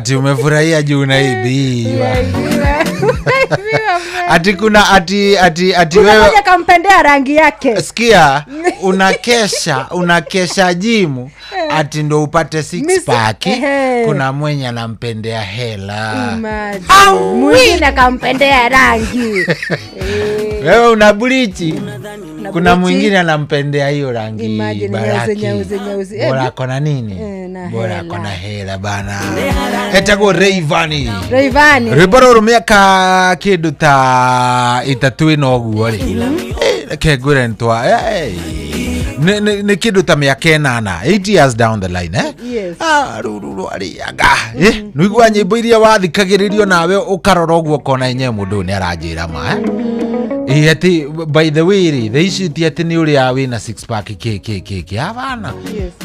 Ati umefurahia juu unaibiwa. Ati kuna ati wewe kampendea rangi yake. Sikia, unakesha jimu ati ndo upate six pack. Kuna mwenye anampendea hela. Mwingine akampendea rangi. Wewe una bleach. Kuna mwingine anampendea hiyo rangi. Baraki. Bora kona nini? Bora kona hela bana. Etagwo Rayvanny. Rayvanny. Rwimbo miaka kindu ta itatu ino uguo ri. Reke ngwire ntwa. Ni kindu ta miaka 8, 8 years down the line eh. Yes. Ah ruru ariaga. Nĩigua nyimbo iria wathikagĩrĩrio nawe ukarora uguo ukona enyewe mundu ni aranjĩra ma. Ati by the way ri the issue ti ati ni uria wina six pack ki abana.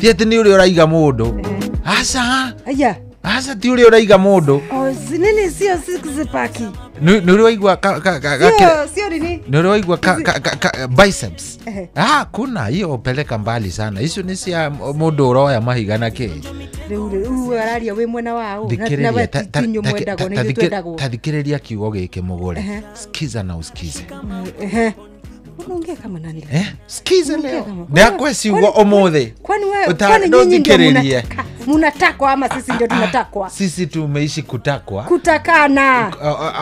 Ti ati ni uria uraiga mundu. Aca. Aya. Aca ti uria uraiga mundu. Oh, nini sio six pack. Ni uria waigua ka sio nini? Ni uria waigua ka biceps. Ah, kuna hiyo peleka mbali sana. Icio ni cia mundu uroya mahiga na ki. Riu araria wi mwena wao na we tinyo mwendagwo ni ithuĩ twendagwo. Tathikĩrĩria kiugo gĩkĩ mũgũre. Sikiza na usikize. Unaongea kama nani? Sikiza leo. Ndakwe ciugo ũmũthĩ. Kwani wewe kwani nyinyi ndio munatakwa ama sisi ndio tunatakwa? Sisi tumeishi kutakwa. Kutakana.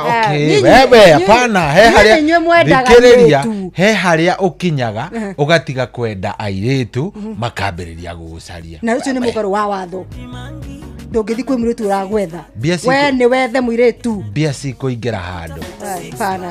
Okay. Wewe hapana, he haria. He haria ukinyaga ugatiga kwenda airitu makambĩrĩria gũgũcaria. Na ucio nĩ mũgarũ wa watho. Ndũngĩthiĩ kwĩ mũirĩtu ũragwetha. We nĩ wethe mũirĩtu. Mbia cikũingĩra handũ. Hapana.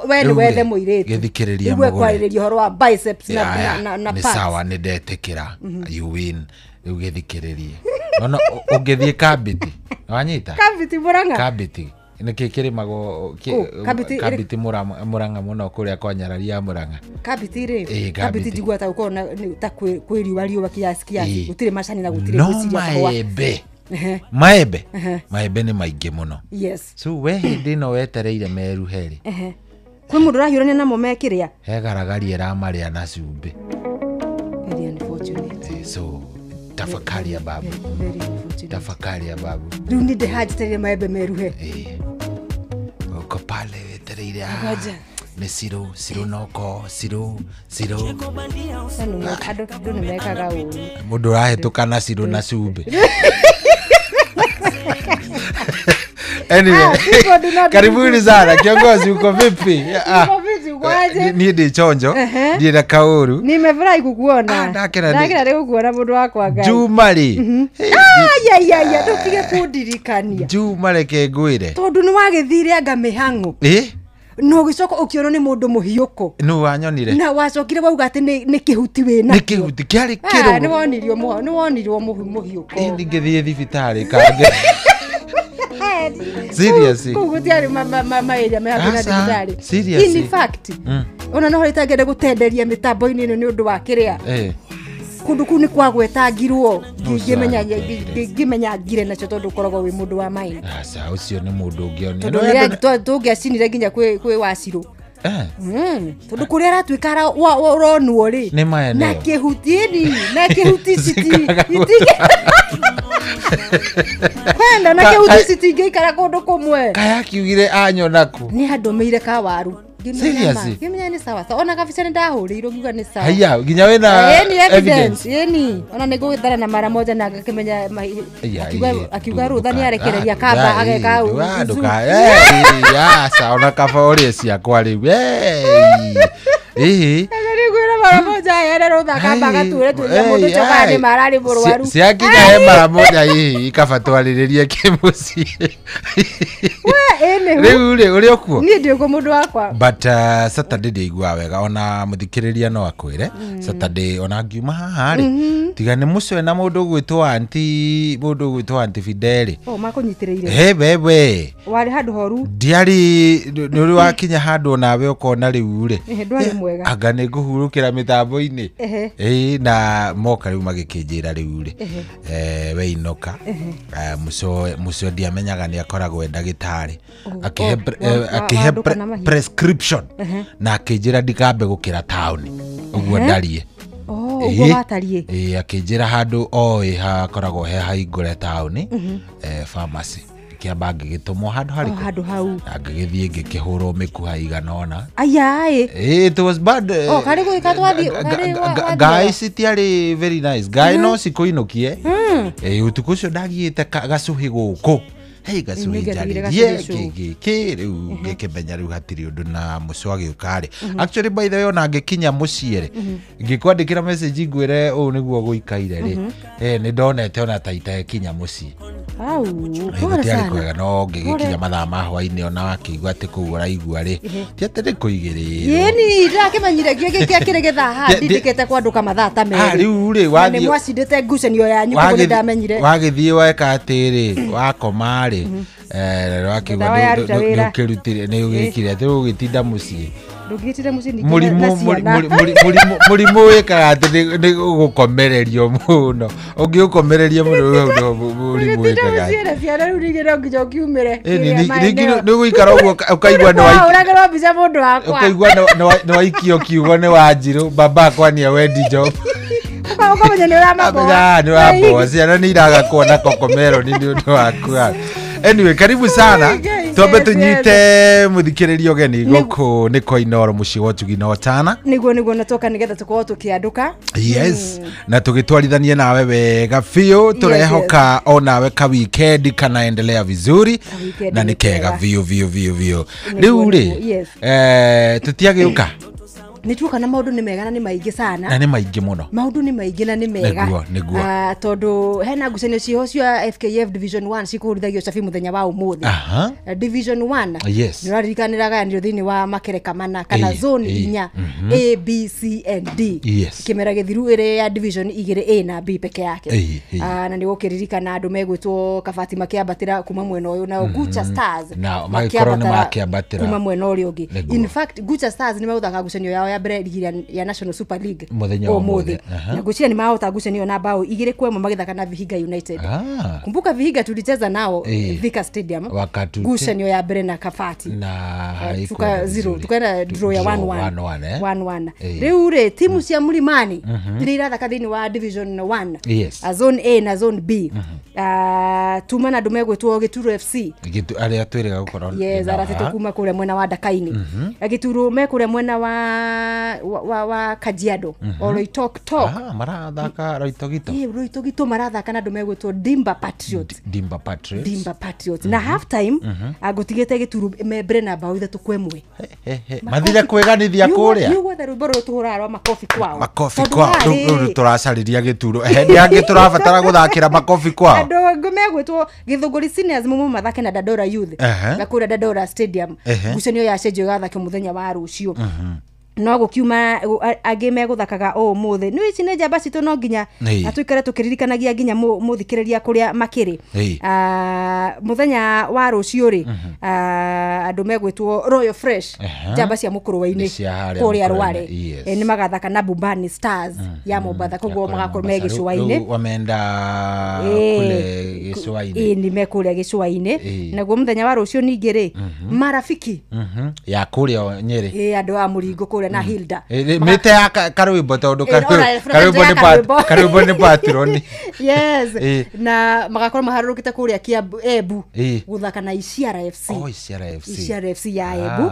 We nĩ wethe mũirĩtu. Gĩthikĩrĩria mũgũre. Kwarĩrĩria ũhoro wa biceps na nĩ sawa nĩ ndetĩkĩra. You win. Rĩu gĩthikĩrĩrie. Ona ũngĩthiĩ Kambiti. Wanyita? Kambiti Murang'a. Kambiti. Nĩkĩ kĩrĩmagwo Kambiti Murang'a mũno kũrĩa kwa nyarari ya Murang'a. Kambiti rĩ. Kambiti njiguaga ta gũkorwo ta kwĩ riũa riũa kiasi kiasi. Gũtirĩ macani na gũtirĩ gwĩciria kahũa. Maembe. Maembe. Maembe nĩ maingĩ mũno. Yes. So we hĩndĩ ĩno wetereire meruhe rĩ. Kwĩ mũndũ ũrahiũrania namo mekĩrĩa. He garagaria ĩramarĩa na cumbĩ. Very unfortunate. So tafakari ya babu. Tafakari ya babu. Rĩu nĩ ndĩhanjĩtĩrĩre maembe meruhe. Uko pale wetereire. Nĩ ciro ciro noko ciro ciro. Andũ nĩ mekaga ũru. Mũndũ ũrahĩtũka na ciro na cumbĩ. Anyway, karibuni sana kiongozi, uko vipi? Niĩ ndĩ chonjo, ndiĩ na kaũru. Nimefurahi kukuona. Ndakena rĩu kuona mũndũ wakwa Ngai. Juma rĩ. Aya ndũtige kũndirikania. Juma reke ngwĩre. Tondũ nĩ wagĩthire anga mĩhang'o. No ũgĩcoka ũkĩonwo nĩ mũndũ mũhiũko. Nũ wanyonire? Na wacokire wauga atĩ nĩ kĩhuti wĩna. Nĩ kĩhuti kĩarĩ kĩrũrũ. Nĩ wonirio mũhiũko. Ndingĩthiĩ thibitarĩ kangĩ. Seriously. Kũu gũtiarĩ maĩria me hakuhĩ na thibitarĩ. Seriously. In fact, ona no itangĩenda gũtenderia mĩtambo-inĩ ĩno nĩ ũndũ wa kĩrĩa. Kũndũ kũu nĩ kwagwetangirwo ngĩmenya ngire nacio tondũ ũkoragwo wĩ mũndũ wa maĩ. Aca ũcio nĩ mũndũ ũngĩonio. Tondũ tũngĩacinire nginya kwĩ Wacirũ. Tondũ kũrĩa aratuĩka ũronwo rĩ na kĩhuti na kĩhuti kwenda na kĩhuti citingĩikara kũndũ kũmwe. Kaya kiugire anyona kũ? Nĩ handũmĩire kawaru. Seriously? Ngĩmenya nĩ sawa sawa. Ona kabica nĩ ndahũrĩirwo ngiuga nĩ sawa. Haya, nginya wĩna evidence. Ĩni. Ona nĩ ngũgĩthara na mara moja na ngakĩmenya akiuga rũtha nĩ arekereria kamba ageka ya sawa ona kaba ũrĩe ciakwa rĩu. Ĩĩ. Nĩngwĩra mara moja ere rũtha kamba agature tuĩke mũndũ ũcio kana nĩ mararĩ mũrwaru. Ciakinya he mara moja hihi ikaba twarĩrĩrie kĩmũciĩ. We ĩnĩ. Rĩu rĩ ũrĩ okuo? Niĩ ndĩ ũguo mũndũ wakwa. But Saturday ndĩiguaga wega ona mũthikĩrĩria no akwĩre Saturday ona ngiuma haha rĩ tiga nĩ mũcwe na mũndũ ũgwĩtwo anti mũndũ ũgwĩtwo anti Fideli. Oh makũnyitĩrĩire. He wewe. Warĩ handũ horu. Ndiarĩ nĩ ũrĩ wakinya handũ onawe ũkona rĩu rĩ. Ndwarĩ mwega. Anga nĩ ngũhurũkĩra mĩtambo-inĩ. Ĩĩ na moka rĩu magĩkĩnjĩra rĩu rĩ we inoka mũcwe ndiamenyaga nĩ akoragwo e ndagĩtarĩ akĩhe prescription na akĩnjĩra ndikambe gũkĩra taũni ũguo ndarie. Ũguo watariĩ. Ĩĩ, akĩnjĩra handũ oĩ hakoragwo he hahingũre taũni, pharmacy. Kĩamba ngĩgĩtũmwo handũ harĩkũ? Handũ hau. Na ngĩgĩthiĩ ngĩkĩhũrwo mĩkuha igana ũna. Aya ĩ. It was bad. Karĩ gwĩka twathi karĩ wathiaga? Ngai citiarĩ very nice. Ngai no cikũinũkie. Ũtukũ ũcio ndagiĩte gacuhĩ gũkũ. Hei, gacuhĩ Nĩngĩatigire njarĩrie gacuhĩ cũũ. kĩ rĩu ngĩkĩmenya rĩu hatirĩ ũndũ na mũciĩ agĩũka rĩ. Actually, by the way, ona ngĩkinya mũciĩ rĩ, ngĩkwandĩkĩra message ngwĩre ũũ nĩguo gũikaire rĩ, nĩ ndonete ona ta itekinya mũciĩ. Au, pole gũtiarĩ sana. kwega, no ngĩgĩkinya mathaa ma hwainĩ ona wakĩigua atĩ kũu ũraigua rĩ, ti atĩ nĩ kũigĩrĩrwo. Yĩni ndakĩmenyire gĩkĩ gĩthaa haha ndindĩkĩte kwandũka mathaa ta merĩ. Rĩu rĩ, Na nĩ mwacindĩte ngucanio yanyu koguo nĩ ndamenyire. Wagĩthiĩ weka atĩrĩ, wakoma rĩ, wakĩigua Ndawa yaruta wĩra. nĩũkĩrutire, nĩũgĩkire atĩ ũgĩtinda mũciĩ. Ndũngĩgĩtinda mũciĩ ningĩ Mũrimũ na ciana. Mũrimũ wĩkaga atĩ nĩ gũkomererio mũno. Ũngĩũkomereria mũno, hau no mũrimũ Ndũngĩtinda wĩkaga. mũciĩ na ciana rĩu ningĩ no nginya ũkiumĩre. Ĩni, Kĩrĩa maeneo. nĩ gũikara ũguo ũkaigua nĩ Wahũragĩrwo mbica mũndũ wakwa. Ũkaigua nĩ waikio kiugo nĩ Wanjirũ, baba akwania wendi job. Ũkamenya nĩ ũramaboa. Amenya, nĩ ũraboa. Ciana nĩ iraga kuona kokomeroni nĩ ũndũ waku. Anyway, karibu sana. Ngai, Twambe yes, tunyite muthikĩrĩria ũgeni gũkũ nĩ Koinoro mũciĩ wa ũtugi na ũtana. Nĩguo na toka nĩgetha tũkorwo tũkĩandũka. Yes, na tũgĩtwarithanie nawe wega biũ, tũrehoka o nawe ka weekend kanaendelea vizuri weekend na nĩ nĩ kega kega. biũ biũ biũ biũ. Nĩguo, Rĩu rĩ, nĩguo, yes. tũtiagĩũka. Nĩ tuoka na maũndũ nĩ mega na nĩ maingĩ sana. Na nĩ maingĩ mũno. Maũndũ nĩ maingĩ na nĩ mega. Nĩguo, nĩguo. Tondũ hena ngucanio ciho cia FKF Division 1 cikũhũrithagio cabi mũthenya wa ũmũthĩ. Division 1. Yes. Nĩ ũraririkanĩra gayanio thĩinĩ wa makereka mana kana zone inya, A, B, C and D. Yes. Kĩmera gĩthiru ĩrĩ ya division igĩrĩ A na B peke yake. Na nĩ gũkĩririkana andũ megwĩtwo Kabati makĩambatĩra kuma mwena ũyũ, nao Gucha Stars Nao magĩkorwo nĩ makĩambatĩra. kuma mwena ũrĩa ũngĩ. Nĩguo. In fact, Gucha Stars nĩ megũthaka ngucanio yao ya mbere ligi ya National Super League Mũthenya wa ũmũthĩ. ũmũthĩ. Na ngwĩciria nĩ mahota ngucanio na bao 2-1 magĩthaka na Vihiga United. Kumbuka Vihiga tulicheza nao Thika Stadium. Ngucanio ya mbere na Kabati. Na haikuwa Tuka zero, vizuri. tukaenda draw ya Draw 1-1. 1-1, eh? 1-1. Rĩu rĩ, timu cia Mlimani iria irathaka thĩinĩ wa Division 1. Yes. Zone A na Zone B. Tuma na andũ megwĩtwo Gĩturo FC. Gĩtu arĩa twĩrĩga gũkorwo Yes, nao, aratĩtwo ha? kuma kũrĩa mwena wa Ndakaini. Gĩturo me kũrĩa mwena wa Kajiado. Oloitoktok. Marathaka Roitogito. Ĩ, Roitogito marathaka na andũ megwĩtwo Dimba Patriots. Dimba Patriots. Dimba Patriots. Na half time ngũtigĩte Gĩturo me mbere na bao 3-1. He, he. Mathire kwĩganithia kũrĩa. Nĩ gwetha rwĩmbo rũrũ tũhũraga rwa makobi kwao. Makobi Tondũ kwao. haha Rĩu rĩ, tũracarĩria Gĩturo. Hĩndĩ angĩ tũrabatara gũthakĩra makobi kwao. Andũ angĩ megwĩtwo Gĩthũngũri Seniors mumo mathake na Dandora Youth. Na kũrĩa Dandora Stadium. Ngucanio ya cenjio ĩgathakio mũthenya wa rũciũ. No gũkiuma angĩ megũthakaga ũmũthĩ. Nĩ ici nĩ njamba citũ no nginya tũikare tũkĩririkanagia nginya mũthikĩrĩria kũrĩa makĩrĩ. Mũthenya wa rũciũ rĩ, andũ megwĩtwo Royal Fresh, njamba cia mũkũrwe-inĩ Nĩ cia harĩa kũrĩa mũkũrwe-inĩ, Rware. yes. Nĩ magathaka na Bumbani Stars ya Mombatha, koguo Ya kũrĩa magakorwo me Mombasa. gĩcũa-inĩ. Rĩu wameenda kule gĩcũa-inĩ. Ĩĩ, nĩ me kũrĩa gĩcũa-inĩ. Naguo mũthenya wa rũciũ ningĩ rĩ, Marafiki. Ya kũrĩa Nyĩrĩ. Ĩĩ, andũ a Mũringo kũrĩa na Hilda. Mĩte ya karwĩmbo tondũ Ona, karwĩmbo ya nĩ karwĩmbo. Karwĩmbo nĩ patroni. Yes. Na magakorwo maharũrũkĩte kũrĩa Kiambu, Embu gũthaka na Isiara FC. Oh, Isiara FC. Isiara FC ya Embu.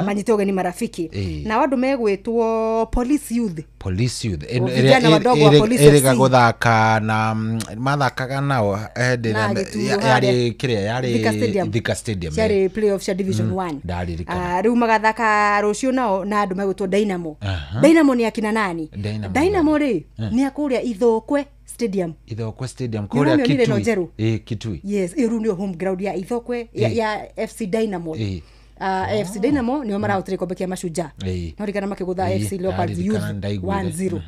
Manyite ũgeni Marafiki. Na andũ megwĩtwo Police Youth. Police Youth. Vijana wadogo wa Police Ĩrĩga FC. gũthaka na mathakaga nao hĩndĩ Na ĩrĩa Gĩturo yarĩ harĩa. kĩrĩa yarĩ Thika Stadium. Thika Stadium, Ciarĩ playoff cia Division 1. Ndaririkana. Rĩu magathaka rũciũ nao na andũ megwĩtwo Dynamo. Dynamo nĩ akina nani? Dynamo. Dynamo rĩ, nĩ a kũrĩa Ithokwe Stadium. Ithokwe Stadium Nĩ kũrĩa ũramĩonire ĩno Kitui. njerũ? Ĩĩ, Kitui. Yes, ĩyo rĩu nĩyo home ground ya Ithokwe ya FC Dynamo. FC Dynamo nĩo marahotire gĩkombe kĩa Mashujaa. No ririkana makĩgũtha FC Leopards Ndaririkana, Youth ndaiguire. 1-0.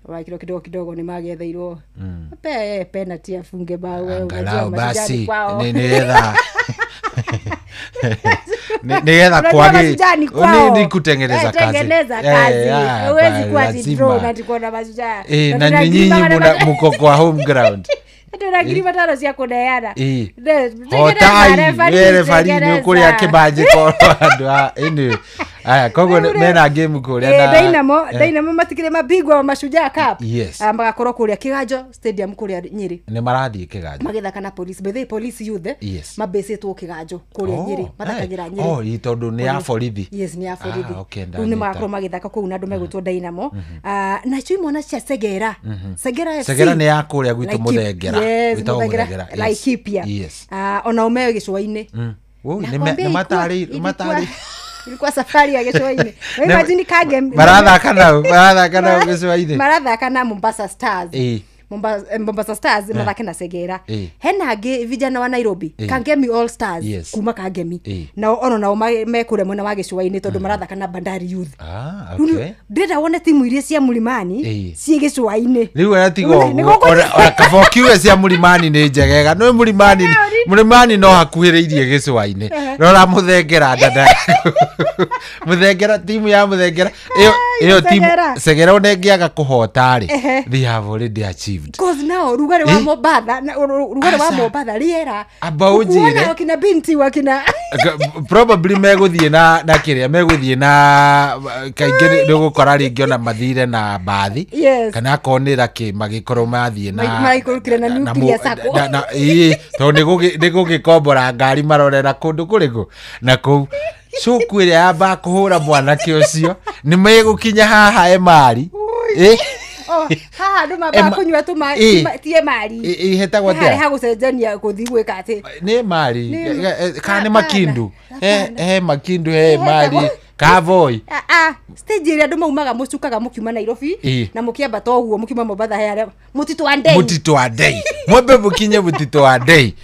Wakiro kidogo kidogo nĩ magetheirwo. Penalty afunge bao wewe, unajua Angalau Mashujaa ni basi kwao. nĩgetha nĩgetha Unajua kwagi Mashujaa ni kwao. ni kutengeneza kazi. Tengeneza kazi. Huwezi kuwa ati lazima. draw na ati kuona Mashujaa. Na Na ni tuna nyinyi ngiri magana muko kwa home ground. Tuna ngiri matano cia kũneana. Hotai, we referee nĩ ũkũrĩa kĩbanjĩko andũ a anyway. Aya, koguo mena game kũrĩa na Dynamo, Dynamo matikire mabingwa wa Mashujaa Cup. Yes. Magakorwo kũrĩa Kiganjo Stadium kũrĩa Nyĩrĩ. Nĩ marathiĩ Kiganjo. Magĩthaka na Police. By the way, Police Youth Yes. mabĩcĩtwo Kiganjo kũrĩa Nyĩrĩ, mathakagĩra Nyĩrĩ. Oh, tondũ nĩ ya borithi. Yes, nĩ ya borithi. Ah, okay, Rĩu nĩ magakorwo magĩthaka kũu na andũ megwĩtwo Dynamo. Nacio imwana cia Segera. Segera FC. Segera nĩ ya kũrĩa gwitũ Mũthengera. Yes, Mũthengera. Laikipia. Yes. Ona umeo gĩcũa-inĩ. Nĩ matarĩ ilikuwa safari ya gĩcũa-inĩ. Imagine kage marathaka nao gĩcũa-inĩ. Marathaka na Mombasa Stars. Mombasa Stars mathake na Segera. Hena angĩ vijana wa Nairobi, Kangemi All Stars kuma Kangemi. Nao ono nao mekũrĩa mwena wa gĩcũa-inĩ tondũ marathaka na Bandari Youth. Ah, okay. Ndĩrenda wone timu iria cia Mũlimani ciĩ gĩcũa-inĩ. Rĩu atiga ũguo ona kaba ũkiuge cia Mũlimani nĩ njegega. Nĩ Mũlimani no hakuhĩrĩirie gĩcũa-inĩ. Rora Mũthengera dada. Mũthengera timu ya Mũthengera ĩyo timu Segera ona ĩngĩaga kũhota rĩ, they have already achieved. Because now rugare wa Mombasa na rugare wa Mombasa riera aba ujire wakina binti wakina probably megũthiĩ na kĩrĩa megũthiĩ na kaingĩ nĩ ũgũkora rĩngĩ ona mathire na bathi kana akorwo nĩ rakĩ magĩkorwo mathiĩ na maikũrũkire na nuclear sacco na ĩĩ tondũ nĩ gũgĩkombora ngari marorera kũndũ kũrĩkũ na kũu cuku ĩrĩa yamba kũhũra mwanake ũcio nĩ megũkinya haha Emari. Oh, haha andũ mambaga kũnyua ti Emari. Ĩhetagwo atĩa? Harĩ ha gũcenjania gũthiĩ gwĩka atĩ nĩ Emari kana nĩ Makindu. He Makindu, he Emari, Kavoi. Stage ĩrĩa andũ maumaga mũcukaga mũkiuma Nairobi na mũkĩambata ũguo mũkiuma Mombasa he harĩa Mũtitũ wa Ndei. Mũtitũ wa Ndei. Mwambe mũkinye Mũtitũ wa Ndei.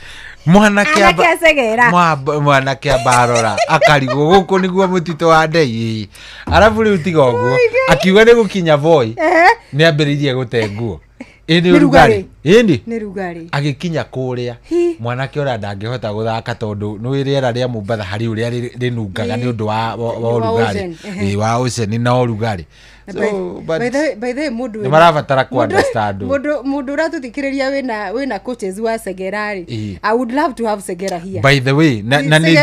Mwanake Segera. Mwanake ambarora akarigwo gũkũ nĩguo Mũtitũ wa Ndei. Arabu rĩu tiga ũguo akiuga nĩ gũkinya Voi nĩ ambĩrĩirie gũte nguo. Ĩ nĩ ũrugarĩ. Ĩni nĩ rugarĩ. Agĩkinya kũrĩa mwanake ũrĩa ndangĩhota gũthaka tondũ nĩ rĩera rĩa Mombasa harĩ ũrĩa rĩnungaga nĩ ũndũ wa ũrugarĩ. Wa ocean na ũrugarĩ. So, but by the way mundu nĩ marabatara ku understand mundu ũratũthikĩrĩria wĩna coaches wa Segera rĩ, I would love to have Segera here. By the way, na nĩ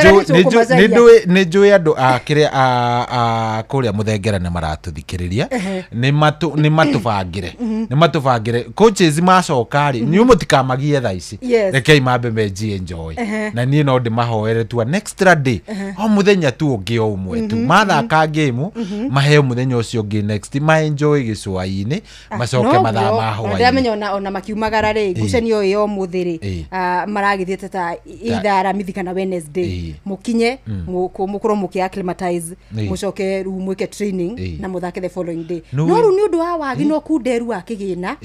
njũĩ andũ a kĩrĩa a kũrĩa Mũthengera nĩ maratũthikĩrĩria, nĩ matũbangĩre coaches macoka rĩ, inyuĩ mũtikamagie thaa ici, rekei mambe menji enjoy na niĩ no ndĩmahoere tu an extra day, o mũthenya tu ũngĩ o ũmwe tu mathaka game maheo mũthenya ũcio ũngĩ next ma enjoy gĩcũa-inĩ macoke mathaa ma hwaĩ. Ndamenya ona makiumagara rĩ ngucanio ĩyo ũmũthĩ rĩ maragĩthiĩte ta either Aramithi kana Wednesday, mũkinye mũkorwo mũkĩ acclimatize mũcoke rĩu mwĩke training na mũthake the following day. No rĩu nĩ ũndũ wa wagi na ũkunderu wa kĩgĩna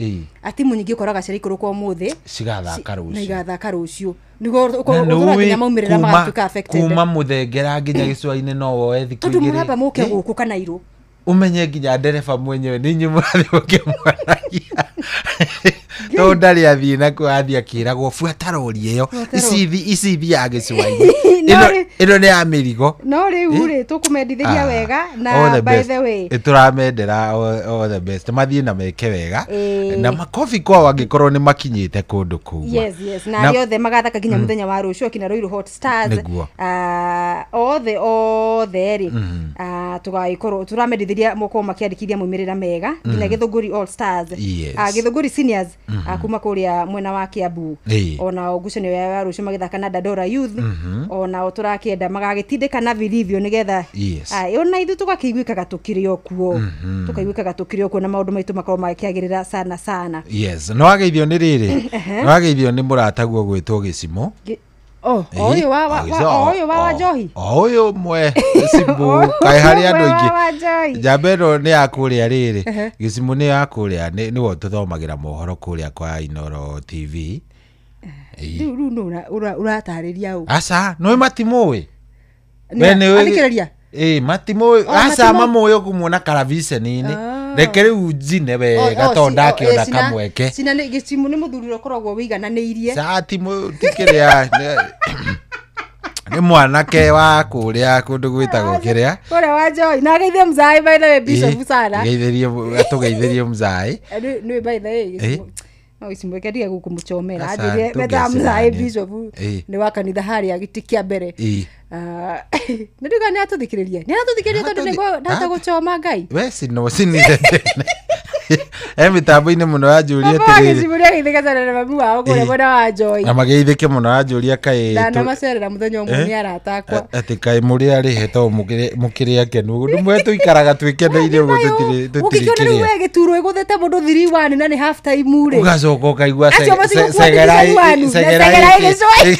atimu nyingĩ ũkoraga ciaraikũrũka ũmũthĩ cigathaka rũciũ na igathaka rũciũ nĩguo ũkora nginya maumĩrĩra magatuĩka affected. Kuma Mũthengera nginya gĩcũa-inĩ no woe thikũ igĩrĩ tondũ mũramba mũke gũkũ kana irũ umenye nginya ndereba mwenyewe nĩ inyuĩ mũrathiĩ mũkĩmwaragia tondũ ndarĩ athiĩ nakuo athiĩ akĩragwo buata rori ĩyo ici ithiaga gĩcũa-inĩ ĩno nĩ ya mĩrigo. No rĩu rĩ tũkũmendithĩria wega na by the way tũramendera all the best mathiĩ na meke wega na makobi kwao angĩkorwo nĩ makinyĩte kũndũ kũu. Yes, yes, na arĩa othe magathaka nginya mũthenya wa rũciũ akina Ruiru Hot Stars othe othe rĩ tũgagĩkorwo tũramendithĩria mokorwo makĩandĩkithia maumĩrĩra mega nginya Gĩthũngũri All Stars, Gĩthũngũri Seniors kuma kũrĩa mwena wa Kiambu ona ngucanio ya rũciũ magĩthaka na Dandora Youth ona tũrakĩenda magagĩtindĩka na vilivyo nĩgetha ona ithuĩ tũgakĩiguĩkaga tũkĩrĩ o kuo tũkaiguĩkaga tũkĩrĩ o kuo na maũndũ maitũ makorwo makĩagĩrĩra sana sana. Yes, no wageithio nĩ rĩrĩ no wageithio nĩ mũrataguo gwĩtwo Gĩcimo. Ũyũ wa Njohi ũyũ mwe Gĩcimo kaĩ harĩ andũ aingĩ njamba ĩno nĩ ya kũrĩa rĩrĩ Gĩcimo nĩ ya kũrĩa nĩwe tũthomagĩra mohoro kũrĩa kwa Inoro TV. Rĩu nũ ũratarĩria ũ? Aca nĩ matimũĩ athikĩrĩria matimũĩ aca mamũĩ ũkũmuona karaviceni-inĩ reke rĩu njine wega tondũ ndakĩona kamweke. Cina nĩ Gĩcimo nĩ mũthuri ũrĩa ũkoragwo wĩigananĩirie. Ca ti kĩrĩa nĩ mwanake wa kũrĩa kũndũ gwĩtagwo kĩrĩa kũrĩa wa Njohi na ageithie mzai by the way Bishop sana tũgeithĩrie mzai nĩ by the way No icimweke ndige gũkũmũchomera. Aca, Anjĩrire metaga tũngĩacemania. Mũcaĩ Bishop Ĩĩ. nĩ wa kanitha harĩa gĩtĩ kĩa mbere. Ĩĩ. Nĩ ndiuga nĩ atũthikĩrĩria, nĩ aratũthikĩrĩria tondũ nĩguo ndahota gũchoma Ngai. We sino sinire tene e mĩtambo-inĩ mũno yanjũria Baba wa atĩrĩrĩ. gĩcimũrĩa agĩthekacana na mami wao kũrĩa Ĩĩ. mwena wa Joy. Na mageithĩke mũno yanjũria kaĩ Ndanamacerera mũthenya ũmwe nĩ arata akwa. Atĩ kaĩ mũrĩ arĩhe to mũkĩrĩ akenu ndũmwe tũikaraga twĩkeneire ũguo tũtirĩ Ũngĩkĩona rĩu kĩrĩa. we gĩturwo ĩgũthĩte mũndũ 3-1 na nĩ half time rĩ. Ũgacoka ũkaigua Acio matigũkua division one, na Segera ĩ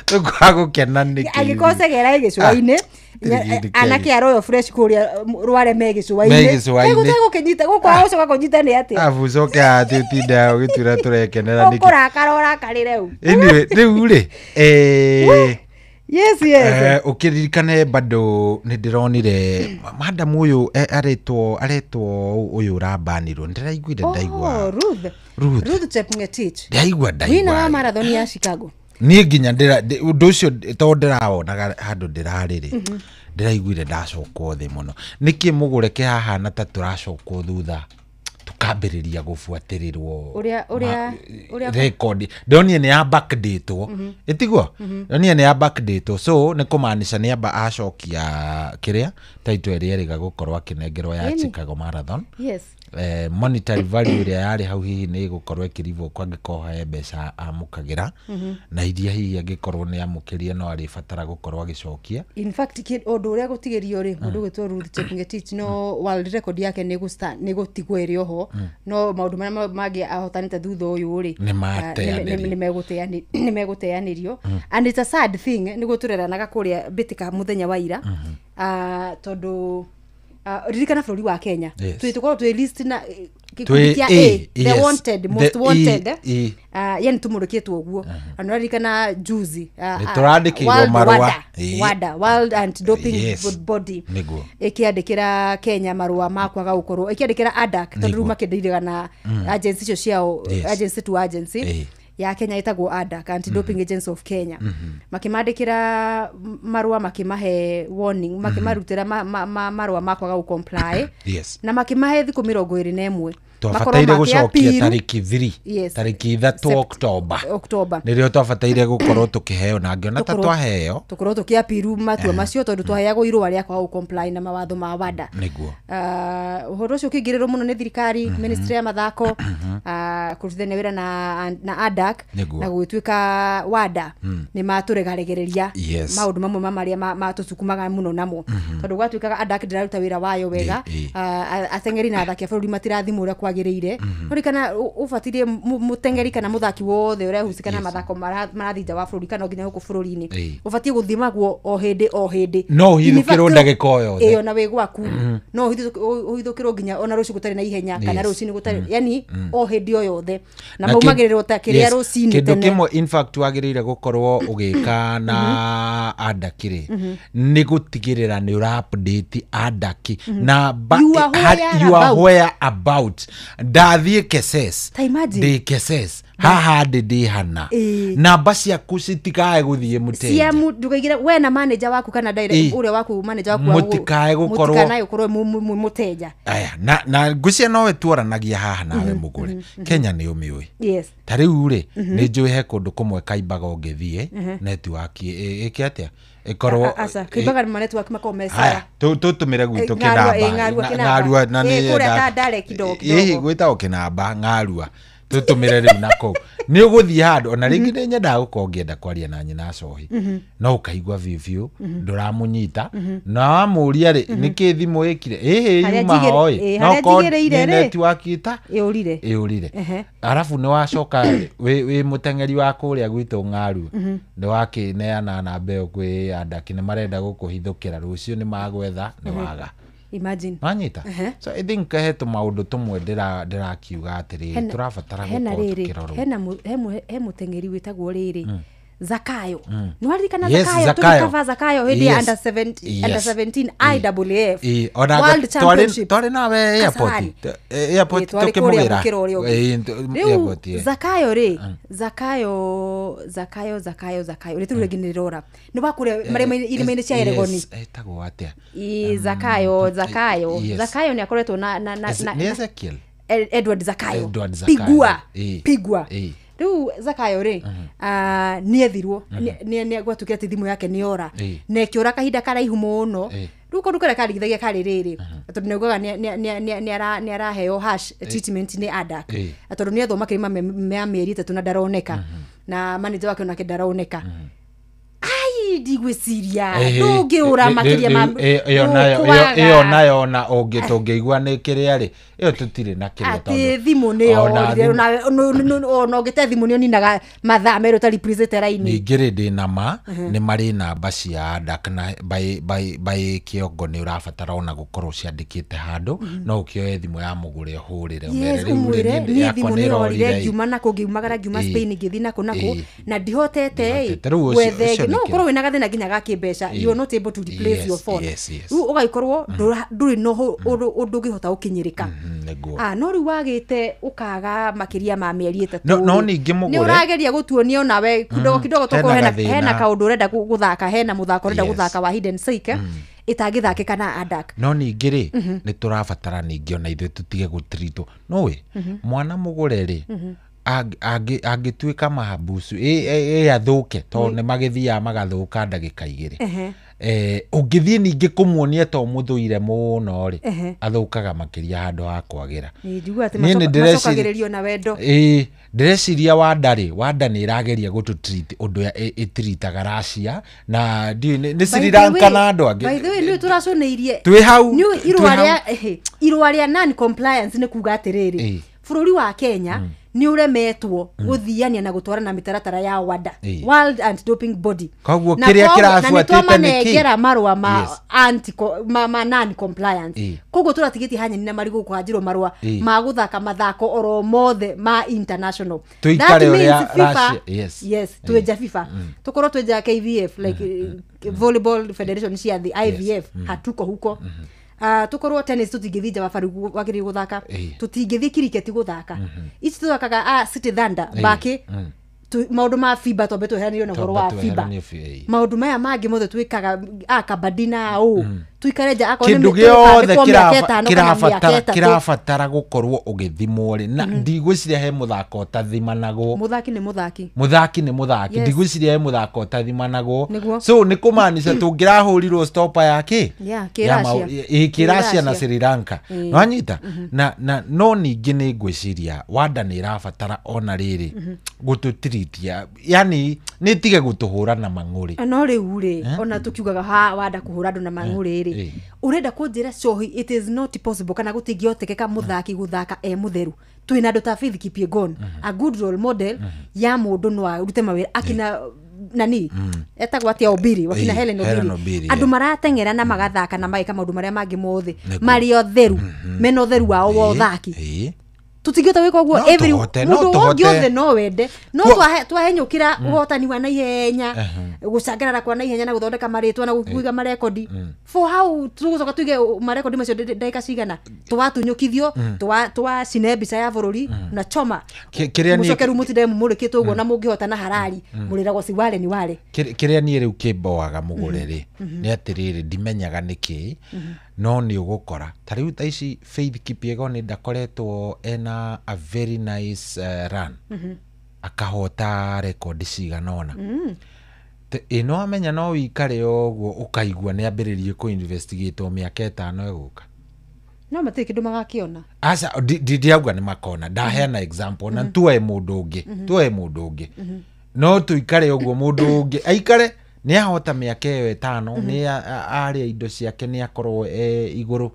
tũkwaga gũkena nĩkĩ? Angĩkorwo Segera ĩ gĩcũa-inĩ, Gũtirĩ kĩndũ anake a Royal Fresh kũrĩa Rware me gĩcũa-inĩ. Me gĩcũa-inĩ. Gũtegũkĩnyita gũkũ gũcoka kũnyita nĩ atĩa? Abu ũcoke atĩ ũtinde ũgĩtura tũrekenera nĩkĩ? Ũkũrakara ũrakarĩre u. Anyway, rĩu rĩ Yes, yes. Ũkĩririkane bado nĩ ndĩronire madam ũyũ aretwo ũyũ ũrambanirwo ndĩraiguire Oh, ndaigua Ruth. Ruth. Ruth Chepngetich. Ndaigua Wina wa ndaigua marathon ya Chicago. Niĩ nginya ũndũ ũcio tondũ ndĩrawonaga handũ ndĩrarĩrĩ ndĩraiguire ndacokwo thĩ mũno nĩkĩ mũgũreke hahana ta tũracokwo thutha tukambĩrĩria gũbuatĩrĩrwo. Ũrĩa Record ndonire nĩ ya backdatwo ĩtiguo ndonire nĩ ya backdatwo, so nĩ kũmaanisha nĩ amba acokia kĩrĩa title ĩrĩa ĩrĩga gũkorwo akĩnengerwo ya Ĩni. Chicago Marathon. Yes. Monetary value ĩrĩa yarĩ hau hihi nĩ ĩgũkorwo ĩkĩrivũkwo angĩkorwo he mbeca amũkagĩra na iria hihi angĩkorwo nĩ amũkĩrie no arĩbatara gũkorwo agĩcokia. In fact, ũndũ ũrĩa gũtigĩrio rĩ, mũndũ ũgwĩtwo Ruth Chepngetich no world record yake nĩ gũtigwo ĩrĩ oho, no maũndũ marĩa mangĩ ahotanĩte thutha ũyũ rĩ Nĩ mateanĩrio. Nĩ megũteanĩrio, and it's a sad thing nĩguo tũreranaga kũrĩa mbĩtĩka mũthenya wa ira. Tondũ ririkana bũrũri wa Kenya Yes. twĩ tũkorwo twĩ list na gĩkundi Twĩ kĩa A, A, the yes. wanted, most The wanted. E, E. Yani tũmũrĩkĩtwo ũguo na nĩũraririkana juzi Nĩ tũrandĩkĩirwo World marũa. WADA, Ĩ. WADA, World Anti-Doping Yes. Body Nĩguo. ĩkĩandĩkĩra Kenya marũa ma kwaga gũkorwo ĩkĩandĩkĩra ADAC tondũ rĩu Nĩguo. makĩndĩirĩga na agency icio ciao. Yes. Agency to agency. Ĩ. Ya Kenya ĩtagwo ADAC, Anti-Doping Agency of Kenya. Makĩmandĩkĩra marũa makĩmahe warning, makĩmarutĩra marũa ma kwaga gũ-comply Yes. na makĩmahe thikũ 21 Twabataire makorwo gũcokia makĩappeal. tarĩki 3 Yes. tarĩki 3 Oktoba October. Nĩrĩo twabataire gũkorwo tũkĩheo na ngĩona ta twaheo. Tũkorwo tũkĩapiru matua macio tondũ twaheagwo irũa rĩa kwaga gũ-comply na mawatho ma WADA. Nĩguo. Ũhoro ũcio ũkĩingĩrĩrwo mũno nĩ thirikari, ministry ya mathako, kũrutithania wĩra na ADAC Nĩguo. na gũgĩtuĩka WADA nĩ matũregaregereria Yes. maũndũ mamwe ma marĩa matũsukumaga mũno namo tondũ gwatuĩkaga ADAC ndĩraruta wĩra wayo wega. Ĩ, ĩ. Ateng'eri na athaki a bũrũri matirathimwo ũrĩa kwagĩrĩire. Ririkana ũbatirie mũteng'eri kana mũthaki wothe ũrehusika na mathako marathiĩ nja wa bũrũri kana nginya gũkũ bũrũri-inĩ Ĩ. ũbatiĩ gũthimagwo o hĩndĩ o hĩndĩ. No In fact, ũhithũkĩrwo ndagĩka o yothe. Ĩ, ona wĩ gwaku no ũhithũkĩrwo nginya ona rũciũ gũtarĩ na ihenya kana Yes. rũcinĩ gũtarĩ, yani o hĩndĩ o yothe na Na maumagĩrĩrwo ta kĩrĩa yes, rũcinĩ kĩndũ tene. kĩmwe in fact wagĩrĩire gũkorwo ũgĩka na andaki rĩ nĩ gũtigĩrĩra nĩ ũra update andaki na You are where you are about. where about. Ndathiĩ Keses Ta imagine. ndĩ Keses haha ndĩ hana Ĩ. namba ciaku citikae gũthiĩ mũteja. Cia ndũkaigire we na manager waku kana direct Ĩ. ũrĩa waku manager waku Mũtikae gũkorwo- mũtikanae gũkorwo mũteja. Aya, na ngwĩciria nowe tuoranagia haha nawe mũgũre Kenya nĩ ũmĩũĩ. Yes. Ta rĩu rĩ nĩ njũĩ he kũndũ kũmwe kaimbaga ũngĩthiĩ network ĩke atĩa ĩkorwo Aca kaimbaga ma network makoragwo me sawa. Haya, tũtũmĩre gwitũ Eh, Ng'arua, kĩnamba. eh, Ng'arua, Kĩnamba. Ng'arua na Eh, nĩ kũrĩa nda- ta Ndare kidogo, Ĩhĩ, kidogo. gwĩtagwo kĩnamba ng'arua tũtũmĩre rĩu nakũu nĩ ũgũthiĩ handũ ona rĩngĩ nĩ nyendaga gũkorwo ngĩenda kwaria na nyina cohi no ũkaigua biũ biũ ndũramũnyita na wamũria rĩ nĩkĩ thimũ ĩkire ĩhĩ Harĩa yuma hoĩ no harĩa korwo njigĩrĩire nĩ rĩ. network ĩta Ĩũrire. ĩũrire. Ehe. Arabu nĩ wacoka wĩ mũteng'eri wa kũrĩa gwitũ ng'arua nĩ wakĩneana namba ĩyo kwĩ andaki nĩ marenda gũkũhithũkĩra rũciũ nĩ magwetha nĩ waga. Imagine. Wanyita. Ehe. So I think he tũmaũndũ tũmwe ndĩrakiuga atĩrĩrĩ tũrabatara Hena gũkorwo rĩrĩ tũkĩrorwo. Hena he mũteng'eri wĩtagwo rĩrĩ Zakayo, nĩ waririkana? Yes, Zakayo Zakayo. tũgĩkava Zakayo hĩndĩ ya Yes. under 17 Yes. under 17 IAAF Ĩ, ona World Championship twarĩ nawe airport. Kasarani. Airport Ĩ, twarĩ kũrĩa tũkĩmũgĩra. mũkĩra ũrĩa ũngĩ. Ĩ, airport, Rĩu ĩ. Zakayo rĩ, Zakayo, Zakayo, Zakayo, Zakayo rĩtũ rĩu rĩngĩ nĩ rĩrora nĩ wa kũrĩa irĩma-inĩ cia Eregoni. Yes, etagwo atĩa? Ĩ, Zakayo, Zakayo. Yes. Zakayo nĩ akoretwo na Nĩ Ezekiel. Edward Zakayo. Pigua. Pigua. Rĩu Zakayo rĩ nĩ ethirwo nĩ gwatuĩkire atĩ thimũ yake nĩ ora na ĩkĩũra kahinda karaihu mũno. Rĩu kaũndũ karĩa karigithagia karĩ rĩrĩ tondũ nĩaugaga nĩ araheo hash treatment nĩ ADAC tondũ nĩ ethwo makĩria ma mĩeri 3 na ndaroneka na manager wake onake ndaroneka. Ai ndigwĩciria ndũngĩũra makĩria ma ĩyo nayo na ũngĩtũngĩigua nĩ kĩrĩa rĩ ĩyo tũtirĩ na kĩrĩa tondũ atĩ thimũ nĩyo ona ũngĩte thimũ nĩyo ninaga mathaa merĩ ũtarĩ presenter raini. Ningĩ rĩ ndĩna ma nĩ marĩ namba cia ADAC na by kĩongo nĩ ũrabatara ona gũkorwo ciandĩkĩte handũ no ũkĩoe thimũ ya mũgũre ũhũrĩre ũmere rĩu rĩ yakwa nĩ ĩrorire ngiuma nakũ ngiumagara ngiuma Spain ngĩthiĩ nakũ nakũ na ndihotete gwethe no ũkorwo wĩna gathĩna nginya ga kĩmbeca you are not able to replace your phone. Rĩu ũgagĩkorwo ndũrĩ na ũndũ ũngĩhota gũkinyĩrĩka. No rĩu wagĩte ũkaga makĩria ma mĩeri 3 no ningĩ mũgũre nĩ ũrageria gũtuonia onawe kidogo kidogo tokorwo hena kaũndũ ũrenda gũthaka hena mũthako ũrenda gũthaka wa hide and seek ĩtangĩthakĩka na ADAC. No ningĩ rĩ nĩ tũrabatara ningĩ ona ithuĩ tũtige gũtritwo noĩ mwana mũgũre rĩ angĩtuĩka mahabusu athũke tondũ nĩ magĩthiaga magathũka ndagĩka 2 ũngĩthiĩ ningĩ kũmuonia to mũthũire mũno rĩ athũkaga makĩria handũ ha kwagĩra. Nĩ na wendo. Ndĩreciria Wanda rĩ Wanda nĩ ĩrageria gũtũ-treat ũndũ ĩtiritaga Russia na nĩ Sri Lanka na andũ angĩ. By the way nĩ tũraconeirie twĩ hau irũa rĩa non compliance nĩ kuga atĩrĩrĩ bũrũri wa Kenya nĩ ũremetwo gũthiania na gũtwarana mĩtaratara ya WADA World Anti-Doping Body. Koguo kĩrĩa kĩrabuatĩte nĩ kĩ marũa ma anti ma non compliance. Koguo tũratigĩtie hanyeni na marigũ kũhanjĩrwo marũa ma gũthaka mathako oro mothe ma international. Tuikare ũrĩa Russia yes twenja FIFA tukorwo twenja KVF like Volleyball Federation cia the IVF hatuko huko. Tukorwo tennis tutingĩthiĩ nja wa bari wagĩrĩirwo gũthaka tutingĩthiĩ cricket gũthaka ici tũthakaga City Thunder baki maũndũ ma FIBA twambe tweheranĩrio na ũhoro wa FIBA maũndũ maya mangĩ mothe twĩkaga kabadi na tuikare nja akorwo nĩ gĩothe kĩrabatara gũkorwo ũgĩthimwo rĩ na ndigwĩciria he mũthako ũtathimanagwo. Mũthaki nĩ mũthaki mũthaki nĩ mũthaki ndigwĩciria he mũthako ũtathimanagwo so nĩ kũmaanisha tũngĩrahũrirwo stopa ya kĩ Kĩracia na Sri Lanka nĩwanyita na no ningĩ nĩ ngwĩciria Wanda nĩ ĩrabatara ona rĩrĩ gũtũtiritia yani nĩ tige gũtũhũra na mang'ũrĩ. No rĩu rĩ ona tũkiugaga ha Wanda kũhũra andũ na mang'ũrĩ rĩ urenda kunjira cohi it is not possible kana gutingiotekeka muthaki guthaka e mutheru twina andu ta Faith Kipyegon a good role model ya mundu no arute mawira akina nani etagwo atia Obiri wakina Helen Obiri andu marateng'era na magathaka na mageka maundu maria mangi mothe mari otheru mena utheru wao wa uthaki tutingĩhota gwĩka ũguo every mũndũ wothe no wende no twahenyũkĩra ũhotani wa naihenya gũcangarara kwa naihenya na gũthondeka marĩtwa na kũiga marekondi for how tũgũcoka tuige marekondi macio ndagĩka cigana twatunyũkithio twacine mbica ya bũrũri na choma mũcoke rĩu mũtinde mũmũrĩkĩte ũguo na mũngĩhota na harari mũrĩragwo si wale ni wale. Kĩrĩa niĩ rĩu kĩmboaga mũgũre rĩ nĩ atĩrĩrĩ ndimenyaga nĩkĩ no nĩ ũgũkora ta rĩu thaa ici Faith Kipyegon ndakoretwo ena a very nice run akahota rekondi cigana ũna ĩno amenya no wikare ũguo ũkaigua nĩ ambĩrĩrie kũ investigate o mĩaka 5 ĩgũka no matirĩ kĩndũ magakĩona. Aca ndiauga nĩ makona ndaheana example na tuoe mũndũ ũngĩ tuoe mũndũ ũngĩ no tuikare ũguo mũndũ ũngĩ aikare nĩ ahota mĩaka ĩyo 5 nĩ arĩa indo ciake nĩ akorwo igũrũ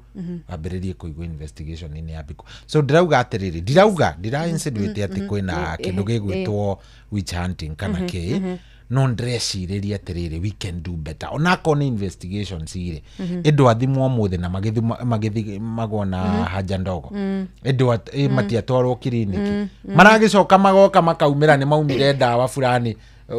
ambĩrĩrie kũigua investigation nĩ yambĩko. So ndirauga atĩrĩrĩ ndirauga ndira insinuate atĩ kwĩna kĩndũ gĩgwĩtwo witch hunting kana kĩ no ndĩrecirĩria atĩrĩrĩ we can do better onakorwo nĩ investigations irĩ ĩndũ athimwo ũmũthĩ na magĩthimagwo na haja ndogo ĩndũ matiatwarwo kiriniki maragĩcoka magoka makaumĩra nĩ maumire ndawa fulani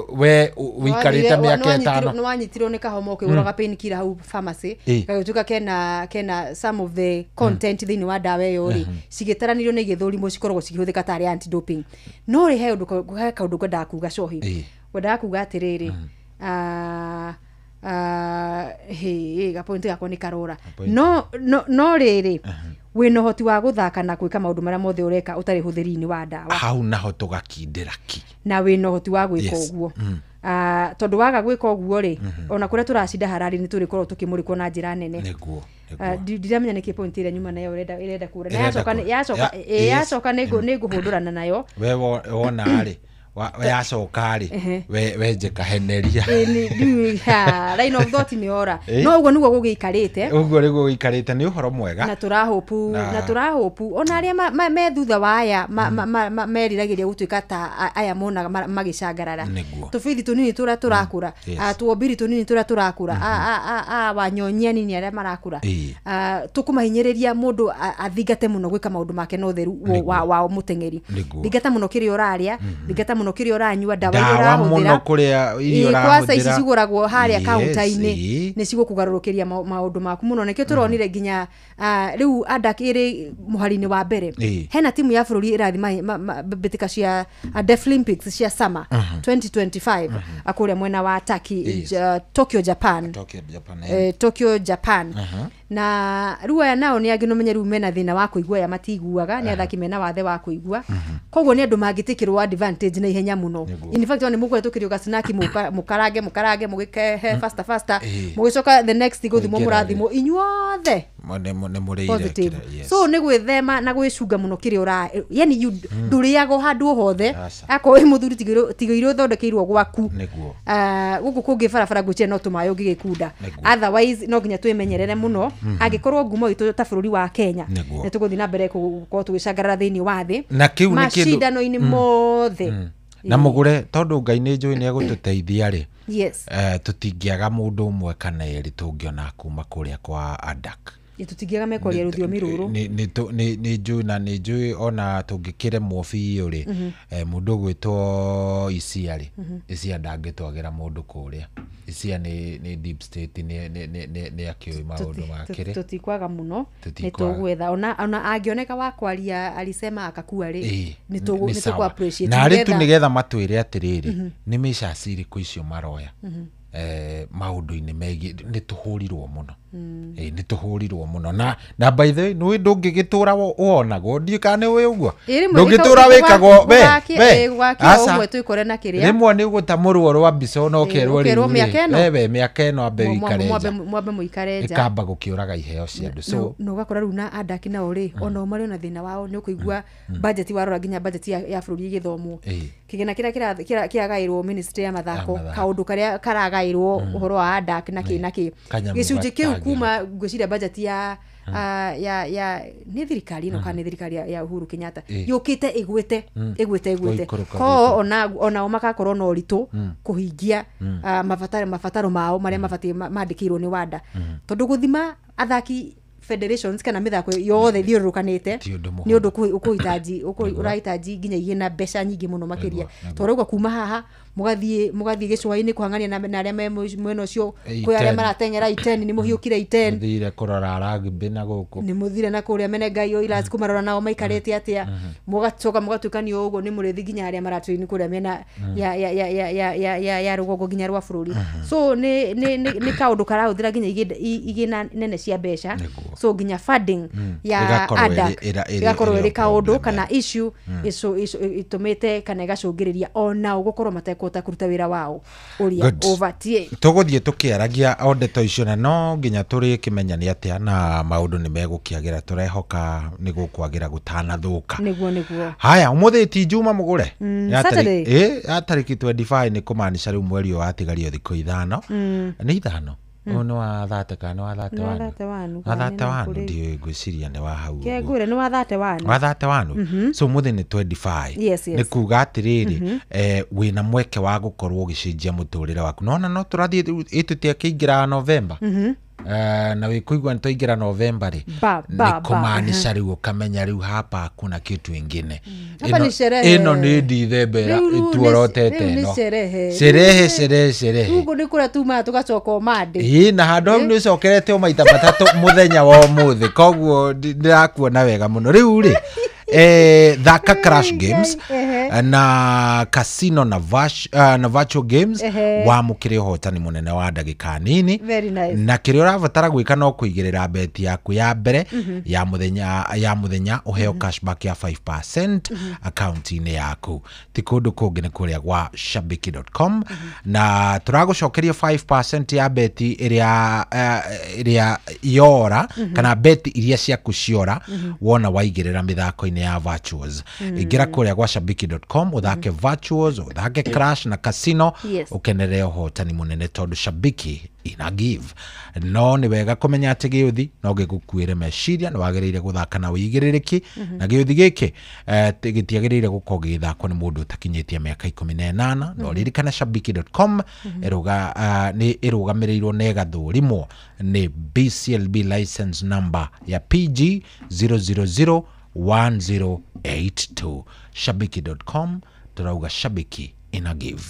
we wikarite mĩaka 5 nĩ wanyitirwo nĩ kahoma ũkĩgũraga painkiller hau pharmacy gagĩtuĩka kena some of the content thĩinĩ wa ndawa ĩyo rĩ cigĩtaranĩrio nĩ igĩthũrimwo cikoragwo cikĩhũthĩka tarĩ anti doping. No rĩ he ũndũ he kaũndũ ngwendaga kuga cohi ngwendaga kuga atĩrĩrĩ Hĩ gapointi gakwa nĩ karora no rĩrĩ wĩna ũhoti wa gũthaka na gwĩka maũndũ marĩa mothe ũreka ũtarĩ hũthĩri-inĩ wa ndawa hau naho tũgakindĩra ki na wĩna ũhoti wa gwĩka ũguo. Tondũ waga gwĩka ũguo rĩ ona kũrĩa tũracinda harari nĩ tũrĩkorwo tũkĩmũrĩkwo na njĩra nene. Nĩguo ndiramenya nĩkĩ point ĩrĩa nyuma nayo ĩrenda kũra na yacoka nĩngũhũndũrana nayo. We wona rĩ yacoka rĩ we njĩka heneria line of thought nĩ ora no ũguo nĩguo gũgĩikarĩte. Ũguo nĩguo gũikarĩte nĩ ũhoro mwega na tũrahopu ona arĩa me thutha wa aya meriragĩria gũtuĩka ta aya monaga magĩcangarara tũbithi tũnini tũrĩa tũrakũra, tuombiri tũnini tũrĩa tũrakũra, wanyonyi anini arĩa marakũra, tũkũmahinyĩrĩria mũndũ athingate mũno gwĩka maũndũ make na ũtheru wa mũteng'eri. Thingata mũno kĩrĩa ũrarĩa, thingata mũno kĩrĩa ũranyua, ndawa iria ũrahũthĩra kũrĩa irio ũrahũthĩra kwaca ici cigũragwo harĩa kaunta-inĩ nĩ cigũkũgarũrũkĩria maũndũ maku mũno. Nĩkĩo tũronire nginya rĩu Adak ĩrĩ mũhari-inĩ wa mbere. Hena timu ya bũrũri ĩrathi mbĩtĩka cia Deaflympics cia summer 2025 kũrĩa mwena wa Turkey, Tokyo Japan. Tokyo Japan. Na rĩu aya nao nĩ angĩ no menye rĩu mena thĩna wa kũigua, aya matiguaga nĩ athaki mena wathe wa kũigua, koguo nĩ andũ mangĩtĩkĩrwo advantage na ihenya mũno. In fact nĩ mũkoretwo tũkĩrĩũka snaki mũkarange mũgĩkehe faster mũgĩcoka the next gũthimwo mũrathimwo inyuothe nĩ mũrĩire. So nĩ gwĩthema na gwĩcunga mũno kĩrĩa ũra yani ndũrĩaga handũ hothe akorwo wĩ mũthuri tiga irio ũthondekeirwo gwaku gũkũ kũngĩ barabara ngwĩciria no tũmaĩ ũngĩgĩkunda, otherwise no nginya twĩmenyerere mũno. Angĩkorwo ngumo itũ ta bũrũri wa Kenya nĩ tũgũthiĩ na mbere gũkorwo tũgĩcangarara thĩinĩ wa thĩ na kĩu nĩ kĩndũ macindano-inĩ mothe na mũgũre tondũ Ngai nĩ njũĩ nĩ egũtũteithia rĩ. Yes. Tũtingĩaga mũndũ ũmwe kana erĩ tũngĩona kuma kũrĩa kwa Adak. Tũtingĩaga mekwaria rũthiomi rũrũ nĩ njũĩ na nĩ njũĩ ona tũngĩkĩremwo biũ rĩ mũndũ ũgwĩtwo Isia rĩ, Isia ndangĩtwagĩra mũndũ kũrĩa. Isia nĩ deep state nĩ akĩũĩ maũndũ makĩrĩ. Tũtikwaga mũno nĩ tũgwetha ona angĩoneka wa kwaria alisema akakua rĩ nĩ tũkũ appreciate na arĩ tu nĩgetha matwĩre atĩrĩrĩ nĩ measures irĩkũ icio maroya maũndũ-inĩ megiĩ nĩ tũhũrirwo mũno. Nĩ tũhũrirwo mũno na by the way nĩ ndũngĩgĩtũra wonagwo ndiũ kana nĩ ũĩ ũguo ndũngĩtũra wĩkagwo we ũmwe twĩkore na kĩrĩa rĩmwe nĩ ũgũtamũrwo rwa mbica na ũkerwo rĩu we mĩaka ĩno ambe ũikare nja mwambe mũikare nja ĩkamba gũkĩũraga iheo cia andũ. So na ũgakora rĩu na Adak nao rĩ ona o marĩ ona thĩna wao nĩ ũkũigua budget warora nginya budget ya bũrũri ĩgĩthomwo kĩgĩna kĩrĩa kĩragaĩrwo ministry ya mathako kaũndũ karĩa karagaĩrwo ũhoro wa Adak na kĩ na kĩ gĩcunjĩ kĩu kuma ngwĩciria budget ya nĩ thirikari ĩno kana nĩ thirikari ya Uhuru Kenyatta yũkĩte ĩgwĩte ko onao makakorwo na ũritũ kũhingia mabataro mao marĩa mabatiĩ mandĩkĩirwo nĩ wanda tondũ gũthima athaki federations kana mĩthako yothe thiũrũrũkanĩte nĩ ũndũ ũkũhitaji ũrahitaji nginya igĩna mbeca nyingĩ mũno makĩria tondũ kuma haha mũgathiĩ gĩcũa-inĩ kũhang'ania na arĩa me mwena ũcio kwĩ arĩa marateng'era iten nĩ mũhiũkire iten mũthire kũrora rugby na gũkũ nĩ mũthire na kũrĩa Menengai Oilers kũmarora nao maikarĩte atĩa mũgacoka mũgatuĩka nĩ ũguo nĩ mũrĩthi nginya arĩa maratũini kũrĩa mĩena ya rũgongo nginya rwa bũrũri. So nĩ kaũndũ karahũthĩra nginya igĩna nene cia mbeca. So nginya funding ya Adak ĩgakorwo ĩrĩ kaũndũ kana issue ĩtũmĩte kana ĩgacũngĩrĩria onao gũkorwo matekũhota kũruta wĩra wao ũrĩa ũbatiĩ. Tũgũthiĩ tũkĩaragia o ndeto icio na no nginya tũrĩkĩmenya nĩ atĩa na maũndũ nĩ megũkĩagĩra tũrehoka nĩ gũkwagĩra gũtanathũka. Nĩguo. Haya ũmũthĩ ti Juma mũgũre ya tarĩki 25 nĩ kũmaanisha rĩu mweri ũyũ watigario thikũ ithano nĩ ithano nĩ wa thate kana nĩ wa thate wanu? Wa thate wanu ndiũĩ ngwĩciria nĩ wa hau ũguo. Ngwĩre nĩ wa thate wanu. Wa thate wanu. So ũmũthĩ nĩ 25. Nĩ kuga atĩrĩrĩ wĩna mweke wa gũkorwo ũgĩcenjia mũtũrĩre waku. Nona no tũrathiĩ ĩtũtiakĩingĩra November. Na wĩkũigua nĩ twaingĩra November rĩ nĩ kũmaanisha rĩu ũkamenya rĩu hapa hakuna kitu ingine. Ĩno nĩ Dithemba ĩtuorotete ĩno sherehe sherehe sherehe ũguo nĩ kũrĩa tumaga tũgacoka o Monday. Ĩĩ na handũ hau nĩ ũcokerete o maita matatũ mũthenya wa ũmũthĩ koguo ndĩrakuona wega mũno rĩu rĩ thaka Crash Games. Na casino na na virtual games wamũkĩre ũhotani mũnene wa ndagĩka nini. Very nice. Na kĩrĩa ũrabatara gwĩka no kũigĩrĩra beti yaku ya mbere ya mũthenya ũheo cashback ya 5% akaunti-inĩ yaku. Ti kũndũ kũngĩ nĩ kũrĩa gwa shabiki.com. Na tũragũcokeria 5% ya beti ĩrĩa yora kana beti iria ciaku ciora wona waigĩrĩra mĩthako-inĩ ya virtuals. Ingĩra kũrĩa gwa shabiki.com ũthake virtuals, ũthake crash na casino. Ũkenere ũhotani mũnene tondũ Shabiki ina give. No nĩ wega kũmenya atĩ gĩũthi no gĩgũkuĩre meciria, nĩ wagĩrĩire gũthaka na ũigĩrĩrĩki, na gĩũthi gĩkĩ gĩtiagĩrĩire gũkorwo gĩgĩthakwo nĩ mũndũ ũtakinyĩtie mĩaka 18. No ririkana shabiki.com nĩ ĩrũgamĩrĩirwo na ĩgathũrimwo nĩ BCLB license number ya PG 0001082. Shabiki.com turauga Shabiki ina give.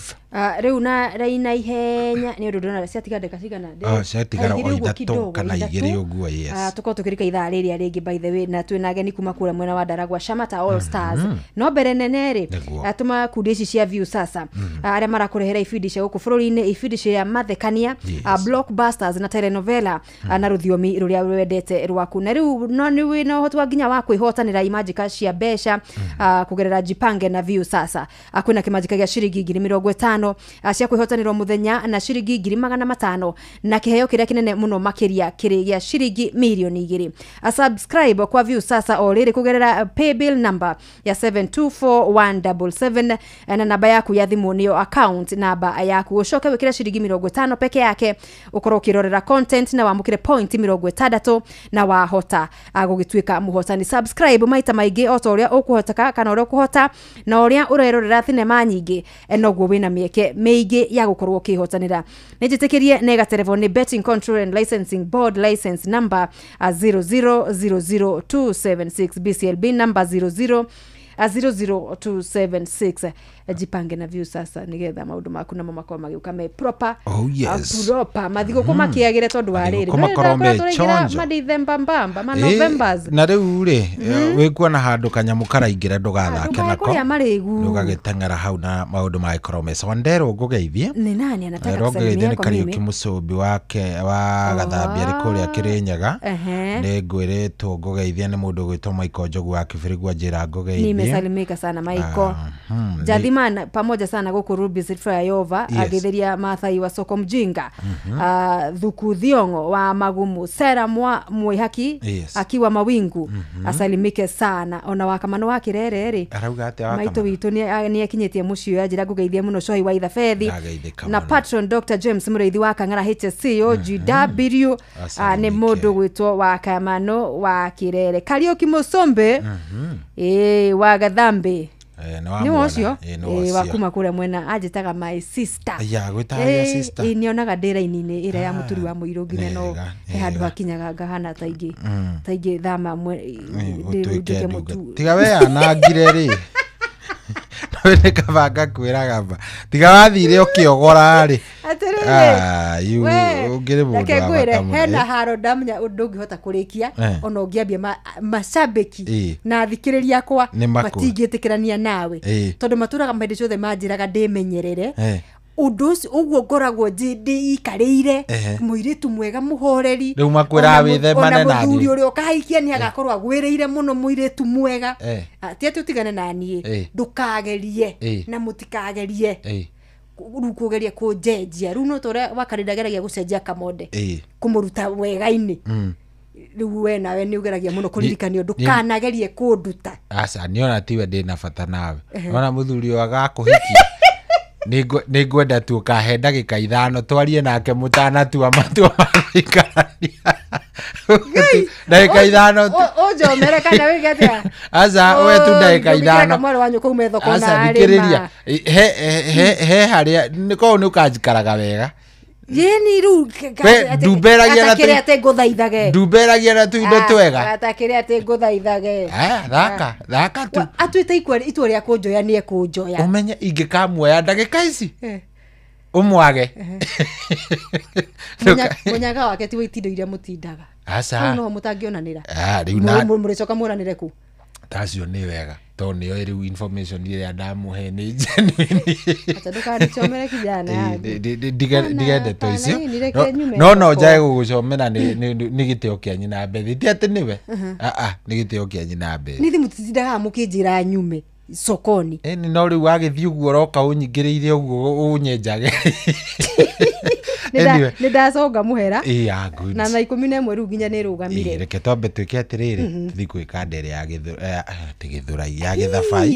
Rĩu na raina ihenya nĩ ũndũ ndona ciatigara ndagĩka cigana? Ciatigara o ithatũ kana igĩrĩ ũguo. Yes. Tũkorwo tũkĩrĩka ithaa rĩrĩa rĩngĩ by the way, na twĩna ageni kuma kũrĩa mwena wa Ndaragwa Shamata All Stars. No mbere nene rĩ, tũma kundi ici cia Viusasa arĩa marakũrehera ibindi cia gũkũ bũrũri-inĩ, ibindi cia mathekania, blockbusters na telenovela, na rũthiomi rũrĩa rwendete rwaku. Na rĩu no nĩ wĩna ũhoti wa nginya wa kwĩhotanĩra imanjika cia mbeca kũgerera Jipange na Viusasa. Kwĩna kĩmanjika gĩa ciringi 50,000 cia kwĩhotanĩrwo mũthenya na ciringi 500,000, na kĩheo kĩrĩa kĩnene mũno makĩria kĩrĩ gĩa ciringi 2,000,000. Subscribe kwa Viusasa o rĩrĩ kũgerera paybill number ya 724177 na namba yaku ya thimũ nĩyo account namba yaku. Ũcoke wĩkĩre ciringi 50 peke yake ũkorwo ũkĩrorera content na wamũkĩre point 60 na wahota gũgĩtuĩka mũhotani. Subscribe maita maingĩ o ta ũrĩa ũkũhoteka kana ũrĩa ũkũhota, na ũrĩa ũrerorera thinema nyingĩ noguo wĩna mĩeke mĩingĩ ya gũkorwo ũkĩhotanĩra. Nĩ njĩtĩkĩrie nĩ gaterebo nĩ Betting Control and Licensing Board license number 0000276, BCLB number 0000276. Jipange na Viusasa nigetha maundu maku namo makorwo magiuka me proper. Oh yes. Proper mathigũkũ makĩagĩre tondũ wa rĩrĩ makorwo me chonjo ma December mbamba ma Novembers. Na rĩu rĩ wĩkuona handũ kanyamũ karaingĩra ndũgathake nako ndũgagĩteng'era hau na maũndũ magĩkorwo me sawa. Nderwo ngũgeithie nĩ nani anataka kusalimia kwa mimi? Kariũki Mũcũmbi wake wa Gathambia arĩ kũrĩa Kĩrĩnyaga. Nĩ ngwĩrĩtwo ngũgeithie nĩ mũndũ ũgwĩtwo Michael Njogu wa Kĩbĩrĩgwa njĩra ngũgeithie. Nimesalimika sana Michael. Jathima pamoja sana gũkũ Ruby Flyover. Yes. Agĩtheria Mathai wa Soko Mjinga, Thuku Thiongo wa Magumu, Sera Mwihaki. Yes. Akiwa Mawingu. Asalimike sana ona wakamano wa Kirere rĩ arauga atĩa maitũ Wakamano? witũ nĩ akinyĩtie mũciĩ ya njĩra ngũgeithie mũno Cohi wa Ithabethi Ndageithĩka na mũno. patron Dr James Mũrĩithi wa Kang'ara HSC OGW. Nĩ Asalimike. mũndũ gwĩtwo wa Kamano wa Kirere. Kariũki Mũcombe wa Gathambi nĩ ũcio wa kuma kũrĩa mwena anjĩtaga my sister. Ya gwĩtaga your sister. Nĩonaga ndĩ raini-inĩ ĩrĩa ya mũturi wa mũirũ nginya no he handũ nĩega. hakinyaga ngahana ta ingĩ thama ũtuĩke nduĩke ndunga. mũtu. Tiga we anangire rĩ nawe nĩ kaba ngakwĩraga mba tiga wathire ũkĩogora rĩ. Atĩrĩrĩ, we, ũngĩrĩ mũndũ reke wa ngwĩre bata mũno. hena haro ndamenya ũndũ ũngĩhota kũrĩkia ona ũngĩambia macambĩki na athikĩrĩria akwa matingĩtĩkĩrania nawe tondũ matũraga hĩndĩ ciothe manjĩraga ndĩmenyerere ũndũ ũcio ũguo ngoragwo ndĩikarĩire mũirĩtu mwega mũhoreri. Rĩu makwĩraga wĩthemane ona na mũthuri niĩ. ũrĩa ũkahikia nĩ agakorwo agwĩrĩire mũno mũirĩtu mwega. Ti atĩ ũtigane na niĩ, ndũkagerie na mũtikagerie rĩu kũgeria kũnjenjia. Rĩu no ta ũrĩa wakarĩ ageragia gũcenjia kamonde kũmũruta wega-inĩ. Rĩu we nawe nĩ ũgeragia mũno kũririkanio ndũkanagerie kũnduta. Aca niona tiwe ndĩna bata nawe. Ona mũthuri ũyũ agakũhikia nĩ ngwenda tu ũkahe ndagĩka 5 twarie nake mũtanatua matua ma gũikarania. Ndagĩka 5 tu. Ũnjomere kana wĩke atĩa? Aca we tu ndagĩka 5. Mwarĩ wa nyũkwa ume thoko Aca na thikĩrĩria arĩma. he harĩa nĩ korwo nĩ ũkanjikaraga wega. Yeni rĩu We, ndumberagia na kĩrĩa atĩ ngũthaithage. Ndumberagia na tuindo twega. Ata kĩrĩa atĩ ngũthaithage. Thaka tu. Atuĩte itua rĩa kũnjoya nĩ ekũnjoya. Ũmenye ingĩkamuoya ndagĩka ici ũmwage. Mũnyaga wake ti wa itindo iria mũtindaga. Aca. Hau noho mũtangĩonanĩra. Rĩu na Mũrĩcoka muonanĩre kũ? Tacio nĩ wega tondũ nĩoĩ rĩu information ĩrĩa ndamũhe nĩ genuine. Acha ndũkanichomere kijana yangu. Ndige ndeto Hapana, icio. hii nireke nyume No thoko. njae gũgũcomera nĩ gĩtĩo kĩa nyina Bethi, ti atĩ nĩwe, nĩ gĩtĩo kĩa nyina Bethi. Nĩ thimũ titindaga mũkĩnjĩra nyume sokoni. Ĩni no rĩu wagĩthiĩ ũguo ũroka ũnyingĩrĩire ũguo ũnyenjage. Anyway. Nĩ ndaconga mũhera. Yeah, good. Na thaa 11 rĩu nginya nĩ rũgamire. Reke twambe twĩke atĩrĩrĩ, tũthiĩ gwĩka ndere ya gĩthũrai ya gĩthabai.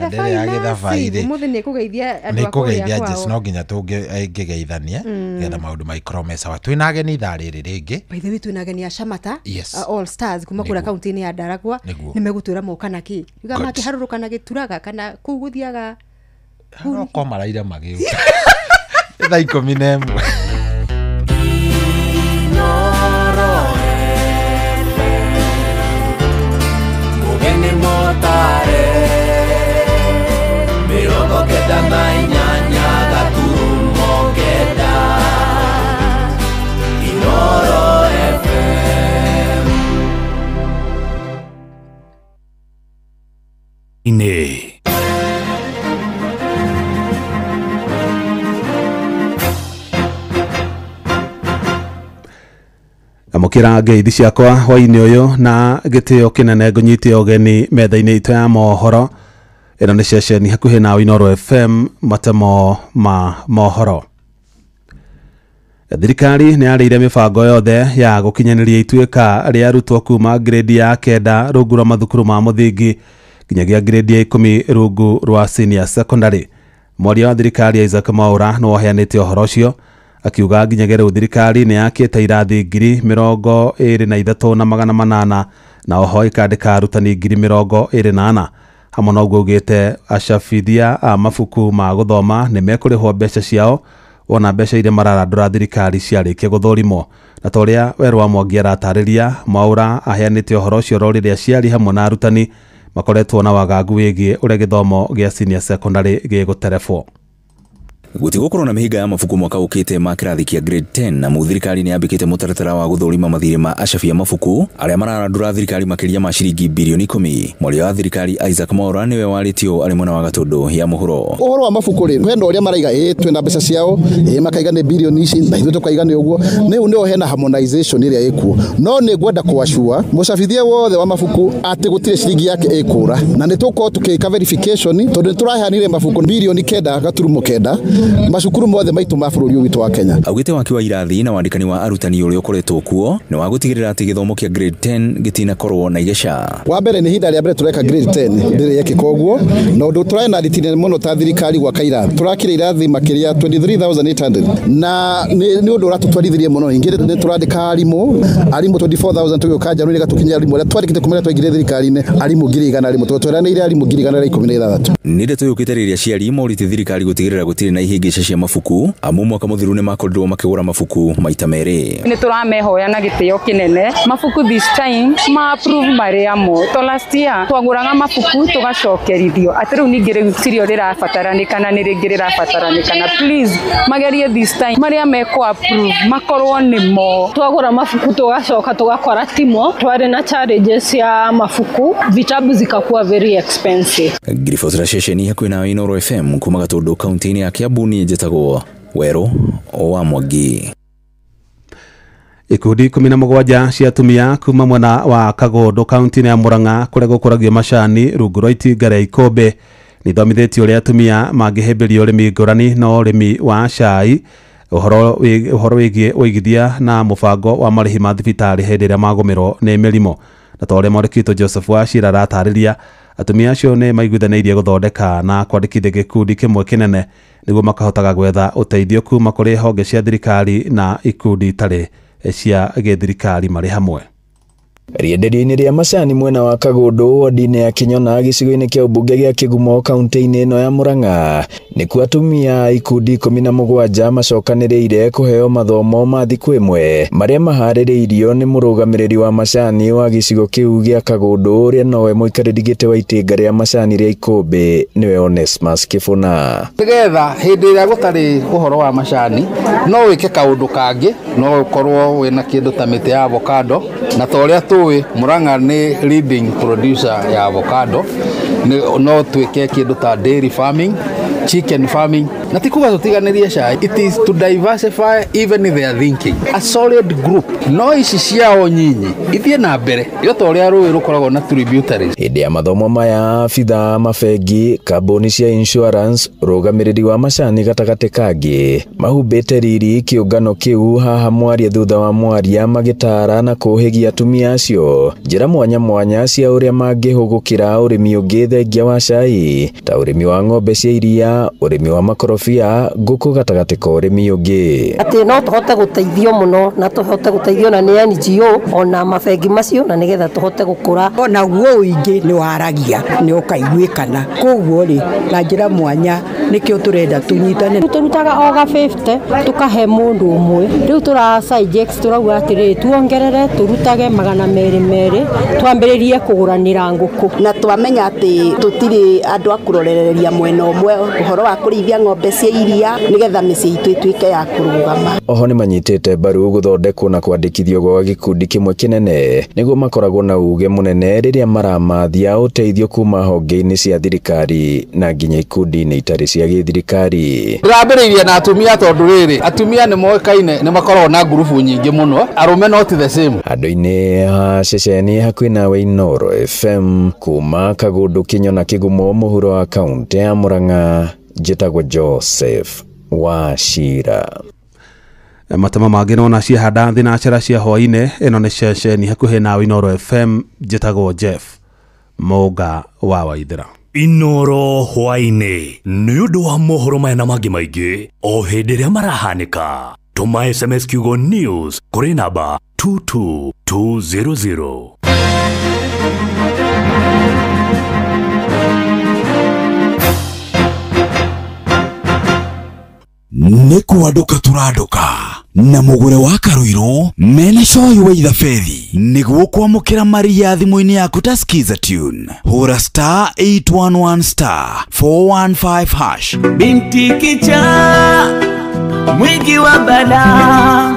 Ndere ya gĩthabai rĩ, Ũmũthĩ nĩ kũgeithia andũ nĩ a kũrĩa kũgeithia kwao. Jess, no nginya tũngĩgeithania getha maũndũ maikorwo me sawa. Twĩna ageni ithaa rĩrĩ rĩngĩ. By the way, twĩna ageni a Shamata, Yes. All Stars kuma kũrĩa Nĩguo. kaunti-inĩ ya Ndaragwa. Nĩguo. Nĩ megũtwĩra moka na kĩ. Yuga Good. makĩharũrũka na gĩturaga kana kũu gũthiaga. No maraira magĩũka. Thaa 11. Mugeni motare 98 gaturumo 9 Inoro FM. Ine. Amũkĩra ngeithi ciakwa hwainĩ ũyũ na gĩtĩo kĩnene ngũnyite ũgeni metha-inĩ itũ ya mohoro. Ĩno nĩ ceceni hakuhĩ na Inooro FM, matemo ma mohoro. Thirikari nĩ yarĩire mĩbango yothe ya gũkinyanĩria ituĩka rĩa arutwo kuma grade ya 9 rungu rwa mathukuru ma mũthingi nginyagia grade ya 10 rungu rwa senior secondary. Mwaria wa thirikari Isaac Mwaura nĩ waheanĩte ũhoro ũcio akiuga nginyagia rĩu thirikari nĩ yakĩte irathi 23,800 na oho ĩkandĩka arutani 24,000. Hamwe na ũguo augĩte acabithia a mabuku ma gũthoma nĩ mekũrĩhwo mbeca ciao wona mbeca iria mararandũra thirikari ciarĩkia gũthũrimwo. Na ta ũrĩa Werũ wa Mwangi aratarĩria, Mwaura aheanĩte ũhoro ũcio rĩrĩa aciari hamwe na arutani makoretwo na wagagu wĩgiĩ ũrĩa gĩthomo gĩa senior secondary gĩgũterebwo. Gũtigũkorwo na mĩhĩnga ya mabuku mwaka ũkĩte ma kĩrathi kĩa grade 10 na thirikari nĩ yambĩkĩte mũtaratara wa gũthũrima mathirĩ ma acabi a mabuku arĩa mararandũra thirikari makĩria ma ciringi bilioni 10. Mwaria wa thirikari Isaac Mwaura nĩwe warĩtio arĩ mwena wa Gatũndũ ya mũhuro. Ũhoro wa mabuku rĩ, hena ũrĩa maraiga twĩna mbeca ciao, makaiga nĩ bilioni ici na ithuĩ tũkaiga nĩ ũguo. Nĩ nĩho hena harmonization ĩrĩa ĩkuo. No nĩ ngwenda kũacua mũcabithia wothe wa mabuku atĩ gũtirĩ ciringi yake ĩkũra, na nĩ tũgũkorwo tũkĩka verification tondũ nĩ tũraheanire mabuku bilioni 9.9 macukuru mothe maitu ma bũrũri witũ wa Kenya. Augĩte waki wa irathi na wandĩkani wa arutani ũrĩa ũkoretwo kuo nĩ wa gũtigĩrĩra atĩ gĩthomo kĩa grade 10 gĩtinakorwo na igeca. Wa mbere nĩ ihinda rĩa mbere tũreka grade 10 ndĩrĩ yekĩka ũguo, na ũndũ tũrarĩ na ritine mũno ta thirikari gwaka irathi. Tũrakire irathi makĩria 23,800 na nĩ ũndũ ũratũtwarithirie mũno. Ningĩ nĩ tũrandĩka arimũ 24,000 tũgĩũka January gatũkinyia arimũ arĩa twandĩkĩte kuma rĩrĩa twaingĩrire thirikari-inĩ, arimũ 100,000 tũreranĩire arimũ 116,000. Nĩ ndeto yũkĩte rĩrĩa aciari morĩtie thirikari gũtigĩrĩra gũtirĩ na ihĩngĩca cia mabuku amu mwaka mũthiru nĩ makorirwo makĩgũra mabuku maita merĩ. Nĩ tũramehoya na gĩtĩo kĩnene mabuku this time ma approve marĩa mo to last year twagũraga mabuku tũgacokerithio atĩ rĩu ningĩ rĩu tirio rĩrabataranĩkana nĩ rĩngĩ rĩrabataranĩkana. Please magerie this time marĩa mekũ approve makorwo nĩmo. Twagũra mabuku tũgacoka tũgakora timo twarĩ na challenges ya mabuku, vitabu zikakuwa very expensive. Ngiribotera ceceni hakuhĩ na Inooro FM kuma Gatũndũ kaunti-inĩ ya Kiambu, niĩ njĩtagwo Werũ wa Mwangi. Ikundi 17 cia atumia kuma mwena wa Kagondo kaunti-inĩ ya Murang'a kũrĩa gũkũragio macani rungu rwa itinga rĩa Ikũmbĩ nĩ ithomithĩtio ũrĩa atumia mangĩhĩmbĩria ũrĩmi ngũrani na ũrĩmi wa cai, ũhoro wĩgiĩ ũigithia na mũbango wa marĩhi ma thibitarĩ hĩndĩ ĩrĩa magũmĩrwo nĩ mĩrimũ. Na ta ũrĩa mwandĩki witũ Joseph Wachira aratarĩria, atumia acio nĩ maiguithanĩirie gũthondeka na kwandĩkithia gĩkundi kĩmwe kĩnene nĩguo makahotaga gwetha ũteithio kuma kũrĩ honge cia thirikari na ikundi itarĩ cia gĩthirikari marĩ hamwe. Rĩenderio-inĩ rĩa macani mwena wa Kagondo wodi-inĩ ya Kinyona gĩcigo-inĩ kĩa ũmbunge gĩa Kĩgumo kaunti-inĩ ĩno ya Murang'a nĩkuo atumia ikundi 17 macokanĩrĩire kũheo mathomo ma thikũ ĩmwe marĩa maharĩrĩirio nĩ mũrũgamĩrĩri wa macani wa gĩcigo kĩu gĩa Kagondo ũrĩa nowe mũikarĩri gĩtĩ wa itinga rĩa macani rĩa Ikũmbĩ nĩwe Onesmus Kĩbũna. Nĩgetha hĩndĩ ĩrĩa gũtarĩ ũhoro wa macani no wĩke kaũndũ kangĩ, no ũkorwo wĩna kĩndũ ta mĩtĩ ya avocado na ta ũrĩa tũĩ Murang'a nĩ leading producer ya avocado, no twĩke kĩndũ ta dairy farming, chicken farming, na ti kuga tũtiganĩrie cai. It is to diversify even their thinking. A solid group no ici ciao nyinyi ithiĩ na mbere yo ta ũrĩa rũĩ rũkoragwo na tributaries. Hĩndĩ ya mathomo maya abithaa mabengi, kambuni cia insurance, rũgamĩrĩri wa macani gatagatĩ kangĩ mahumbĩte riri kĩũngano kĩu haha mwaria thutha wa mwaria magĩtara na kũhĩgia atumia acio njĩra mwanya mwanya cia ũrĩa mangĩhũgũkĩra ũrĩmi ũngĩ thengia wa cai ta ũrĩmi wa ng'ombe cia iria, ũrĩmi wa makorobia, ngũkũ gatagatĩ ka ũrĩmi ũngĩ. Atĩ no tũhote gũteithio mũno na tũhote gũteithio na nĩ NGO ona mabengi macio na nĩgetha tũhote gũkũra. Onaguo ũingĩ nĩ waragia nĩ ũkaiguĩkana, koguo rĩ na njĩra mwanya nĩkĩo tũrenda tũnyitane. Tũrutaga oga 50 tũkahe mũndũ ũmwe, rĩu tũra suggest tũrauga atĩrĩrĩ tuongerere tũrutage 200 twambĩrĩrie kũgũranĩra ngũkũ. Na twamenya atĩ tũtirĩ andũ a kũrorereria mwena ũmwe ũhoro wa kũrĩithia ng'ombe cia iria nĩgetha mĩciĩ itũ ĩtuĩke ya kũrũgama. Oho nĩmanyitĩte mbaru gũthondekwo na kwandĩkithio gwa gĩkundi kĩmwe kĩnene nĩguo makoragwo na uge mũnene rĩrĩa maramathia ũteithio kuma honge-inĩ cia thirikari na nginya ikundi-inĩ itarĩ cia gĩthirikari. Ndĩrambĩrĩirie na atumia tondũ rĩrĩ atumia nĩ moĩkaine nĩ makoragwo na ngurubu nyingĩ mũno, arũme not the same. Handũ-inĩ ha ceceni hakuhĩ nawe Inooro FM kuma Kagundu Kĩnyona Kĩgumo mũhuro wa kaũntĩ ya Murang'a, njĩtagwo Joseph Wachira. Matama mangĩ nona ciahanda thinacara cia hwaĩ-inĩ. Ĩno nĩ ceceni hakuhĩ nawe Inooro FM, njĩtagwo Jeff Mũnga wa Waithĩra. Inooro hwaĩ-inĩ nĩ ũndũ wa mohoro maya na mangĩ maingĩ o hĩndĩ ĩrĩa marahanĩka. Tũma SMS kiugo news kũrĩ namba 22200. Nĩ kwandũka tũrandũka na mũgũre wa Karuiru mena coyi wa ithabethi nĩguo kwamũkĩra maria thimũ-inĩ yaku ta Skiza Tune. Hũra star 811 star 415 hash. Binti kichaa mwingi wa balaa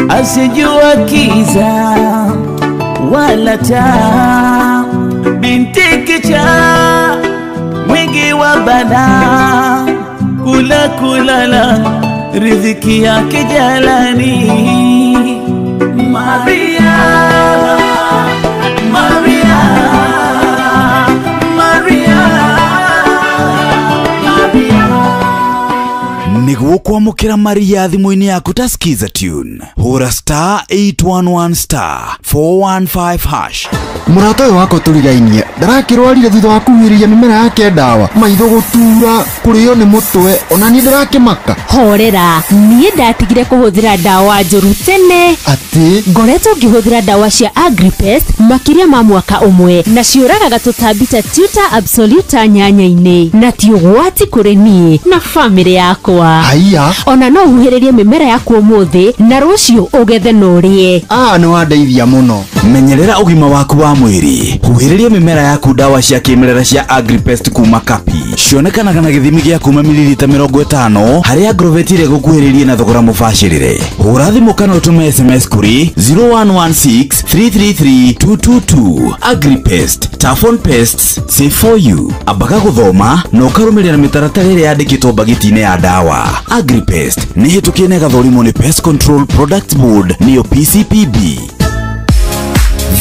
asijua kiza wala taa. Binti kichaa mwingi wa balaa kula kulala riziki yake jalani. Maria, Maria, Maria, Maria. Nĩguo kwamũkĩra maria thimũ-inĩ yaku ta Skiza Tune, hũra star 811 star 415 hash. Mũrata ũyũ wakwa tũrigainie ndarakĩrwarire thutha wa kuhuhĩrĩria mĩmera yake ndawa, maitho gũtura, kũrĩo nĩ mũtwe, ona niĩ ndĩrakĩmaka. Horera, niĩ ndatigire kũhũthĩra ndawa njũru tene. Atĩ? Ngoretwo ngĩhũthĩra ndawa cia Agripest makĩria ma mwaka ũmwe na ciũragaga tũtambi ta Tuta absoluta nyanya-inĩ na ti ũgwati kũrĩ niĩ na bamĩrĩ yakwa. Haiya. Ona no ũhuhĩrĩrie mĩmera yaku ũmũthĩ na rũciũ ũgethe na ũrĩe. Ah, nĩ wandeithia mũno. Menyerera ũgima waku wa mwĩrĩ, huhĩrĩria mĩmera yaku ndawa cia kĩmerera cia Agripest kuma Kapi. Cionekanaga na gĩthimi gĩa kuma mililita 50 harĩa Agrovet ĩrĩa ĩgũkuhĩrĩirie na thogora mũbacĩrĩre. Hũra thimũ kana ũtũme SMS kũrĩ 0116 333 222. Agripest, tough on pests, safe for you. Ambaga gũthoma na ũkarũmĩrĩra mĩtaratara ĩrĩa yandĩkĩtwo mbagiti-inĩ ya ndawa. Agripest nĩ hĩtũkie na ĩgathũrimwo nĩ Pest Control Products Board nĩyo PCPB.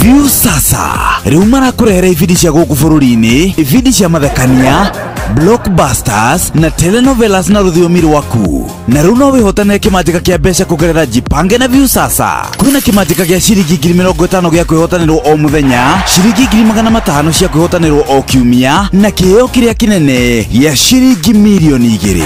View sasa rĩu marakũrehera ibindi cia gũkũ bũrũri-inĩ, ibindi cia mathekania, blockbusters na telenovelas na rũthiomi rwaku. Na rĩu no wĩhotanĩre kĩmanjĩka kĩa mbeca kũgerera Jipange na View sasa. Kwĩna kĩmanjĩka gĩa ciringi 50,000 gĩa kwĩhotanĩrwo o mũthenya, ciringi 500,000 cia kwĩhotanĩrwo o kiumia, na kĩheo kĩrĩa kĩnene gĩa ciringi 2,000,000.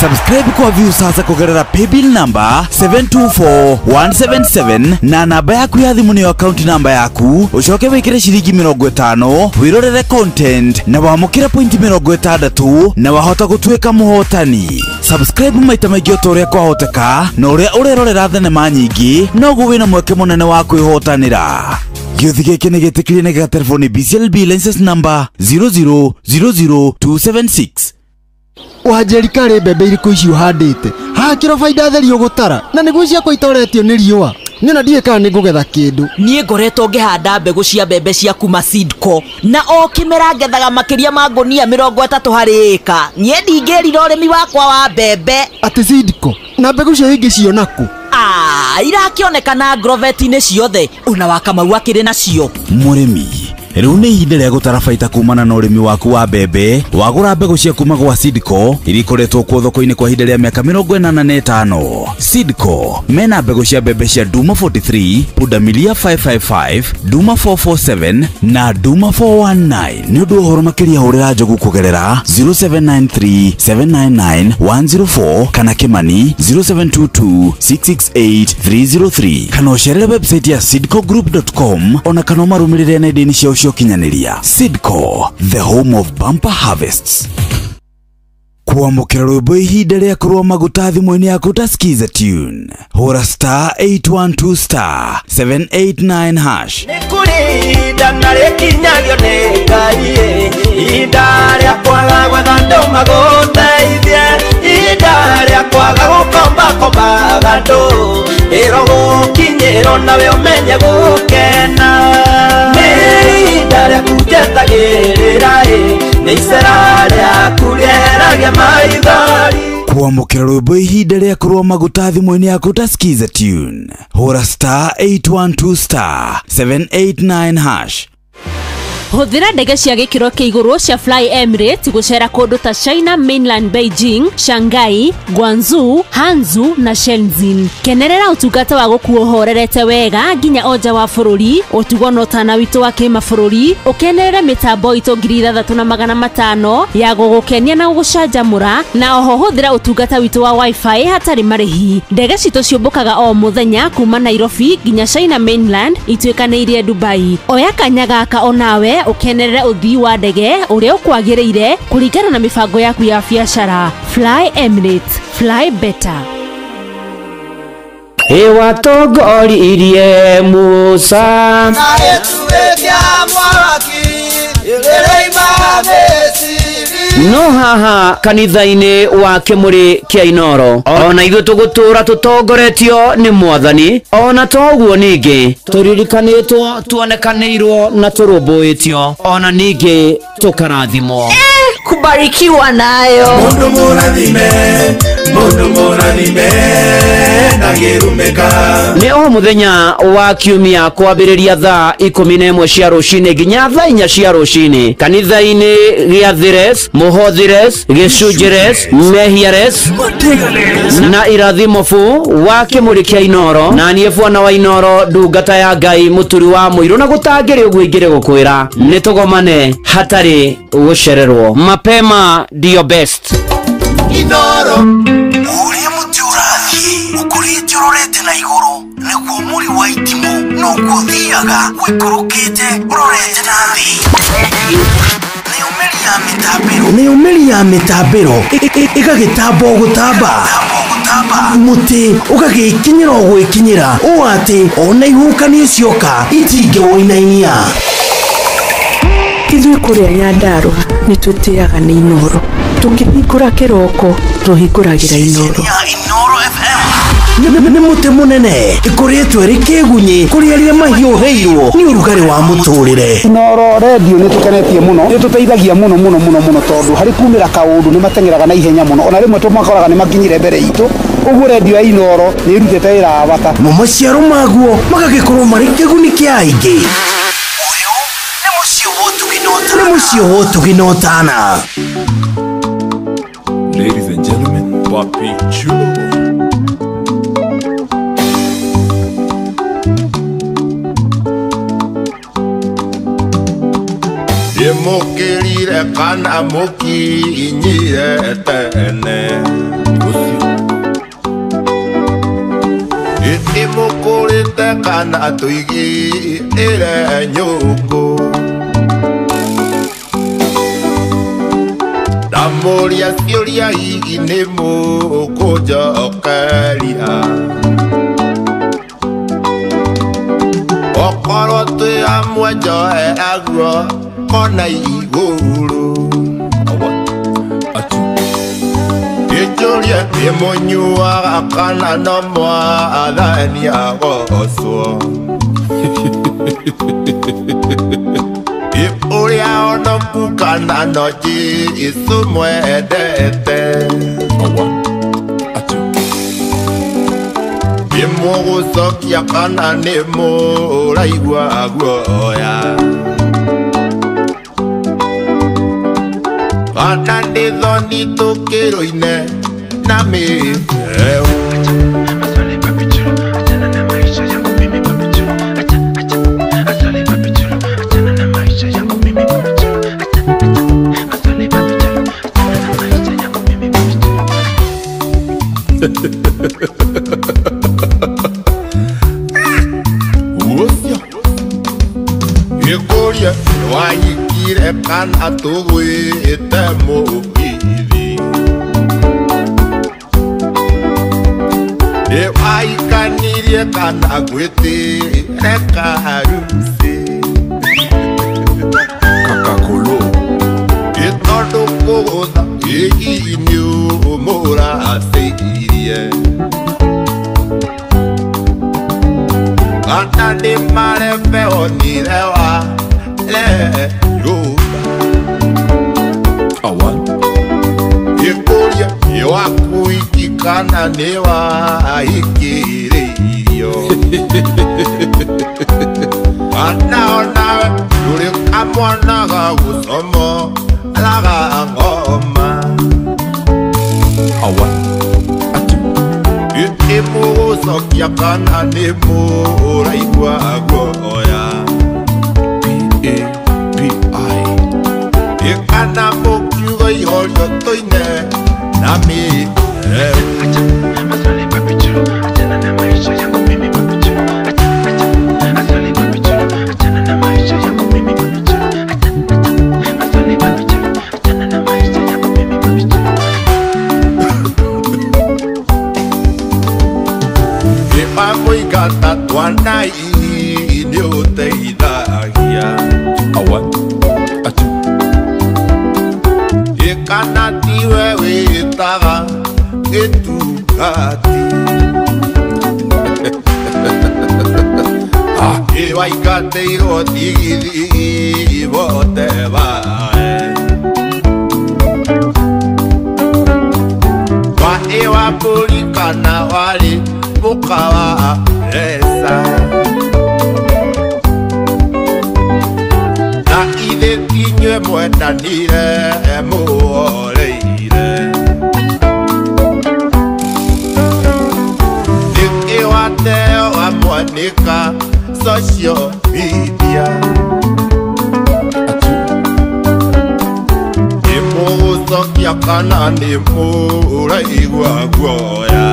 Subscribe kwa View sasa kũgerera paybill number 724177 na namba yaku ya thimũ nĩyo account number yaku, ũcoke wĩkĩre ciringi 50 wĩrorere content na wamũkĩre point 60 na wahota gũtuĩka mũhotani. Subscribe maita maingĩ o ta ũrĩa kwahoteka na ũrĩa ũrerorera thenema nyingĩ noguo wĩna mweke mũnene wa kwĩhotanĩra. Gĩũthi gĩkĩ nĩ gĩtĩkĩrie na gĩgaterefoni BCLB license number 0000276. Wanjeri karĩ mbembe irĩkũ ici ũhandĩte? Haha kĩro baida theri ũgũtara na nĩguo ciakwa itoretio nĩ riũa. Niĩ na ndiĩ kana nĩ ngũgetha kĩndũ. Niĩ ngoretwo ngĩhanda mbegũ cia mbembe cia kuma Seedco na o kĩmera ngethaga makĩria ma ngũnia 30 harĩ ĩka. Niĩ ndingĩrira ũrĩmi wakwa wa mbembe. Atĩ Seedco na mbegũ cio ingĩciona kũ? Irakĩonekana Agrovet-inĩ ciothe, ona wa Kamau akĩrĩ nacio. Mũrĩmi, rĩu nĩ ihinda rĩa gũtara baita kumana na ũrĩmi waku wa mbembe. Wagũra mbegũ cia kuma gwa Seedco iria ikoretwo kuo thoko-inĩ kwa ihinda rĩa mĩaka 85. Seedco mena mbegũ cia mbembe cia Duma 43, Pundamilia 555, Duma 447 na Duma 419. Nĩ ũndũ wa ũhoro makĩria hũrĩra Njogu kũgerera 0793 799 104 kana Kimani 0722 668 303 kana ũcerere website ya seedcogroup.com ona kana ũmarũmĩrĩre nenda-inĩ ciao cia ũkinyanĩria. Seedco, the home of bumper harvests. Kwamũkĩra rwĩmbo ihinda rĩa kũrũa maguta thimũ-inĩ yaku ta Skiza Tune. Hũra star 812 star 789 hash. Nĩ kũrĩ ihinda na rĩkinyagio nĩ Ngai, ihinda rĩa kwaga gwetha andũ magũteithie, ihinda rĩa kwaga gũkombakombaga andũ, ĩro gũkinyĩrwo nawe ũmenye gũkena. Nĩ ihinda rĩaku njetagĩrĩra, nĩ icera rĩaku rĩeheragia maithori. Kwamũkĩra rwĩmbo ihinda rĩa kũrũa maguta thimũ-inĩ yaku ta Skiza Tune. Hũra star 812 star 789 hash. Hũthĩra ndege cia gĩkĩro kĩa igũrũ cia Fly Emirates gũcera kũndũ ta China Mainland, Beijing, Shanghai, Guangzhou, Hangzhou na Shenzhen. Kenerera ũtungata wa gũkuo ũhorerete wega nginya o nja wa bũrũri, ũtugo na ũtana witũ wa kĩmabũrũri, ũkenerere mĩtambo itũ 6500 ya gũgũkenia na gũgũcanjamũra, na oho hũthĩra ũtungata witũ wa wifi hatarĩ marĩhi. Ndege citũ ciũmbũkaga o mũthenya kuma Nairobi nginya China Mainland ituĩkanĩirie Dubai. Oya kanya gaka onawe ukenerere uthii wa ndege uria ukwagiriire kuringana na mibango yaku ya biacara. Fly Emirates, fly better. Ĩwatongoririe Musa na ĩtuĩkia mwaki ĩrĩima Misiri. No haha kanitha-inĩ wa Kĩmũrĩ kĩa Inoro ona ithuĩ tũgũtũra tũtongoretio nĩ Mwathani, ona toguo ningĩ tũririkanĩtwo, tuonekanĩirwo na tũrũmbũĩtio, ona ningĩ tũkarathimwo. Kubarikiwa nayo. Mundu mũrathime, mundu mũrathime ndangĩrumĩka. Nĩ o mũthenya wa kiumia kwambĩrĩria thaa 11 cia rũcinĩ nginya thaa 4 cia rũcinĩ kanitha-inĩ gĩa Thires, Mũhothires, Gĩcunjĩres, Mehiares na Irathimobu wa Kĩmũrĩ kĩa Inoro. Na niĩ bwana wa Inoro, ndungata ya Ngai, mũturi wa mũirũ, na gũtangĩrĩ ũguo ingĩrĩ gũkwĩra nĩ tũgomane hatarĩ gũcererwo. Mapema ndio best. Inoro ũrĩa mũtĩ ũrathiĩ ũkũrĩte ũrorete na igũrũ nĩguo mũri wa itimũ noguo ũthiaga ũikũrũkĩte ũrorete na thĩ. Nĩyo mĩri ya mĩtambĩro ĩgagĩtamba o gũtamba, mũtĩ ũgagĩkinyĩra o gwĩkinyĩra ũũ atĩ ona ihuhũkanio cioka itingĩwũinainia. Ithuĩ kũrĩa Nyandarũa nĩ twĩtĩaga nĩ Inoro, tũkĩhingũra kĩroko tũhingũragĩra Inoro. Nĩ mũtĩ mũnene ĩkũrĩtwo ĩrĩ kĩgunyĩ kũrĩ arĩa mahiũhĩirwo nĩ ũrugarĩ wa mũtũrĩre. Inoro redio nĩ tũkenetie mũno, nĩ tũteithagia mũno mũno mũno mũno tondũ harĩ kumĩra kaũndũ nĩ mateng'eraga na ihenya mũno, ona rĩmwe tũmakoraga nĩ makinyire mbere itũ. Ũguo redio ya Inoro nĩ ĩrutĩte wĩra wa bata. Mo maciaro maguo magagĩkorwo marĩ kĩguni kĩa aingĩ. Nĩ mũciĩ wa ũtugi na ũtana. Ladies and gentlemen, Papi Chulo. Ndĩmũkĩrire kana mũkinyire tene, ĩtĩmũkũrĩte kana tũigĩire nyũngũ. Ndamũria ciũria hihi nĩ mũkũnjokeria, okorwo twĩ hamwe njoe aguo kona igũrũ. Ĩnjũrie Ĩmũnyuaga kana no mwathani agocwo. Ũrĩa onoku kana no Jesũ mwendete. Ĩmũgũcokia kana nĩ mũraigua guoya. Kana nĩ thoni tũkĩrũine na mĩheo. Ũcio gĩkũria wahikire kana tũgwĩte mũgithi. Nĩ wahikanirie kana gwĩtĩre kaharusi. Kakakolo ĩ tondũ kũgũtha ĩhihi nĩ ũmũracĩirie. Kana nĩ marebe onire wa lenyũmba. Gĩkũria nĩ waku iki kana nĩ wahikĩrĩirio. Kana onawe ndũrĩ kamwana ga gũcomoraga ng'oma. Ĩmũgũcokia kana nĩ mũraigua guoya. Ĩ kana mũkiuga ihorio tũine na mĩheo. Ĩmamũingata twana hihi nĩ ũteithagia. Ĩ kana tiwe wĩtaga gĩtungati. Ĩ waingatĩirwo tigithigi bote bae. Wa ĩ wa mbũri kana warĩ mũka wa mbeca. Na ithe inyuĩ mwendanire muoreire. Nĩkĩ wateo wamwanĩka social media. Nĩ mũgũcokia kana nĩ mũraigua guoya.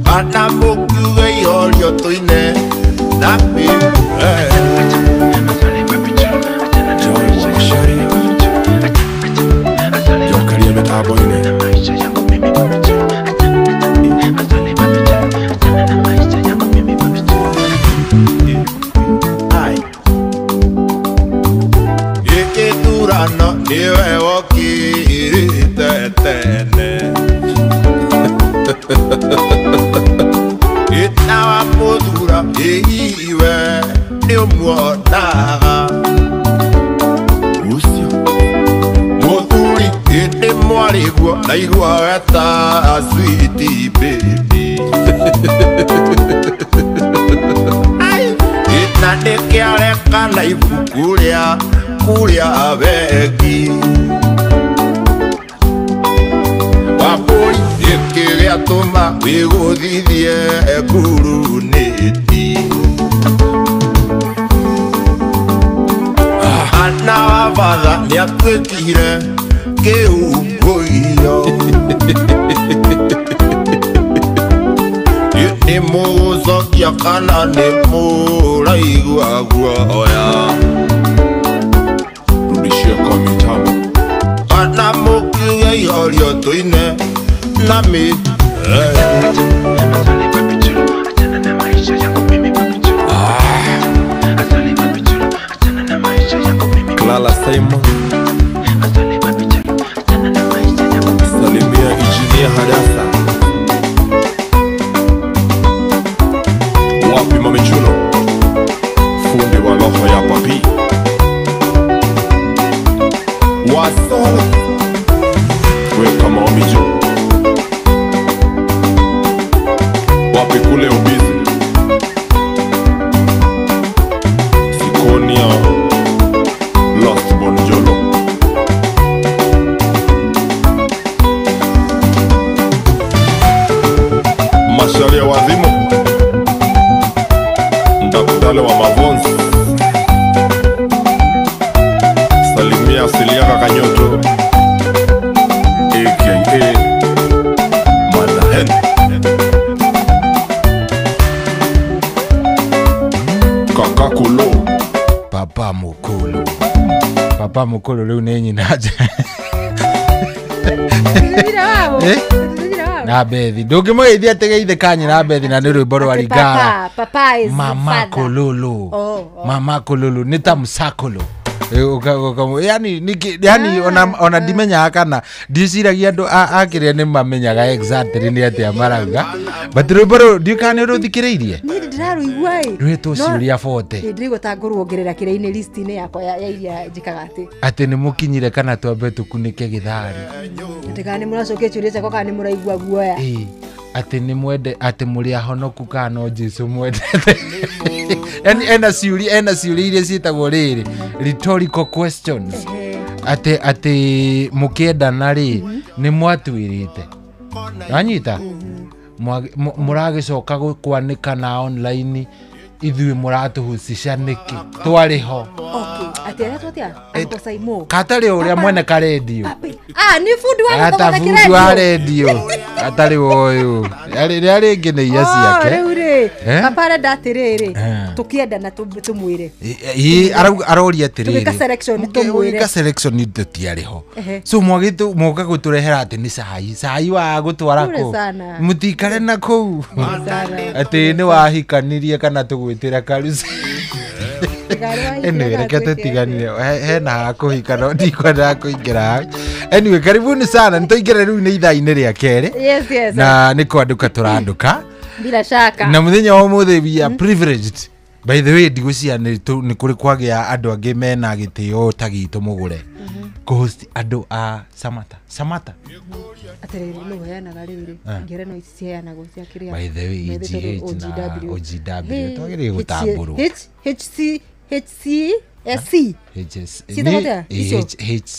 Kana mũkiuge ihorio tũine na mĩheo. Jokaria mĩtambo-inĩ. Gĩkĩthurano nĩwe wokĩrĩte tene. Ĩna wa mũthura ĩhiwe nĩ ũmuonaga. Ũcio mũthuri ĩndĩ mwarĩguo ndaigua weta sweet baby. Ĩna nĩkĩarekana ibuku rĩa kũrĩa bengi. Wambũi nĩkĩ gĩatũma wĩgũthithie ngurunĩti. Ana wa batha nĩatuĩkire kĩũngũiyo. Nĩ mũgũcokia kana nĩ mũraigua guoya. Rudishia kwa mitambo. Kana mũkiuge ihorio tũine na mĩheo. Clara Simon. Salimia Hadasa. Wapi Mamichulo, fundi wa roho ya papi. Wasolo, weka maombi juu. Wapi kule ubizi, Sikonia Lost Bonjolo. Masharia wazimu, Ndakudale wa mavonzi. Salimia Siliaka Kanyoto, a.k.a. Madahen. Kakakulo Papa Mukulu. Papa Mukulu rĩu nĩ nyina nja. Na Bethi ndũngĩmũgeithia atĩ geithe ka nyina Bethi na nĩ rwĩmbo rwa Lingala. Papa is Mama Kololo. Mama Kololo nĩ ta msakolo. Yani yani ona ndimenyaga kana ndiciragia andũ a kĩrĩa nĩ mamenyaga exactly nĩ atĩa marauga, but rwĩmbo rũrũ ndiũĩ kana nĩ rũthikĩrĩirie. Niĩ ndĩrarũigua ĩ rwĩtwo ciũria 40. Ndĩraigua ta ngũruongerera kĩrĩa-inĩ list-inĩ yakwa ya iria njĩkaga atĩ atĩ nĩ mũkinyire kana twambe tũkunĩke gĩthari, atĩ kana nĩ mũracokia ciũria ciakwa kana nĩ mũraigua guoya, atĩ nĩ mwende atĩ mũrĩ ahonoku kana no Jesũ mwendete. Yani ena ciũria iria ciĩtagwo rĩrĩ rhetorical questions, atĩ atĩ mũkĩendana rĩ nĩ mwatuĩrĩte, wanyita mũragĩcoka gũkwanĩkana online ithuĩ mũratũhucisha nĩkĩ twarĩ ho. Katarĩ ũrĩa mwene ka redio, nĩ fundi wa gũthondeka fundi wa redio atarĩ ũyũ rĩrĩa rĩngĩ nĩ iria ciake. Rĩu rĩ papa arenda atĩrĩrĩ tũkĩendana tũmwĩre, aroria atĩrĩrĩ tũgĩka selection tũtiarĩ ho, so mwoka gũtũrehera atĩ nĩ cai cai wa gũtwara kũ mũtikare na kũu atĩ nĩ wahikanirie kana tũgwĩtĩra karusi. Anyway, reke tũtiganire hena ha kũhika no ndikwendaga kũingĩra. Anyway, karibuni sana nĩtũingĩre rĩu nĩ ithaa-inĩ rĩa kerĩ. Yes, yes. Na nĩ kwandũka tũrandũka bila shaka, na mũthenya wa ũmũthĩ we are privileged. By the way, ndigũcia nĩ kũrĩ kwagĩa andũ angĩ mena gĩtĩo ta gitũ mũgũre kũhost andũ a Samata. Samata atĩrĩrĩ nũ ũheanaga rĩrĩ ngerenwa ici ciheanagwo cia kĩrĩa. By the way, EGH na OGW twagĩrĩire gũtambũrwo. HC HC SC HS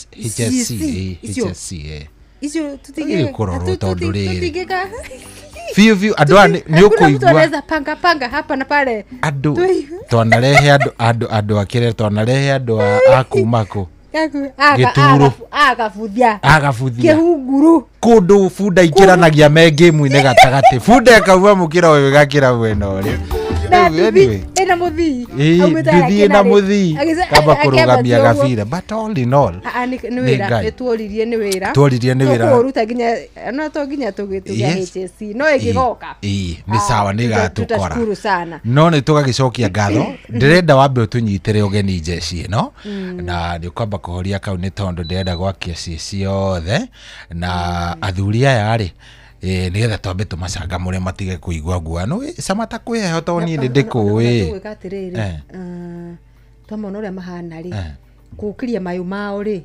HSC HSC icio tutige kũrorwo tondũ rĩrĩ biũ biũ andũ aya nĩ ũkũigua panga panga hapa na pale andũ twanarehe andũ andũ akĩrĩa twanarehe andũ a kuma kũ Gĩturo agabuthia kĩhunguru kũndũ bunda ikĩranagia me ngĩmu-inĩ gatagatĩ bunda ĩkauma mũkĩra ũyũ ĩgakĩra mwena ũrĩa. Ena mũthii nduthi ĩna mũthii kamba kũrũgamia gabira, but all in all nĩ wĩra nĩ tuoririe nĩ wĩra tuoririe nĩ wĩra tũkũruta nginya no to nginya tũgĩtũgĩa HSC no ĩngĩgoka ĩĩ nĩ sawa nĩ gatũkora tutashukuru no nĩ tũgagĩcokia ngatho. Ndĩrenda wambe ũtũnyitĩre ũgeni njeci ĩno na nĩ ũkwamba kũhoria kau nĩ tondũ ndĩrenda gwakia ciĩ ciothe na athuri aya rĩ nĩgetha twambe tũmacangamũre matige kũigua guoya. No Samata kwĩ heho to niĩ nĩ ndĩkũĩ tũgwĩka atĩrĩrĩ twamona ũrĩa mahana rĩ gũkĩria mayũ mao rĩ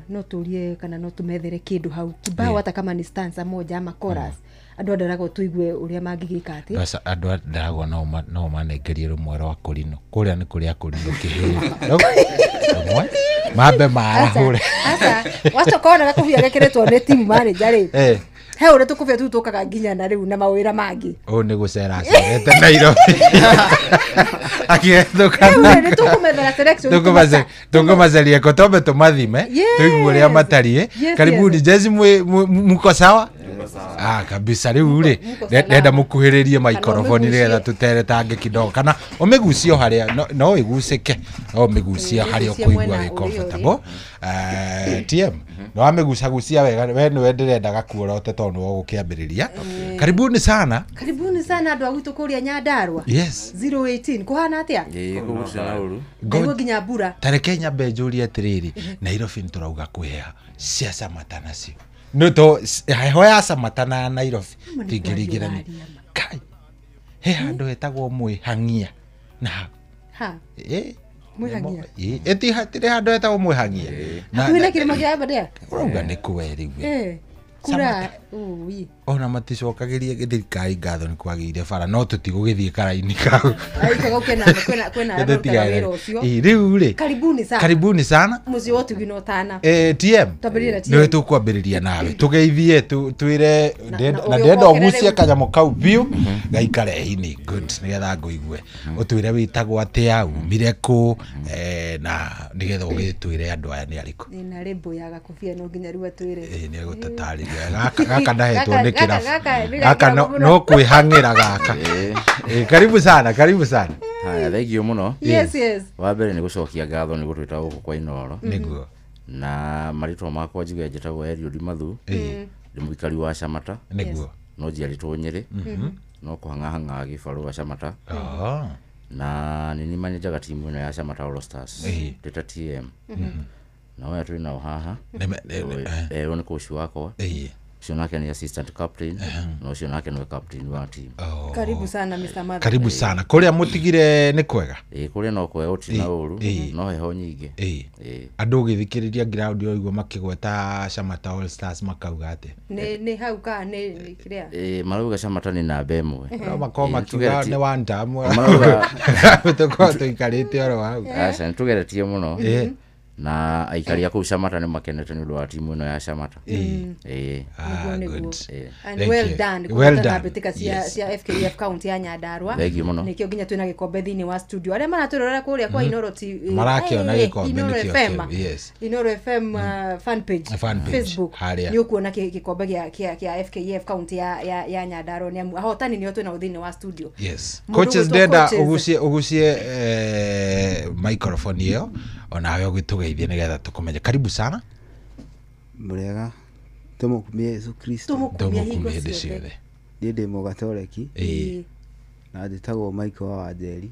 no tũrie kana no tũmethere kĩndũ hau kibao hata kama ni stanza moja ama chorus andũ andaragwo tũigue ũrĩa mangĩgĩka atĩ andũ andaragwo no manengerie rũmwe rwa kũrinũ kũrĩa nĩ kũrĩa kũrinũ kĩhĩĩ rũmwe mambe marahũre wacoka wona gakũbia gekĩrĩtwo nĩ team manager rĩ he ũrĩa tũkũbia tũu tũkaga nginya na rĩu na mawĩra mangĩ ũũ nĩ gũcera acerete Nairobi akĩhĩtũka nĩ tũkũmethera selection tũkũmacaria ko twambe tũmathime tũigue ũrĩa matariĩ. Karibuni jezi muko sawa? Kabisa rĩu rĩ ndenda mũkuhĩrĩrie maikoroboni nĩgetha tũteretange kidogo kana ũmĩgucie o harĩa no ĩgucĩke no ũmĩgucie harĩa ũkũigua wĩ comfortable. TM no amĩgucagucia wega we nĩwe ndĩrendaga kuorote tondũ nĩwe ũgũkĩambĩrĩria. Karibuni sana, karibuni sana andũ a gwitũ kũrĩa Nyandarua. Yes 018 kũhana atĩa? Ndaigua nginya mbura. Ta reke nyambe njũrie atĩrĩrĩ, Nairobi nĩtũrauga kwĩheha cia Samata nacio No to heho ya Samata na Nairobi tingĩringithania. Kai he handũ hetagwo Mwĩhang'ia na ha Mwĩhang'ia ĩti hatirĩ handũ hetagwo Mwĩhang'ia hakuhĩ na kĩrĩma kĩa Aberdare ũrauga nĩ kweri we kura ui ona maticokagĩria thirikari ngatho nĩ kwagĩire bara no tũtigũgĩthiĩ karaini kau kwĩna arĩa wĩra ũcio. Rĩu rĩ karibuni sana, karibuni sana mũciĩ wa ũtugi na ũtana. TM nĩwe tũkwambĩrĩria nawe tũgeithie twĩre na ndĩrenda ũgucie kanyamũ kau biũ gaikare inĩ good nĩgetha ngũigue ũtwĩre wĩtagwo atĩa umire kũ na nĩgetha ũgĩtwĩre andũ aya nĩ arĩkũ. Na rĩmbo ya gakobia no nginya rĩu atwĩre. Nĩ egũtũtarĩria gaka ndahetwo nĩ kĩrabu gaka no kwĩhang'ĩra gaka. Karibu sana, karibu sana. Haya, thank you mũno. Yes, yes. Wa mbere nĩ gũcokia ngatho nĩ gũtwĩta gũkũ kwa Inooro. Nĩguo. Na marĩtwa makwa njuge njĩtagwo Eliud Mathu. Ndĩ mũikari wa Camata. Nĩguo. No njiarĩtwo Nyĩrĩ. No kũhang'ahang'a gĩbarũa Camata. Na nĩ niĩ manenjaga timu ĩno ya Camata All Stars. Ndĩ ta TM. Na ũyũ twĩ nao haha. Ũyũ nĩ coach wakwa. Ũcio nake ni assistant captain na ũcio nake nĩwe captain wa team. Karibu sana Mr. Mathu. Karibu sana. Kũrĩa mũtigire nĩ kwega? Kũrĩa no kwega gũtirĩ na ũru no heho nyingĩ. Andũ ũgĩthikĩrĩria ground ũigua makĩgweta Camata All Stars makauga atĩa? Nĩ hau ka nĩ kĩrĩa? Marauga Camata nĩ namba ĩmwe. No makorwo makiuga nĩ one term. Tũkorwo tũikarĩte oro hau. Aca nĩtũgeretie mũno. Na aikari a kũu Camata nĩ makenete nĩ ũndũ wa timu ĩno ya Camata. Good. And well done. Well done. Mbĩtĩka cia FKF county ya Nyandarua. Nĩkĩo nginya twĩna gĩkombe thĩinĩ wa studio. Arĩa maratũrora kũrĩa kwa Inooro TV marakĩona gĩkombe nĩkĩo. Yes. Inooro FM fan page, Facebook nĩ ũkuona gĩkombe gĩa FKF county ya Nyandarua nĩ amu ahotani nĩo twĩnao thĩinĩ wa studio. Yes. Coaches ndenda ũgucie microphone ĩyo onawe ũgĩtũgeithie nĩgetha tũkũmenye. Karibu sana. Mũrega. Tũmũkumie Yesu Kristo. Tũmũkumie hingo ciothe. Niĩ ndĩ Mũgatoreki. Na njĩtagwo Michael wa Wanjeri.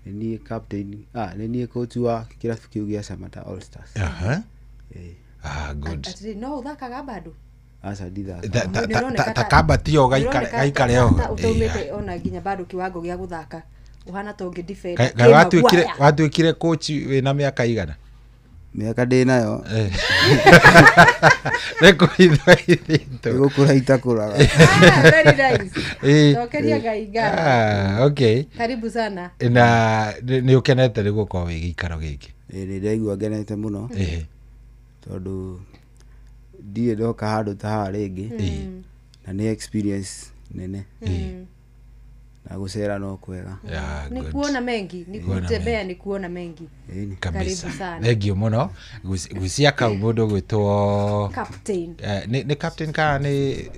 Nĩ niĩ captain, nĩ niĩ coach wa kĩrabu kĩu gĩa Camata All Stars. Good. Atĩrĩ no ũthakaga bado? Aca ndithakaga. Ta kamba tiyo gaikare ho. Ũtaumĩte ona nginya bado kiwango gĩa gũthaka. Uhana ta ũngĩ defend. Watuĩkire coach wĩna mĩaka igana? Mĩaka ndĩ nayo. Nĩ kũhithwo. Nĩ gũkũra itakũraga. Very nice. Cokeria Ngai ngatho. Okay. Karibu sana. Na nĩ ũkenete nĩ gũkorwo wĩ gĩikaro gĩkĩ? Nĩ ndaigua ngenete mũno. Tondũ ndirĩ ndoka handũ ta haha rĩngĩ. Na nĩ experience nene. Na gũcera no kwega. Ni kuona mengi, ni kutembea, ni kuona mengi. Kabisa. Thank you mũno. Gucia kau mũndũ gwĩtwo captain. Nĩ captain kana nĩ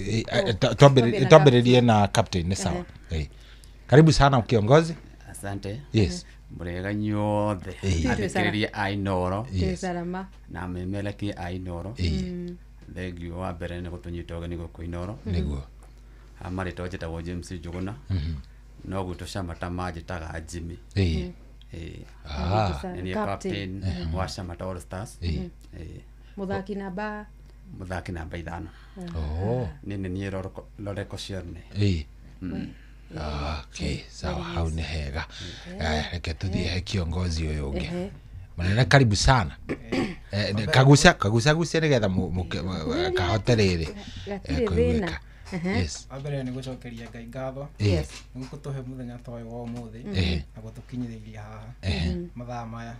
twambĩrĩrie na captain nĩ sawa. Karibu sana kiongozi. Asante. Yes. Mũrega inyuothe athikĩrĩria a Inooro. Na memelekie a Inooro. Thank you wa mbere nĩ gũtũnyita ũgeni gũkũ Inooro. Nĩguo. Marĩtwa njĩtagwo James Njuguna. No gwĩtwo Camata manjĩtaga Jimmy. Nĩ captain wa Camata All Stars. Mũthaki namba 5. Nĩ niĩ Loreko Cione. Okay, sawa hau nĩ hega. Reke tũthiĩ he kiongozi ũyũ ũngĩ. Manene karibu sana. Kagucia gucia nĩgetha kahote rĩrĩ kũiguĩka. Yes. Wa mbere nĩ gũcokeria Ngai ngatho. Yes. Nĩ gũtũhe mũthenya ta ũyũ wa ũmũthĩ na gũtũkinyĩrĩria haha mathaa maya.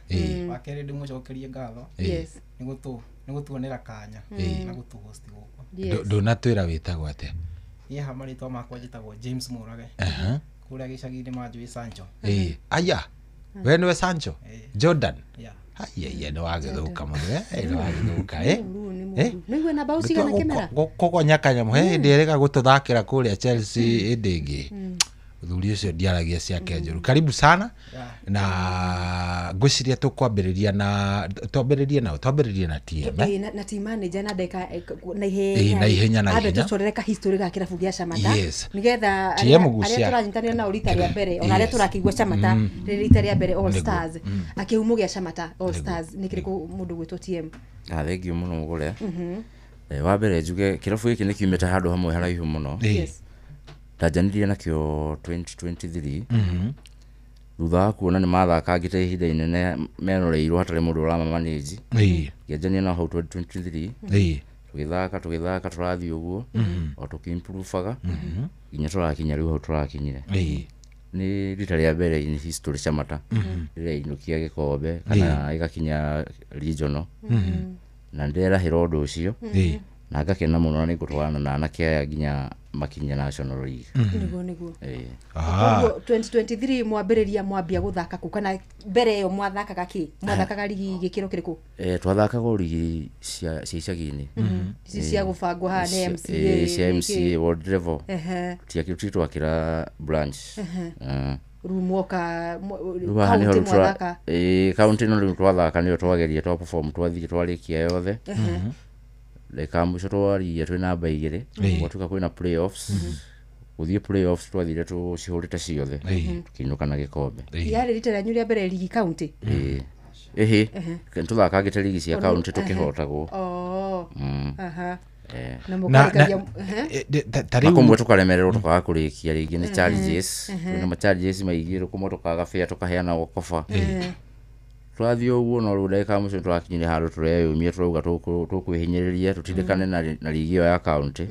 Wa kerĩ ndĩmũcokerie ngatho. Yes. Nĩ gũtuonera kanya na gũtũhost gũkũ. Ndũnatwĩra wĩtagwo atĩa? Niĩ ha marĩtwa makwa njĩtagwo James Mũrage. Kũrĩa gĩcagi-inĩ manjũĩ Sancho. Aya. We nĩwe Sancho? Jordan? Haiya nĩ wagĩthũka mũno. Nĩ wagĩthũka. Nĩigua namba ũcigana kĩmera? Kũgonya kanyamũ he hĩndĩ ĩrĩga gũtũthakĩra kũrĩa Chelsea hĩndĩ ĩngĩ. Mũthuri ũcio ndiaragia ciake njũru. Karibu sana. Na ngwĩciria tũkwambĩrĩria na twambĩrĩrie na TM. Na team manager na ndeka na ihenya. Ambe tũcorere ka history ga kĩrabu gĩa Camata. Nĩgetha arĩa tũranyitanĩra nao rita rĩa mbere ona arĩa tũrakĩigua Camata rĩrĩ rita rĩa mbere All Stars. Akĩhumo gĩa Camata All Stars nĩ kĩrĩkũ mũndũ gwĩtwo TM? Thank you mũno mũgũre. Wa mbere njuge kĩrabu gĩkĩ nĩ kiumĩte handũ hamwe haraihu mũno. Yes. Ndanjanirie nakĩo 2023. Thutha wa kuona nĩ mathakangĩte ihinda inene menoreirwo hatarĩ mũndũ ũramamanage. Ngĩanjania nao hau 2023. Tũgĩthaka tũrathiĩ ũguo o tũkĩimprovaga nginya tũrakinya rĩu hau tũrakinyire. Nĩ rita rĩa mbere in history Shamata rĩrĩa inũkia gĩkombe kana ĩgakinya regional. Na ndĩrerahĩra ũndũ ũcio na ngakena mũno na nĩngũtwarana na anake aya nginya makinya National League. Nĩguo. Koguo 2023 mwambĩrĩria mwambia gũthaka kũ kana mbere ĩyo mwathakaga kĩ? Mwathakaga ligi gĩkĩro kĩrĩkũ? Twathakaga ligi cia icagi-inĩ. Ici cia gũbangwo haha nĩ MCA. Cia MCA world level. Tiakĩrĩ twakĩra branch. Rĩu mwoka county mwathaka. County no rĩu twathaka nĩyo twageria twa perform twathiĩ twarĩkia yothe. Reka mũico twaria twĩ namba 2 gwatuĩka kwĩna playoffs. Gũthiĩ playoffs twathire tũcihũrĩte ciothe tũkĩinũka na gĩkombe. Yarĩ rita rĩanyu rĩa mbere ligi county? Ĩhĩ, tũthakangĩte ligi cia county tũkĩhotagwo. Na mũkarĩkagia na kũmwe tũkaremererwo tũkaga kũrĩkia rĩngĩ nĩ challenges. Kwĩna ma challenges maingĩ kũmwe tũkaga fair tũkaheana koba. Twathiĩ ũguo no rĩu ndagĩka ya mũico tũrakinyire handũ tũreyũmia tũrauga tũkwĩhinyĩrĩria tũtindĩkane na ligi ĩyo ya county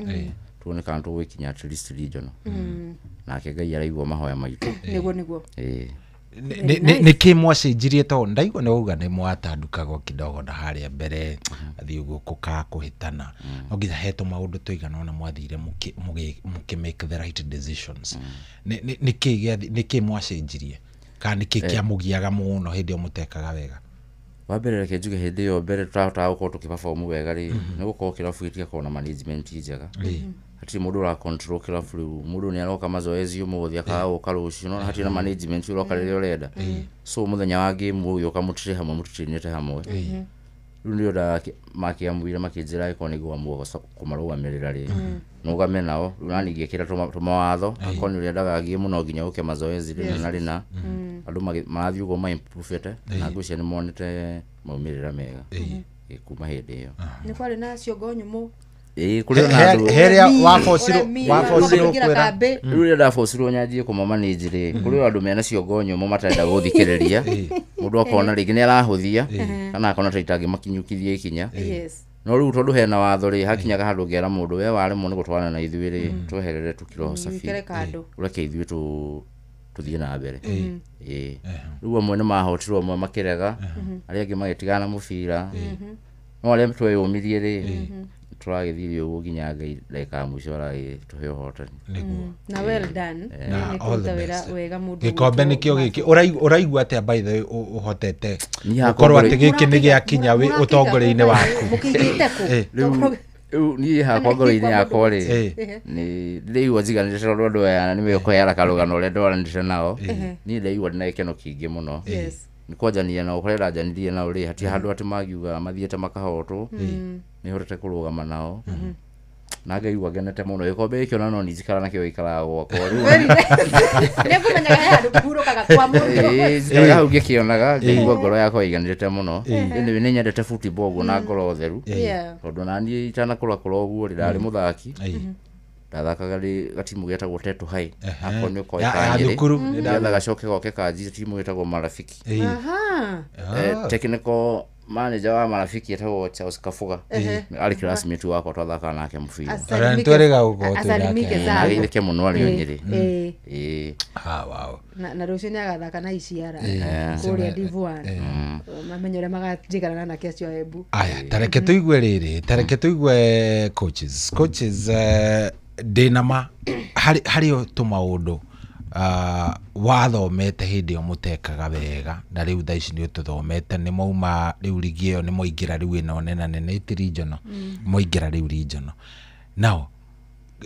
tuone kana tũgũgĩkinya at least regional. Nake Ngai araigua mahoya maitũ. Nĩguo. Nĩ kĩ mwacenjirie tondũ ndaigua nĩ wauga nĩ mwatandukagwo kidogo na harĩa mbere athiĩ ũguo kũkaga kũhĩtana no nginya he tũmaũndũ tũigana ũna mwathire mũkĩ make the right decisions. Nĩ kĩ mwacenjirie kana nĩ kĩ kĩamũgiaga mũno hĩndĩ ĩyo mũtekaga wega? Wa mbere reke njuge hĩndĩ ĩyo mbere tũrahotaga gũkorwo tũkĩperform wega rĩ nĩ gũkorwo kĩrabu gĩtigakorwo na management njega. Hatirĩ mũndũ ũra control kĩrabu rĩu mũndũ nĩ aroka mazoezi ũmũthĩ akaga gũka rũciũ no hatirĩ na management ũroka rĩrĩa ũrenda. So mũthenya wa game ũgĩũka mũtirĩ hamwe mũtitrainĩte hamwe. Rĩu nĩo makĩamwire makĩnjĩra angĩkorwo nĩ ngũamua kũmarũgamĩrĩra rĩ nũgame nao rĩu nani ngĩkĩra tũmawatho akorwo nĩ ũrĩendaga game no nginya ũke mazoezi rĩna na rĩna. Andũ marathiĩ ũguo ma-improvete na ngwĩciria nĩ monete maumĩrĩra mega kuma hĩndĩ ĩyo. Nĩ kwarĩ na ciongo nyũmũ? Kũrĩ na andũ herĩa wabocirwo kwĩra rĩu rĩrĩa ndabocirwo nyanjie kũmamanage rĩ kũrĩ andũ mena ciongo nyũmũ matarenda gũthikĩrĩria mũndũ akona rĩngĩ nĩ arahũthia kana akona ta itangĩmakinyũkithia ikinya. No rĩu tondũ hena watho rĩ hakinyaga handũ ngera mũndũ we waremwo nĩ gũtwarana na ithuĩ rĩ tweherere tũkiroho safi ũreke ithuĩ tũthiĩ na mbere. Rĩu amwe nĩ mahotirwo amwe makĩrega arĩa angĩ magĩtigana na mũbira no arĩa tweyũmirie rĩ tũragĩthirie ũguo nginya Ngai ndagĩka ya mũico aragĩtũhe ũhotani. Na well done. Na all the best. Gĩkombe nĩkĩo gĩkĩ ũraigua atĩa by the way ũhotete gũkorwo atĩ gĩkĩ nĩ gĩakinya wĩ ũtongoria-inĩ waku? Mũkĩigĩte kũ? Rĩu niĩ hakwa ngoro-inĩ yakwa rĩ nĩ ndĩraigua njiganĩte tondũ andũ aya nĩ mekũheana karũgano ũrĩa ndwaranĩte nao. Niĩ ndaigua ndĩna gĩkeno kĩingĩ mũno. Nĩ kwanjania nao kũrĩa ndanjanirie nao rĩ hatirĩ handũ atĩ mangiuga mathiĩte makahotwo nĩ hotete kũrũgama nao na ngaigua ngenete mũno gĩkombe gĩkĩ ona no niĩ njikara nakĩo gĩikaraga gwakwa rĩu. Nĩngũmenyaga he handũ kĩhurũkaga kwa mũndũ. Njikaraga hau ngĩkĩonaga ngaigua ngoro yakwa ĩiganĩrĩte mũno. Anyway nĩ nyendete football ũguo na ngoro theru tondũ naniĩ itanakũra kũra ũguo rĩ ndarĩ mũthaki. Ndathakaga rĩ gatimu getagwo Tetu High akorwo nĩ ũkoĩ ka Nyĩrĩ nĩgetha gacoke goke kanjie timu ĩtagwo Marafiki. Technical manager wa Marafiki etagwo Charles Kafuga arĩ classmate wakwa twathakaga nake mũbira. Ageithĩke mũno arĩ o Nyĩrĩ. Wow. Na rũciũ nĩ agathaka na Iciara kũrĩa Div1 mamenye ũrĩa maganjĩkana nake acio a Embu. Aya tareke tũigue rĩrĩ tareke tũigue coaches ndĩna ma harĩ o tũmaũndũ wathomete hĩndĩ ĩyo mũtekaga wega na rĩu thaa ici nĩ ũtũthomete nĩ mwauma rĩu ligi ĩyo nĩ mwaingĩra rĩu ĩno nena nene ti regional mwaingĩra rĩu regional now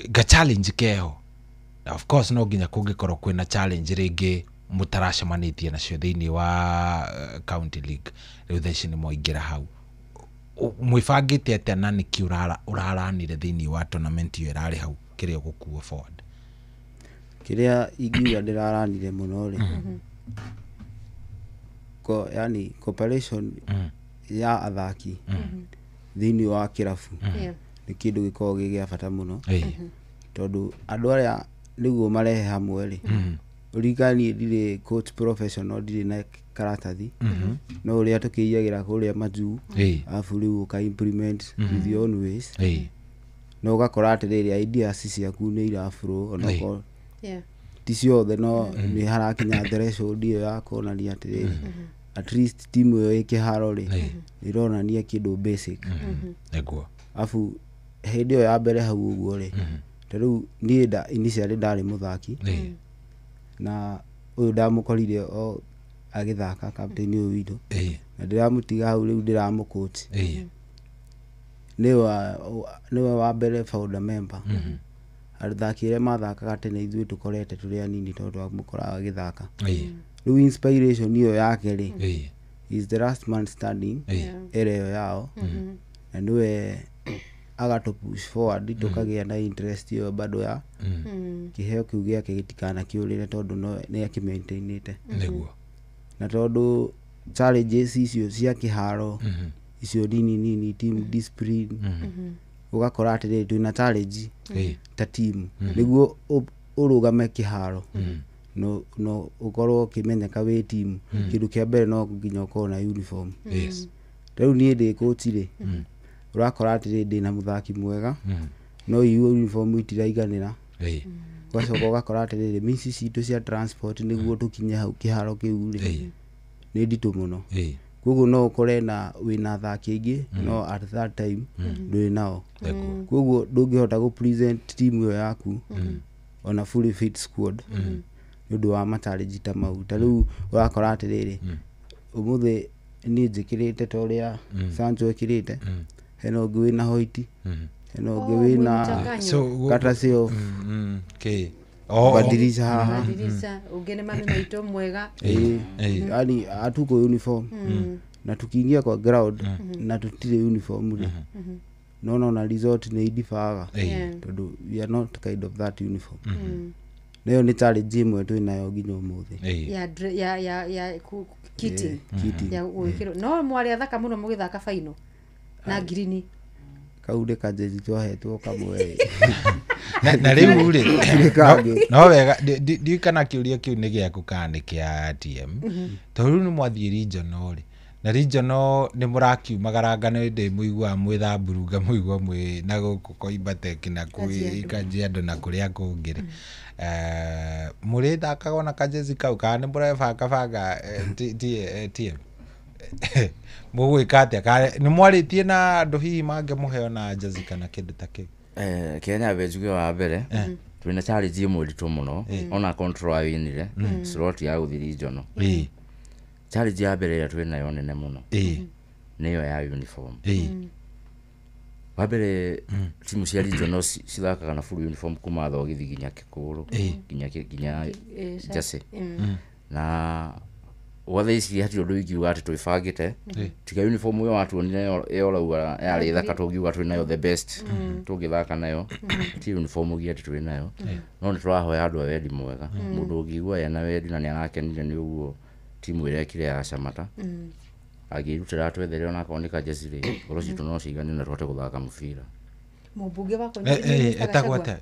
ga challenge keho of course no nginya kũngĩkorwo kwĩna challenge rĩngĩ mũtaracemanĩtie nacio thĩinĩ wa county league rĩu thaa ici nĩ mwaingĩra hau mwĩbangĩte atĩa na nĩkĩ ũraranire thĩinĩ wa tournament ĩyo ĩrarĩ hau kĩrĩa ũgũkua forward? Kĩrĩa ingiuga ndĩraranire mũno rĩ yani cooperation ya athaki thĩinĩ wa kĩrabu Nĩ kĩndũ gĩkoragwo gĩ gĩa bata mũno. Tondũ andũ arĩa nĩguo marehe hamwe rĩ, ũririkanie ndirĩ coach professional, ndirĩ na karatathi, no ũrĩa tũkĩiyagĩra kũrĩa majuu, arabu rĩu ũka implement with your own ways. No ũgakora atĩrĩrĩ, ideas ciaku nĩ iraflow onokorwo ti ciothe, no nĩ harakinya threshold ĩyo ya kuonania atĩrĩrĩ, at least timu ĩyo ĩ kĩharo rĩ, nĩ ĩronania kĩndũ basic. Nĩguo. Arabu hĩndĩ ĩyo ya mbere hau ũguo rĩ, ta rĩu niĩ initially ndarĩ mũthaki, na ũyũ ndamũkorire o agĩthaka captain ũyũ witũ, na ndĩramũtiga hau rĩu ndĩramũcoach. Nĩwe wa mbere founder member. Athaki arĩa mathakaga tene ithuĩ tũkorete tũrĩ anini tondũ twamũkoraga agĩthaka. Rĩu inspiration ĩyo yake rĩ, is the last man standing era ĩyo yao, na nĩwe agatũ push forward tũkagĩa na interest ĩyo bado ya kĩheo kĩu gĩake gĩtikanakĩũrĩre tondũ no nĩ akĩmaintainĩte. Nĩguo. Na tondũ challenges icio cia kĩharo icio nini nini, team discipline, ũgakora atĩrĩrĩ twĩna challenge ta team nĩguo ũrũgame kĩharo, no ũkorwo ũkĩmenyeka wĩ team, kĩndũ kĩa mbere no nginya ũkorwo na uniform. Rĩu niĩ ndĩ coach rĩ, ũrakora atĩrĩrĩ ndĩna mũthaki mwega, no uniform itiraiganĩra. Ũgacoka ũgakora atĩrĩrĩ misi citũ cia transport nĩguo tũkinye hau kĩharo kĩu rĩ, nĩ nditũ mũno. Koguo no ũkore na wĩna athaki aingĩ, no at that time ndũrĩ nao. Koguo ndũngĩhota gũ present team ĩyo yaku ona fully fit squad nĩ ũndũ wa machallenge ta mau. Ta rĩu ũrakora atĩrĩrĩ, ũmũthĩ niĩ njĩkĩrĩte ta ũrĩa Sancho ekĩrĩte, hena ũngĩ wĩna hoiti, hena ũngĩ wĩna courtesy of badilisha haha, badilisha ũngĩ nĩ mami maitũ mwega. Yani hatuko uniform, na tukiingia kwa ground na tutire uniform rĩ, no na result nĩ indibaga tondũ we are not kind of that uniform. Nayo nĩ challenge ĩmwe twĩ nayo nginya ũmũthĩ ya kitting ya gwĩkĩrwo. No mwarĩ athaka mũno mũgĩthaka final na ngirini kau nĩ kajezi twahetwo kamwe. Na rĩu rĩ, no wega ndiũĩ kana kĩũria kĩu nĩ gĩaku kana nĩ kĩa TM, tondũ rĩu nĩ mwathiĩ regional rĩ, na regional nĩ mũrakiumagaranga nĩ ndĩ mũiguaga mwĩ Thamburu ngamũigua mwĩ na gũkũ Koimbatec na kwĩ Kajiado na kũrĩa kũngĩ rĩ, mũrĩthakaga ona kajezi kau kana nĩ mũrebangabanga TM? Mũgwĩka atĩa? Kana nĩ mwarĩtie na andũ hihi mangĩmũhe ona jezi kana kĩndũ ta kĩu? Kenya njuge wa mbere twĩna challenge ĩmwe nditũ mũno, ona control awinire slot ya gũthiĩ regional. Challenge ya mbere ĩrĩa twĩnayo nene mũno nĩyo ya uniform. Wa mbere timu cia regional cithakaga na full uniform kuma thogithi nginya kĩkũrũ nginya jersey, na wathe ici hatirĩ ũndũ ingiuga atĩ twĩbangĩte tiga uniform ĩyo watuonire ĩyo ũrauga yarĩ thaka tũngiuga twĩ nayo the best tũngĩthaka nayo, ti uniform ũngĩ atĩ twĩ nayo, no nĩ tũrahoya andũ a wendi mwega, mũndũ ũngĩigua ena wendi na nĩ arakenire nĩ ũguo timu ĩrĩa ĩkire ya Shamata angĩrutĩra atwethere onakorwo nĩ kajezi rĩ, ngoro citũ no ciigane na tũhote gũthaka mũbira. Mũmbunge wakwa etagwo atĩa?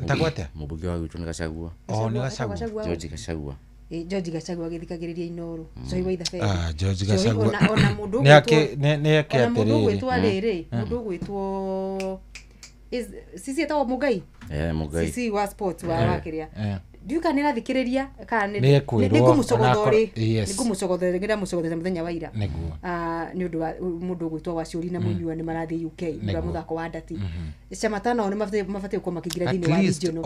Etagwo atĩa? Mũmbunge wa gwitũ nĩ Gachagua. Nĩ Gachagua. George Gachagua. George Gachagua agĩthikagĩrĩria Inooro Njohi wa Ithaberi. George Gachagua ona mũndũ nĩ ake atĩrĩrĩ, mũndũ ũgwĩtwo rĩrĩ, mũndũ ũgwĩtwo sisi etagwo Mugai, Mugai sisi wa sports wa kĩrĩa ndiũĩ kana nĩrathikĩrĩria kana nĩ ngũmũcogothorĩ, nĩ ngũmũcogothorĩ ngĩramũcogothete mũthenya wa ira nĩ ũndũ wa mũndũ ũgwĩtwo Waciũri na Mũnyua nĩ marathiĩ UK nĩ ũndũ wa mũthako wa ndati. Shamata nao nĩ mabatiĩ gũkorwo makĩingĩra thĩinĩ wa regional.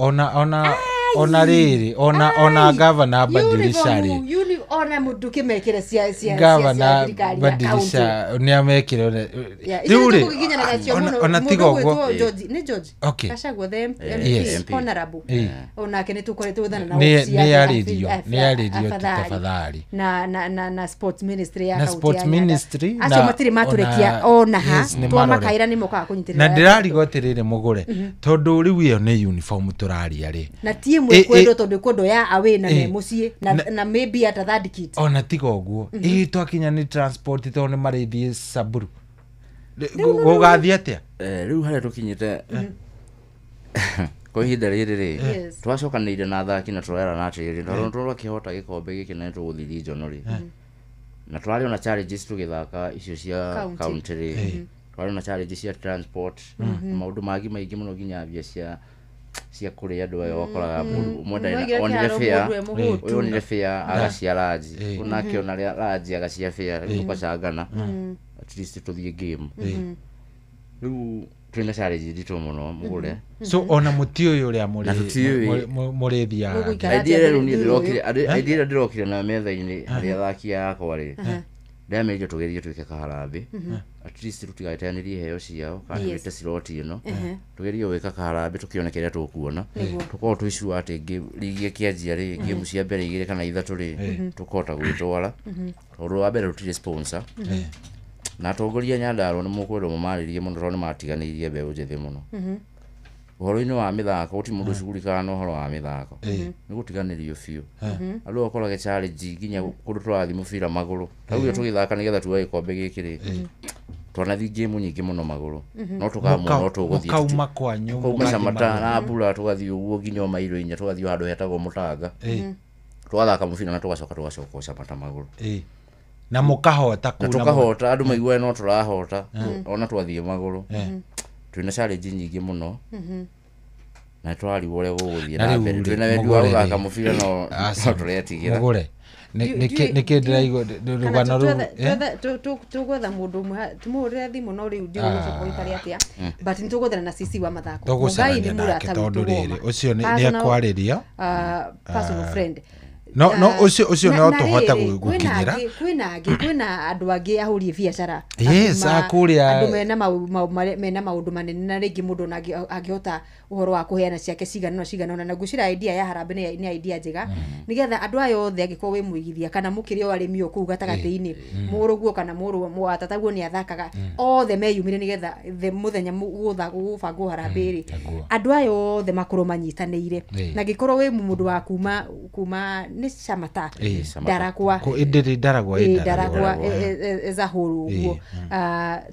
Ona rĩrĩ, ona gavana Badilisha rĩ, ona mũndũ kĩmekĩre cia gavana Badilisha nĩ amekĩre rĩu rĩ, ona tiga ũguo nĩ George Gachagua the MP honorable, onake nĩ tũkoretwo gwethana na ofisi yake nĩ arĩrio tafadhali na sports ministry ya na sports ministry acio matirĩ matũrekia ona ha twamakaĩra nĩ mokaga kũnyitĩrĩra. Na ndĩrarigwo atĩrĩrĩ mũgũre, tondũ rĩu ĩyo nĩ uniform tũraria rĩ, na timu ĩkwendwo tondũ ĩkwendwo ya away na me mũciĩ na maybe at a third kit. Ona tiga ũguo ĩ twakinya nĩ transport tondũ nĩ marĩthiĩ Samburu, gũgathiĩ atĩa? Rĩu harĩa tũkinyĩte kwa ihinda rĩrĩ rĩ, twacokanĩire na athaki na tũrerana atĩrĩrĩ, tondũ tũrakĩhota gĩkombe gĩkĩ na nĩtũgũthiĩ regional rĩ, na twarĩ ona challenges tũgĩthaka icio cia county rĩ, twarĩ ona challenges cia transport, maũndũ mangĩ maingĩ mũno, nginya mbia cia kũrĩa andũ aya wakoraga mũndũ ũmwe ndarĩ onire fare, ũyũ onire fare agacia ranji, ũnake ona ranji agacia fare, tũgacangana at least tũthiĩ game. Rĩu twĩna challenge nditũ mũno mũgũre. So ona mũtiũĩ ũrĩa mũrĩthiaga. Idea rĩu niĩ ndĩrokire, idea ndĩrokire na metha-inĩ harĩa athaki akwa rĩ, ndamerire tũgerie twĩke kaharambĩ, at least tũtigateanĩrie iheo ciao kana tũgĩte ciroti ĩno, tũgerie gwĩka kaharambĩ tũkĩone kĩrĩa tũkuona, tũkorwo twĩ sure atĩ rigi ĩkĩanjia rĩ, game cia mbere 2 kana 3 rĩ, tũkũhota gwĩtwara, tondũ wa mbere tũtirĩ sponsor. Na atongoria Nyandarua nĩ mũkwendwo mũmarĩrie mũno tondũ nĩ matiganĩirie mbeũ njĩthĩ mũno. Ũhoro-inĩ wa mĩthako gũtirĩ mũndũ ũcugurikaga na ũhoro wa mĩthako, nĩ gũtiganĩrio biũ. Andũ ũkorage challenge nginya kũndũ tũrathiĩ mũbira magũrũ, ta rĩu tũgĩthaka nĩgetha tuoe gĩkombe gĩkĩ rĩ, twanathiĩ game nyingĩ mũno magũrũ, no tũkamua no tũgũthiĩ mũkauma kwanyu, mũkauma Camata na mbura tũgathiĩ ũguo nginya mairo 4 tũgathiĩ handũ hetagwo Mũtanga, tũgathaka mũbira na tũgacoka tũgacoka Camata magũrũ. Na mũkahota na tũkahota, andũ maiguaga no tũrahota ona twathiĩ magũrũ. Twĩna challenge nyingĩ mũno na twarigwo ũrĩa gũgũthiĩ na mbere, twĩna wendi wa gũthaka mũbira no tũretigĩra. Mũgũre nĩkĩ ndĩraigua rũgano rũu tũgwetha mũndũ ũmwe tũmũhũrĩre thimũ, no rĩu ndiũĩ gũcoka gũikare atĩa, but nĩ tũgwethana na CC wa mathako. Mũgai nĩ mũrata witũ rĩrĩ, ũcio nĩ ekwarĩria personal friend. No ũcio no tũhote gũkinyĩra. Kwĩna andũ angĩ ahũri biacara, yes, akũrĩa andũ mena maũndũ manene, na rĩngĩ mũndũ ona angĩhota ũhoro wa kũheana ciake cigana ona, na ngwĩciria idea ya harambee nĩ idea njega, nĩgetha andũ aya othe angĩkorwo wĩ mũigithia kana mũkĩrĩ o arĩmi o kũu gatagatĩ-inĩ, mũrũguo kana mũrũ wa tataguo nĩ athakaga, othe meyumĩre nĩgetha mũthenya gũbangwo harambee rĩ, andũ aya othe makorwo manyitanĩire. Na angĩkorwo wĩ mũndũ wa kuma nĩ Camata Ndaragwa, Ndaragwa ezahũrũ ũguo,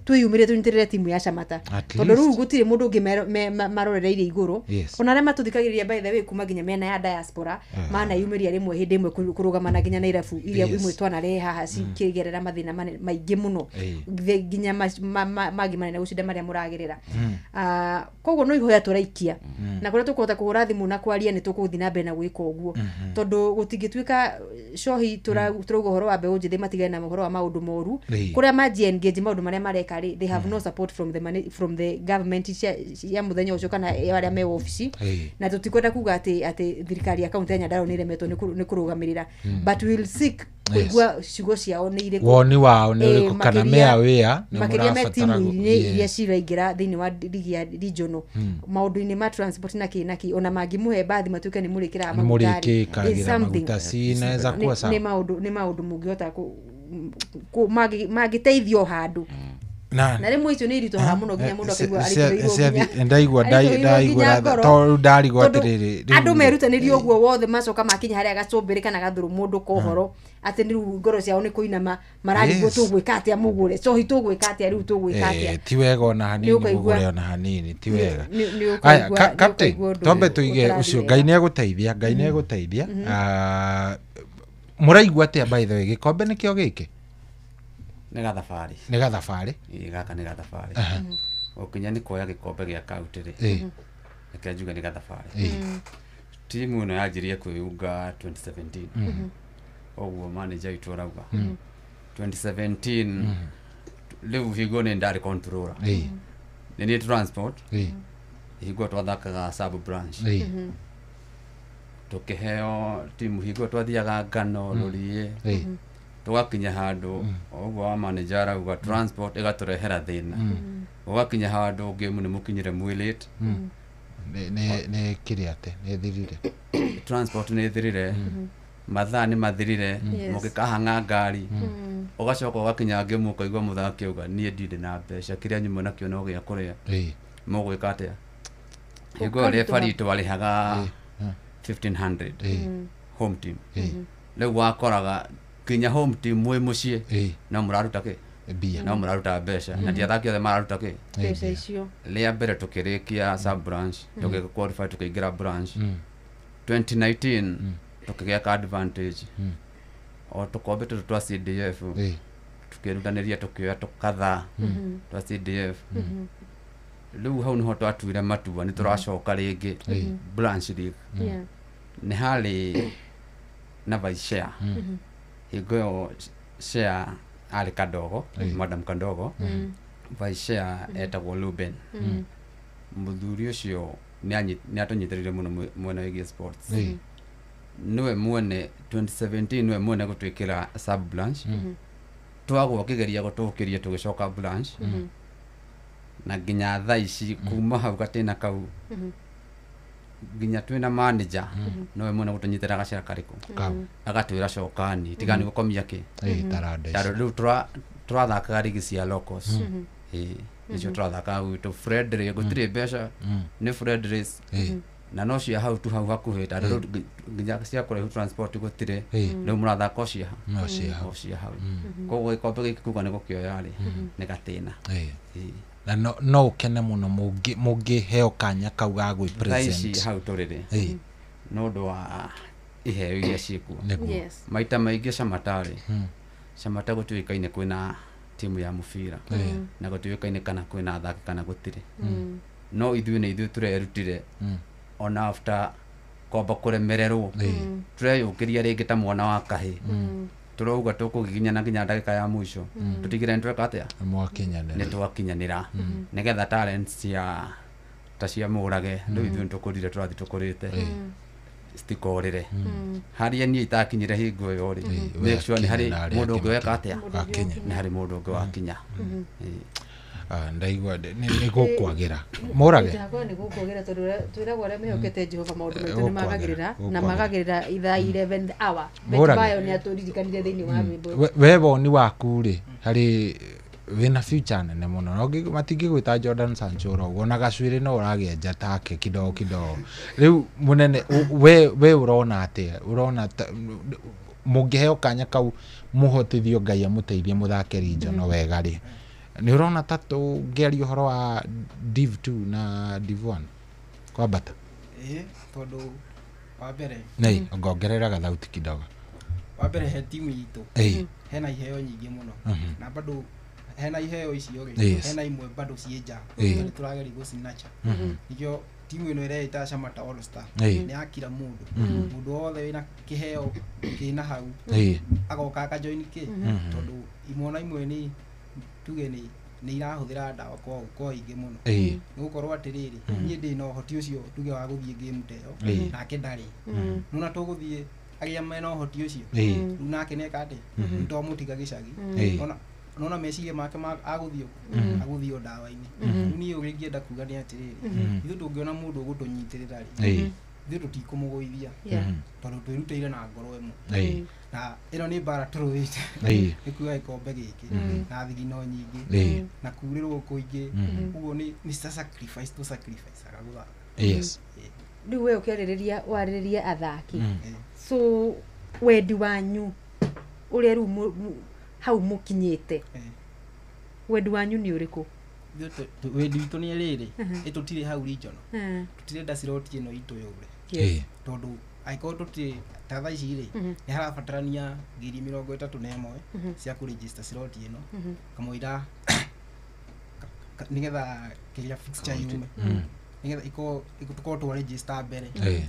twĩyumĩre tũnyitĩrĩre timu ya Camata, tondũ rĩu gũtirĩ mũndũ ũngĩ marorereirie igũrũ. Ona arĩa matũthikagĩrĩria by the way kuma nginya mĩena ya diaspora manayumĩria rĩmwe hĩndĩ ĩmwe kũrũgama na nginya na irabu iria imwe twanarehe haha cikĩgerera mathĩna maingĩ mũno, nginya mangĩ manene gũcinda marĩa mũragerera. Koguo no ihoya tũraikia, na kũrĩa tũkũhota kũhũra thimũ na kwaria nĩ tũkũthiĩ na mbere na gwĩka ũguo, tondũ gũtingĩtuĩka cohi tũrauga ũhoro wa mbeũ njĩthĩ matigane na ũhoro wa maũndũ moru, kũrĩa manji engage maũndũ marĩa mareka rĩ, they have no support from the money, from the government ya mũthenya ũcio kana arĩa me ofici. Na tũtikwenda kuga atĩ thirikari ya kaunti ya Nyandarua nĩ ĩremetwo nĩ kũrũgamĩrĩra, but we'll seek kũigua ciugo ciao nĩ irĩkũ, woni wao nĩ ũrĩkũ, kana mea wĩa nĩ makĩria me timu-inĩ iria ciraingĩra thĩinĩ wa ligi ya regional, maũndũ-inĩ ma transport na kĩ na kĩ, ona mangĩmũhe bathi matuĩke nĩ mũrĩkĩraga maguta rĩ, nĩ maũndũ mũngĩhota mangĩteithio handũ. Na rĩmwe icio nĩ iritũhaga mũno nginya mũndũ akaigua aritũhĩirwo. Ndaigua tondũ ndarigwo atĩrĩrĩ, andũ merutanĩrie ũguo wothe macoka makinya harĩa gacũmbĩrĩ kana gathũrũ mũndũ kohoro atĩ nĩ rĩu ngoro ciao nĩ kũinama, mararigwo tũgwĩka atĩa mũgũre cohi, tũgwĩka atĩa rĩu, tũgwĩka atĩa. Ti wega ona hanini mũgũre ona hanini, ti wega. Aya captain, twambe tũige ũcio, Ngai nĩ egũteithia, Ngai nĩ egũteithia. Mũraigua atĩa by the way, gĩkombe nĩkĩo gĩkĩ? Nĩ gathabarĩ. Nĩ gathabarĩ? Ĩĩ, gaka nĩ gathabarĩ. Ũkinya nĩ kuoya gĩkombe gĩa kaunti rĩ, reke njuge nĩ gathabarĩ. Timu ĩno yanjirie kwĩyunga 2017. Ũguo manager witũ arauga 2017 rĩu hingo nĩ ndarĩ controller, nĩ niĩ transport, hingo twathakaga sub branch, tũkĩheo timu, hingo twathiaga Ngano Rũriĩ, tũgakinya handũ ũguo wa manager arauga transport ĩgatũrehera thĩna, ũgakinya handũ game nĩ mũkinyire mwĩ late. Nĩ kĩrĩa atĩ nĩ thirire, transport nĩ thirire, mathaa nĩ mathirire, mũgĩkahang'a ngari, ũgacoka ũgakinya game ũkaigua mũthaki auga niĩ ndirĩ na mbeca, kĩrĩa nyuma nakĩo no gĩa kũrĩa, mũgwĩka atĩa? Hingo ĩyo referee twarĩhaga 1500 home team, rĩu wakoraga nginya home team mwĩ mũciĩ no mũraruta kĩ Mbia. No mũraruta mbeca na ti athaki othe mararuta kĩ mbeca icio. Rĩa mbere tũkĩrĩkia sub branch, tũgĩ qualify tũkĩingĩra branch 2019, tũkĩgĩa ka advantage o tũkombe tũtũ twa CDF, tukĩrutanĩria tũkĩoya tũkatha twa CDF. Rĩu hau nĩho twatuire matua nĩ tũracoka rĩngĩ branch league. Nĩ harĩ na vice chair hingo ĩyo, chair arĩ Kadogo, Madam Kadogo, vice chair etagwo Ruben. Mũthuri ũcio nĩ atũnyitĩrĩire mũno mwena wĩgiĩ sports. Nĩwe mwene 2017, nĩwe mwene gũtwĩkĩra sub branch. Twagwa kĩgeria gũtũkĩria tũgĩcoka branch, na nginya thaa ici kuma hau gatĩna kau nginya twĩna manager, nowe mwene gũtũnyitĩra gacĩra karĩkũ agatwĩra cokani, tiga nĩ gũkomia kĩ taranda ici. Tondũ rĩu tũrathakaga rigi cia locals, ĩĩ nĩcio tũrathakaga gwitũ friendly, gũtirĩ mbeca, nĩ friendlies na no cia hau tu hau hakuhĩ, tondũ rĩu nginya cia kũraihu transport gũtirĩ. Rĩu mũrathaka o cia No cia hau. O cia hau, koguo gĩkombe gĩkĩ kuga nĩ gũkĩoya rĩ nĩ gatĩna. Ĩĩ. Na no ũkene mũno mũngĩheo kanya kau ga gwĩ Thaa ici present. hau tũrĩ rĩ, nĩ ũndũ wa iheo iria ciĩkuo. Maita maingĩ Shamata rĩ, Shamata gũtiũĩkaine kwĩna timu ya mũbira na gũtiũĩkaine kana kwĩna athaki kana gũtirĩ, no ithuĩ nĩ ithuĩ tũrerutire ona after kwamba kũremererwo, tũreyũkĩria rĩngĩ ta mwana wa kahĩ, tũrauga tũkũgiginyana nginya ndagĩka ya mũico, tũtigĩre nĩ tweka atĩa, Nĩ mwakinyanĩra. Nĩ twakinyanĩra nĩgetha talents cia ta cia Mũrage, rĩu ithuĩ nĩ tũkũrire, tũrathiĩ tũkũrĩte, citikorĩre harĩa niĩ itakinyire hingo ĩyo rĩ, make sure nĩ harĩ na arĩa mũndũ angĩ ũngĩ weka atĩa, wakinya. Nĩ harĩ mũndũ ũngĩ wakinya. Ĩĩ. Ah, ndaigua nĩ gũkwagĩra Mũrage. Njakwa nĩ gũkwagĩra tondũ twĩragwo arĩa mehokete Jehova maũndũ maitũ nĩ Gũkwagĩra, magagĩrĩra na gũkwagĩra. magagĩrĩra ithaa 11th hour. Mũrage. Bayo nĩ atũririkanire thĩinĩ wa rwĩmbo. We woni waku rĩ, harĩ wĩna future nene mũno no matingĩgwĩta Jordan Sancho oro ũguo, na gacuĩrĩ no ũragĩenja take kidogo kidogo. Rĩu mũnene, we ũrona atĩa? Ũrona mũngĩheo kanya kau, mũhotithio, Ngai amũteithie mũthake regional wega rĩ, nĩ ũrona ta tũngĩaria ũhoro wa div 2 na div 1 kwambata? Ĩĩ, tondũ wa mbere Nei ngongerera gathauti kidogo. Wa mbere he timu itũ hena iheo nyingĩ mũno na bado hena iheo icio rĩ, hena imwe bado ciĩ nja na nĩ tũrageria gũcinacha. Nĩkĩo timu ĩno ĩreĩta Shamata All Star nĩ ya kila mũndũ. Mũndũ wothe wĩna kĩheo kĩna hau agoka akajoin kĩ, tondũ imwe na imwe nĩ tuge nĩ irahũthĩra ndawa kwa ingĩ mũno. Nĩ gũkorwo atĩrĩrĩ, niĩ ndĩ na ũhoti ũcio tuge wa gũthiĩ game ta ĩyo, nake ndarĩ. Nona tũgũthiĩ arĩa mena ũhoti ũcio, rĩu nake nĩeka atĩa? Nĩ twamũtiga gĩcagi. Nona meciria make agũthiĩ kũ? Agũthiĩ o ndawa-inĩ. Rĩu niĩ ũrĩa ingĩenda kuga nĩ atĩrĩrĩ, ithuĩ tũngĩona mũndũ ũgũtũnyitĩrĩra rĩ, ithuĩ tũtikũmũgũithia, tondũ twĩrutĩire na ngoro ĩmwe na ĩno nĩ mbara tũrũĩte nĩ kuoya gĩkombe gĩkĩ na thigino nyingĩ na kurĩrwo kũingĩ. Ũguo nĩ sacrifice tũ sacrifice gũthaka. Rĩu we ũkĩarĩrĩria warĩrĩria athaki, so wendi wanyu ũrĩa rĩu hau mũkinyĩte, wendi wanyu nĩ ũrĩkũ? Ithuĩ wendi witũ nĩ rĩrĩ, ĩ tũtirĩ hau regional, tũtirenda slot ĩno itũ yũre, tondũ angĩkorwo tũtirĩ ta thaa ici rĩ, nĩ harabatarania 31,000 cia kũregister slot ĩno kamũira nĩgetha kĩrĩa fixture yume, nĩgetha ikorwo tũkorwo twa register mbere.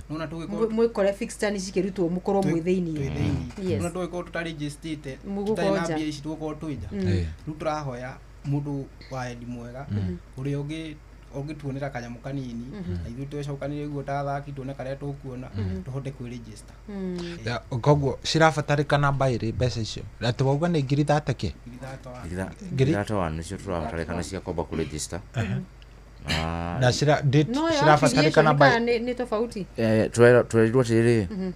Nona tũgĩkorwo Mwĩkore fixture nĩ cikĩrutwo mũkorwo mwĩ thĩiniĩ. Twĩ thĩiniĩ. Nona tũgĩkorwo tũtarĩgistĩte, Mũgũkorwo tũtarĩ na nja. mbia ici, tũgũkorwo twĩ nja. Rĩu tũrahoya mũndũ wa wendi mwega ũrĩa ũngĩ ũngĩtuonera kanyamũ kanini na ithuĩ twecokanĩrie guo ta athaki tuone karĩa tũkuona tũhote kwĩregister. Ya, koguo cirabatarĩkana mbaĩrĩ mbeca icio atĩ wauga nĩ ngiri thate kĩ? Ngiri? Thate one nĩcio tũrabatarĩkana cia kwamba kũregister. Na Na cira date No ya cirabatarĩkana affiliation by kana nĩ tofauti? Twerirwo atĩrĩrĩ,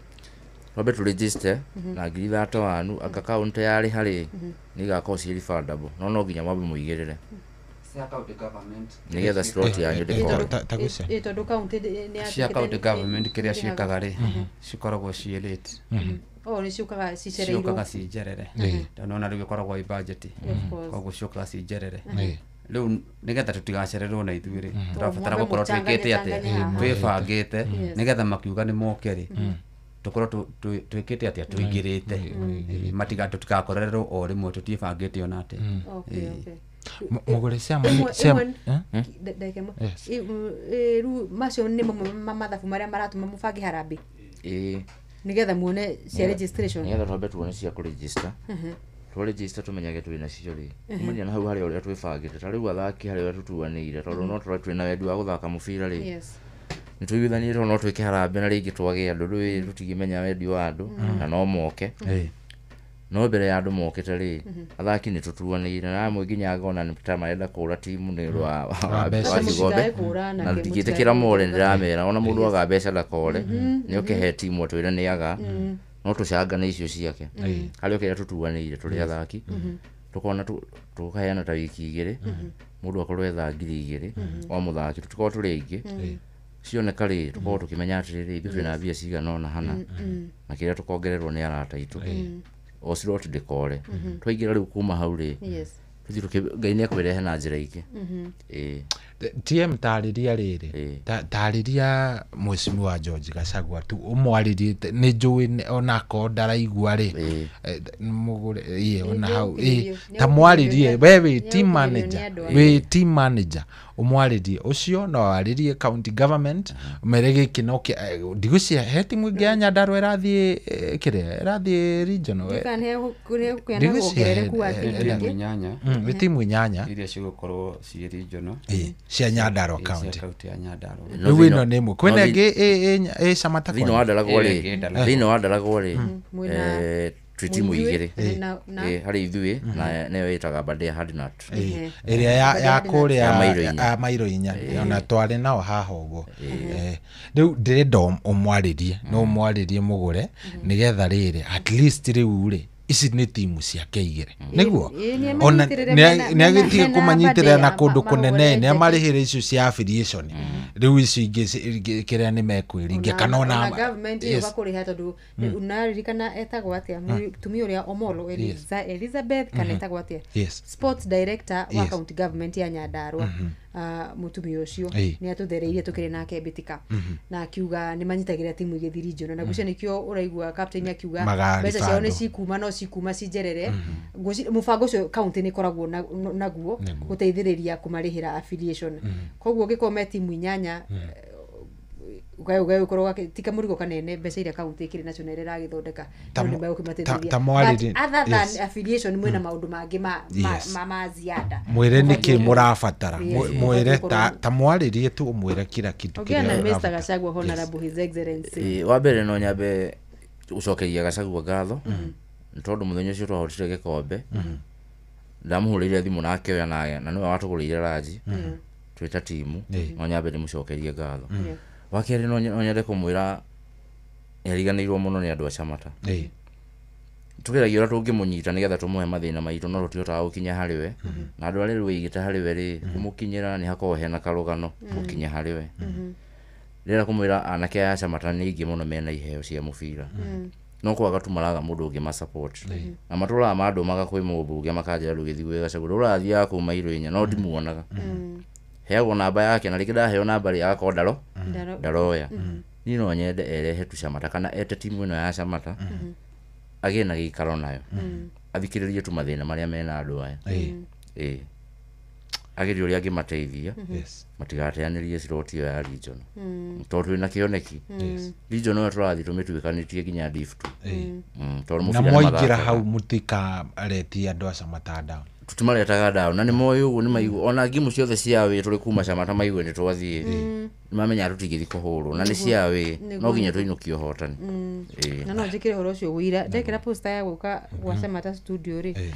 twambe tũregister na 31,000, anga kaunti yarĩ harĩ nĩ igakorwo ciĩ refundable, no nginya mwambe mũigĩrĩre Cia county government. Nĩgetha slot yanyu ndĩkorwo. Ĩ tondũ kaunti nĩ Cia county government kĩrĩa nĩ ciĩkaga rĩ, cikoragwo ciĩ late. Nĩ ciũkaga cicereirwo. Ciũkaga cinjerere. Tondũ ona rĩu ĩkoragwo ĩ budget. Koguo ciũkaga cinjerere. Rĩu nĩgetha tũtigacererwo na ithuĩ rĩ, tũrabatara gũkorwo twĩkĩte atĩa, twĩbangĩte nĩgetha makiuga nĩ moke rĩ, tũkorwo twĩkĩte atĩa, tũingĩrĩte, matiga tũtigakorererwo o rĩmwe tũtiĩbangĩte ona atĩa. Mũgũre ciama rĩu macio nĩ mamwe ma mathabu marĩa maratũma mũbange harambee nĩgetha muone cia registration, nĩgetha twambe tuone cia kũregister. Twaregister tumenyage twĩ nacio rĩ, kumania na hau harĩa ũrĩa twĩbangĩte. Ta rĩu athaki harĩa ũrĩa tũtuanĩire, tondũ no tũrore twĩna wendi wa gũthaka mũbira rĩ, nĩ tũiguithanĩrie tondũ no twĩke harambee na rĩngĩ twage andũ, rĩu tũtingĩmenya wendi wa andũ na no moke. No mbere ya andũ mokĩte rĩ, athaki nĩ tũtuanĩire na amwe nginya ngona nĩ ta marenda kũra timu nĩ ũndũ wa gĩkombe, na tũtingĩtĩkĩra more, nĩndĩramera ona mũndũ aga mbeca ndakore, nĩ oke he timu atwĩre nĩ aga, no tũcangane icio ciake harĩ o kĩrĩa tũtuanĩire tũrĩ athaki, tũkona tũkaheana ta wiki 2, mũndũ akorwo etha 2,000 o mũthaki, tũtikorwo tũrĩ aingĩ, cioneka rĩ tũkorwo tũkĩmenya atĩrĩrĩ, ithuĩ twĩna mbia cigana ũna hana, na kĩrĩa tũkongererwo nĩ arata aitũ, o slot ndĩkore. Twaingĩra rĩu kuma hau rĩ, tũthiĩ Ngai nĩekwĩrehe na njĩra ingĩ. TM tarĩria rĩrĩ, tarĩria Mheshimiwa George Gachagua tu ũmwarĩrie, nĩ njũĩ onakorwo ndaraigua rĩ, mũgũre iye ona hau ta mwarĩrie, we wĩ team manager, wĩ team manager, ũmwarĩrie ũcio no arĩrie county government, ũmere gĩkĩ no ndigũcia he timu ĩngĩ ya Nyandarua ĩrathiĩ kĩrĩa ĩrathiĩ regional, nĩ timu 8 iria cigũkorwo ciĩ regional cia Nyandarua county. Ya Nyandarua. Rĩu ĩno nĩ ĩmwe, kwĩna ĩngĩ ĩ Shamata thĩinĩ wa Ndaragwa rĩ, thĩinĩ wa Ndaragwa rĩ, twĩ timu 2 harĩ ithuĩ na nĩyo ĩtaga Aberdare Hardnut ĩrĩa ya kũrĩa mairo 4, ona twarĩ nao haha ũguo. Rĩu ndĩrenda ũmwarĩrie, no ũmwarĩrie mũgũre nĩgetha rĩrĩ at least rĩu rĩ ici nĩ timu ciake 2 nĩguo ona nĩagĩtige kũmanyitĩrĩra na kũndũ kũnene, nĩ amarĩhĩre icio cia affiliation, rĩu icio ingĩ kĩrĩa nĩ mekwĩringia kana ona government ĩyo kũrĩha, tondũ unaririkana etagwo atĩa mũtumia ũrĩa Omolo Elizabeth kana etagwo atĩa, sports director wa county government ya Nyandarua, mũtumia ũcio nĩ atũthereirie tũkĩrĩ nake Mbĩtĩka, na akiuga nĩ manyitagĩrĩra timu igĩthiĩ regional, na ngwĩciria nĩkĩo ũraigua captain akiuga mbeca ciao nĩ cikuma, no cikuma cinjerere. Mũbango ũcio county nĩ ĩkoragwo naguo gũteithĩrĩria kũmarĩhĩra affiliation, koguo ũngĩkorwo me timu 8 ugayo tika mũrigo kanene mbeca iria county ĩkĩrĩ nacio na ĩrĩa ĩragĩthondeka, no nĩ megũkĩmateithĩrĩria. But other than affiliation mwĩna maũndũ mangĩ ma ziada, mwĩre nĩkĩ mũrabatara, mwĩre ta mwarĩrie tu ũmwĩre kila kitu kĩrĩa ũrabatara. Mr. Gachagua, Honorable His Excellency, wa mbere no nyambe gũcokeria Gachagua ngatho nĩ tondũ mũthenya ũcio twahotire gĩkombe, ndamũhũrĩire thimũ na akĩoya na nĩwe watũgũrĩire ranji twĩ ta timu, no nyambe ndĩmũcokerie ngatho. Wa kerĩ no nyende kũmwĩra nĩariganĩirwo mũno nĩ andũ a Shamata. Tũgeragia ũrĩa tũngĩmũnyita nĩgetha tũmũhe mathĩna maitũ, no tũtihotaga gũkinya harĩ we, na andũ arĩa rĩu wĩigĩte harĩ we rĩ, kũmũkinyĩra nĩ hakoragwo hena karũgano gũkinya harĩ we. Ndĩrenda kũmwĩra anake aya a Shamata nĩ aingĩ mũno mena iheo cia mũbira, no kwaga tu maraga mũndũ ũngĩ ma support, na matũraga mandũmaga kwĩ mũmbunge makanjĩra ndũgĩthiĩ gwĩ Gachagua, ũrathiaga kũu mairo 4 no ndimuonaga, heagwo namba yake na rĩngĩ ndaheo namba rĩ agakorwo ndaroya. Niĩ no nyende erehe tu Shamata kana ete timu ĩno ya Shamata agĩe na gĩikaro nayo, athikĩrĩrie tu mathĩna marĩa mena andũ aya, agerie ũrĩa angĩmateithia matigateanĩrie slot ĩyo ya regional, tondũ twĩna kĩoneki regional ĩyo tũrathiĩ tũmĩtuĩkanĩtie nginya Div 2, tondũ mũbira nĩ mwaingĩra hau mũtikaretie andũ a Shamata down, tũtimaretaga down, na nĩ moĩ ũguo, nĩ maigua ona ngimu ciothe cia wĩ tũrĩ kuma Shamata maigue nĩ twathiĩ, nĩ mamenya tũtingĩthiĩ kũhũrwo, na nĩ cia wĩ no nginya tũinũkie ũhotani. Na no njĩkĩre ũhoro ũcio ũira, ndekĩra poster ya gũka gwa Shamata studio rĩ,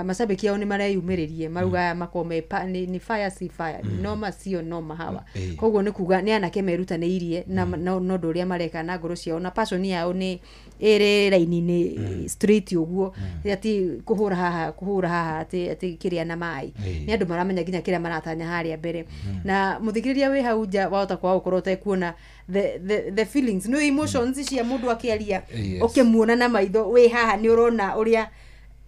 macambĩki ao nĩ mareyumĩrĩrie maruga aya makome nĩ fire si fire, noma sio noma hawa, koguo nĩ kuga nĩ anake merutanĩirie na no ũndũ ũrĩa mareka na ngoro ciao na passion yao nĩ ĩrĩ raini-inĩ straight ũguo, ati kũhũra haha kũhũra haha atĩ kĩrĩa na maĩ, nĩ andũ maramenya nginya kĩrĩa maratanya harĩa mbere. Na mũthikĩrĩria wĩ hau nja wa Wahota kwaga gũkorwo ũtekuona the feelings, no emotions cia mũndũ akĩaria. Ũkĩmuona na maitho wĩ haha nĩ ũrona ũrĩa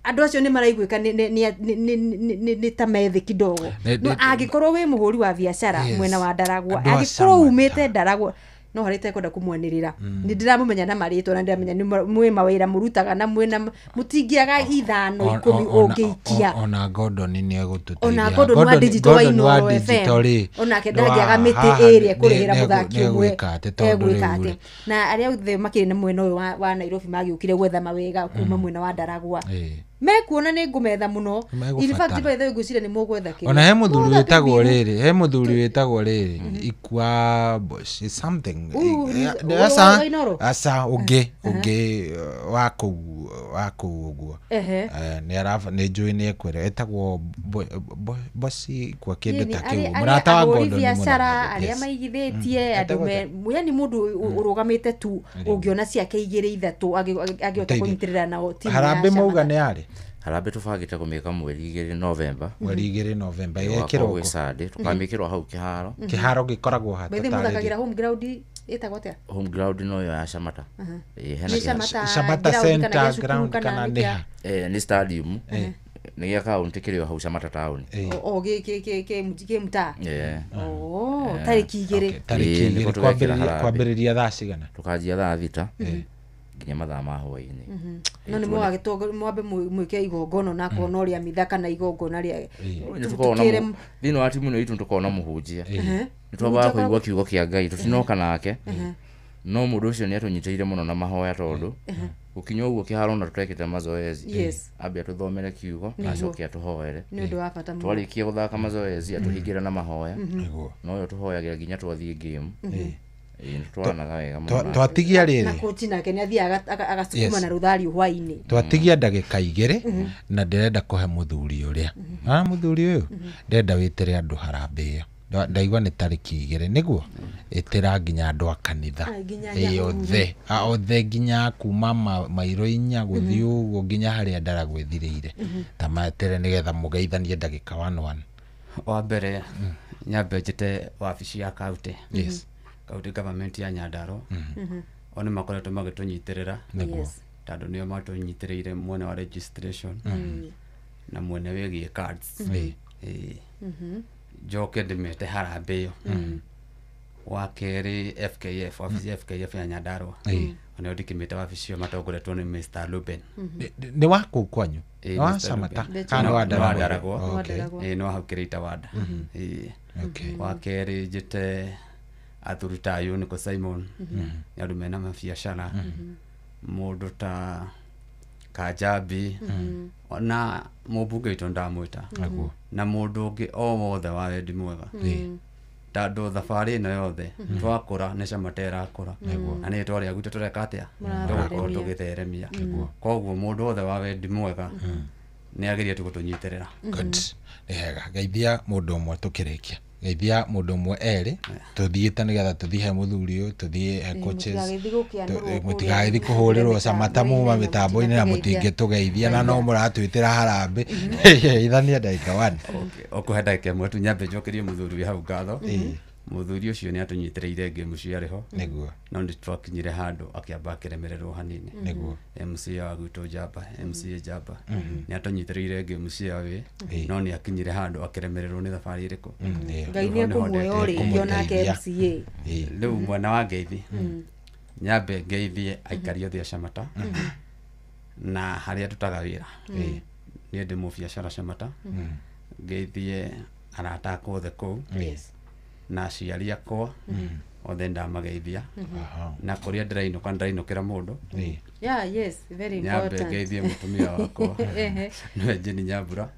andũ acio nĩ maraiguĩka nĩ ta methĩ kidogo. No angĩkorwo wĩ mũhũri wa biacara mwena wa Ndaragwa, angĩkorwo umĩte Ndaragwa, no harĩ tekwenda kũmwanĩrĩra, nĩ ndĩramũmenya na marĩtwa na ndĩramenya nĩ mwĩ mawĩra mũrutaga na mwĩna mũtingĩaga 5 10 ũngĩikia. Ona Gordon nĩ egũtũteithia. Ona Gordon wa digital wa Inooro FM, onake ndangĩaga mĩtĩ ĩrĩa kũrĩhĩra mũthaki ũmwe egwĩka atĩ. Na arĩa othe makĩrĩ na mwena ũyũ wa Nairobi magĩũkire gwetha mawĩra kuma mwena wa Ndaragwa, mekuona nĩ ngũmetha mũno. In fact, by the way, ngwĩciria nĩ mũgwetha kĩrĩa. Ona he mũthuri wĩtagwo rĩrĩ, he mũthuri wĩtagwo rĩrĩ Ikwa Boss something, aca ũngĩ wa kũu ũguo, nĩ njũĩ nĩ ekwĩra etagwo Boss Ikwa kĩndũ ta kĩu, mũrata wa Gordon biacara arĩa maigithĩtie andũ, yani mũndũ ũrũgamĩte tu ũngĩona ciake 2 3 angĩhota kũnyitĩrĩra nao timu. Harambee mauga nĩ arĩ harambee tũbangĩte kũmĩka mweri 2 November, mweri 2 November ĩgekĩrwo gwĩ Sunday, tũkamĩkĩrwo hau kĩharo. Kĩharo gĩkoragwo ha? Tũtarĩrie. Home ground ĩtagwo atĩa? Home ground no yo ya Shamata. Shamata Center ground kana nĩ ha? Nĩ stadium nĩ gĩa kaunti kĩrĩ hau Shamata town. O gĩ mtaa. Tarĩki 2. Tarĩki 2 kwambĩrĩria thaa cigana? Tũkanjia thaa 6 nginya mathaa ma hwaĩ-inĩ. No nĩ mwagĩtwo mwambe mwĩke igongona na korwo no rĩa mitha kana igongona rĩa thĩinĩ wa timu ĩno itũ tũkorwo na mũhunjia. Nĩ twambaga kũigua kiugo kĩa Ngai, tũtinoka nake, no mũndũ ũcio nĩ atũnyitĩrĩire mũno na mahoya tondũ gũkinya ũguo kĩharo na tũtekĩte mazoezi, ambe atũthomere kiugo acoke atũhoere. Nĩ ũndũ wa bata mũno. Twarĩkia gũthaka mazoezi atũhingĩre na mahoya, no yo tũhoyagĩra nginya twathiĩ game. Twatigia rĩrĩ na coach nake nĩ athiaga agasukuma na rũthario hwaĩ-inĩ. Twatigia ndagĩka 2 na ndĩrenda kũhe mũthuri ũrĩa, mũthuri ũyũ ndĩrenda wĩtĩre andũ harambee ĩyo. Ndaigua nĩ tarĩki 2 nĩguo ĩtĩra nginya andũ a kanitha othe nginya kuma mairo 4 gũthiĩ ũguo nginya harĩa Ndaragwa ĩthirĩire, ta metere nĩgetha mũgeithanie ndagĩka 1-1. Wa mbere nyambe njĩte wabici ya kaunti. County government ya Nyandarua o nĩ makoretwo magĩtũnyitĩrĩra tondũ nĩo matũnyitĩrĩire mwena wa registration na mwena wĩgiĩ cards. Njoke ndĩmete harambee ĩyo. Wa kerĩ FKF, wabici ya FKF ya Nyandarua onao ndĩkĩmĩte wabici ĩyo matongoretwo nĩ Mr. Ruben. Nĩ wa kũu kwanyu? Wa Shamata kana wa Ndaragwa? Nĩ wa hau Kĩrĩita Wanda. Wa kerĩ njĩte athuri ta Yuniko Simon, nĩ andũ mena mabiacara, mũndũ ta Kajabi, ona mũmbunge witũ ndamwĩta, na mũndũ ũngĩ o wothe wa wendi mwega, tondũ thabarĩ ĩno yothe twakũra nĩ Shamata ĩrakũra, na nĩ twarĩa gwitũ tũreka atĩa, tũgakorwo tũgĩtheremia. Koguo mũndũ wothe wa wendi mwega nĩ agerie tu gũtũnyitĩrĩra. Good, nĩ hega. Geithia mũndũ ũmwe tũkĩrĩkia. Geithia mũndũ ũmwe erĩ tũthiĩte nĩgetha tũthiĩ he mũthuri ũyũ, tũthiĩ he coaches, mũtigagĩthiĩ kũhũrĩrwo Shamata muma mĩtambo-inĩ na mũtingĩtũgeithia na no mũratwĩtĩra harambee. Geithania ndagĩka 1. Ũkũhe ndagĩka 1 tu nyambe njokerie mũthuri wĩ hau ngatho. Mũthuri ũcio nĩ atũnyitĩrĩire game ciarĩ ho, nĩguo, no nĩ twakinyire handũ akĩamba akĩremererwo hanini, nĩguo. MCA wa gwitũ Njamba, MCA Njamba nĩ atũnyitĩrĩire game ciarĩ, no nĩ akinyire handũ akĩremererwo nĩ thabarĩ ĩrĩkũ. Ngai nĩ ekũmuoya o rĩngĩ onake MCA. Rĩu mwena wa ngeithi, nyambe ngeithie aikari othe a Shamata na harĩa ndutaga wĩra. Niĩ ndĩ mũbiacara Shamata, ngeithie arata akwa othe kũu na aciari akwa othe ndamageithia, na kũrĩa ndĩrainũka ndĩrainũkĩra mũndũ. Yeah, yes, very important. Nyambe ngeithie mũtumia wakwa nĩwe Jane Nyambura.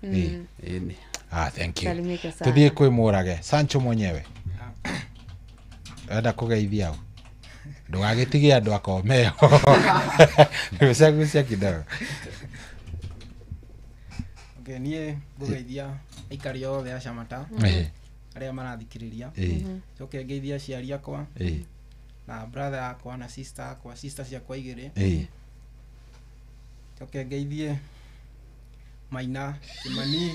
Thank you. Tũthiĩ kwĩ Mũrage Sancho mwenyewe, enda kũgeithia ũ? Ndũgagĩtige andũ akomeo. Gucia kidogo. Okay, niĩ ngũgeithia aikari othe a Shamata arĩa marathikĩrĩria, njoke ngeithia aciari akwa na brother akwa na sister akwa, sister ciakwa 2. Njoke ngeithie Maina Kimani.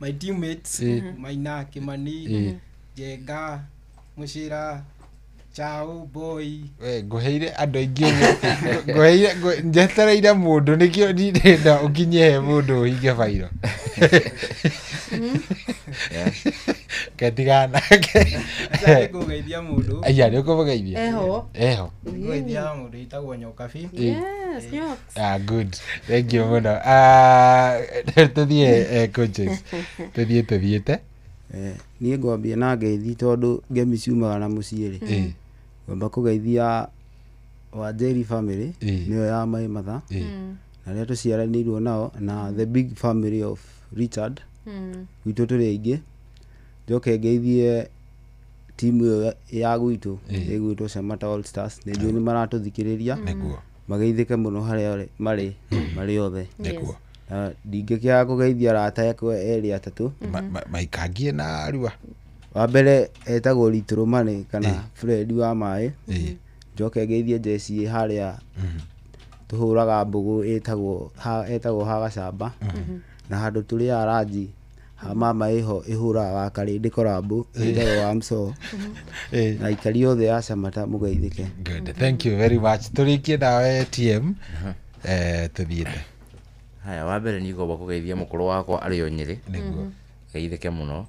My teammates Maina Kimani, Jenga, Mushira, Chao boy. We nguheire andu aingi nguheire njetereire mundu nikio ndirenda ukinye he mundu uhinge bairo. Ketigana. Nĩngũgeithia mũndũ. Aya nĩũkũmũgeithia. Eho. Eho. Nĩngũgeithia mũndũ wĩtagwo Nyokabi. Yes, Nyoks. Ah, good. Thank you mũno. Tũthiĩ coaches. Tũthiĩ tũthiĩte. Niĩ ngwambia na ngeithi tondũ ngemi ciumaga na mũciĩ rĩ. Ngwamba kũgeithia Wanjeri family nĩyo ya my mother. Na arĩa tũciaranĩirwo nao na the big family of Richard. Gwitũ tũrĩ aingĩ. Njoke ngeithie timu ĩyo ya gwitũ ĩgwĩtwo Shamata All Stars. Nĩ njũĩ nĩ maratũthikĩrĩria. Mageithĩke mũno harĩa marĩ marĩ othe. Nĩguo. Ndingĩkĩaga kũgeithia arata akwa erĩ atatũ. Maikangie na arua. Wa mbere etagwo Ritũrũmane kana Fred wa maĩ. Njoke ngeithie Jesse harĩa tũhũraga mbũgũ ĩtagwo Hagacamba. Na handũ tũrĩaga ranji ha mama ĩho ĩhũraga wa Karĩndĩ Korambu ĩtagwo wa Mso. Na aikari othe a Shamata mũgeithĩke. Good. Thank you very much. Tũrĩkie nawe TM. Tũthiĩte. Haya, wa mbere nĩ ngomba kũgeithia mũkũrũ wakwa arĩ o Nyĩrĩ. Nĩguo. Geithĩke mũno.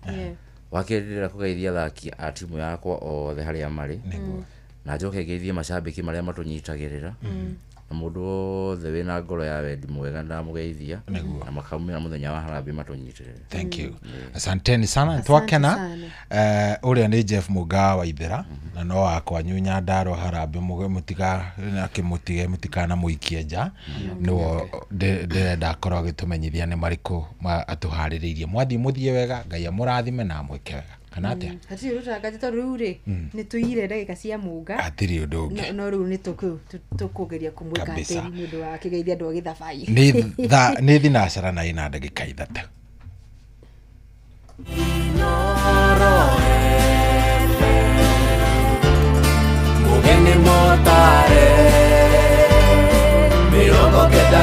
Wa kerĩ ndĩrenda kũgeithia athaki a timu yakwa othe harĩa marĩ. Nĩguo. Na njoke ngeithie macambĩki marĩa matũnyitagĩrĩra. Na mũndũ wothe wĩna ngoro ya wendi mwega ndamũgeithia. Na makaumĩra mũthenya wa harambee matũnyitĩrĩre. Thank you. Asanteni sana. Twakena. Ũrĩa nĩ Jeff Mũgaa wa Ithera na no wakwa Nyandarua harambee mũtiga akĩmũtige mũtikana mũikie nja. Nĩwe ndĩrenda akorwo agĩtũmenyithia nĩ marĩkũ atũharĩrĩirie. Mwathiĩ mũthiĩ wega, Ngai amũrathime na amwĩke wega. Kana atĩa? Hatirĩ ũndũ tũtangathĩte tondũ rĩu rĩ nĩ tũiyire ndagĩka cia Mũnga. Hatirĩ ũndũ ũngĩ. No rĩu nĩ tũkũgeria kũmwĩka atĩrĩ nĩ ũndũ wa kĩgeithia andũ a gĩthabai. Nĩ thinacara na ĩna ndagĩka 3. Mũgeni mũtare 98.9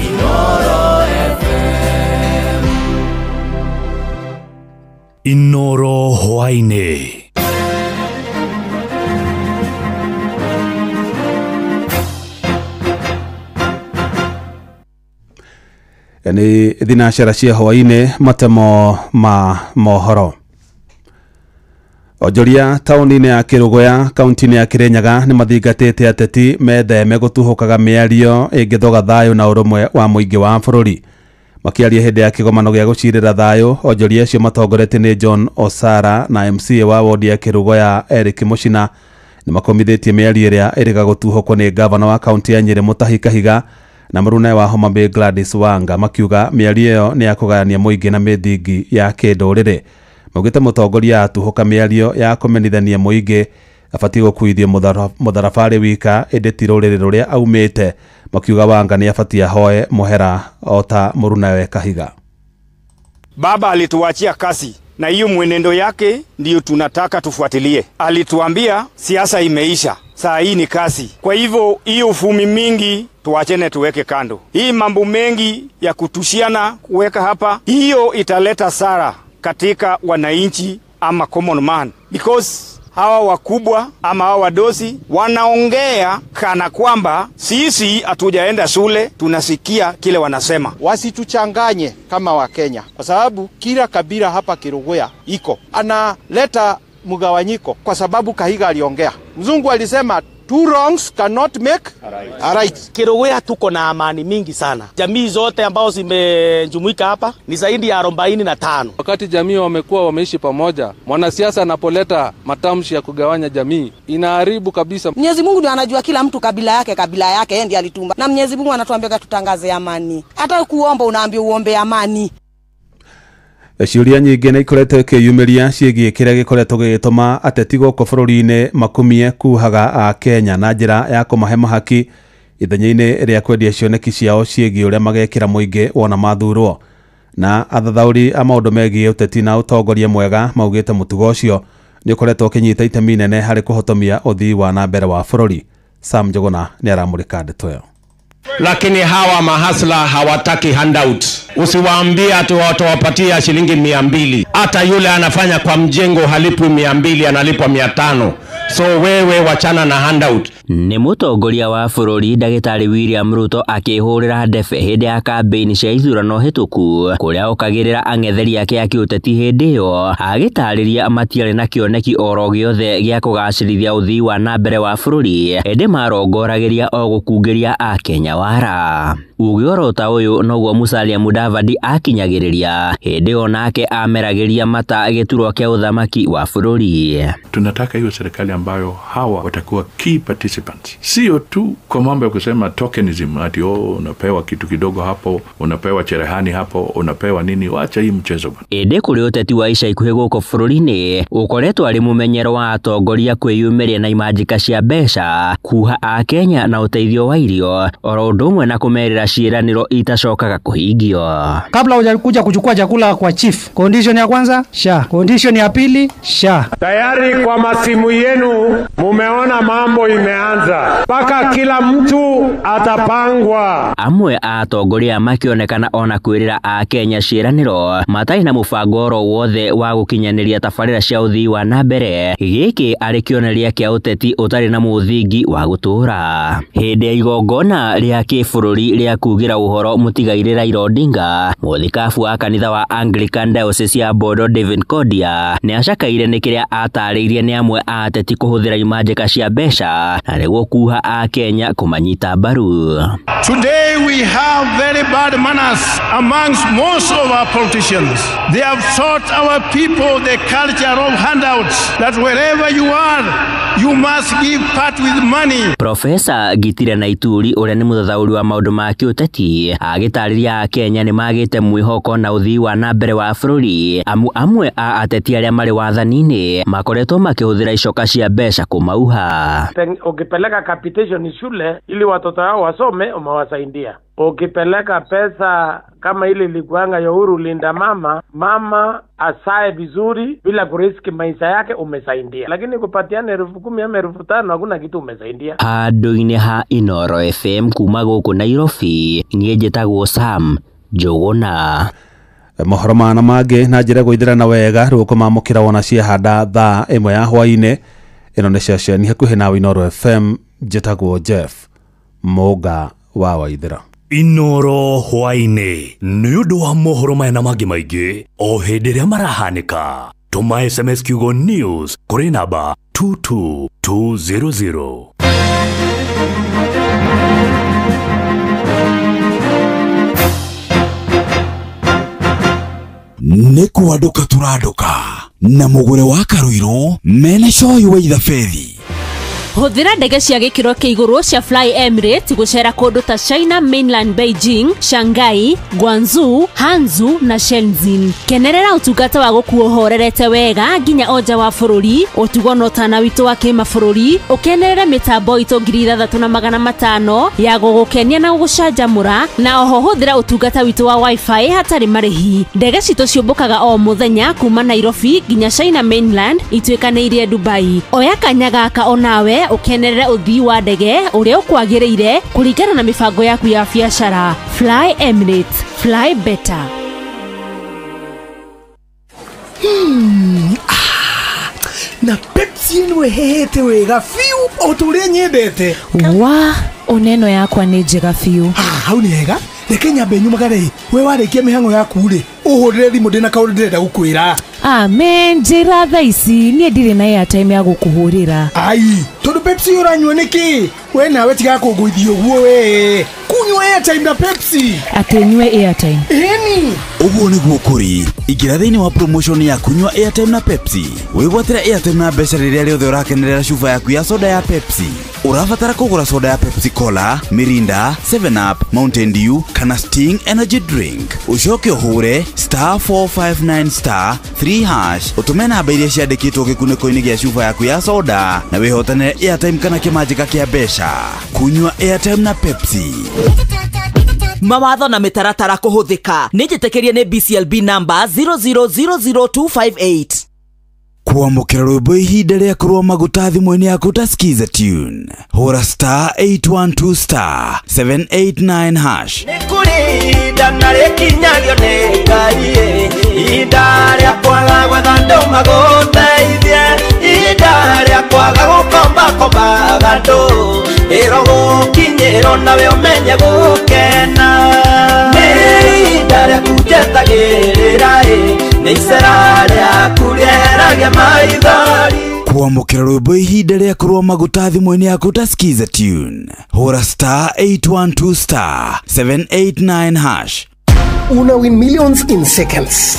Inoro FM. Inoro hwaĩ-inĩ. Nĩ thinacara cia hwaĩ-inĩ matemo ma mohoro. Onjoria taũni-inĩ ya Kĩrũgũya kaunti-inĩ ya Kĩrĩnyaga nĩ mathingatĩte ateti metheme gũtuhũkaga mĩario ĩngĩthoga thayũ na ũrũmwe wa mũingĩ wa bũrũri. Makĩaria hĩndĩ ya kĩgomano gĩa gũcirĩra thayũ, onjoria acio matongoretie nĩ John Osara na MCA wa wodi ya Kĩrũgũya Eric Mũcina nĩ makomithĩtie mĩario ĩrĩa ĩrĩga gũtuhũkwo nĩ gavana wa kaunti ya Nyĩrĩ Mutahi Kahiga na mũruna wa Homa Bay Gladys Wanga, makiuga mĩario ĩyo nĩ ya kũgayania mũingĩ na mĩthingi ya kĩndũrĩrĩ. Maugĩte mũtongoria atuhũka mĩario ya kũmenithania mũingĩ abatiĩ gũkuithio mũtharabarĩ wika ĩndĩ ti rũrĩrĩ rũrĩa aumĩte. Makiuga Wanga nĩ abatiĩ ahoe mũhera o ta mũrunawe Kahiga. Baba alituachia kasi na hiyo mwenendo yake ndiyo tunataka tufuatilie. Alituambia siasa imeisha, saa hii ni kasi. Kwa hivyo hiyo ufumi mingi tuachene, tuweke kando. Hii mambo mengi ya kutushiana kuweka hapa, hiyo italeta sara katika wananchi ama common man, because hawa wakubwa ama hawa wadosi wanaongea kana kwamba sisi hatujaenda shule, tunasikia kile wanasema. Wasituchanganye kama Wakenya, kwa sababu kila kabila hapa Kĩrũgũya iko analeta mgawanyiko, kwa sababu Kahiga aliongea. Mzungu alisema two wrongs cannot make a right. Kĩrũgũya tuko na amani mingi sana. Jamii zote ambao zimejumuika hapa ni zaidi ya 45. Wakati jamii wamekuwa wameishi pamoja, mwanasiasa anapoleta matamshi ya kugawanya jamii inaharibu kabisa. Mwenyezi Mungu ndiye anajua kila mtu kabila yake, yeye ndiye alitumba. Na Mwenyezi Mungu anatuambia tutangaze amani. Hata kuomba unaambiwa uombe amani. Ciũria nyingĩ nĩ ikoretwo ikĩyumĩria ciĩgiĩ kĩrĩa gĩkoretwo gĩgĩtũma ateti gũkũ bũrũri-inĩ makumie kuhaga a Kenya na njĩra ya kũmahe mahaki ithenya-inĩ rĩa kwendia cioneki ciao ciĩgiĩ ũrĩa magekĩra mũingĩ wona mathurwo. Na athathaũri a maũndũ megiĩ ũteti na ũtongoria mwega maugĩte mũtugo ũcio nĩ ũkoretwo ũkĩnyita itemi inene harĩ kũhotomia ũthii wa na mbere wa bũrũri. Sam Njuguna nĩ aramũrĩka ndeto ĩyo. Lakini hawa mahasla hawataki handout. Usiwaambie ati watawapatia shilingi 200. Hata yule anafanya kwa mjengo halipwi 200, analipwa 500. So wewe wachana na handout. Nĩ mũtongoria wa bũrũri ndagĩtarĩ William Ruto akĩhũrĩra ndebe hĩndĩ ya kambĩini cia ithurano hĩtũku kũrĩa okagĩrĩra ang'etheri ake a kĩũteti hĩndĩ ĩyo agĩtarĩria matiarĩ na kĩoneki oro gĩothe gĩa kũgacĩrithia ũthii wa na mbere wa bũrũri ĩndĩ marongoragĩria o gũkungĩria akenya wara. Uge oro ta ũyũ noguo Musalia Mudavadi akinyagĩrĩria hĩndĩ ĩyo nake ameragĩria mata gĩturwa kĩa ũthamaki wa bũrũri. Tunataka hiyo serikali ambayo hawa watakuwa key participants, sio tu kwa mambo ya kusema tokenism, ati oh, unapewa kitu kidogo hapo, unapewa cherehani hapo, unapewa nini. Wacha hii mchezo bwana. Ĩndĩ kũrĩ ũteti wa ica ikuhĩ gũkũ bũrũri-inĩ ũkoretwo arĩ mũmenyero wa atongoria kwĩyumĩria na imanjĩka cia mbeca kuha akenya na ũteithio wa irio oro ũndũ ũmwe na kũmerĩra ciĩranĩro itacokaga kũhingio. Kabla hujakuja kuchukua chakula kwa chief, condition ya kwanza sha, condition ya pili sha. Tayari kwa masimu yenu mumeona mambo imeanza, mpaka kila mtu atapangwa. Amwe a atongoria makĩonekana ona kwĩrĩra akenya ciĩranĩro matarĩ na mũbango oro wothe wa gũkinyanĩria tabarĩra cia ũthii wa na mbere, gĩkĩ arĩ kĩonereria kĩa ũteti ũtarĩ na mũthingi wa gũtũũra. Hĩndĩ ya igongona rĩa kĩbũrũri rĩa kugĩra ũhoro mũtigairĩ Raila Odinga, mũthikabu wa kanitha wa Anglican Diocese ya Bondo David Kodia nĩ acakaire nĩ kĩrĩa atarĩirie nĩ amwe a ateti kũhũthĩra imanjĩka cia mbeca na nĩguo kuha akenya kũmanyita mbaru. Today we have very bad manners amongst most of our politicians. They have taught our people the culture of handouts, that wherever you are, you must give part with money. Profesa Gitira Naituri ũrĩa nĩ mũthathaũri wa maũndũ ma kĩũteti agĩtarĩria akenya nĩ magĩte mwĩhoko na ũthii wa na mbere wa bũrũri amu amwe a ateti arĩa marĩ wathani-inĩ makoretwo makĩhũthĩra icoka cia mbeca kũmauha. Ukipeleka capitation shule ili watoto wao wasome, umewasaidia. Ukipeleka pesa kama ile ilikuanga ya Uhuru Linda Mama, mama asae vizuri bila kuriski maisha yake, umesaidia. Lakini kupatiana 10,000 ama 5,000 hakuna kitu umesaidia. Handũ-inĩ ha Inoro FM kuma gũkũ Nairobi, niĩ njĩtagwo Sam Njuguna. Mohoro mana mangĩ na njĩra gũithĩrana wega rĩu ũkũmamũkĩra wona ciahanda thaa 1 ya hwaĩ-inĩ. Ĩno nĩ ceceni hakuhĩ nawe Inoro FM, njĩtagwo Jeff Mũnga wa Waithĩra. Inoro hwaĩ-inĩ nĩ ũndũ wa mohoro maya na mangĩ maingĩ o hĩndĩ ĩrĩa marahanĩka. Tũma SMS kiugo news kũrĩ namba 22200. Nĩ kwandũka tũrandũka na mũgũre wa Karuirũ mena coyi wa ithabethi. Hũthĩra ndege cia gĩkĩro kĩa igũrũ cia Fly Emirates gũcera kũndũ ta China Mainland, Beijing, Shanghai, Guangzhou, Hangzhou na Shenzhen. Kenerera ũtungata wa gũkuo ũhorerete wega nginya o nja wa bũrũri, ũtugo na ũtana witũ wa kĩmabũrũri, ũkenerere mĩtambo itũ 6500 ya gũgũkenia na gũgũcanjamũra, na oho hũthĩra ũtungata witũ wa wifi hatarĩ marĩhi. Ndege citũ ciũmbũkaga o mũthenya kuma Nairobi nginya China Mainland ituĩkanĩirie Dubai. Oya kanya gaka onawe ukenerere uthii wa ndege uria ukwagiriire kuringana na mibango yaku ya biacara. Fly Emirates, fly better. Na Pepsi ĩno ĩhehete wega biũ o ta ũrĩa nyendete. Wa oneno yakwa nĩ njega biũ. Hau nĩ hega. Reke nyambe nyumagare. We warĩkia mĩhang'o yaku rĩ, ũhũrĩre thimũ ndĩna kaũndũ ndĩrenda gũkwĩra. Amen, njĩra thaa ici niĩ ndirĩ na airtime ya gũkũhũrĩra. Ai, tondũ Pepsi ũranyua nĩkĩ? We nawe tiga kũngũithia ũguo we. Kunyua airtime na Pepsi. Atĩ nyue airtime. Ĩni. Ũguo nĩguo kũrĩ. Ingĩra thĩinĩ wa promotion ya kunyua airtime na Pepsi. Wĩgwatĩre airtime na mbeca rĩrĩa rĩothe ũrakenerera cuba yaku ya soda ya Pepsi. Ũrabatara kũgũra soda ya Pepsi Cola, Mirinda, 7 Up, Mountain Dew kana Sting Energy Drink. Ũcoke ũhũre *459*3# ũtũme namba iria ciandĩkĩtwo gĩkunĩko-inĩ gĩa cuba yaku ya soda na wĩhotanĩre airtime kana kĩmanjĩka kĩa mbeca. Kunyua airtime na Pepsi. Mawatho na mĩtaratara kũhũthĩka nĩ njĩtĩkĩrie nĩ BCLB number 0000258. Kwamũkĩra rwĩmbo ihinda rĩa kũrũa maguta thimũ-inĩ yaku ta Skiza tune. Hũra star 812 star 789 hash. Nĩ kũrĩ ihinda na rĩkinyagio nĩ Ngai, ihinda rĩa kwaga gwetha andũ magũteithie, ihinda rĩa kwaga gũkombakombaga andũ, ĩro gũkinyĩrwo nawe ũmenye gũkena. Nĩ ihinda rĩaku njetagĩrĩra ĩ, nĩ icera rĩaku rĩeheragia maithori. Kwamũkĩra rwĩmbo ihinda rĩa kũrũa maguta thimũ-inĩ yaku ta Skiza tune. Hũra star 812 star 789 hash. Una win millions in seconds.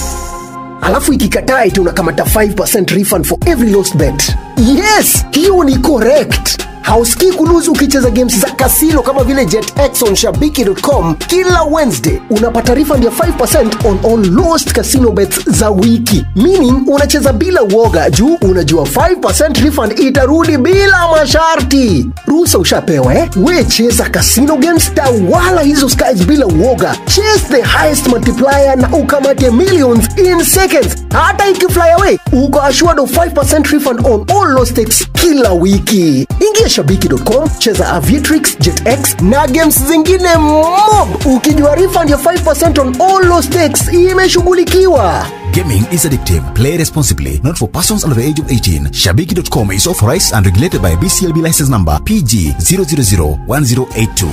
Alafu ikikataa eti unakamata 5% refund for every lost bet. Yes, hiyo ni correct. Hausikii kuluzu ukicheza games za kasino kama vile JetX on shabiki.com. Kila Wednesday unapata refund ya 5% on all lost casino bets za wiki. Meaning unacheza bila uoga juu unajua 5% refund itarudi bila masharti. Ruhusa ushapewa eh? We cheza casino games, tawala hizo skies bila uoga. Chase the highest multiplier na ukamate millions in seconds. Hata ikifly away, uko assured of 5% refund on all lost stakes kila wiki. Ingia shabiki.com, cheza Aviatrix, JetX na games zingine mob. Ukijua refund ya 5% on all lost stakes imeshughulikiwa. Gaming is addictive. Play responsibly. Not for persons under the age of 18. Shabiki.com is authorized and regulated by BCLB license number PG 0001082.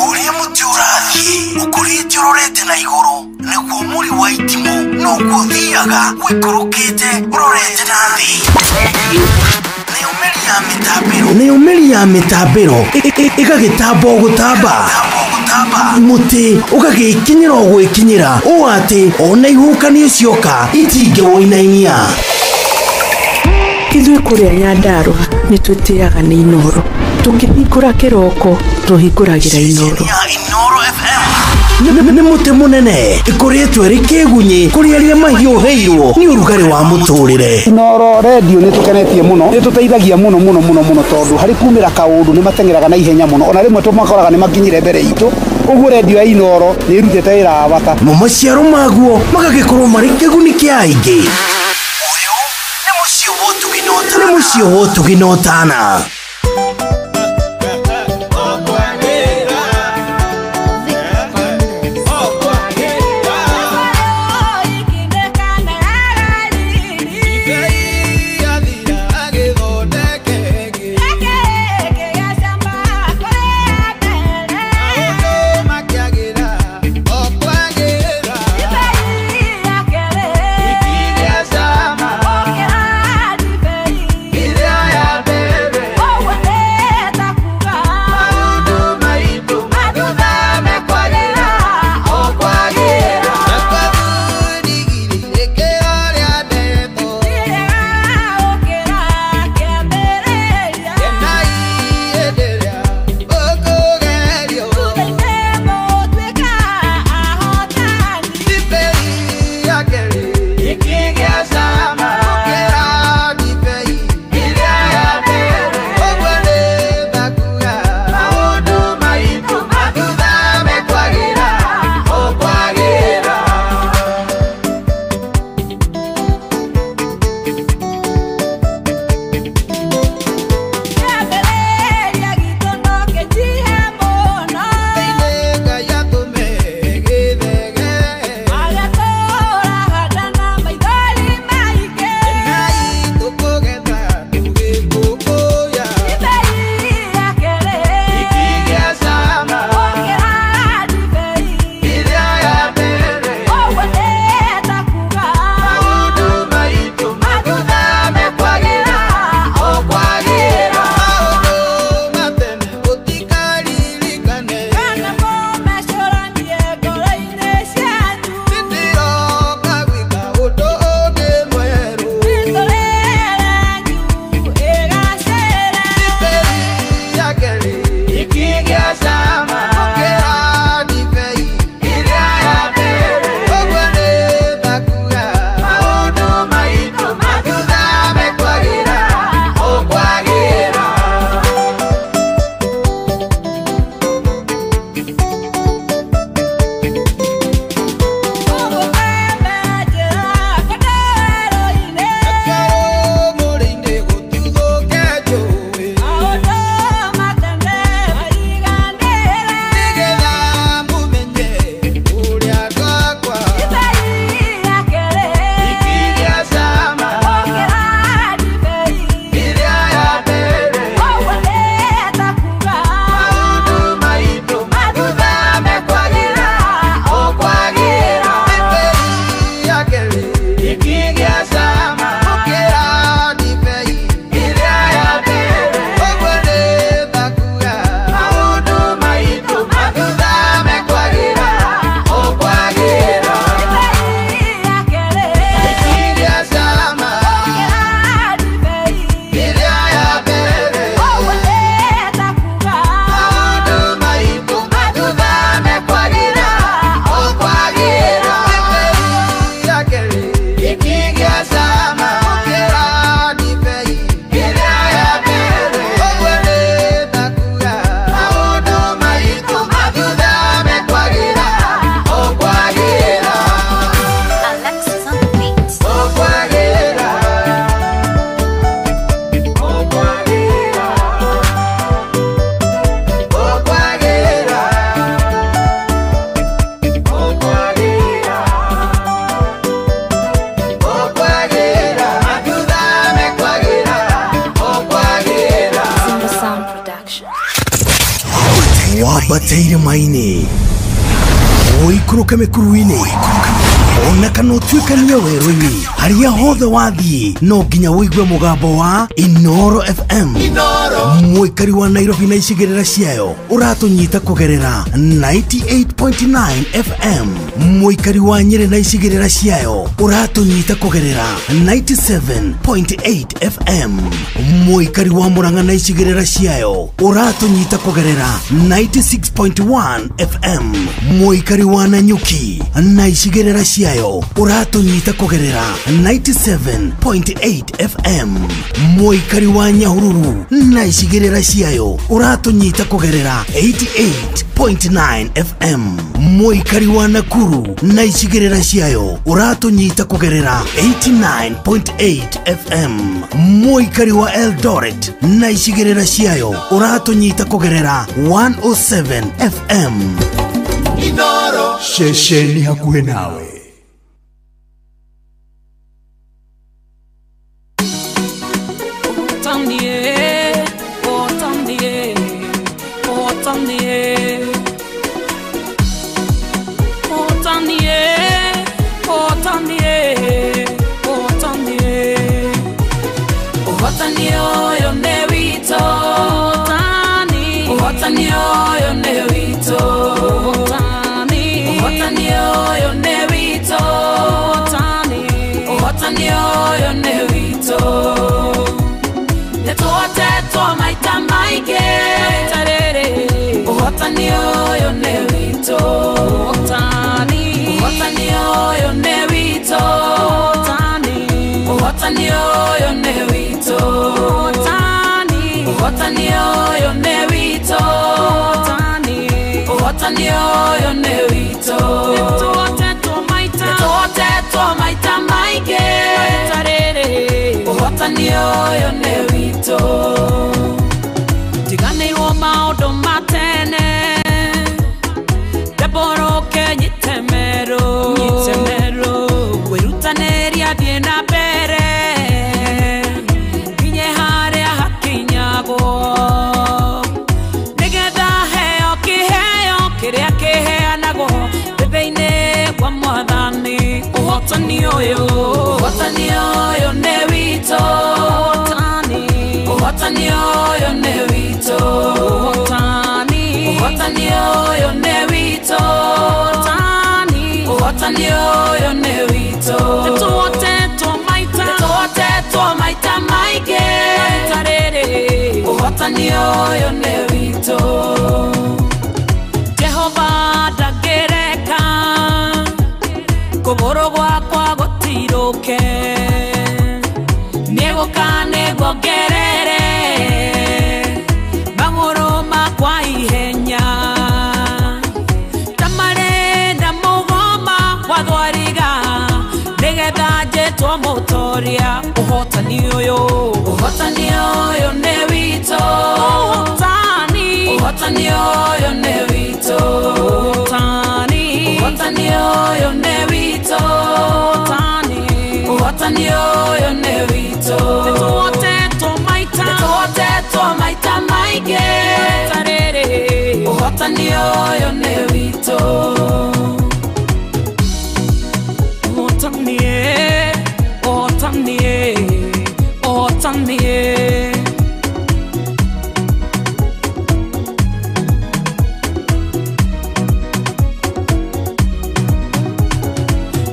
Ũrĩa mũtĩ ũrathiĩ ũkũrĩte ũrorete na igũrũ nĩguo mũri wa itimũ noguo ũthiaga ũikũrũkĩte ũrorete na thĩ. Nĩyo mĩri ya mĩtambĩro ĩgagĩtamba o gũtamba, mũtĩ ũgagĩkinyĩra o gwĩkinyĩra ũũ atĩ ona ihuhũkanio cioka itingĩwũinainia. Ithuĩ kũrĩa Nyandarũa nĩ twĩtĩaga nĩ Inooro. Tũkĩhingũra kĩroko tũhingũragĩra Inooro. Nĩ mũtĩ mũnene ĩkũrĩtwo ĩrĩ kĩgunyĩ kũrĩ arĩa mahiũhĩirwo nĩ ũrugarĩ wa mũtũrĩre. Inooro redio nĩ tũkenetie mũno, nĩ tũteithagia mũno mũno mũno mũno tondũ harĩ kumĩra kaũndũ nĩ mateng'eraga na ihenya mũno, ona rĩmwe tũmakoraga nĩ makinyire mbere itũ. Ũguo redio ya Inooro nĩ ĩrutĩte wĩra wa bata. Mo maciaro maguo magagĩkorwo marĩ kĩguni kĩa aingĩ. Ũyũ nĩ mũciĩ wa ũtugi na ũtana. Oh, Wambate irĩma-inĩ, ũikũrũke mĩkuru-inĩ, ona kana ũtuĩkanie werũ-inĩ, harĩa hothe wathiĩ no nginya ũigue mũgambo wa Inoro FM. Mũikari wa Nairobi na icigĩrĩra ciayo ũratũnyita kũgerera 98.9 FM. Mũikari wa Nyĩrĩ na icigĩrĩra ciayo ũratũnyita kũgerera 97.8 FM. Mũikari wa Murang'a na icigĩrĩra ciayo ũratũnyita kũgerera 96.1 FM. Mũikari wa Nanyuki na icigĩrĩra ciayo ũratũnyita kũgerera 97.8 FM. Mũikari wa Nyahururu na icigĩrĩra ciayo ũratũnyita kũgerera 88.9 FM. Mũikari wa Nakuru na icigĩrĩra ciayo ũratũnyita kũgerera 89.8 FM. Mũikari wa Eldoret na icigĩrĩra ciayo ũratũnyita kũgerera 107 FM. Inoro ceceni hakuhĩ nawe. Tiganĩirwo maũndũ ma tene, ndembũrũke nyite meru, kwĩrutanĩria thiĩ na mbere, nginye harĩa hakinyagwo, nĩgetha heo kĩheo kĩrĩa kĩheanagwo thĩinĩ wa Mwathani. Ũhotani ũyũ, ũhotani ũyũ nĩ witũ, ũhotani ũyũ nĩ witũ, ũhotani ũyũ nĩ witũ, ũhotani ũyũ nĩ witũ. Nĩtũhotetwo maita, nĩtũhotetwo maita maingĩ, ũhotani ũyũ nĩ witũ. Jehova ndangĩreka kũgũrũ gwakwa gũtirũke, nĩgũka nĩguongerere magũrũ makwa ihenya, ta marĩ na mũgoma wa thwariga, nĩgetha njĩtwo mũtoria. Ũhotani ũyũ, ũhotani ũyũ nĩ witũ, ũhotani, ũhotani ũyũ nĩ witũ, ũhotani, ũhotani ũyũ nĩ witũ, ũhotani, ũhotani ũyũ nĩ witũ. Nĩtũhotetwo maita, nĩtũhotetwo maita maingĩ, ũhotani ũyũ nĩ witũ. Ũhotani, ũhotani, ũhotani.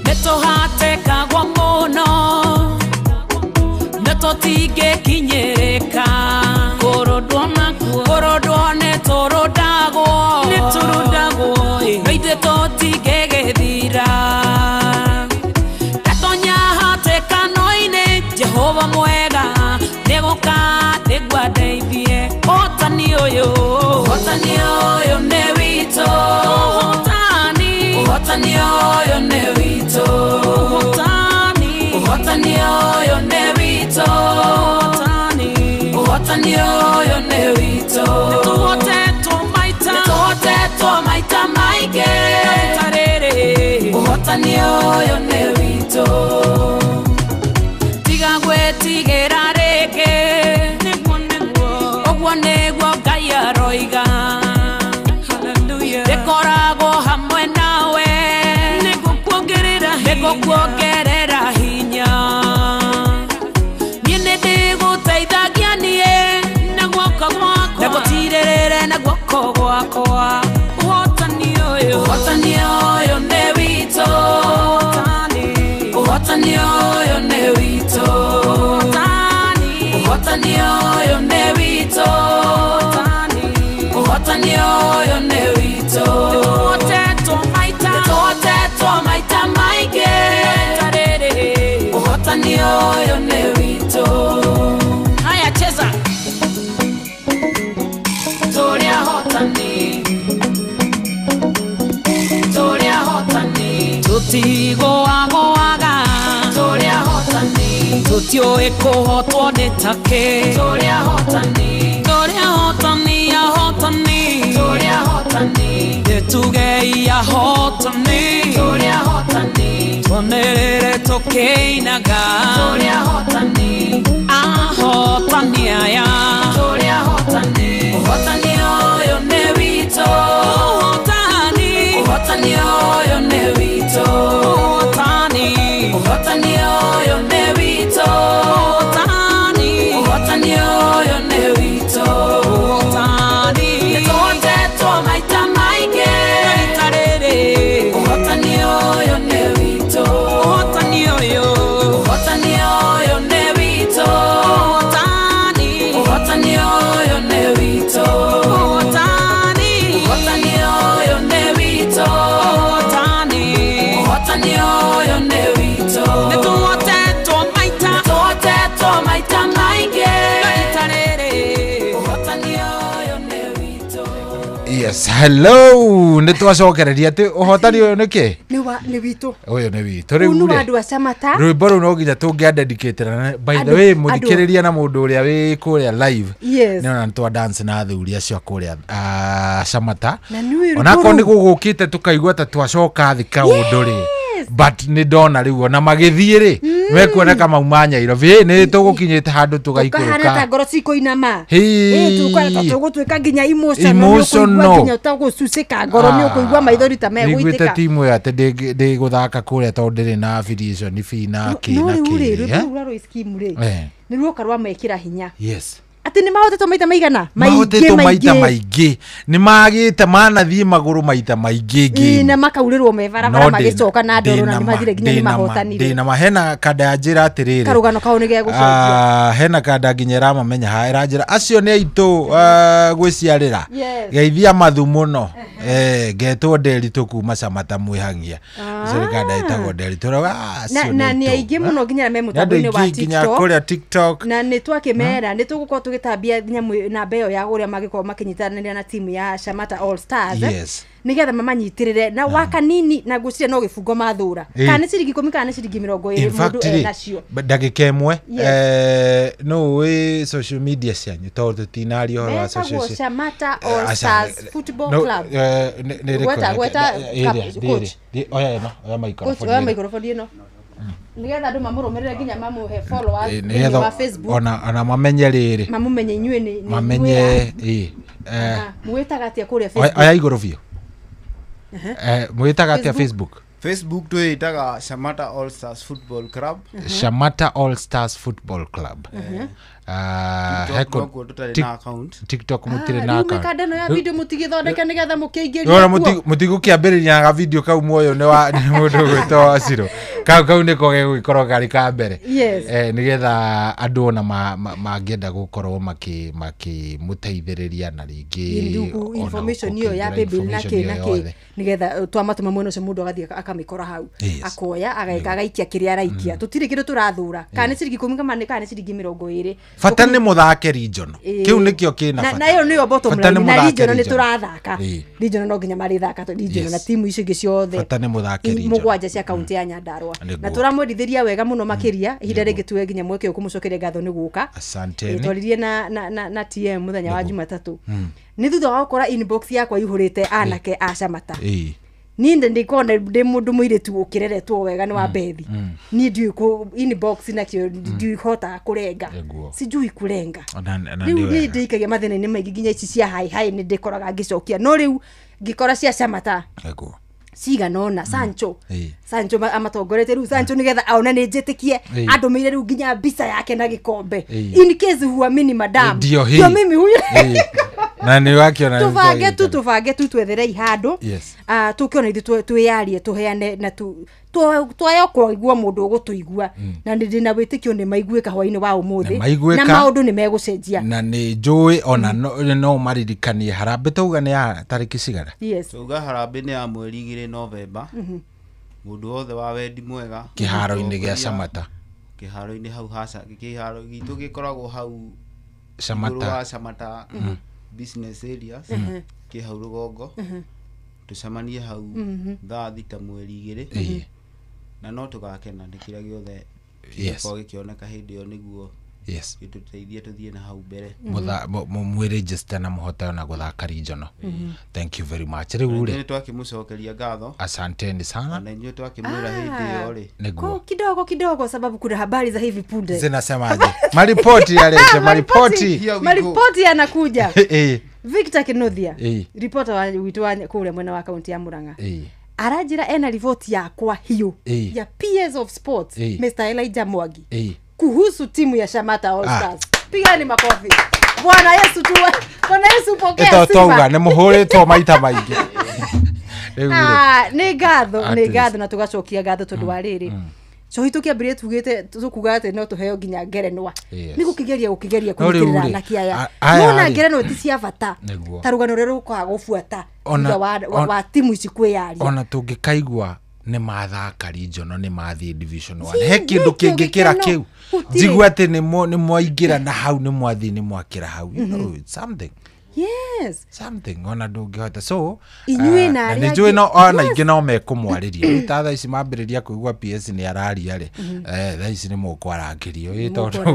Nĩtũhatĩkagwo mũno, nĩtũtingĩkinyĩrĩka, kũrũndwo nakuo, kũrũndwo nĩtũrũndagwo, nĩtũrũndagwo, no ithuĩ tũtingĩgĩthira. Ndatonya hatĩkano-inĩ, Jehova mwega nĩgũka nĩguo andeithie. Ũhotani ũyũ, ũhotani ũyũ nĩ witũ, ũhotani, ũhotani ũyũ nĩ witũ, ũhotani, ũhotani ũyũ nĩ witũ, ũhotani, ũhotani ũyũ nĩ witũ. Nĩtũhotetwo maita, nĩtũhotetwo maita maingĩ, ũhotani ũyũ nĩ witũ. Tiga gwĩtigĩra rĩngĩ, ũguo nĩguo Ngai aroiga. Nĩngũkuongerera hinya. Niĩ nĩndĩgũteithagia niĩ na guoko gwakwa, na gũtirĩrĩre na guoko gwakwa. Ũhotani ũyũ, ũhotani ũyũ nĩ witũ. Ũhotani ũyũ nĩ witũ. Ũhotani ũyũ nĩ witũ. Ũhotani ũyũ nĩ witũ. Nĩtũhotetwo maita, nĩtũhotetwo maita maingĩ. Ũhotani ũyũ nĩ witũ. Haya, cheza. Tũrĩ ahotani, tũrĩ ahotani. Tũtigũagũaga, tũrĩ ahotani. Tũtiũĩ kũhotwo nĩ takĩ, tũrĩ ahotani. Tũrĩ ahotani, ahotani, tũrĩ ahotani. Nĩtugei ahotani, tũrĩ ahotani. Twanĩrĩre tũkĩinaga, tũrĩ ahotani. Ahotani aya, tũrĩ ahotani. Ũhotani ũyũ nĩ witũ. Ũhotani, ũhotani ũyũ nĩ witũ. Ũhotani, ũhotani ũyũ nĩ witũ. Ũhotani, ũhotani ũyũ nĩ witũ. Ũhotani, nĩtũhotetwo maita maingĩ. Rita rĩrĩ, ũhotani ũyũ nĩ witũ. Ũhotani ũyũ, ũhotani ũyũ nĩ witũ. Ũhotani, ũhotani ũyũ nĩ witũ. Ũhotani, ũhotani ũyũ nĩ witũ. Ũhotani, ũhotani ũyũ nĩ witũ. Nĩtũhotetwo maita, nĩtũhotetwo maita maingĩ. Rita rĩrĩ, ũhotani ũyũ nĩ witũ. Yes, hello. Nĩ twacokereria atĩ ũhotani ũyũ nĩ kĩ? Nĩ wa nĩ witũ. Ũyũ nĩ witũ. Rĩu Ũyũ nĩ wa rĩ, andũ a Camata. rwĩmbo rũu no nginya tũngĩandedicatĩra. By the way, mũthikĩrĩria na mũndũ ũrĩa wĩ kũrĩa live. Yes. Nĩ ona nĩ twa dance na athuri acio a kũrĩa Camata. Na nĩ rwĩmbo Onakorwo nĩ rũu. gũgũkĩte tũkaigua ta twacoka thĩ kaũndũ rĩ. But nĩ ndona rĩu ona magĩthiĩ rĩ, mekuoneka mauma Nyairobi. Nĩ tũgũkinyĩte handũ Tũkahana ta tũgaikũrũka. ngoro cikũinama. Hii. Tũkahana ta tũgũtuĩka nginya emotional. Nĩ Emotional. ũkũigua nginya ũtagũcucĩka ngoro, nĩ ũkũigua maithori ta Nĩiguĩte megũitĩka. timu ĩyo atĩ ndĩgũthaka kũrĩa tondũ ndĩrĩ na affiliation fee na kĩ No na rĩu rĩ, kĩ. rwĩmbo Eh? rũu rwa Royce Kim rĩ, Eh. nĩ ruoka rwamekĩra hinya. Yes. Atĩ nĩ mahotetwo maita maigana? Maingĩ Mahotetwo maita maingĩ. maingĩ. Nĩ magĩte manathiĩ magũrũ maita maingĩ Ĩ, game. na makaurĩrwo me barabara No magĩcoka na ndoro na ndĩna nĩ ma, mathire nginya nĩ ndĩna ma, mahotanire. ndĩna ma. Hena kanda ya njĩra atĩrĩrĩ. Karũgano kau nĩ gegũcokia. Hena kanda nginya ĩramamenya haha ĩranjĩra acio nĩ aitũ gwĩciarĩra. Yes. Geithia mathu mũno. Ngetwo Nderitũ kuma Camata mwĩhangia. Ũcio nĩ kanda ĩtagwo Nderitũ. Ũrauga, acio Na nĩ nĩ aitũ. aingĩ mũno nginya me Nĩ andũ mũtambo-inĩ wa aingĩ nginya TikTok. kũrĩa TikTok. Na nĩ twakĩmera nĩ tũgũkorwo tũgĩtambia nyamũ namba ĩyo ya ũrĩa mangĩkorwo makĩnyitanĩra na timu ya Shamata All Stars. Yes. Nĩgetha mamanyitĩrĩre na wakanini na ngwĩciria no gĩbungo mathũra. Kana nĩ ciringi 10 kana nĩ ciringi 20 In mũndũ fact rĩ, enacio. ndagĩka ĩmwe Yes. no wĩ social media cianyu tondũ tũtinaria ũhoro wa social Metagwo Shamata All Aca, Stars Football no, Club. nĩ ĩrĩkũ? Gweta coach. Oya ĩno, oya Coach, microphone oya ĩno. microphone ĩno. Nĩgetha andũ mamũrũmĩrĩre nginya mamũhe followers thĩinĩ Nĩgetha wa Facebook. ona mamenye rĩrĩ. Mamũmenye inyuĩ nĩ Mamenye ĩ. Mwĩtaga atĩa kũrĩa Facebook? Oya igũrũ biũ. Mwĩtaga atĩa Facebook? Facebook twĩtaga Shamata All Stars Football Club. Shamata All Stars Football Club. TikTok nokuo tũtarĩ na account. TikTok mũtirĩ na Rĩu account. mĩkanda ĩno ya video mũtigĩthondeke nĩgetha mũkĩingĩrie Rora kuo. mũtigũkĩambĩrĩria na video kau muoyo nĩ wa nĩ mũndũ ũgwĩtwo Wacirũ. Kau nĩko gegũgĩkorwo karĩ ka mbere. Yes. Nĩgetha andũ ona mangĩenda gũkorwo makĩmũteithĩrĩria na rĩngĩ Rĩu ona information ĩyo ya gũkĩingĩra paybill na information kĩ na ĩyo kĩ yothe. nĩgetha twamatũma mwena ũcio mũndũ agathiĩ akamĩkora hau. Yes. Akoya ageka agaikia kĩrĩa araikia. Tũtirĩ kĩndũ tũrathũra. Kana nĩ ciringi 10 kana nĩ ciringi 20. Bata nĩ mũthake regional. Kĩu nĩkĩo kĩna bata. Na ĩyo nĩyo bottom Bata nĩ line. Na mũthake regional nĩ regional. tũrathaka. Ĩĩ. Regional no nginya marĩthaka regional Yes. na timu icio ingĩ ciothe. Bata nĩ mũthake regional. Mũgwanja cia kaunti ya Nyandarua. Nĩguo. Na tũramwendithĩria wega mũno makĩria ihinda rĩngĩ tuwe nginya mweke ũyũ kũmũcokeria ngatho nĩ gũka. Asanteni. Twaririe na TM mũthenya wa Jumatatũ. Nĩ thutha wa gũkora inbox yakwa ihũrĩte anake a Shamata. Niĩ ndĩkona ndĩ mũndũ mũirĩtu ũkĩreretwo wega nĩ wa Bethi. Niĩ ndiũĩ kũ inbox nakĩo ndihotaga kũrenga. Sijui kũrenga. Ona Rĩu nĩ niĩ wega. ndĩikagia mathĩna-inĩ maingĩ nginya ici cia hai hai nĩ ndĩkoraga ngĩcokia. No rĩu ngĩkora cia Shamata. Nĩguo. Cigana ona Sancho Sancho amatongorete riu Sancho nigetha aone ni njitikie andumiire riu nginya mbica yake na gikombe in case huamini madam ndio mimi huyu na ni wakiona tubange tu twetherei handu tukiona ithu twiyarie tuheane na twayo kwaigua mundu ugutuigua na ndina witikio ni maiguika hwaini wa umuthi na maundu ni megucenjia na ni njui ona no maririkanie harambe tuga ni ya tariki cigana. Yes, tuga harambe ni ya mweri 2 November. Mundu wothe wa wendi mwega kiharo-ini gia Samata, kiharo-ini hau hasa kiharo gitu gikoragwo hau Samata, Samata business areas ki hau rugongo tucemanie hau thaa 6 mweri 2 na no tugakena ni kira giothe gĩkorwo gĩkĩoneka hĩndĩ ĩyo nĩguo gĩtũteithie tũthiĩ na hau mbere mwĩregister na mũhote ona gũthaka regional. Thank you very much. Rĩu rĩ nĩ twakĩmũcokeria ngatho, asanteni sana, na inyuĩ twakĩmwĩra hĩndĩ ĩyo rĩ nĩguo kidogo kidogo, sababu kuna habari za hivi punde zinasemaje maripoti yalete maripoti yanakuja. Victor Kinothia reporter wa witu wa kule mwena wa kaunti ya Murang'a aranjira ena ripoti yakwa hiyo ya PS of Sports Mr. Elijah Mwangi kuhusu timu ya Shamata All Stars. Pigani makofi. Bwana Yesu tu, Bwana Yesu pokea sifa. Etotonga ni muhuritwo maita maingi. Ni ngatho na tugacokia ngatho tondu wa riri. Cohi tukiambirie tugite tukuga ati no tuheo nginya ngerenwa. Ni gukigeria kunyitĩrĩra na kiaya. Nona ngerenwa ti cia bata. Ta rugano rũrĩa rũkaga gũbuata thutha wa timu ici kwĩyaria. Ona tũngĩkaigua nĩ mathaka regional nĩ mathiĩ division 1 he kĩndũ kĩngĩkĩra kĩu njigua atĩ nĩ mwaingĩra na hau nĩ mwathiĩ nĩ mwakĩra hau, you know, it's something. Yes, something ona ndũngĩhota. So inyuĩ na arĩa nĩ njũĩ no ona ingĩ no mekũmwarĩria ta thaa ici mambĩrĩria kũigua PS nĩ araria rĩ, thaa ici nĩ mũkwarangĩrio tondũ no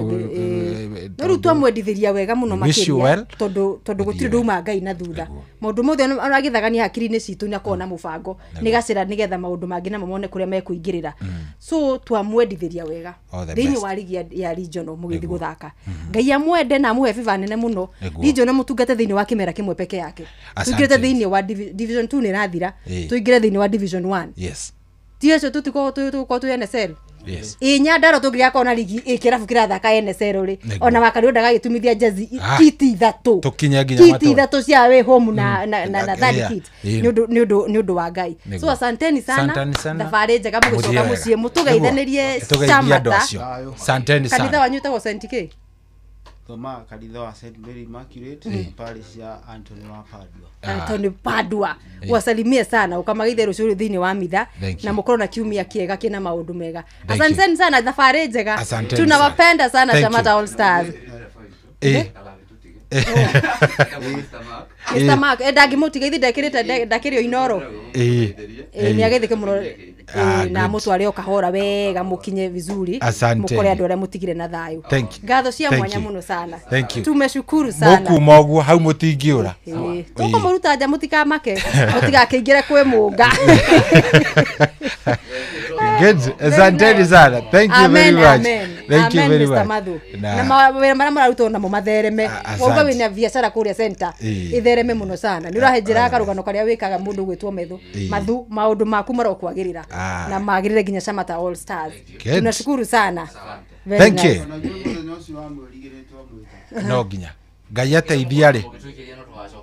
rĩu twamwendithĩria wega mũno makĩria tondũ gũtirĩ ndũma Ngai na thutha maũndũ mothe aragĩthagania hakiri-inĩ citũ na kona mũbango nĩ gacĩra nĩgetha maũndũ mangĩ namo mone kũrĩa mekũingĩrĩra. So twamwendithĩria wega thĩinĩ wa ligi ya regional mũgĩthiĩ gũthaka. Ngai amwende na amũhe favor nene mũno regional mũtungate thĩinĩ wa kimera kimwe peke yake. Tuingire thĩinĩ wa division 2 nĩ rathira, tuingire thĩinĩ wa division 1. Yes, ti ũcio tũtikorwo tũkorwo twĩ NSL. Yes, ĩ Nyandarua tũngĩgakorwo na ligi ĩ kĩrabu kĩrathaka NSL rĩ, ona Wakari ndagagĩtumithia jezi kiti ithatũ tũkinye nginya kiti ithatũ cia away home na third kit nĩ ũndũ wa Ngai. So asanteni sana, thabarĩ njega mũgĩcoka mũciĩ mũtũgeithanĩrie Samata. Asanteni sana. Kanitha wanyu wĩtagwo St. K? Thoma kanitha wa St. Mary Immaculate parish ya Anthony wa Padua. Anthony Padua wasalimie sana ukamagithe rucio thiini wa mitha na mukorwo na kiumia kiega kina maundu mega. Asanteni sana, thabarĩ njega, tunawapenda sana Shamata All Stars. Mr. Mark ndangĩmũtiga ithi ndekĩrĩte ndakĩrĩ o Inoro nĩ agĩthĩke mũno na mũtware o kahora wega mũkinye vizuri mũkore andũ arĩa mũtigire na thayũ. Ngatho cia mwanya mũno sana, tumeshukuru sana. Mũkuma ũguo hau mũtingĩũra tũkũmũruta nja mũtikamake mũtigakĩingĩre kwĩ mũnga. Good, asanteni sana. Thank you very much. Thank you very much. Na mawĩra marĩa mũrarutwo namo mathereme wauga wĩna biacara kũrĩa center ithereme mũno sana. Nĩ ũrahenjera karũgano karĩa wĩkaga mũndũ gwĩtwo methu mathu maũndũ maku marokwagĩrĩra na magĩrĩre nginya Shamata All Stars. Tunashukuru sana. Thank you. No nginya Ngai ateithia rĩ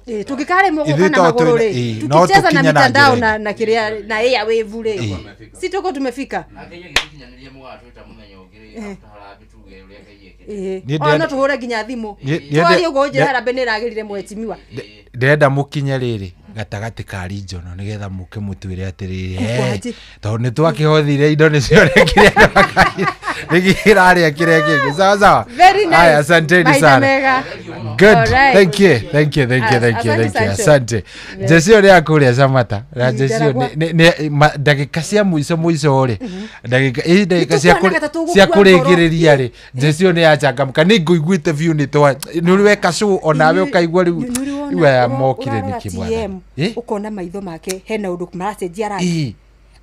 tũngĩkarĩ mũgũka na magũrũ rĩ tukicheza na mitandao na kĩrĩa na airwave rĩ si tuko tumefika. No tũhũre nginya thimũ twarie ũguo njĩra harambee nĩ ĩragĩrire mwetimiwa. Ndĩrenda mũkinye rĩrĩ gatagatĩ ka regional nĩgetha mũke mũtwĩre atĩrĩrĩ tondũ nĩ twakĩhothire indo nĩ cionekire nĩkĩrarĩa kĩrĩa kĩngĩ. Sawa sawa, haya, asanteni sana. Good, thank you, thank you, thank you, thank you, thank you. Asante. Jesi ũrĩa akũrĩa Samata na Jesi ndagĩka cia mũico mũico rĩ ndagĩka cia kũrĩkĩrĩria rĩ Jesi nĩ yachangamka nĩ ngũiguĩte biũ nĩ twa nĩ ũrĩ weka show onawe ũkaigua rĩu aya mokire nĩkĩ mwana ukona maitho make hena undu maracenjia rangi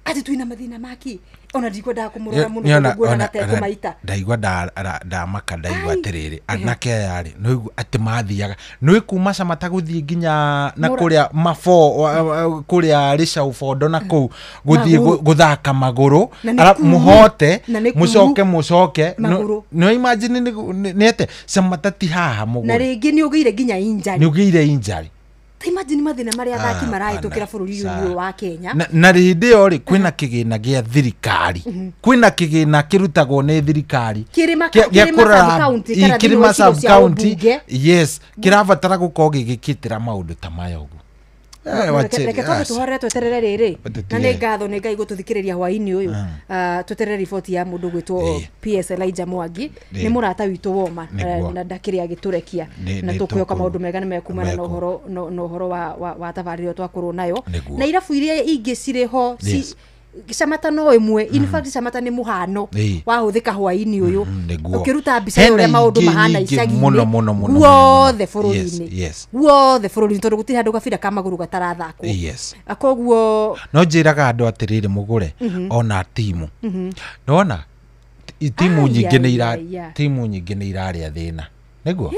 Ati twina mathina maki ona ndikwendaga kumurora muno tondu nguona gatekũmaita. Ndaigua ndamaka ndaigua atiriri anake aya rĩ nĩũigua atĩ mathiaga nĩ kuma Camata gũthiĩ nginya na kũrĩa mafo kũrĩa Rĩcau Bondo na kũu gũthiĩ gũthaka magũrũ mũhote mũcoke mũcoke no imagine nĩ ate Camata ti haha mũgũrũ na rĩngĩ nĩ ũgĩire nginya injury nĩ ũgĩire injury. Ta imagine mathina maria athaki marahĩtũkĩra bũrũri ũyũ wa Kenya na hĩndĩ ĩyo rĩ kwĩna kĩgĩna gĩa thirikari kwĩna kĩgĩna kĩrutagwo nĩ thirikari kĩrĩma sub county yes kĩrabatara gũkorwo gĩgĩkĩtĩra maũndũ ta maya ũguo. Reke twambe tũhorere tweterere rĩrĩ na nĩ ngatho nĩ Ngai gũtũthikĩrĩria hwaĩ-inĩ ũyũ tweterere riboti ya mũndũ gwĩtwo PS Elijah Mwangi nĩ mũrata witũ woma na ndakĩrĩ agĩtũrekia na tũkwĩhoka maũndũ mega nĩ mekumana na ũhoro na ũhoro wa tabarĩra twakorwo nayo na irabu iria ingĩ cirĩ ho Camata no ĩmwe in fact Camata nĩ mũhano wahũthĩka hwaĩ-inĩ ũyũ ũkĩruta mbica ya ũrĩa maũndũ mahana icagi-inĩ guothe bũrũri-inĩ guothe bũrũri-inĩ tondũ gũtirĩ handũ gabira ka magũrũ gatarathakwo koguo no njĩraga andũ atĩrĩrĩ mũgũre ona timu nĩwona timu nyingĩ nĩ irarĩa thĩna nĩguo.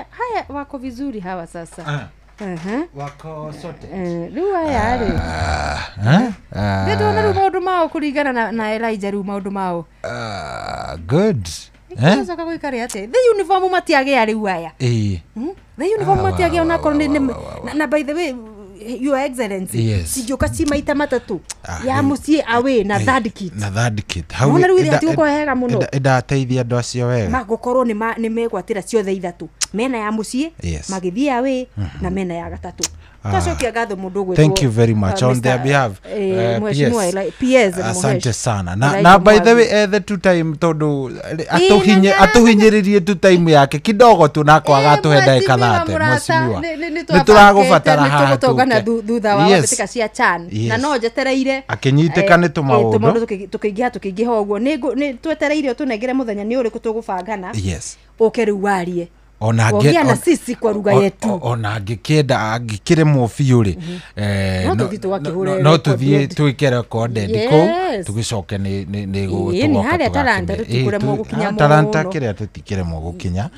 Haya wako vizuri hawa sasa. Wako sote rĩu aya rĩ ndĩndona rĩu maũndũ mao kũringana na Elijah rĩu maũndũ mao good coka gũikare atĩ the uniform matiagĩa rĩu aya the uniform matiagĩa onakorwo nĩ na by the way your excellency cingĩũka ci maita matatũ ya mũciĩ away na third kit na third kit hau rĩu ithĩ hatigũkorwo hega mũno ĩndateithia andũ acio wega magũkorwo nĩ megwatĩra ciothe ithatũ mena ya mũciĩ magĩthiĩ away na mena ya gatatũ. Twacokia ngatho mũndũ ũgwĩtwo thank you very much on their behalf PS asante sana na by the way the two time tondu atuhinyiririe two time yake kidogo tu na kwaga atuhe ndagĩka 30 mheshimiwa nĩ tũragũbatara haha tũgũtongana thutha wa mbĩtĩka cia CHAN na no njetereire akĩnyitĩka nĩ tũmaũndũ tũkĩingĩha ũguo nĩ twetereire ũtũnengere mũthenya nĩ ũrĩkũ tũgũbangana ũke rĩu warie ona na sisi kwa lugha yetu ona angĩkĩenda angĩkĩremwo biũ rĩ no tũthiĩ twĩke recorded kũu tũgĩcoke nĩ gũtũgoka talanta tũtikũremwo gũkinya mũno talanta kĩrĩa tũtikĩremwo gũkinya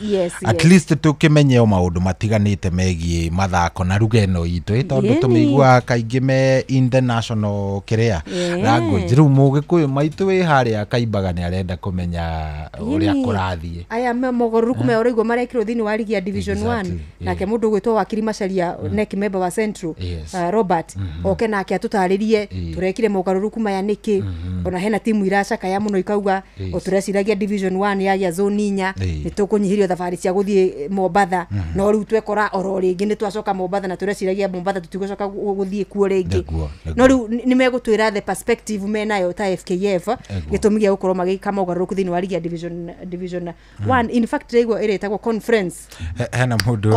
at least tũkĩmenye o maũndũ matiganĩte megiĩ mathako na lugha ĩno itũ tondũ tũmĩiguaga kaingĩ me international kĩrĩa language rĩu mũgĩkũyũ maitũ wĩ harĩa kaimbaga nĩ arenda kũmenya ũrĩa kũrathiĩ aya mogarũrũku me ũraigua marekĩrwo thĩinĩ wa ligi ya division 1 nake mũndũ ũgwĩtwo wakiri Macharia NEC member wa Central Robert oke nake atũtarĩrie tũrekire mogarũrũku maya nĩkĩ ona hena timu iracakaya mũno ikauga o tũreciragia division 1 yagĩa zone inya nĩ tũkũnyihĩrio thabarĩ cia gũthiĩ Mombatha no rĩu twekora oro rĩngĩ nĩ twacoka Mombatha na tũreciragia Mombatha tũtigũcoka gũthiĩ kuo rĩngĩ no rĩu nĩ megũtwĩra the perspective menayo ta FKF gĩtũmi gĩa gũkorwo magĩka mogarũrũku thĩinĩ wa ligi ya division 1 in fact rĩguo ĩrĩtagwo conference hena mũndũ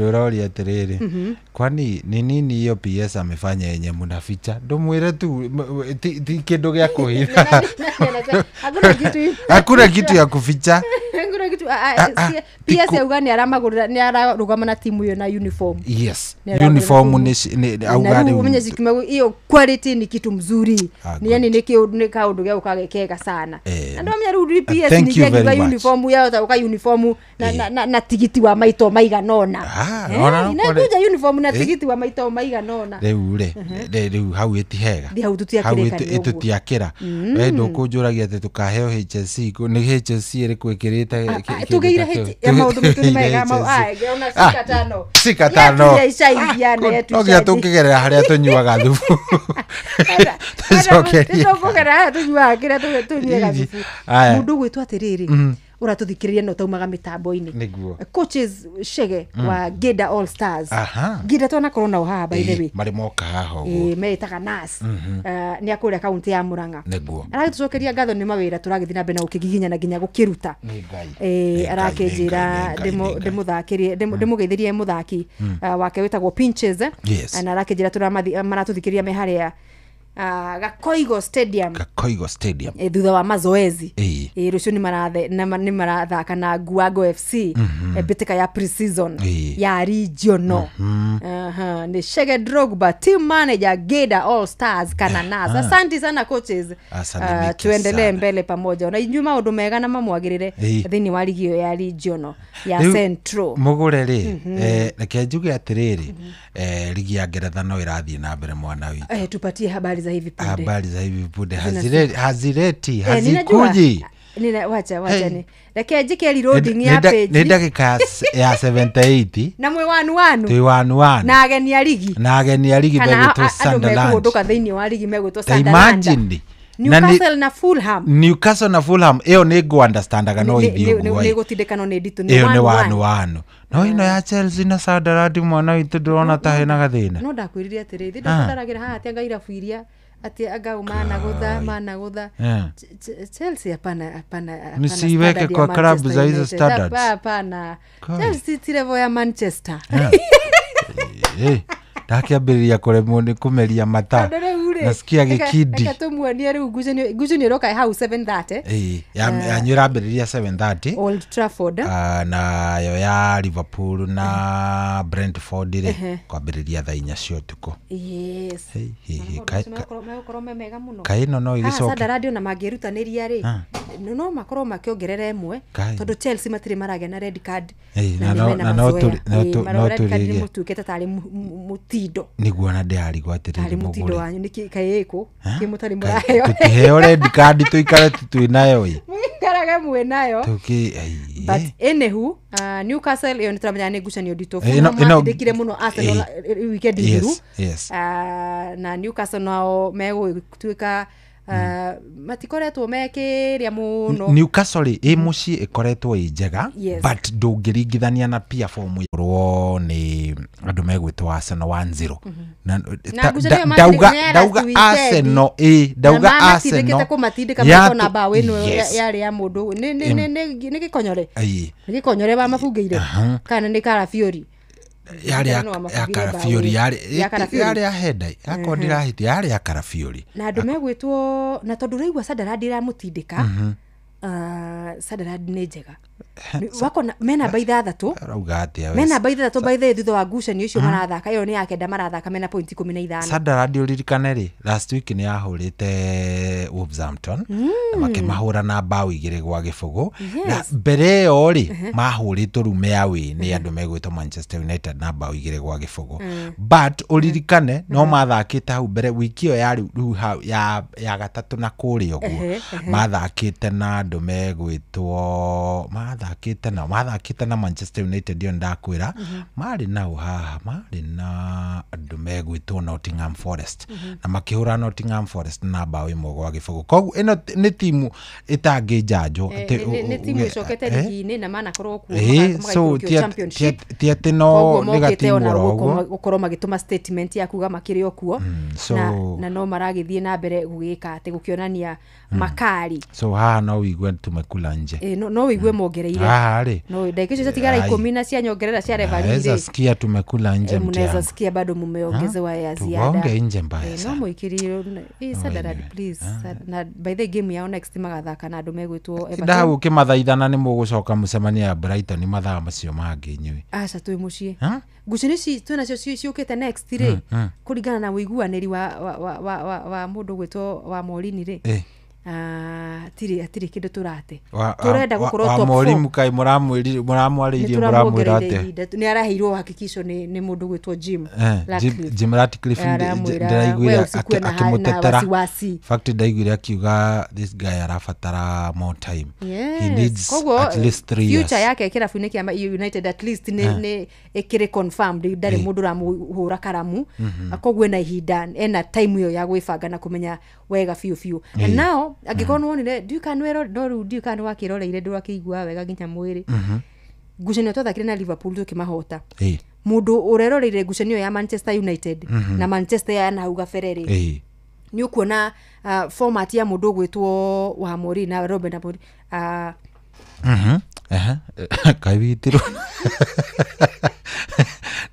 ũroria atĩrĩrĩ kwani ni nini hiyo PS amefanya yenye mnaficha ndũmwĩre tu ti kĩndũ gĩa kũhitha hakuna kitu ya kuficha hakuna kitu PS auga nĩ aramagũrĩra nĩ ararũgama na timu ĩyo na uniform yes uniform ni auga rĩu umenye hiyo quality ni kitu mzuri ni yani nĩ kaũndũ gĩa gũka kega sana na ndomenya rĩu PS ni gĩa uniform yao ta ũka uniform na tigiti wa maito maigana ona inakuja uniform na tigiti wa maito maigana ona rĩu rĩ rĩu hau ĩtihega hau tũtiakĩra we ndũkũnjũragia atĩ tũkaheo HSC nĩ HSC ĩrĩkũ ĩkĩrĩte tũgĩire maũndũ maitũ nĩ mega ona cika tano no nginya tũngĩgerera harĩa tũnyuaga thubu tũcokerie tũkũgerera harĩa tũnyuaga kĩrĩa tũnyuaga thubu mũndũ ũgwĩtwo atĩrĩrĩ ũratũthikĩrĩria no taumaga mĩtambo-inĩ coaches Chege wa Geda All Stars Geda twanakorwo nao haha by the way marĩ moka haha ũguo meĩtaga nas nĩ akũrĩa kaunti ya Murang'a aragĩtũcokeria ngatho nĩ mawĩra tũragĩthiĩ na mbere na gũkĩgiginyana nginya gũkĩruta arakĩnjĩra ndĩmũthakĩrie ndĩmũgeithĩrie mũthaki wake wĩtagwo Pinches na arakĩnjĩra maratũthikĩrĩria me harĩa Gakoigo Stadium. Gakoigo Stadium. Thutha wa mazoezi. Rũciũ nĩ marathaka na Guago FC mbĩtĩka ya pre-season ya regional. Ni Shege Drogba, team manager Geda All Stars Kananas. Asante sana coaches. Tuendelee mbele pamoja. Na inyuĩ maũndũ mega na mamwagĩrĩre thĩinĩ wa ligi ĩyo ya regional ya Central. Mũgũre rĩ, reke njuge atĩrĩrĩ, ligi ya Ngeretha no ĩrathiĩ na mbere mwana witũ. Tupatie habari za hivi punde. Habari za hivi punde. Hazireti, hazikuji. Nina wacha ni. Reke njike reloading ya page. Ni ndagika ya 78. Na mwe wanu wanu. Twi wanu wanu. Na ageni a ligi. Na ageni a ligi megwĩtwo Sunderland. Andũ mekũhũndũka thĩinĩ wa ligi megwĩtwo Sunderland. Imagine. Newcastle na Fulham. Newcastle na Fulham ĩyo nĩ ngũ understandaga no ithiĩ ũguo. Nĩ gũtindĩkano nĩ nditũ nĩ wanu wanu wanu. No ĩno ya Chelsea na Sunderland mwana witũ ndĩrona ta hena gathĩna. No ndakwĩrire atĩrĩ, thĩ ndũtaragĩra haha atĩ anga irabu iria ati aga mana gutha. Chelsea hapana. Msiweke kwa klabu za hizo standards. Hapana. Chelsea ti level ya Manchester. Ndakiambĩrĩria kũremwo nĩ kũmeria mata. Nasikia gĩkindi. Reke tũmuonie rĩu ngucanio ĩroka hau 7:30. Yanyu ĩrambĩrĩria 7:30. Old Trafford. Nayo ya Liverpool na Brentford rĩ kwambĩrĩria thaa 4 cia ũtukũ. Yes. Megũkorwo me mega mũno. Kaĩ ĩno no ĩgĩcoke. Sunderland ona mangĩrutanĩria rĩ no makorwo makĩongerera ĩmwe tondũ Chelsea matirĩ maragĩa na red card. Na no tũrĩge. Mũtuĩkĩte tarĩ mũtindo. Nĩguo na ndĩrarigwo atĩrĩrĩ mũtindo wanyu nĩkĩ kaĩ ĩkũ kĩ mũtarĩ mũraheo. Tũkĩheo red card tũikare twĩ nayo ĩ. Mũikarage mwĩ nayo. But anywho, Newcastle ĩyo nĩtũramenya nĩ ngucanio nditũ. Matindĩkire mũno Arsenal weekend thiru. Na Newcastle nao megũtuĩka matikoretwo mekĩrĩa mũno. Newcastle ĩ mũciĩ ĩkoretwo ĩ njega but ndũngĩringithania na pia form rwo nĩ andũ megwĩtwo Arsenal 1-0. Na ndauga Arsenal ndauga Arsenal kũmatindĩka makona mbaũ ĩno yarĩ ya mũndũ nĩ gĩkonyore. Nĩ gĩkonyore bamabungĩire kana nĩ Karafiori. Yarĩ ya Karafiori yarĩ ya henda akorwo ndirahĩtia yarĩ ya Karafiori. Na andũ megwĩtwo na tondũ ũraigua Sunderland ĩramũtindĩka. Sunderland nĩ njega. Wakona mena namba 6. Arauga atĩa we? Mena namba 6 by the thutha wa ngucanio icio marathaka ĩyo nĩ ya kenda marathaka mena point 15. Sunderland ũririkane rĩ last week nĩ yahũrĩte Wolverhampton na makĩmahũra na mbaũ 2-0. Na mbere ĩyo rĩ mahũrĩtwo rume away nĩ andũ megwĩtwo Manchester United na mbaũ 2-0. But ũririkane no mathakĩte hau mbere wiki ĩyo yarĩ rĩu ya gatatũ na kũrĩa ũguo mathakĩte na andũ megwĩtwo mathakĩte na Manchester United ĩyo ndakwĩra marĩ nao haha marĩ na andũ megwĩtwo Nottingham Forest na makĩhũra Nottingham Forest na mbaũ 1-0. Koguo ĩno nĩ timu ĩtangĩnjanjwo nĩ timu ĩcokete ligi-inĩ na manakorwo kuo magaikũrũkio championship ti atĩ no nĩ gatimu oro ũguo gũkorwo magĩtũma statement ya kuga makĩrĩ o kuo na no maragĩthiĩ na mbere gũgĩka atĩ gũkĩonania makari. So haha no ũigue tumekula nje. No ũigue mongereire. No ndagĩka icio ciatigara 10 na cia nyongerera cia referee. Naweza sikia tumekula nje mtiangu. Mnaweza sikia bado mumeongezewa ya ziada. Tugonge nje mbaya sana. No mũikĩrĩirwo Sunderland please. Na by the game yao next magathaka na andũ megwĩtwo Everton. Ndahau ũkĩmathaithana nĩ mũgũcoka mũcemania ya Brighton mathaa macio mangĩ inyuĩ. Aca twĩ mũciĩ. Ngucanio ici twĩnacio ciũkĩte next rĩ kũringana na ũiguanĩri wa mũndũ gwĩtwo wa Morini rĩ. Atiri kindu turate turenda gukorwo top 4 Morimu kai muramwarĩirie muramwĩra atĩa ni araheirwo hakikisho ni mundu gwitwo Jim Ratcliffe. Jim Ratcliffe ndiraiguire akimutetera fact ndaiguire akiuga this guy arabatara more time. He needs at least 3 years. Future yake kirabu-inĩ kĩa United at least ni ikiri confirmed ndari mundu ramuhura karamu koguo ena ihinda ena time iyo ya gwibanga na kumenya wega biũ biũ. And now angĩkorwo nĩwonire ndiũĩ kana nĩwero no rĩu ndiũĩ kana nĩwakĩroreire ndũrakĩigua wega nginya mwĩrĩ. Ngucanio twathakire na Liverpool tũkĩmahota. Mũndũ ũreroreire ngucanio ya Manchester United na Manchester ya nahau gabere rĩ nĩ ũkuona format ya mũndũ ũgwĩtwo wa Mourinho na Robert Amorim Kaĩ witirwo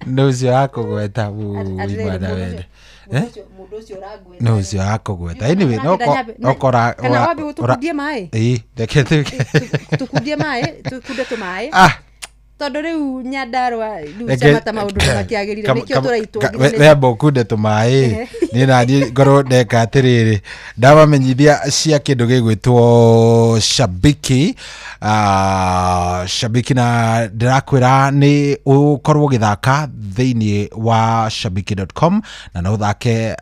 Nũ ũcio akũgweta Atĩrĩrĩ, imwana mũndũ wende. Ũcio, mũndũ ũcio ũrangweta. Nũ ũcio akũgweta. Anyway, no okora Kana wambe ũtũkundie maĩ. Ĩĩ, reke tu. Tũkundie maĩ, tũkunde tũmaĩ. Ah. Tondũ rĩu Nyandarũa rĩu Reke- Shamata maũndũ nĩ makĩagĩrire, nĩkĩo tũraitwo nginya we amba ũkunde tũmaĩ, niĩ naniĩ ngorwo ndeka atĩrĩrĩ, ndamamenyithia cia kĩndũ gĩgwĩtwo Shabiki. Shabiki, na ndĩrakwĩra nĩ ũkorwo ũgĩthaka thĩinĩ wa shabiki.com, na no ũthake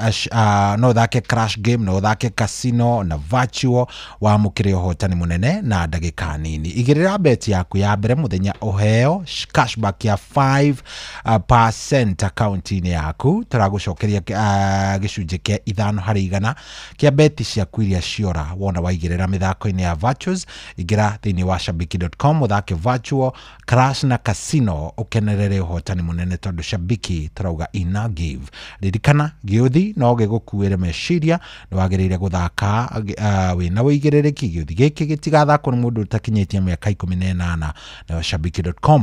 no ũthake crash game, no ũthake casino na virtual, wamũkĩre ũhotani mũnene na ndagĩka nini. Igĩrĩra beti yaku ya mbere mũthenya, ũheo cashback ya 5 percent akaunti-inĩ yaku. Tũragũcokeria gĩcunjĩ kĩa 5% kĩa beti ciaku iria ciora wona waigĩrĩra mĩthako-inĩ ya virtuals. Ingĩra thĩinĩ wa shabiki.com, ũthake virtual, crash na casino, ũkenerere ũhotani mũnene, tondũ Shabiki tũrauga ina give. Ririkana, gĩũthi no gĩgũkuĩre meciria, nĩ wagĩrĩire gũthaka wĩna ũigĩrĩrĩki. Gĩũthi gĩkĩ gĩtigathakwo nĩ mũndũ ũtakinyĩtie mĩaka 18. Nayo shabiki.com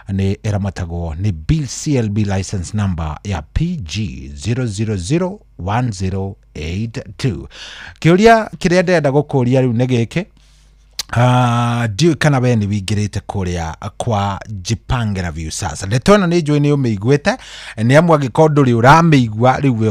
nĩ ĩramatagwo nĩ BCLB license number ya PG 0001082. Kĩũria kĩrĩa ndĩrenda gũkũria rĩu nĩ gĩkĩ. Ndiũĩ kana we nĩ wingĩrĩte kũrĩa kwa Jipange na Viusasa. Ndeto ĩno nĩ njũĩ nĩ ũmĩiguĩte, nĩ amu angĩkorwo ndũrĩ ũramĩigua rĩu we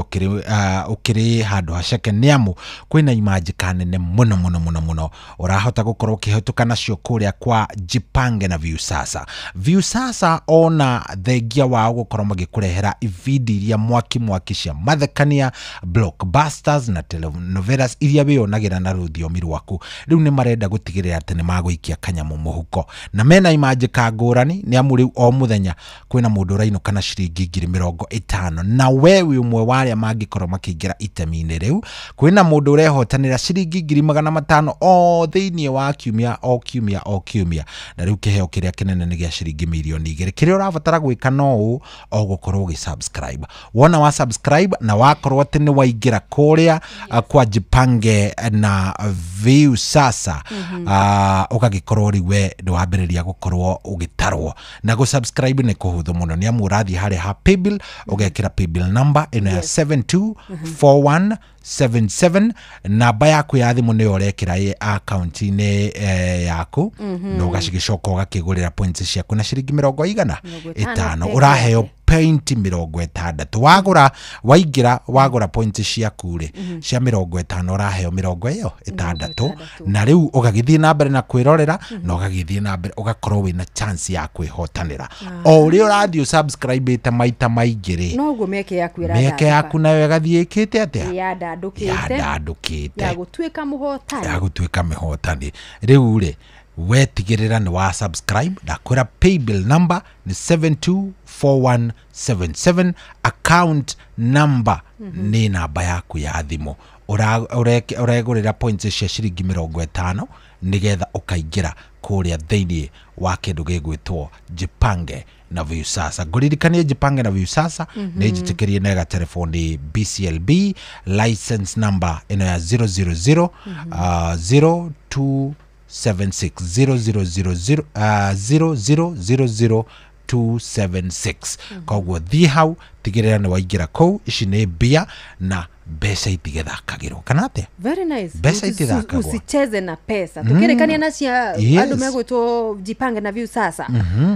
ũkĩrĩ handũ haceke, nĩ amu kwĩna imanjĩka nene mũno mũno mũno mũno ũrahota gũkorwo ũkĩhetũka nacio kũrĩa kwa Jipange na Viusasa. Viusasa ona thengia wao gũkorwo magĩkũrehera ibindi iria mwaki mwaki cia mathekania, blockbusters na telenovelas iria wĩyonagĩra na rũthiomi rwaku, rĩu nĩ marenda gũtigĩrĩra atĩ nĩ magũikia kanyamũ mũhuko, na mena imanjĩka ngũrani, nĩ amu rĩu o mũthenya kwĩna mũndũ ũrainũka na ciringi 50,000, na we wĩ ũmwe wa arĩa mangĩkorwo makĩingĩra itemi-inĩ rĩu. Kwĩna mũndũ ũrehotanĩra ciringi 500,000 o thĩinĩ wa kiumia, o kiumia, o kiumia, na rĩu kĩheo kĩrĩa kĩnene nĩ gĩa ciringi 2 mirioni. Kĩrĩa ũrabatara gwĩka no ũũ, o gũkorwo ũgĩ subscribe. Wona wa subscribe na wakorwo atĩ nĩ waingĩra kũrĩa kwa Jipange na Viusasa, ũgagĩkorwo rĩu we nĩ wambĩrĩria gũkorwo ũgĩtarwo. Na gũ subscribe nĩ kũhũthũ mũno, nĩ amu ũrathiĩ harĩa ha paybill, ũgekĩra paybill number ĩno ya 724177, namba yaku ya thimũ nĩyo ũrekĩra ĩ akaunti-inĩ yaku, na ũgacigĩcoka ũgakĩgũrĩra points ciaku na ciringi mĩrongo igana 50 ĩtano peke. Ũraheo Yake. point 60 wagũra, waingĩra wagũra point ciaku rĩ cia 50, ũraheo 60, na rĩu ũgagĩthiĩ na mbere na kwĩrorera, na ũgagĩthiĩ na mbere ũgakorwo wĩna chance ya kwĩhotanĩra. O ũrĩa ũrathiĩ ũsubscribe-ĩte maita maingĩ rĩ, Noguo mĩeke yaku mĩeke yaku nayo ĩgathiĩ ĩkĩte atĩa? Yandandũkĩte. Yandandũkĩte. Ya gũtuĩka mũhotani. Ya gũtuĩka mĩhotani. Rĩu rĩ, wetigĩrĩra nĩ wa subscribe. Ndakwĩra paybill number nĩ 724177, account number nĩ namba yaku ya thimũ. Ũregũrĩra points cia ciringi 50 nĩgetha ũkaingĩra kũrĩa thĩinĩ wa kĩndũ gĩgwĩtwo Jipange na Viusasa. Ngũririkanie Jipange na Viusasa nĩ njĩtĩkĩrie na ĩgatelefoni BCLB license number ĩno ya 000 0276, 0000 0000276. Koguo thiĩ hau, tigĩrĩra nĩ waingĩra kũu. Ici nĩ mbia, na mbeca itigĩthakagĩrwo kana atĩa? Very nice. Mbeca itithakagwo. Usicheze na pesa. Tukĩrĩkania na cia andũ megwĩtwo Jipange na Viusasa,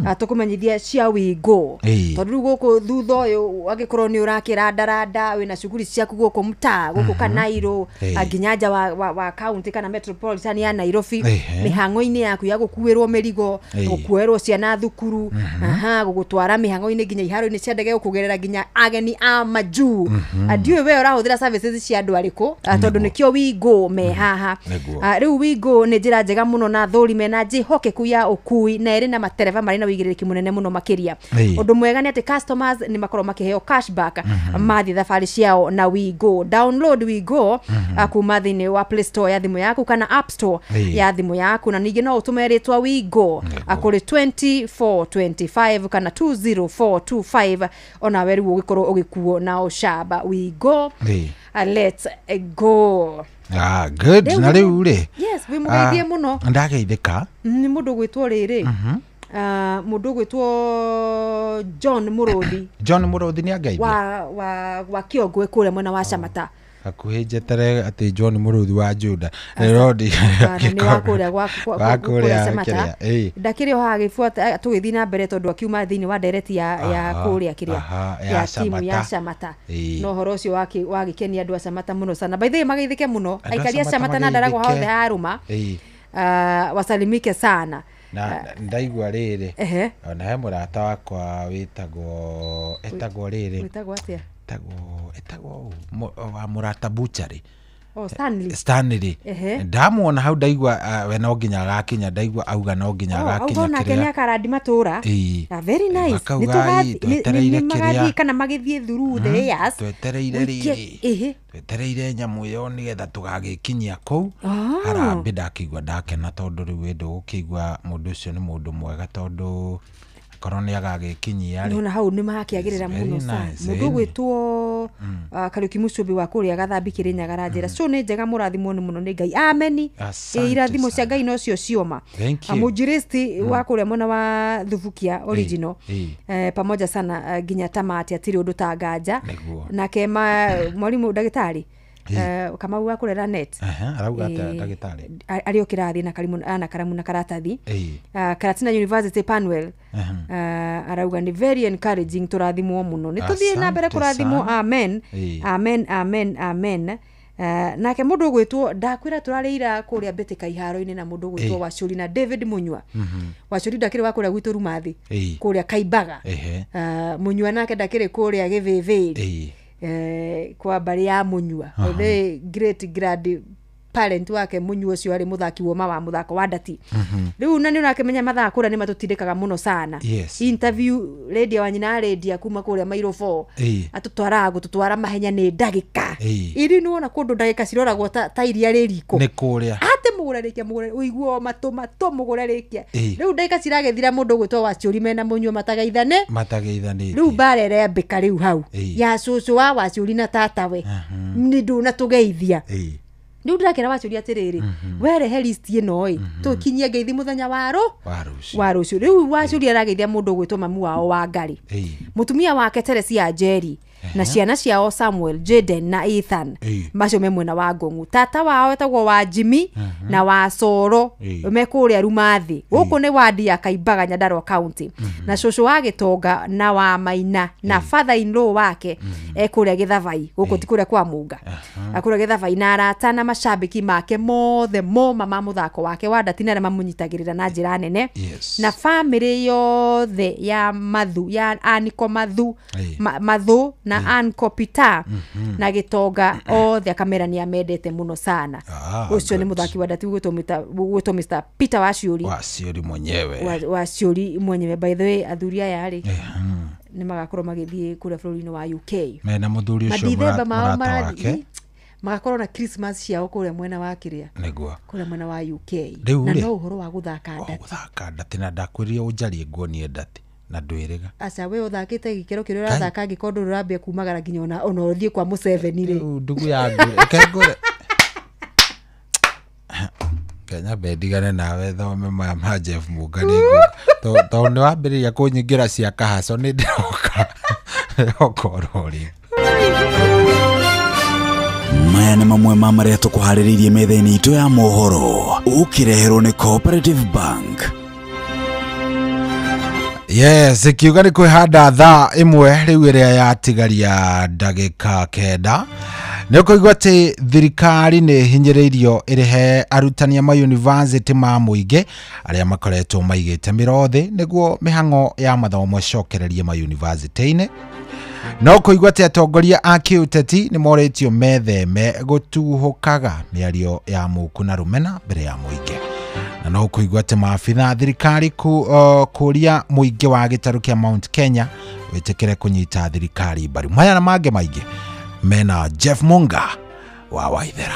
tũkũmenyithia cia WeGo, tondũ rĩu gũkũ thutha ũyũ angĩkorwo nĩ ũrakĩrandaranda, wĩna shughuli ciaku gũkũ mtaa gũkũ Kanairo, nginya nja wa county kana metropolitan ya Nairobi, mĩhang'o-inĩ yaku ya gũkuĩrwo mĩrigo, gũkuoerwo ciana thukuru, aha, gũgũtwara mĩhang'o-inĩ nginya iharo-inĩ cia ndege, gũkũgerera nginya ageni a majuu. Ndiũĩ we ũrahũthĩra services cia andũ arĩkũ, tondũ nĩkĩo WeGo me haha. Rĩu WeGo nĩ njĩra njega mũno na thũri mena njĩhokeku ya ũkui, na ĩrĩ na matereba marĩ na ũigĩrĩrĩki mũnene mũno makĩria. Ũndũ mwega nĩ atĩ customers nĩ makorwo makĩheo cashback mathiĩ thabarĩ ciao na WeGo. Download WeGo kuma thĩinĩ wa Play Store ya thimũ yaku kana App Store ya thimũ yaku, na ningĩ no ũtũme rĩtwa WeGo kũrĩ 2425 kana 20425, onawe rĩu ũgĩkorwo ũgĩkuo na ũcamba. WeGo, let's go. Ah, good. Rĩu Na rĩu rĩ, Yes, wĩ mũgeithie mũno. Ndageithĩka. Nĩ mũndũ gwĩtwo rĩrĩ. Mũndũ ũgwĩtwo John Mũrũthi. John Mũrũthi nĩ angeithia wa Kĩongwe kũrĩa mwena wa Camata. Hakuhĩ njetere atĩ John Mũrũthi wa Juda. Rĩrodi nĩ wa kũrĩa gwa kũrĩa Camata. Ndakĩrĩ o haha agĩbuata tũgĩthiĩ na mbere tondũ akiuma thĩinĩ wa ndereti ya kũrĩa kĩrĩa ya timu ya Camata. No ũhoro ũcio wagĩkenia andũ a Camata mũno sana. By the way mageithĩke mũno aikari a Camata na Ndaragwa hothe harũma. Wasalimike sana. Na ndaigua rĩrĩ ona he mũrata wakwa wĩtagwo etagwo rĩrĩ wĩtagwo atĩa etagwo wa mũrata butchery. Oh, Stanley. Stanley. Ndamuona hau ndaigua we no nginya agakinya ndaigua auga no nginya agakinya kĩrĩa. Nake nĩ akarandi matũra. Very nice. Nĩ magathiĩ kana magĩthiĩ through the years. Twetereire rĩrĩ. Twetereire nyamũ ĩyo nĩgetha tũgagĩkinyia kũu. Harambĩ ndakĩigua ndakena tondũ rĩu ndũgũkĩigua mũndũ ũcio nĩ mũndũ mwega tondũ korwo nĩ agagĩkinyia rĩ. Nona hau nĩ makĩagĩrĩra mũno sana. Mũndũ ũgwĩtwo Kariuki Mũcũmbi wa kũrĩa Gathambi Kĩrĩnyaga aranjĩra so nĩ njega mũrathimwo nĩ mũno nĩ Ngai. Ameni. Irathimo cia Ngai nocio cioma. Mũnjiristi wa kũrĩa mwena wa Thubukia original pamoja sana nginya tamati atirĩ ũndũ ta nganja. Nake mwalimu ndagĩtarĩ Kamau wa kũrera net. Arauga atĩa ndagĩtarĩ? Arĩ o kĩrathi na karimu na karamu na karatathi. Karatina University Panwell arauga ni very encouraging tũrathimwo mũno. Nĩ tũthiĩ na mbere kũrathimwo. Amen. Amen amen amen. Nake mũndũ ũgwĩtwo ndakwĩra tũrarĩira kũrĩa mbĩtĩka iharo-inĩ na mũndũ ũgwĩtwo Wacũri na David Munyua. Wacũri ndakĩrĩ wa kũrĩa gwitũ Rumathi kũrĩa Kaimbaga. Munyua nake ndakĩrĩ kũrĩa Gĩthĩthĩri. Kwa mbarĩ ya Munyua. The great grand parent wake Munyua ũcio arĩ mũthaki woma wa mũthako wa ndati. Rĩu na nĩ ũrakĩmenya mathaa kũrĩa nĩ matũtindĩkaga mũno sana. Interview radio wa nyina arendia kuma kũrĩa Mairo 4 atũtwaraga gũtũtwara mahenya nĩ ndagĩka. Iri nĩ wona kũndũ ndagĩka ciroragwo ta iria rĩ riko. Nĩ kũrĩa. Atĩ mũgũre rĩkia mũgũre ũiguo matũ matũ mũgũre rĩkia. Rĩu ndagĩka ciragĩthira mũndũ ũgwĩtwo Wacũri mena Munyua matagaithane. Matagaithanĩtie. Rĩu mbara ĩrembĩka rĩu hau. Ya cũcũ wa Wacũri na tatawe. Nĩ ndũnatũgeithia. Rĩu ndĩrakĩra Wacũri atĩrĩrĩ werehe list ĩno ĩ tũkinyie ngeithi mũthenya wa rũciũ. Rĩu Wacũri arageithia mũndũ ũgwĩtwo mamu wao wa Ngarĩ, mũtumia wake Teresia Njeri na ciana ciao Samuel, Jaden na Ethan macio me mwena wa Ngong'u. Tata wao etagwo wa Jimmy na wa Soro me kũrĩa Rumathi. Gũkũ nĩ wadi ya Kaimbaga Nyandarua County. Na cũcũ wa Gĩtonga na wa Maina na father in law wake e kũrĩa Gĩthabai. Gũkũ ti kũrĩa kwa Munga. Kũrĩa Gĩthabai na arata na macambĩki make mothe moma ma mũthako wake wa ndati na arĩa mamũnyitagĩrĩra na njĩra nene. Na famĩlĩ yothe ya Mathu ya Aniko Mathu Mathu na Anko Peter na Gĩtonga othe akamera nĩ amendete mũno sana. Ũcio nĩ mũthaki wa ndati ũgwĩtwo Mr Peter Waciũri. Waciũri mwenyewe. Waciũri mwenyewe. By the way athuri aya rĩ nĩ magakorwo magĩthiĩ kũrĩa bũrũri-inĩ wa UK. Mena mũthuri ũcio mũrata wake. Magakorwo na Christmas ciao kũrĩa mwena wa kĩrĩa. Nĩguo. Kũrĩa mwena wa UK. Na no ũhoro wa gũthaka ndati. Gũthaka ndati na ndakwĩrire ũnjarie nguonie ndati. Na ndwĩrĩga. Aca we ũthakĩte gĩkĩro kĩrĩa ũrathaka angĩkorwo ndũrĩ ũrambia kumagara nginya ona ũthiĩ kwa Museveni rĩ. Rĩu ndugu yangu reke ngũre. Kenya bendigane nawe thome maya ma Jeff Munga nĩ tondũ nĩ wambĩrĩria kũnyingĩra cia kahaco nĩ ndĩroka. Ndĩroka rĩ. Maya nĩ mamwe ma marĩa tũkũharĩrĩirie metha-inĩ itũ ya mohoro ũkĩreherwo nĩ Cooperative Bank. Yes, ikiuga nĩ kwĩhanda thaa ĩmwe rĩu ĩrĩa yatigaria ndagĩka 9. Nĩ ũkũigua atĩ thirikari nĩ hinyĩrĩirio ĩrĩhe arutani a mayunivasĩtĩ ma mũingĩ arĩa makoretwo maigĩte mĩro thĩ nĩguo mĩhang'o ya mathomo ĩcokererie mayunivasĩtĩ-inĩ. No kũigua atĩ atongoria a kĩũteti nĩ morĩtio metheme gũtuhũkaga mĩario ya mũku na rũmena mbere ya mũingĩ. Na no kũigua atĩ maabitha thirikari kũria mũingĩ wa gĩtarũ kĩa Mount Kenya wĩtĩkĩre kũnyita thirikari mbaru. Maya na mangĩ maingĩ mena Jeff Munga wa Waithera.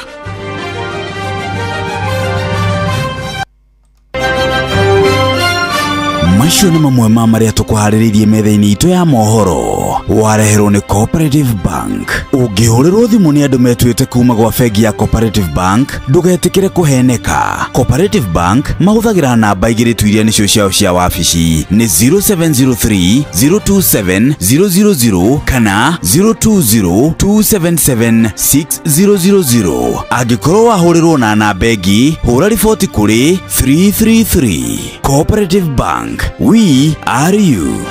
Macio nĩ mamwe ma marĩa tũkũharĩrĩirie metha-inĩ itũ ya mohoro. Wareherwo nĩ Cooperative Bank. Ũngĩhũrĩrwo thimũ nĩ andũ metuĩte kuma gwa bengi ya Cooperative Bank, ndũgetĩkĩre kũheneka. Cooperative Bank mahũthagĩra namba igĩrĩ tu iria nĩcio ciao cia wabici, nĩ 0703 027 000 kana 020 277 6000. Angĩkorwo wahũrĩrwo na namba ĩngĩ, hũra riboti kũrĩ 333. Cooperative Bank, we are you.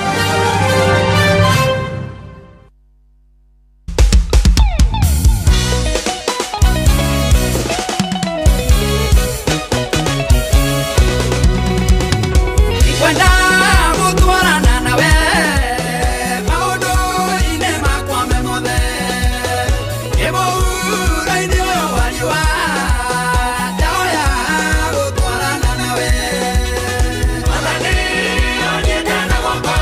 Kwenda gũtwarana nawe maũndũ-inĩ makwa me mothe, ĩmũhura-inĩ ũyũ wa riũa ndaoya gũtwarana nawe. Mwathani ũnyite na guoko.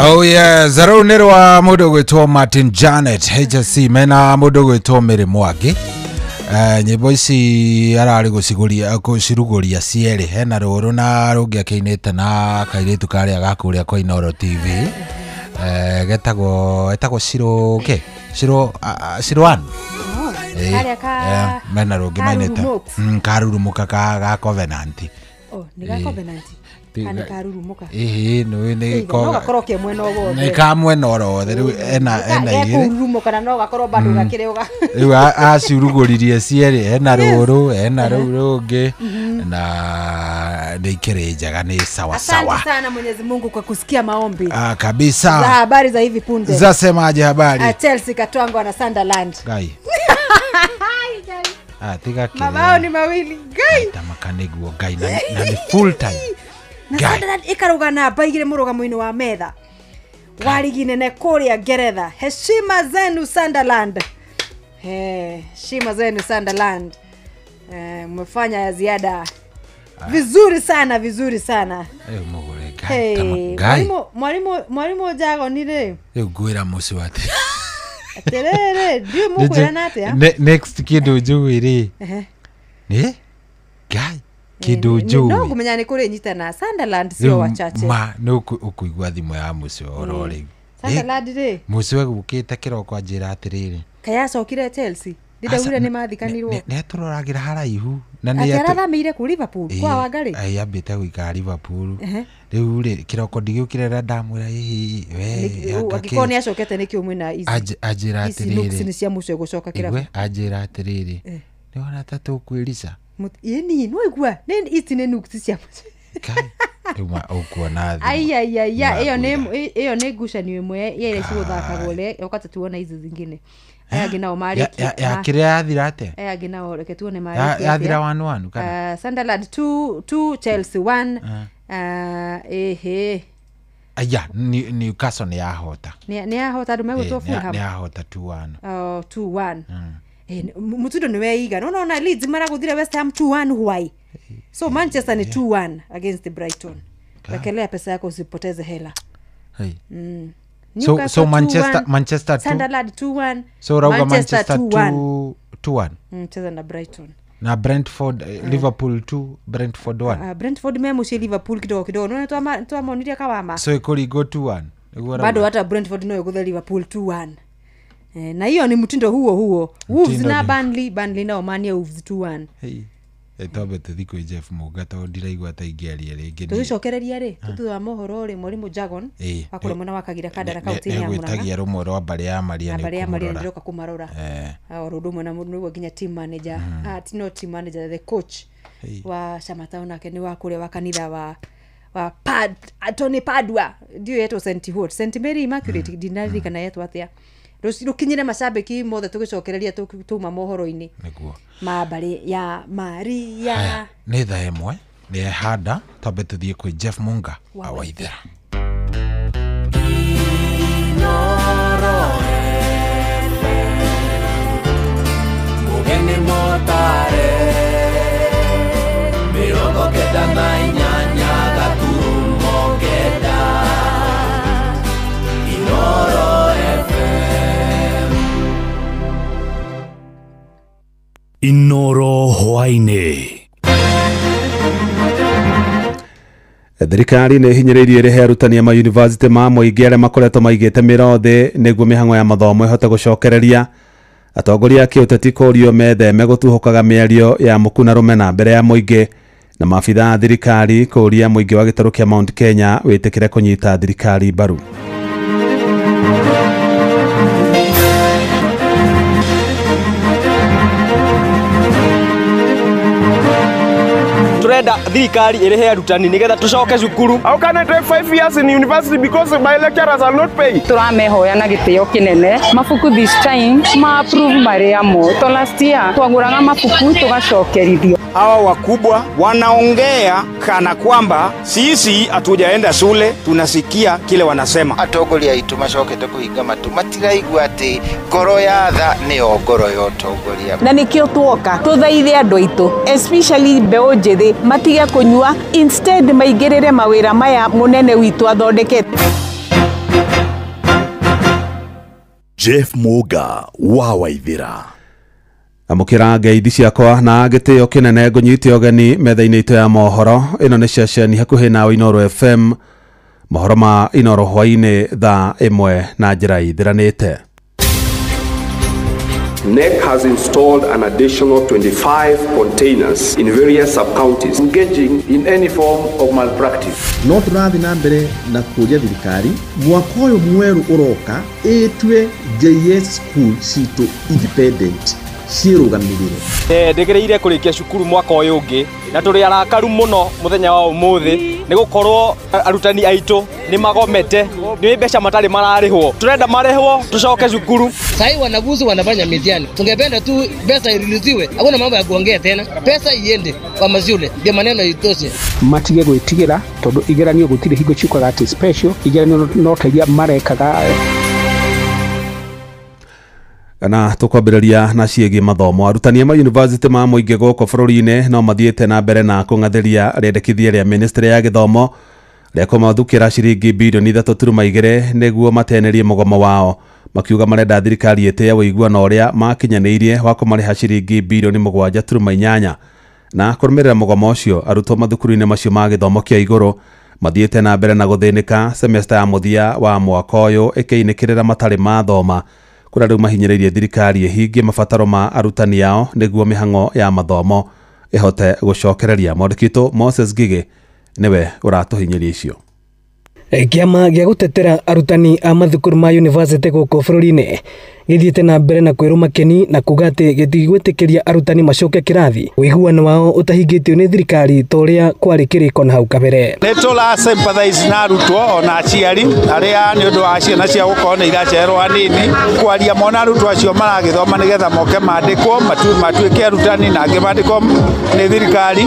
Oh yes, rũu nĩ rwa mũndũ gwĩtwo Martin Janet HSC mena mũndũ gwĩtwo Mary Mwangi. Nyĩmbo ici ararĩ gũcigũria gũcirugũria cierĩ, hena rũrũ na rũngĩ akĩinĩte na kairĩtu karĩa ga kũrĩa kwa Inooro TV. Getagwo etagwo Ciro kĩ? Ciro Ciroan. Karĩa ka mena rũngĩ mainĩte. Karurumuka ga Covenant. Oh, nĩ ga Covenant. Kana karurumuka. Ĩhĩ, nĩ no gakorwo ke mwena o wothe. Nĩ ka mwena o wothe rĩu ena igĩrĩ. Karurumuka na no gakorwo bado gakĩrĩ ũga. Rĩu acirugũririe cierĩ, ena rũrũ, ena rũu rũngĩ na nĩ ikĩrĩ njega, nĩ sawa sawa. Asante sana Mwenyezi Mungu kwa kusikia maombi. Ah, kabisa. Za habari za hivi punde. Zasemaje habari? Chelsea katwangwa na Sunderland. Gai. Ah, tiga kile. Mabao ni mawili. Gai. Tamakaniguo gai na ni full time. Na Sunderland ikaruga namba igire murugamoini wa metha wa ligi nene kuria Ngeretha. Heshima zenu Sunderland. Heshima zenu Sunderland. Mmefanya ya ziada. Vizuri sana, vizuri sana. Mugure gai. Gai. Mwalimu Jago ni re. Ngwira muci wate. Atirere, ndiũ mukwira na atia? Next kindu njui ri. Ni? Gai. Kindu njui. No ngumenya ni kuri nyitana Sunderland sio wachache. Ma no ukuigua thimu ya muci oro riu. Sunderland ri. Muci we gukite kiroko anjira atiriri. Kayacokire Chelsea. Ndindaugire ni mathikanirwo. Ni aturoragira haraihu na ni arathamire ku Liverpool kwa Wangari. Ai ambite guikara Liverpool. Riu ri kiroko ndigiukire ra ndamwira hihi we angĩkorwo ni acokete nikio mwina ici. Anjira atiriri. Ici ni cia mucio gucoka kirabu. Igwe anjira atiriri. Ni wona ta tukwirica. Ĩni no igua ni ici ni nuks cia mucio. Riu ma ukuona thi. Ai ai ai iyo ni ngucanio imwe ya ile ciguthakagwo le wakati tuona hizi zingine. Aya ngina o mariki. Ya kiria yathira atia? Aya ngina o reke tuone mariki. Yathira 1-1 kana? Sunderland 2 Chelsea 1. Ehe. Aya Newcastle ni yahota. Ni yahota andu megwitwo Fulham. Ni yahota 2-1. Oh 2-1. Mutundo ni weiga. No na Leeds maraguthire West Ham 2-1 why? So Manchester ni 2-1 against Brighton. Wekelea pesa yako usipoteze hela. Hey. So Manchester 2 Sunderland 2-1. So rauga Manchester 2-1. Cheza na Brighton. Na Brentford Liverpool 2 Brentford 1. Brentford memucie Liverpool kidogo kidogo. No twamonirie kawama. So ikorigo 2-1. Bado hata Brentford no iguthe Liverpool 2-1. Na hiyo ni mtindo huo huo. Wolves na Burnley nao mania Wolves 2-1. Hey. Twambe tuthi kwĩ Jeff Mũnga tondũ ndiraigua ta ingĩaria rĩngĩ. Tũgĩcokereria rĩ thutha wa mohoro rĩ Mwalimu Jagon wakũrĩa mwena wa Kagira Kandara kaunti-inĩ ya Murang'a nĩgwĩtagia rũmwe rwa mbarĩ ya Maria nĩ mbarĩ ya Maria ndĩroka kũmarora o ũndũ ũmwe na nĩguo nginya team manager no team manager the coach wa Shamata onake nĩ wa kũrĩa wa kanitha wa Pad Tony Padua ndiũ yetwo St. Holt St. Mary Immaculate ndinaririkana yetwo atĩa. Rukinyire macambĩki mothe tugicokereria tuma mohoro-inĩ niguo ma mbarĩ ya Maria. Nĩ thaa ĩmwe nĩ handa twambe tuthiĩ kwĩ Jeff Munga awaithera. Mugeni motare 98 gaturumo kenda Inoro FM. Inoro hwaini. Thirikari nĩ hinyĩrĩirie ĩrĩhe arutani a mayunivasĩtĩ ma mũingĩ arĩa makoretwo maigĩte mĩro thĩ nĩguo mĩhang'o ya mathomo ĩhote gũcokereria. Atongoria a kĩũteti kũũrio metheme gũtuhũkaga mĩario ya mũku na rũmena mbere ya mũingĩ na maabithaa a thirikari kũũria mũingĩ wa gĩtarũ kĩa Mount Kenya wĩtĩkĩre kũnyita thirikari mbaru. Turenda thirikari irihe arutani nigetha tucoke cukuru. How can I take 5 years in university because my lecturers are not paid? Turamehoya na gitio kinene mabuku this time ma approve maria mo to last year twaguraga mabuku tugacokerithio. Hawa wakubwa wanaongea kana kwamba sisi hatujaenda shule, tunasikia kile wanasema. Atongoria aitu macokete kuhinga matu matiraigua ati ngoro ya tha niyo ngoro ya utongoria. Na nikio tuoka tuthaithe andu aitu especially mbeu njithi matige kunyua, instead maigirire mawira maya munene witu athondekete. Jeff Muga wa Waithira. Amũkĩra ngeithi ciakwa na gĩtĩo kĩnene ngũnyite ũgeni metha-inĩ itũ ya mohoro. Ĩno nĩ ceceni hakuhĩ nawe Inooro FM. Mohoro ma Inooro hwainĩ thaa 1 na njĩra ithiranĩte. NEC has installed an additional 25 containers in various sub-counties engaging in any form of malpractice. No tũrathiĩ na mbere na kũria thirikari mwaka ũyũ mwerũ ũroka ĩtue JS school citũ independent ciĩrũgamĩrĩre. Ndĩgĩrĩire kũrĩkia cukuru mwaka ũyũ ũngĩ na tũrĩ arakaru mũno mũthenya wa ũmũthĩ nĩ gũkorwo arutani aitũ nĩ magomete nĩ mbeca matarĩ mararĩhwo. Tũrenda marĩhwo tũcoke cukuru. Sai wanafunzi wanafanya mitihani, tungependa tu pesa irudishiwe, hakuna mambo ya kuongea tena, pesa iende kwa mashule ndio maneno itoshe. Matige gwĩtigĩra tondũ igeranio gũtirĩ hingo ciukaga atĩ special igeranio no ta iria marekaga. Na tukwambĩrĩria na ciĩgiĩ mathomo. Arutani a mayunivasĩtĩ ma mũingĩ gũkũ bũrũri-inĩ no mathiĩte na mbere na kũng'athĩria rĩendekithia rĩa ministry ya gĩthomo rĩa kũmathukĩra ciringi bilioni 3.2 nĩguo matenerie mũgomo wao, makiuga marenda thirikari ĩtĩe ũiguano ũrĩa makinyanĩirie wa kũmarĩha ciringi bilioni 7.8. Na kũrũmĩrĩra mũgomo ũcio, arutwo mathukuru-inĩ macio ma gĩthomo kĩa igũrũ mathiĩte na mbere na gũthĩnĩka semester ya mũthia wa mwaka ũyũ ĩkĩinĩkĩrĩra matarĩ mathoma, kũrĩa rĩu mahinyĩrĩirie thirikari ĩhingie mabataro ma arutani ao nĩguo mĩhang'o ya mathomo ĩhote gũcokereria. Mwandĩki witũ Moses Ngigĩ nĩwe ũratũhinyĩria icio. Kĩama gĩa gũtetera arutani a mathukuru ma yunivasĩtĩ gũkũ bũrũri-inĩ gĩthiĩte na mbere na kwĩrwo makeni na kuga atĩ gĩtigwĩtĩkĩria arutani macoke kĩrathi ũiguano wao ũtahingĩtio nĩ thirikari ta ũrĩa kwarĩ kĩrĩko na hau kabere. Nĩ tũra sympathize na arutwo ona aciari arĩa nĩ ũndũ wa ciana ciao gũkorwo nĩ iracererwo hanini kwaria mona arutwo acio maragĩthoma nĩgetha moke mandĩkwo matuĩke arutani na angĩ mandĩkwo nĩ thirikari.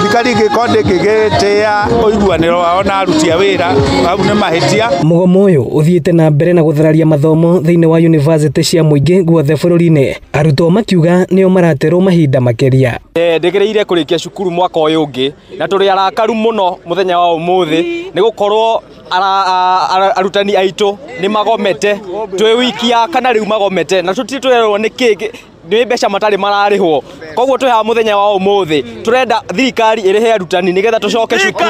Thirikari ĩngĩkorwo ndĩngĩgĩtĩa ũiguanĩro wao na aruti a wĩra hau nĩ mahĩtia. Mũgomo ũyũ ũthiĩte na mbere na gũthararia mathomo thĩinĩ wa yunivasĩtĩ cia mũingĩ guothe bũrũri-inĩ, arutwo makiuga nĩo maraterwo mahinda makĩria. Ndĩgĩrĩire kũrĩkia cukuru mwaka ũyũ ũngĩ na tũrĩ arakaru mũno mũthenya wa ũmũthĩ nĩ gũkorwo arutani aitũ nĩ magomete twĩ wiki ya kana rĩu magomete na tũtirĩ twerwo nĩ kĩ nĩ mbeca matarĩ mararĩhwo. Koguo twĩ haha mũthenya wa ũmũthĩ tũrenda thirikari ĩrĩhe arutani nĩgetha tũcoke cukuru.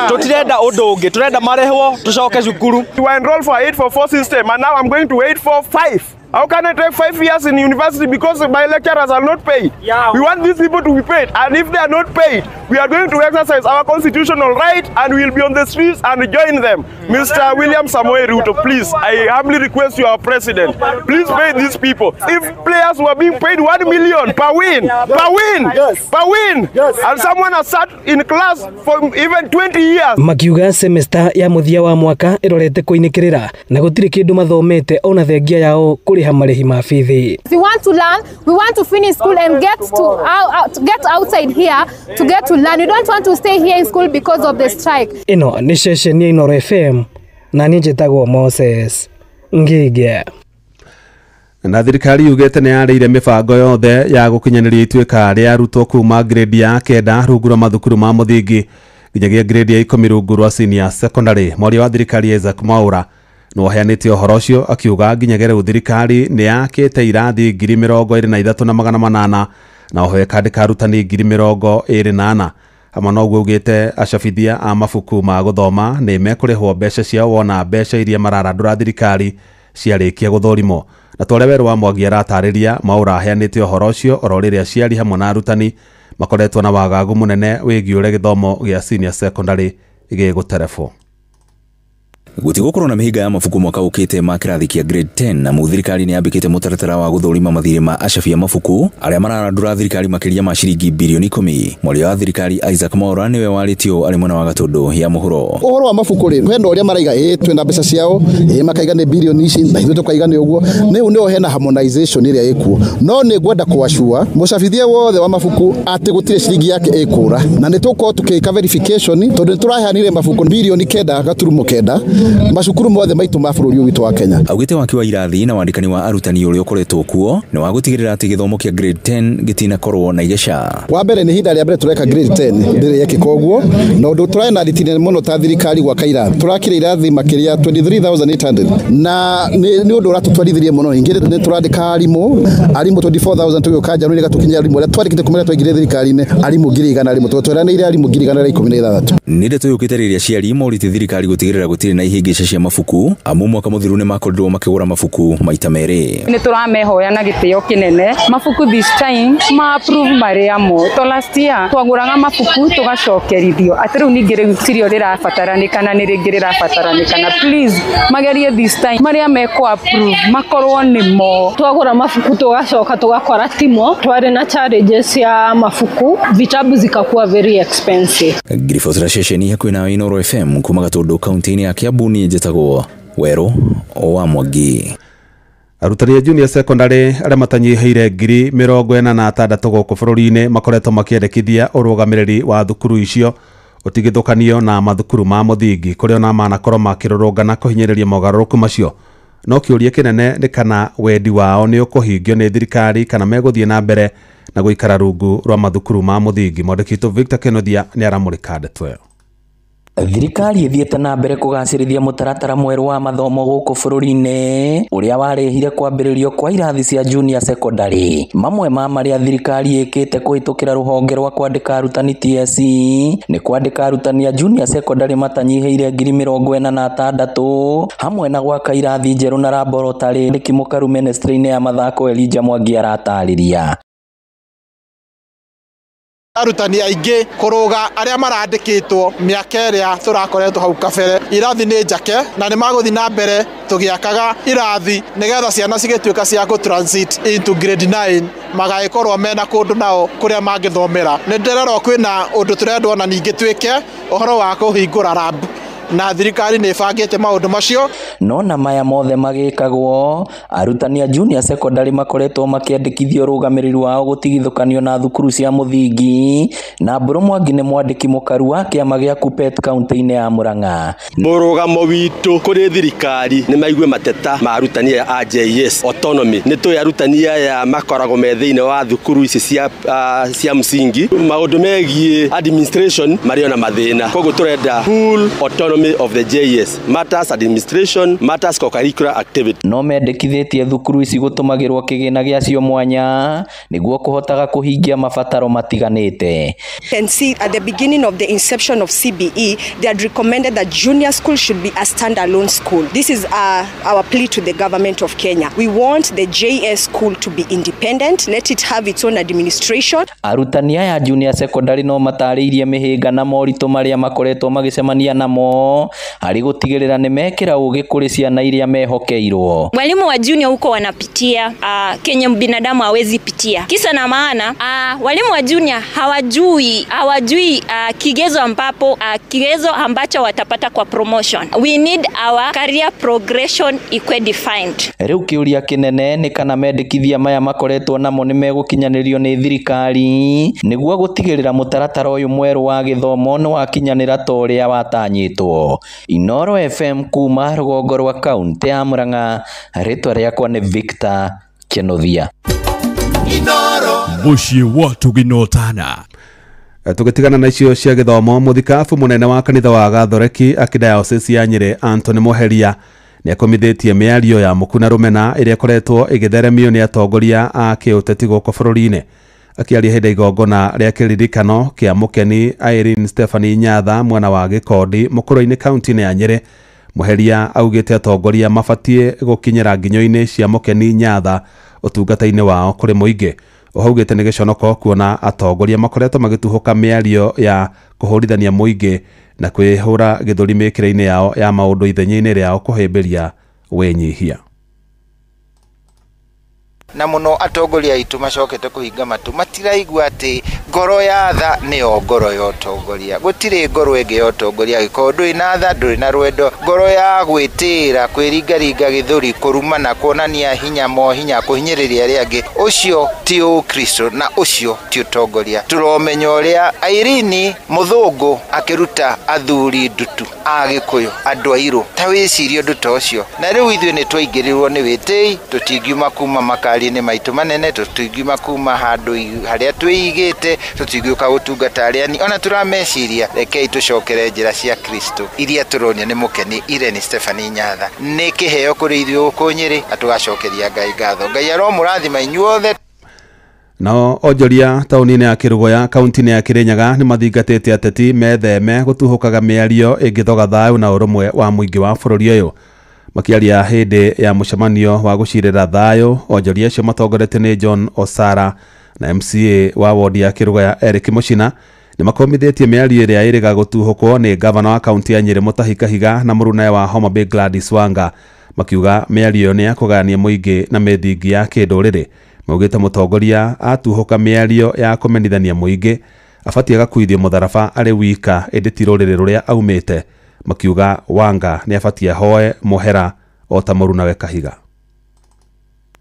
Tũtirenda ũndũ ũngĩ, tũrenda marĩhwo tũcoke cukuru. We were enrolled for 844 system and now I'm going to 845. How can I take 5 years in university because my lecturers are not paid? Yeah. We want these people to be paid, and if they are not paid, we are going to exercise our constitutional right and we will be on the streets and join them. Mr. William Samoei Ruto, please, I humbly request you, our president, please pay these people. If players were being paid 1 million per win, per win, yes, per win, yes, and someone has sat in class for even 20 years. Makiuga semester ya mũthia wa mwaka ĩrorete kũinĩkĩrĩra na gũtirĩ kĩndũ mathomete ona thengia yao kũrĩha marĩhi ma bithi. We want to learn, we want to finish school and get to get outside here to get to learn. We don't want to stay here in school because of the strike. Ĩno nĩ ceceni ya Inooro FM na niĩ njĩtagwo Moses Ngige. Na thirikari yugĩte nĩ yarĩire mĩbango yothe ya gũkinyanĩria ituĩka rĩa arutwo kuma grade ya 9 rungu rwa mathukuru ma mũthingi nginyagia grade ya 10 rungu rwa senior secondary. Mwaria wa thirikari Isaac Mwaura nĩ aheanĩte ũhoro ũcio akiuga nginyagia rĩu thirikari nĩ yakĩte irathi 23,800 na oho ĩkandĩka arutani 24,000. Hamwe na ũguo augĩte acabithia a mabuku ma gũthoma nĩ mekũrĩhwo mbeca ciao wona mbeca iria mararandũra thirikari ciarĩkia gũthũrimwo. Na tore werũ wa Mwangi aratarĩria Mwaura aheanĩte ũhoro ũcio oro rĩrĩa aciari hamwe na arutani makoretwo na wagagu mũnene wĩgiĩ ũrĩa gĩthomo gĩa senior secondary gĩgũterebwo. Gũtigũkorwo na mĩhĩnga ya mabuku mwaka ũkĩte ma kĩrathi kĩa grade 10 na thirikari nĩ yambĩkĩte mũtaratara wa gũthũrima mathirĩ ma acabi a mabuku arĩa mararandũra thirikari makĩria ma ciringi bilioni 10. Mwaria wa thirikari Isaac Mwaura nĩwe warĩtie ũũ arĩ mwena wa Gatũndũ ya mũhuro. Ũhoro wa mabuku rĩ, hena ũrĩa maraiga twĩna mbeca ciao, makaiga nĩ bilioni ici na ithuĩ tũkaiga nĩ ũguo. Rĩu nĩho hena harmonization ĩrĩa ĩkuo. No nĩ ngwenda kũacua mũcabithia wothe wa mabuku atĩ gũtirĩ ciringi yake ĩkũra, na nĩ tũgũkorwo tũkĩka verification tondũ nĩ tũraheanire mabuku bilioni 9.9 Macukuru mothe maitũ ma bũrũri ũyũ witũ wa Kenya. Augĩte waki wa irathi na wandĩkani wa arutani ũrĩa ũkoretwo kuo nĩ wa gũtigĩrĩra atĩ gĩthomo kĩa grade 10 gĩtinakorwo na igeca. Wa mbere nĩ ihinda rĩa mbere tũreka grade 10 ndĩrĩ yekĩka ũguo, na ũndũ tũrarĩ na nditi nene mũno ta thirikari gwaka irathi. Tũrakire irathi makĩria 23,800 na nĩ ũndũ ũratũtwarithirie mũno. Ningĩ nĩ tũrandĩka arimũ 24,000 tũgĩũka January gatũkinyia arimũ arĩa twandĩkĩte kuma rĩrĩa twaingĩrire thirikari-inĩ, arimũ 100,000 tũreranĩire arimũ 116,000. Nĩ ndeto yũkĩte rĩrĩa aciari morĩtie thirikari gũtigĩrĩra gũtirĩ na ihĩngĩca cia mabuku, amu mwaka mũthiru nĩ makorirwo makĩgũra mabuku maita merĩ. Nĩ tũramehoya na gĩtĩo kĩnene mabuku this time ma approve marĩa mo to last year twagũraga mabuku tũgacokerithio atĩ rĩu ningĩ rĩu tirio rĩrabataranĩkana nĩ rĩngĩ rĩrabataranĩkana. Please magerie this time marĩa mekũ approve makorwo nĩmo. Twagũra mabuku tũgacoka tũgakora timo twarĩ na challenges ya mabuku, vitabu zikakuwa very expensive. Ngiribotera ceceni hakuhĩ na Inooro FM kuma Gatũndũ kaunti-inĩ ya Kiambu, niĩ njĩtagwo Werũ wa Mwangi. Arutani a junior secondary arĩa matanyihĩire 46,000 gũkũ bũrũri-inĩ makoretwo makĩendekithia ũrũgamĩrĩri wa thukuru icio ũtigithũkanio na mathukuru ma mũthingi kũrĩa ona manakorwo makĩrũrũngana kũhinyĩrĩria mogarũrũku macio. No kĩũria kĩnene nĩ kana wendi wao nĩ ũkũhingio nĩ thirikari kana megũthiĩ na mbere na gũikara rungu rwa mathukuru ma mũthingi. Mwandĩki witũ Victor Kenothia nĩ aramũrĩka ndeto ĩyo. Thirikari ĩthiĩte na mbere kũgacĩrithia mũtaratara mwerũ wa mathomo gũkũ bũrũri-inĩ ũrĩa warehire kwambĩrĩrio kwa irathi cia junior secondary. Mamwe ma marĩa thirikari ĩkĩte kũhĩtũkĩra rũhonge rwa kwandĩka arutani TSC nĩ kwandĩka arutani a junior secondary matanyihĩire 46,000 hamwe na gwaka irathi njerũ na laboratory. Mũkaru ministry-inĩ ya mathako Elijah Mwangi aratarĩria. Arutani aingĩ kũrũga arĩa marandĩkĩtwo mĩaka ĩrĩa tũrakoretwo hau kabere. Irathi nĩ njake na nĩ magũthiĩ na mbere tũgĩakaga irathi nĩgetha ciana cigĩtuĩka cia kũ transit into grade 9 magagĩkorwo mena kũndũ nao kũrĩa mangĩthomera. Nĩ ndĩrerwo kwĩna ũndũ tũrendwo na ningĩ twĩke ũhoro wa kũhingũra lab na thirikari nĩ ĩbangĩte maũndũ macio. No na maya mothe magĩkagwo, arutani a junior secondary makoretwo makĩandĩkithio ũrũgamĩrĩri wao gũtigithũkanio na thukuru cia mũthingi. Na Mbũrũ Mwangi nĩ mwandĩki mũkaru wa kĩama gĩa Kuppet kaunti-inĩ ya Murang'a. Mũrũgamo witũ kũrĩ thirikari nĩ maigue mateta ma arutani aya a JS autonomy. Nĩ tũĩ arutani aya makoragwo me thĩinĩ wa thukuru ici cia msingi, maũndũ megiĩ administration marĩ ona mathĩna, koguo tũrenda full autonomy of the JS matters administration, matters co-curricular activity. No mendekithĩtie thukuru ici gũtũmagĩrwo kĩgĩna gĩacio mwanya nĩguo kũhotaga kũhingia mabataro matiganĩte. Can see at the beginning of the inception of CBE, they had recommended that junior school should be a standalone school. This is our plea to the government of Kenya. We want the JS school to be independent. Let it have its own administration. Arutani aya junior secondary no matarĩirie mĩhĩnga na moritũ marĩa makoretwo magĩcemania namo harĩ gũtigĩrĩra nĩ mekĩra ũgĩ kũrĩ ciana iria mehokeirwo. Walimu wa junior huko wanapitia kenye binadamu hawezi pitia. Kisa na maana walimu wa junior hawajui kigezo ambapo kigezo ambacho watapata kwa promotion. We need our career progression equally defined. Rĩu kĩũria kĩnene nĩ kana mendekithia maya makoretwo namo nĩ megũkinyanĩrio nĩ thirikari nĩguo gũtigĩrĩra mũtaratara ũyũ mwerũ wa gĩthomo nĩ wakinyanĩra ta ũrĩa watanyĩtwo. Inooro FM kuma rũgongo rwa kaunti ya Murang'a, rĩtwa rĩakwa nĩ Victor Kenothia. Mũciĩ wa Tũginotana. Tũgĩtigana na icio cia gĩthomo, mũthikabu mũnene wa kanitha wa Gathoreki akidayocese ya Nyĩrĩ Anthony Muheria nĩ akomithĩtie mĩario ya mũku na rũmena ĩrĩa ĩkoretwo ĩgĩtheremio nĩ atongoria a kĩũteti gũkũ bũrũri-inĩ. Akĩaria hĩndĩ ya igongona rĩa kĩririkano kĩa mũkeni Irene Stephanie Nyatha mwena wa Gĩkondi mũkũrũ-inĩ kaunti-inĩ ya Nyĩrĩ, Muheria augĩte atongoria mabatiĩ gũkinyĩra nginyo-inĩ cia mũkeni Nyatha ũtungata-inĩ wao kũrĩ mũingĩ. Ohaugĩte nĩ gĩconoko kuona atongoria makoretwo magĩtuhũka mĩario ya kũhũrithania mũingĩ na kwĩhũra gĩthũri mĩkĩre-inĩ yao ya maũndũ ithenya-inĩ rĩao kũhĩmbĩria wĩnyihia. Na muno atongoria aitu macokete kuhinga matu matiraigua ati ngoro ya tha niyo ngoro ya utongoria. Gutiri ngoro ĩngĩ ya utongoria gĩkorwo ndũrĩ na tha, ndũrĩ na rwendo. Ngoro ya gwĩtĩĩra, kwĩringaringa gĩthũri, kũrumana, kuonania hinya mohinya, kũhinyĩrĩria arĩa angĩ, ũcio ti ũkristo na ũcio ti ũtongoria. Tũromenya ũrĩa Irene mũthũngũ akĩruta athuri ndutu a Gĩkũyũ, andũ airũ. Ta wĩcirie ũndũ ta ũcio. Na rĩu ithuĩ nĩ twaingĩrĩrwo nĩ wĩtĩi, tũtingiuma kuma makari-inĩ maitũ manene, tũtingiuma kuma handũ harĩa twĩigĩte, tũtingĩũka gũtungata arĩa ani ona tũrameciria. Rekei tũcokere njĩra cia Kristo iria tũronio nĩ mũkeni Irene Stephanie Nyatha. Nĩ kĩheo kũrĩ ithuĩ gũkũ Nyĩrĩ na tũgacokeria Ngai ngatho. Ngai aromũrathima inyuothe. Nao onjoria taũni-inĩ ya Kĩrũgũya kaunti-inĩ ya Kĩrĩnyaga nĩ mathingatĩte ateti metheme gũtuhũkaga mĩario ĩngĩthoga thayũ na ũrũmwe wa mũingĩ wa bũrũri ũyũ. Makĩaria hĩndĩ ya mũcemanio wa gũcirĩra thayũ, onjoria acio matongoretio nĩ John Osara na MCA wa wodi ya Kĩrũgũya Eric Mũcina nĩ makomithĩtie mĩario ĩrĩa ĩrĩga gũtuhũkwo nĩ gavana wa kaunti ya Nyĩrĩ Mutahi Kahiga na mũrunawe wa Homa Bay Gladys Wanga, makiuga mĩario nĩ ya kũgayania mũingĩ na mĩthingi ya kĩndũrĩrĩ. Maugĩte mũtongoria atuhũka mĩario ya kũmenithania mũingĩ abatiĩ agakuithio mũtharaba arĩ wika ĩndĩ ti rũrĩrĩ rũrĩa aumĩte. Makiuga Wanga nĩ abatiĩ ahoe mũhera o ta mũrunawe Kahiga.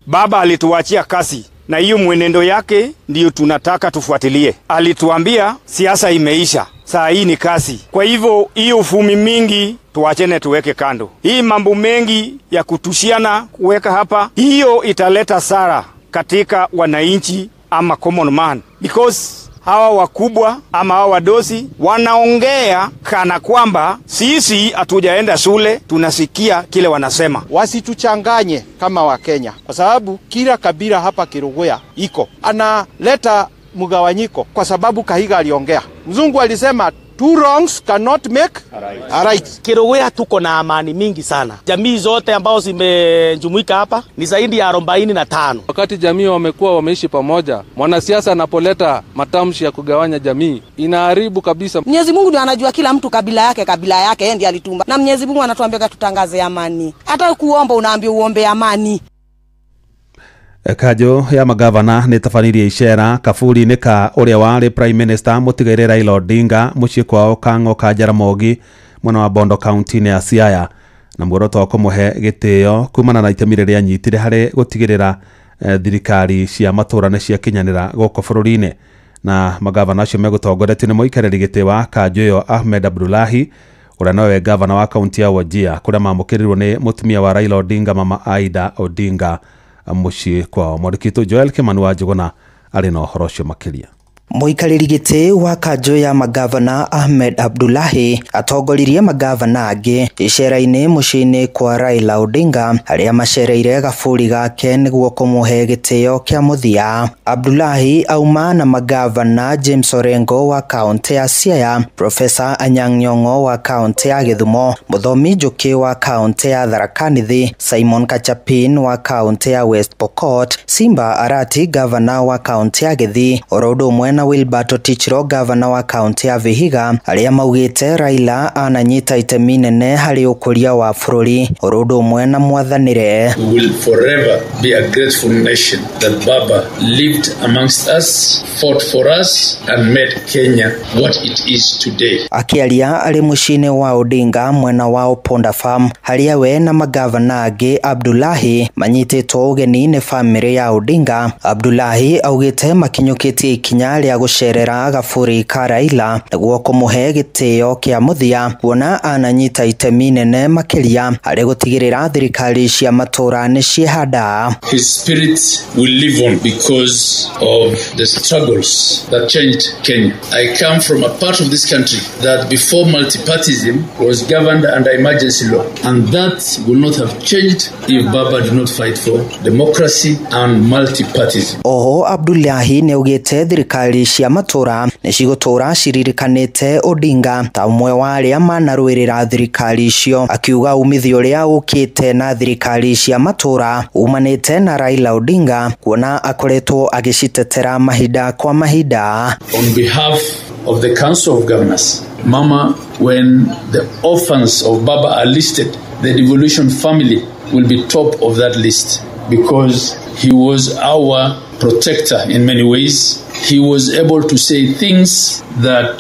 Baba alituachia kasi na hiyo mwenendo yake ndiyo tunataka tufuatilie. Alituambia siasa imeisha, saa hii ni kasi. Kwa hivyo hiyo ufumi mingi tuachene, tuweke kando. Hii mambo mengi ya kutushiana kuweka hapa, hiyo italeta sara katika wananchi ama common man, because hawa wakubwa ama hawa wadosi wanaongea kana kwamba sisi hatujaenda shule, tunasikia kile wanasema. Wasituchanganye kama Wakenya, kwa sababu kila kabila hapa Kĩrũgũya iko analeta mgawanyiko, kwa sababu Kahiga aliongea. Mzungu alisema two wrongs cannot make a right. Kĩrũgũya tuko na amani mingi sana. Jamii zote ambao zimejumuika hapa ni zaidi ya 45. Wakati jamii wamekuwa wameishi pamoja, mwanasiasa anapoleta matamshi ya kugawanya jamii inaharibu kabisa. Mwenyezi Mungu ndiye anajua kila mtu kabila yake, yeye ndiye alitumba. Na Mwenyezi Mungu anatuambia tutangaze amani. Hata kuomba unaambiwa uombe amani. Kanjũ ya magavana nĩ tabanirie icera kaburi-inĩ ka ũrĩa warĩ Prime Minister mũtigairĩ Raila Odinga mũciĩ kwao Kang'o ka Jaramogi mwena wa Bondo kaunti-inĩ ya Siaya, na muoroto wa kũmũhe gĩtĩo kumana na itemi rĩrĩa anyitire harĩ gũtigĩrĩra thirikari cia matũra nĩ ciakinyanĩra gũkũ bũrũri-inĩ. Na magavana acio megũtongoretio nĩ mũikarĩri gĩtĩ wa kanjũ ĩyo Ahmed Abdullahi ũrĩa nowe gavana wa kaunti ya Wajir, kũrĩa mamũkĩrirwo nĩ mũtumia wa Raila Odinga Mama Aida Odinga mũciĩ kwao. Mwandĩki Joel Kimani wa Njũgũna arĩ na ũhoro ũcio makĩria. Mũikarĩri gĩtĩ wa kanjũ ya magavana Ahmed Abdullahi atongoririe magavana angĩ icera-inĩ mũciĩ-inĩ kwa Raila Odinga arĩa macereire gaburi gake nĩguo kũmũhe gĩtĩo kĩa mũthia. Abdullahi auma na magavana James Orengo wa kaunti ya Siaya, Professor Anyang' Nyong'o wa kaunti ya Gĩthumo, Mũthomi Njũkĩ wa kaunti ya Tharaka Nithi, Simon Kachapin wa kaunti ya West Pokot, Simba Arati gavana wa kaunti ya Gĩthii, oro ũndũ ũmwe na Wilbert Otichiro gavana wa kaunti ya Vihiga arĩa maugĩte Raila ananyita itemi nene harĩ ũkũria wa bũrũri oro ũndũ ũmwe na mwathanĩre. We will forever be a grateful nation that Baba lived amongst us, fought for us and made Kenya what it is today. Akĩaria arĩ mũciĩ-inĩ wa Odinga mwena wa Oponda Farm harĩa we na magavana angĩ Abdullahi manyitĩtwo ũgeni nĩ famĩlĩ ya Odinga, Abdullahi augĩte makinyũkĩtie ikinya rĩa gũcerera gaburi ka Raila nĩguo kũmũhe gĩtĩo kĩa mũthia kuona ananyita itemi nene makĩria harĩ gũtigĩrĩra thirikari cia matũra nĩ ciehanda. His spirit will live on because of the struggles that changed Kenya. I come from a part of this country that before multipartyism was governed under emergency law, and that will not have changed if Baba did not fight for democracy and multipartyism. Oho Abdullahi nĩaugĩte thirikari cia matũra nĩ cigũtũra ciririkanĩte Odinga ta ũmwe wa arĩa manarũĩrĩra thirikari icio, akiuga umithio ũrĩa ũkĩte na thirikari cia matũra umanĩte na Raila Odinga kuona akoretwo agĩcitetera mahinda kwa mahinda. On behalf of the Council of Governors, Mama, when the orphans of Baba are listed, the devolution family will be top of that list. because he was our protector in many ways. He was able to say things that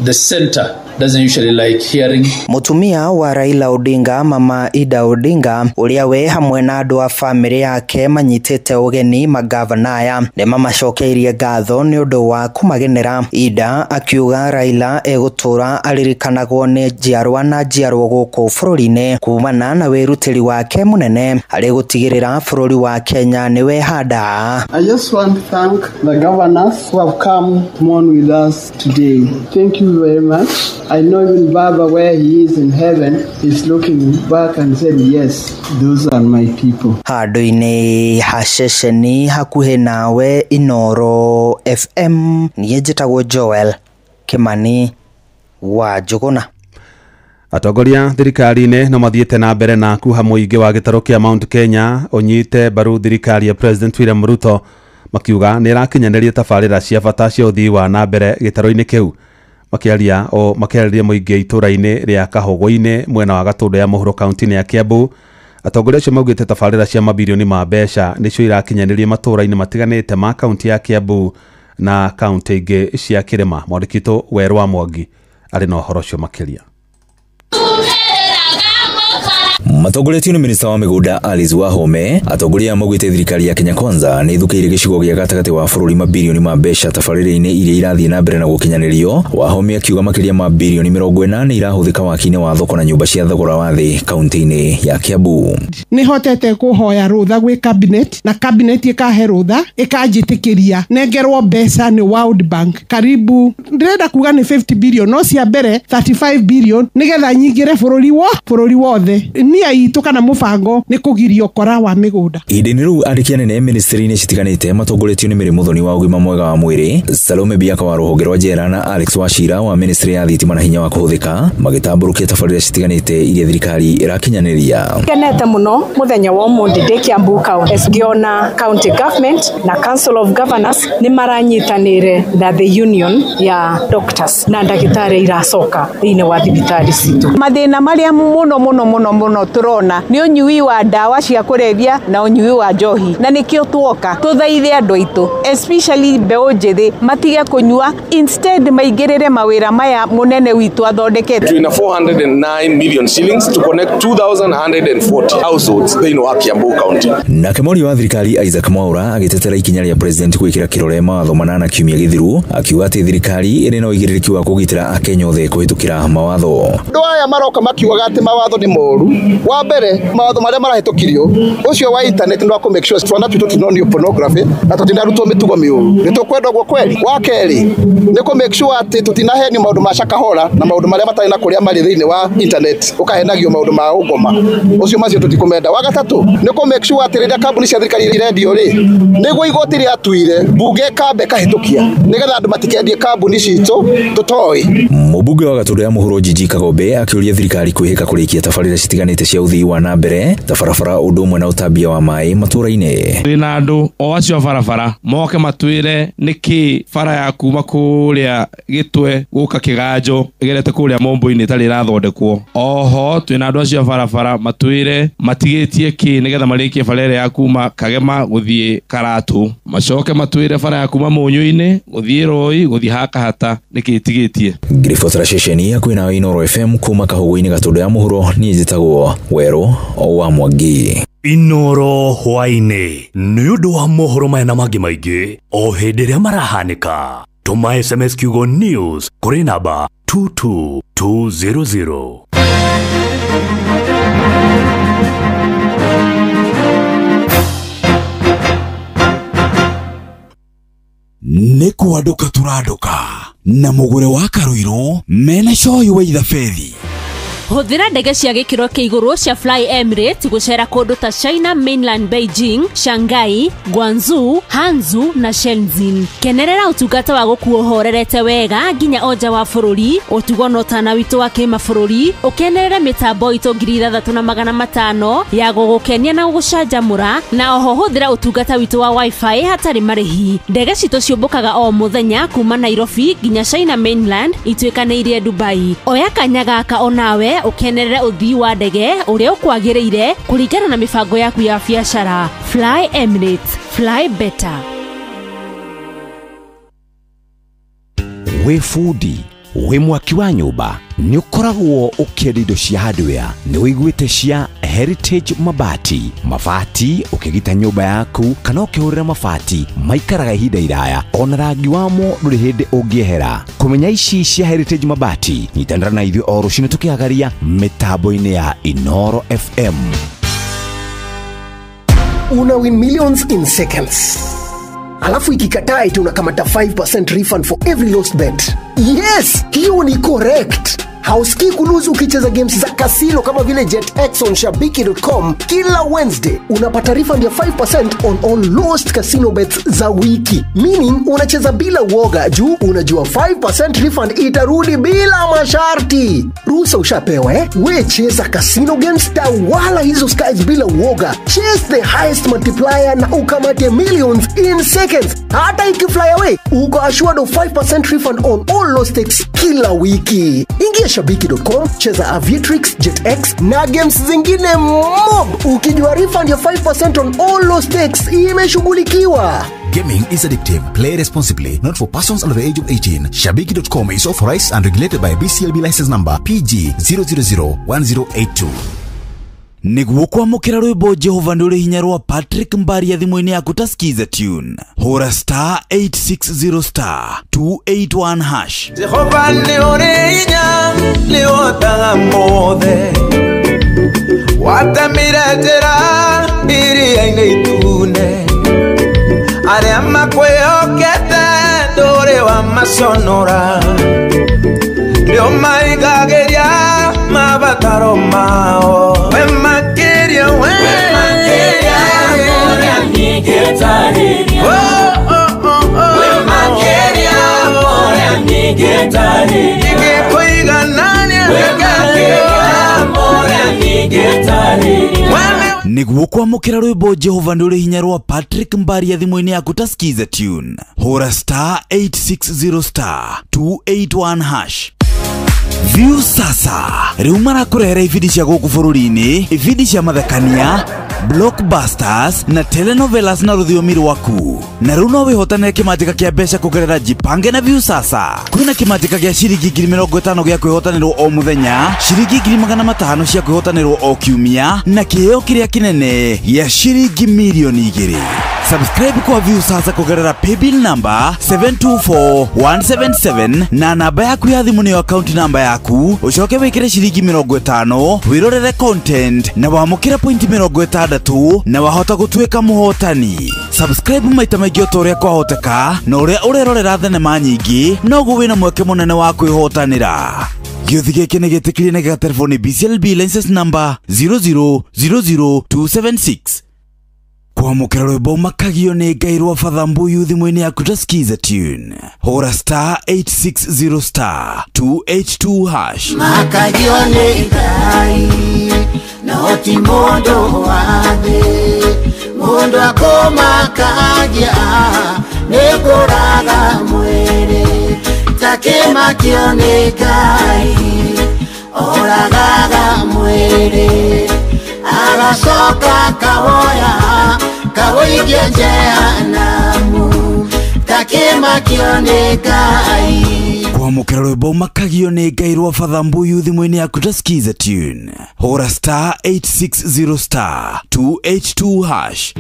the center doesn't usually like hearing. Mutumia wa Raila Odinga Mama Ida Odinga uria we hamwe na andu a family yake manyitite ugeni magavana aya ni mamacokeirie ngatho ni undu wa kumagenera. Ida akiuga Raila egutura aririkanagwo ni njiarwa na njiarwa guku bururi-ini kumana na wirutiri wake munene ari gutigirira bururi wa Kenya ni wehanda. I just want to thank the governors who have come to mourn with us today. Thank you very much. I know even Baba, where he is in heaven, is looking back and said, yes, those are my people. Handu-inĩ ha ceceni hakuhĩ nawe Inoro FM, niĩ njĩtagwo Joel Kimani wa Njũgũna. Atongoria thirikari-inĩ no mathiĩte na mbere na kuha mũingĩ wa gĩtarũ kĩa Mount Kenya ũnyite mbaru thirikari ya President William Ruto, makiuga nĩ ĩrakinyanĩria tabarĩra cia bata cia ũthii wa na mbere gĩtarũ-inĩ kĩu. Makiaria o makiarĩria mũingĩ itũra-inĩ rĩa Kahũgũ-inĩ mwena wa Gatũndũ ya mũhuro kaunti-inĩ ya Kiambu, atongoria acio maugĩte tabarĩra cia mabirioni ma mbeca nĩcio irakinyanĩria matũra-inĩ matiganĩte ma kaunti ya Kiambu na kaunti ingĩ cia kĩrĩma. Mwandĩki witũ Werũ wa Mwangi arĩ na ũhoro ũcio makĩria. Matongoretio nĩ minista wa mĩgũnda Alice Wahome, atongoria maugĩte thirikari ya Kenya Kwanza nĩ ĩthũkĩire gĩcigo gĩa gatagatĩ wa bũrũri mabirioni ma mbeca tabarĩra-inĩ iria irathiĩ na mbere na gũkinyanĩrio. Wahome akiuga makĩria ma birioni 40 irahũthĩka waki-inĩ wa thoko na nyũmba cia thogora wa thĩ kaunti-inĩ ya Kiambu. Nĩ hotete kũhoya rũtha gwĩ cabinet na cabinet ĩkahe rũtha ĩkanjĩtĩkĩria nengerwo mbeca nĩ World Bank karibu ndĩrenda kuga nĩ 50 billion, no cia mbere 35 billion nĩgetha nyingĩre bũrũri wothe. Nia itũ kana mũbango nĩ kũgiria ũkora wa mĩgũnda. Ihinda-inĩ rĩu andĩki anene ministry-inĩ citiganĩte matongoretio nĩ Mary Muthoni wa ũgima mwega wa mwĩrĩ, Salome Biaka wa rũhonge rwa njera na Alex Wachira wa ministry ya thitima na hinya wa kũhũthĩka magĩtambũrũkia tabarĩra citiganĩte iria thirikari ĩrakinyanĩria. Kenete mũno mũthenya wa ũmũthĩ ndĩ Kiambu County ngĩona county government na council of governors nĩ maranyitanĩire na the union ya doctors na ndagĩtarĩ iracoka thĩinĩ wa thibitarĩ citũ. Mathĩna marĩa mũno mũno mũno mũno tũrona nĩ ũnyui wa ndawa cia kũrebia na ũnyui wa njohi, na nĩkĩo tuoka tũthaithe andũ aitũ especially mbeũ njĩthĩ matige kũnyua, instead maingĩrĩre mawĩra maya mũnene witũ athondekete. Twina 409 million shillings to connect 2140 households thĩinĩ wa Kiambu County. Nake mwaria wa thirikari Isaac Mwaura agĩtetera ikinya rĩa president gwĩkĩra kĩrore mawatho manana kiumia gĩthiru, akiuga atĩ thirikari ĩrĩ na ũigĩrĩrĩki wa kũgitĩra Akenya othe kũhĩtũkĩra mawatho. Andũ aya maroka makiugaga atĩ mawatho nĩ moru. Wa mbere mawatho marĩa marahĩtũkirio ũcio wa internet nĩ wa kũ make sure twana twitũ tũtinonio pornography na tũtinarutwo mĩtugo mĩũru. Nĩ tũkwenda ũguo kweli? Wa kerĩ nĩ kũ make sure atĩ tũtinahenio maũndũ ma cakahora na maũndũ marĩa matarĩ na kũrĩa marĩ thĩinĩ wa internet, ũkahenagio maũndũ ma ũngoma, ũcio macio tũtikũmenda. Wa gatatũ nĩ kũ make sure atĩ rĩrĩa kambuni cia thirikari irendio rĩ, nĩguo igoti rĩatuire mbunge ĩkambe ĩkahĩtũkia nĩgetha andũ matikendie kambuni citũ tũtoĩ. Mũmbunge wa Gatũndũ ya mũhuro Gigi Kagombe akĩũria thirikari kwĩhĩka kũrĩkia tabarĩra citiganĩte cia ũthii wa na mbere ta barabara ũndũ ũmwe na ũtambia wa maĩ matũra-inĩ. Twĩna andũ o acio a barabara moke matwĩre nĩkĩ bara ya kuma kũrĩa Gĩtwe gũka Kĩganjo ĩgerete kũrĩa Mombo-inĩ ĩtarĩ ĩrathondekwo. Oho twĩna andũ acio a barabara matwĩre matigĩtie kĩ nĩgetha marĩkie bara ĩrĩa ya kuma Kagema gũthiĩ Karatũ, macoke matwĩre bara ya kuma Mũnyũ-inĩ gũthiĩ Roi gũthiĩ Hakahata nĩkĩ ĩtigĩtie. Ngĩribotera ceceni hakuhĩ nawe Inoro FM kuma Kahũgũ-inĩ Gatũndũ ya mũhuro, niĩ njĩtagwo Werũ wa Mwangi. Inoro hwaĩ-inĩ nĩ ũndũ wa mohoro maya na mangĩ maingĩ o hĩndĩ ĩrĩa marahanĩka. Tũma SMS kiugo news kũrĩ namba 22200. Nĩ kwandũka tũrandũka na mũgũre wa Karũirũ mena coyi wa ithabethi. Hũthĩra ndege cia gĩkĩro kĩa igũrũ cia Fly Emirates gũcera kũndũ ta China Mainland, Beijing, Shanghai, Guangzhou, Hangzhou na Shenzhen. Kenerera ũtungata wa gũkuo ũhorerete wega nginya o nja wa bũrũri, ũtugo na ũtana witũ wa kĩmabũrũri, ũkenerere mĩtambo itũ 6500 ya gũgũkenia na gũgũcanjamũra, na oho hũthĩra ũtungata witũ wa wifi hatarĩ marĩhi. Ndege citũ ciũmbũkaga o mũthenya kuma Nairobi nginya China Mainland ituĩkanĩirie Dubai. Oya kanya gaka onawe Wĩbangĩre ũkenerere ũthii wa ndege ũrĩa ũkwagĩrĩire kũringana na mĩbango yaku ya biacara. Fly Emirates, fly better. Wĩ bundi, wĩ mwaki wa nyũmba, nĩ ũkoragwo ũkĩenda indo cia hardware, nĩ ũiguĩte cia Heritage Mabati. Mabati ũkĩgita nyũmba yaku kana ũkĩhũrĩra mabati maikaraga ihinda iraya, ona rangi wamo ndũrĩ hĩndĩ ũngĩehera. Kũmenya ici cia Heritage Mabati, nyitanĩra na ithuĩ o rũcinĩ tũkĩhagaria mĩtambo-inĩ ya Inoro FM. Una win millions in seconds. Alafu ikikataa eti unakamata 5% refund for every lost bet. Yes, hiyo ni correct. Hausikii kuluzu ukicheza games za kasino kama vile JetX on shabiki.com. Kila Wednesday unapata refund ya 5% on all lost casino bets za wiki. Meaning unacheza bila uoga juu unajua 5% refund itarudi bila masharti. Ruhusa ushapewa eh? We cheza casino games, tawala hizo skies bila uoga. Chase the highest multiplier na ukamate millions in seconds. Hata ikifly away, uko assured of 5% refund on all lost stakes kila wiki. Ingia shabiki.com, cheza Aviatrix, JetX na games zingine mob. Ukijua refund ya 5% on all lost stakes imeshughulikiwa. Gaming is addictive. Play responsibly. Not for persons under the age of 18. Shabiki.com is authorized and regulated by BCLB license number PG 0001082. Niguo kwamũkĩra rwĩmbo Jehova nĩ ũrĩ hinya rwa Patrick Mbaria thimũ-inĩ yaku ta skiza tune. Hũra star 860 star 281 hash. Jehova nĩ ũrĩ hinya, nĩ ũhotaga mothe. Watemire njĩra iria-inĩ itune. Arĩa makwĩhokete ndũrĩ wamaconora. Nĩũmaigagĩria mabataro mao. We makĩria, we makĩria ũrĩa ningĩtarĩria. We makĩria ũrĩa ningĩtarĩria. Ingĩkũiganania We makĩria ũrĩa ningĩtarĩria. Niguo kwamũkĩra rwĩmbo Jehova nĩ ũrĩ hinya rwa Patrick Mbaria thimũ-inĩ yaku ta skiza tune. Hũra star 860 star 281 hash. View sasa rĩu marakũrehera ibindi cia gũkũ bũrũri-inĩ, ibindi cia mathekania, blockbusters na telenovelas na rũthiomi rwaku. Na rĩu no wĩhotanĩre kĩmanjĩka kĩa mbeca kũgerera Jipange na View sasa. Kwĩna kĩmanjĩka gĩa ciringi 50,000 gĩa kwĩhotanĩrwo o mũthenya, ciringi 500,000 cia kwĩhotanĩrwo o kiumia, na kĩheo kĩrĩa kĩnene gĩa ciringi 2,000,000. Subscribe kwa View sasa kũgerera paybill number 724177 na namba yaku ya thimũ nĩyo account number yaku, ũcoke wĩkĩre ciringi 50 wĩrorere content na wamũkĩre point 60 na wahota gũtuĩka mũhotani. Subscribe maita maingĩ o ta ũrĩa kwahoteka, na ũrĩa ũrerorera thenema nyingĩ noguo wĩna mweke mũnene wa kwĩhotanĩra. Gĩũthi gĩkĩ nĩ gĩtĩkĩrie na gĩgaterefoni BCLB license number 0000276. Kwamũkĩra rwĩmbo makagio nĩ Ngai rwa Father Mbuyu thimũ-inĩ yaku ta skiza tune. Hũra star 860 star 282 hash. Makagio nĩ Ngai, no ti mũndũ wa thĩ. Mũndũ akũmakagia nĩ kũraga mwĩrĩ. Takĩmakio nĩ Ngai, oragaga mwĩrĩ. Agacoka kawoya kawoikia jehanamu. Takĩmakio nĩ Ngai. Kwamũkĩra rwĩmbo makagio nĩ Ngai rwa Father Mbuyu thimũ-inĩ yaku ta skiza tune. Hũra star 860 star 282 hash.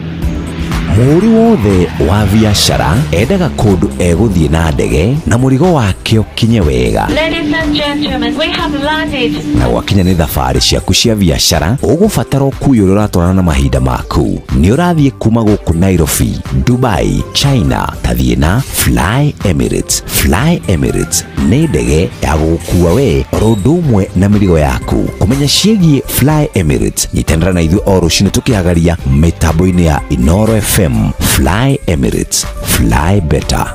Mũhũri wothe wa biacara endaga kũndũ egũthiĩ na ndege na mũrigo wake ũkinye wega. Ladies and gentlemen, we have landed. Na gwakinya nĩ thabarĩ ciaku cia biacara, ũgũbatara ũkui ũrĩa ũratwarana na mahinda maku. Nĩ ũrathiĩ kuma gũkũ Nairobi, Dubai, China, tathiĩ na Fly Emirates. Fly Emirates nĩ ndege ya gũgũkua we oro ũndũ ũmwe na mĩrigo yaku. Kũmenya ciĩgiĩ Fly Emirates, nyitanĩra na ithuĩ o rũcinĩ tũkĩhagaria mĩtambo-inĩ ya Inoro FM. Fly Emirates, fly better.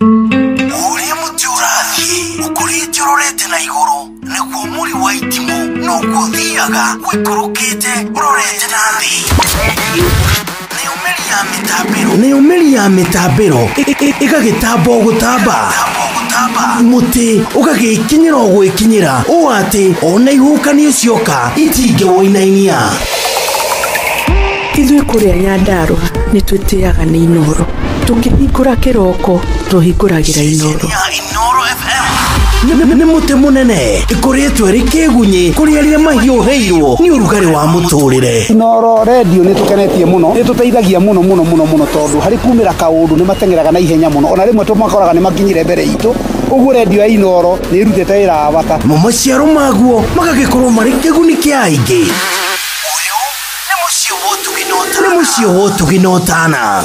Ũrĩa mũtĩ ũrathiĩ ũkũrĩte ũrorete na igũrũ, nĩguo mũri wa itimũ noguo ũthiaga ũikũrũkĩte ũrorete na thĩ. Nĩ Nayo mĩri ya mĩtambĩro ĩgagĩtamba o gũtamba, mũtĩ ũgagĩkinyĩra o gwĩkinyĩra ũũ atĩ ona ihuhũkanio cioka itingĩwũinainia. Ithuĩ kũrĩa Nyandarũa nĩ twĩtĩaga nĩ Inooro. Tũkĩhingũra kĩroko tũhingũragĩra Inooro. Nĩ mũtĩ mũnene ĩkoretwo ĩrĩ kĩgunyĩ kũrĩ arĩa mahiũhĩirwo nĩ ũrugarĩ wa mũtũrĩre. Inooro redio nĩ tũkenetie mũno, nĩ tũteithagia mũno mũno mũno mũno tondũ harĩ kumĩra kaũndũ nĩ mateng'eraga na ihenya mũno, ona rĩmwe tũmakoraga nĩ makinyire mbere itũ. Ũguo redio ya Inooro nĩ ĩrutĩte wĩra wa bata. Mo maciaro maguo magagĩkorwo marĩ kĩguni kĩa aingĩ. Ũyũ nĩ mũciĩ wa ũtugi na ũtana.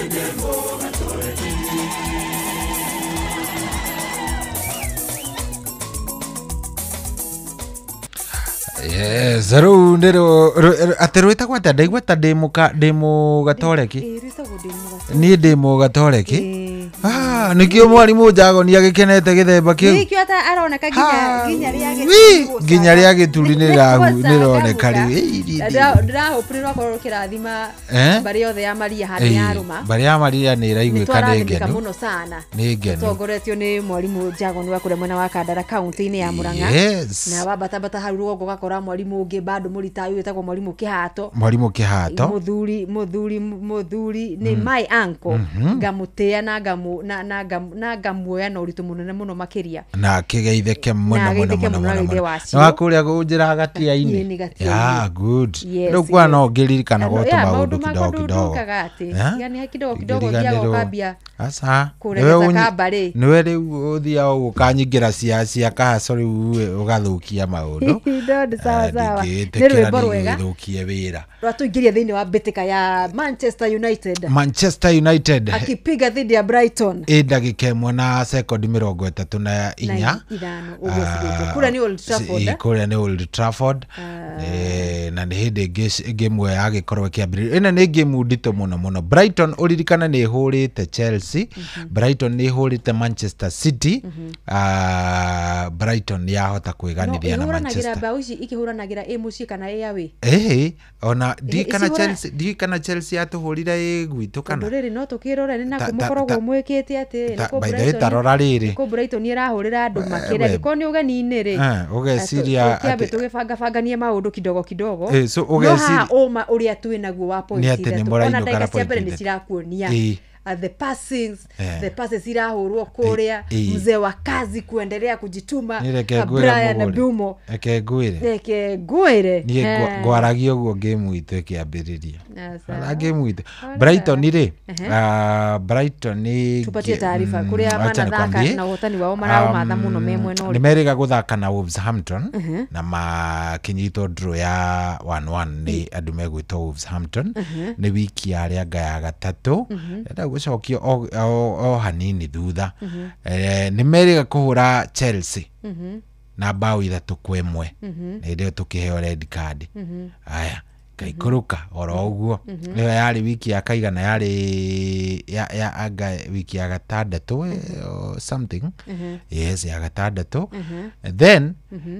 Ndĩ Yes, rĩu nĩ atĩ rwĩtagwo atĩa? Ndaigua ta ndĩ mũgatoreki. Niĩ ndĩ mũgatoreki. Nĩkĩo mwarimũ Njagoni agĩkenete gĩthemba kĩu. Nĩkĩo aroneka nginya rĩa gĩturi. Nginya rĩa gĩturi nĩrĩroneka rĩu. Ndĩrahope nĩrwakorwo rũkĩrathima mbarĩ yothe ya Maria handũ yarũma. Mbarĩ ya Maria nĩ ĩraiguĩka nĩ ngenu. Mũno sana. Nĩ ngenu. Tongoretio nĩ mwarimũ Njagoni wa kũrĩa mwena wa Kandara kaunti-inĩ ya Murang'a. Na wambatabata hau rũgongo ũgakora mwarimũ ũngĩ bado mũritayu wĩtagwo mwarimũ Kĩhato. Mwarimũ Kĩhato. Mũthuri nĩ my uncle. Ngamũtĩa na ngamuoya na ũritũ mũnene mũno makĩria. Na kĩgeithĩke mũno mũno mũno mũno. Na wakũrĩa kũnjĩra gatia-inĩ. Yeah, good. Rĩu kwa no ngĩririkana gũtũ maũndũ kidogo kidogo. Yani kidogo kidogo thiaga ũkambia. Aca. Kũregeza kambarĩ. Nĩwe rĩu ũthiaga ũkanyingĩra cia kahaco rĩu ũgathũkia maũndũ. Ndio sawa sawa. Nĩ rwĩmbo rwega. Ndingĩtĩkĩra wĩra. Rwatũingĩria thĩinĩ wa mbĩtĩka ya Manchester United. Manchester United akipiga dhidi ya Brighton. Ĩ ndagĩka ĩmwe na sekondi 34. Kũrĩa nĩ Old Trafford. Kũrĩa nĩ Old Trafford. Na nĩ hĩndĩ game ĩmwe yagĩkorwo ĩkĩambĩrĩria. Ĩno nĩ game nditũ mũno mũno. Brighton ũririkane nĩ ĩhũrĩte Chelsea. Brighton nĩ ĩhũrĩte Manchester City. Brighton nĩ yahota kwĩganithia na Manchester. Ĩhũranagĩra bao ici ikĩhũranagĩra ĩ mũciĩ kana ĩ away. Ĩhĩ, ona ndiũĩ kana Chelsea yatũhũrire ĩ gwitũ kana. Tondũ rĩrĩ no tũkĩrore nĩ nakũ mũkoragwo mwĩkĩte atĩ nĩkũ Brighton ĩrahũrĩra andũ makĩria angĩkorwo nĩ ũgeni-inĩ rĩ. Ũgeciria atĩ tũgĩbangabanganie maũndũ kidogo kidogo. No haha ũma ũrĩa twĩ naguo wa point ithatũ. Ona ndagĩka cia mbere nĩ cirakuonia. The passings, the passes irahũrwo kũrĩa, mzee wa kazi kuendelea kujituma, Brian Mbeumo. Reke ngwĩre. Niĩ ngwaragia ũguo game itũ ĩkĩambĩrĩria. Game itũ. Brighton rĩ, Brighton nĩ tupatie taarifa kũrĩa manathaka na ũhotani wao maraũmatha mũno me mwena ũrĩa. Nĩ merĩga gũthaka na Wolverhampton na makĩnyitwo draw ya 1-1 nĩ andũ megwĩtwo Wolverhampton. Nĩ wiki ya rĩanga ya gatatũ. Gũcokio o hanini thutha. Nĩ merĩga kũhũra Chelsea na bao 3-1. Na hĩndĩ ĩyo tũkĩheo red card. Aya, ngaikũrũka oro ũguo. Ĩyo yarĩ wiki ya kaigana, yarĩ ya anga wiki ya gatandatũ something. Yes, ya gatandatũ. Then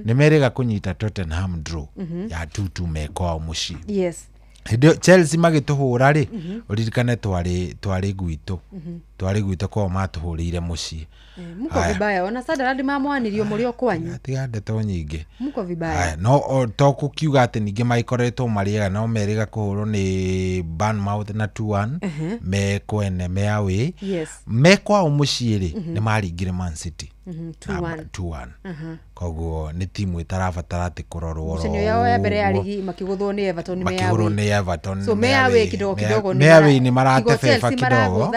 nĩ merĩga kũnyita Tottenham draw ya 2-2 me kwao mũciĩ. Yes. Hĩndĩ Chelsea magĩtũhũra rĩ, ũririkane twarĩ gwitũ. Twarĩ gwitũ kwao matũhũrĩire mũciĩ. Mko vibaya ona Sunderland mamwanirio mũrĩ o kwanyu. Tiga ndeto nyingĩ. Mko vibaya. No to kũkiuga atĩ ningĩ magĩkoretwo marĩega no merĩga kũhũrwo nĩ Bournemouth na 2-1 me kwene me away. Yes. Me kwao mũciĩ rĩ nĩ maringire Man City. 2-1. Koguo nĩ timu ĩtarabatara atĩ kũrorwo. Mũcemanio yao ya mbere ya ligi makĩgũthwo nĩ Everton me away. Makĩhũrwo nĩ Everton. So me away kidogo kidogo me away nĩ maratebeba kidogo.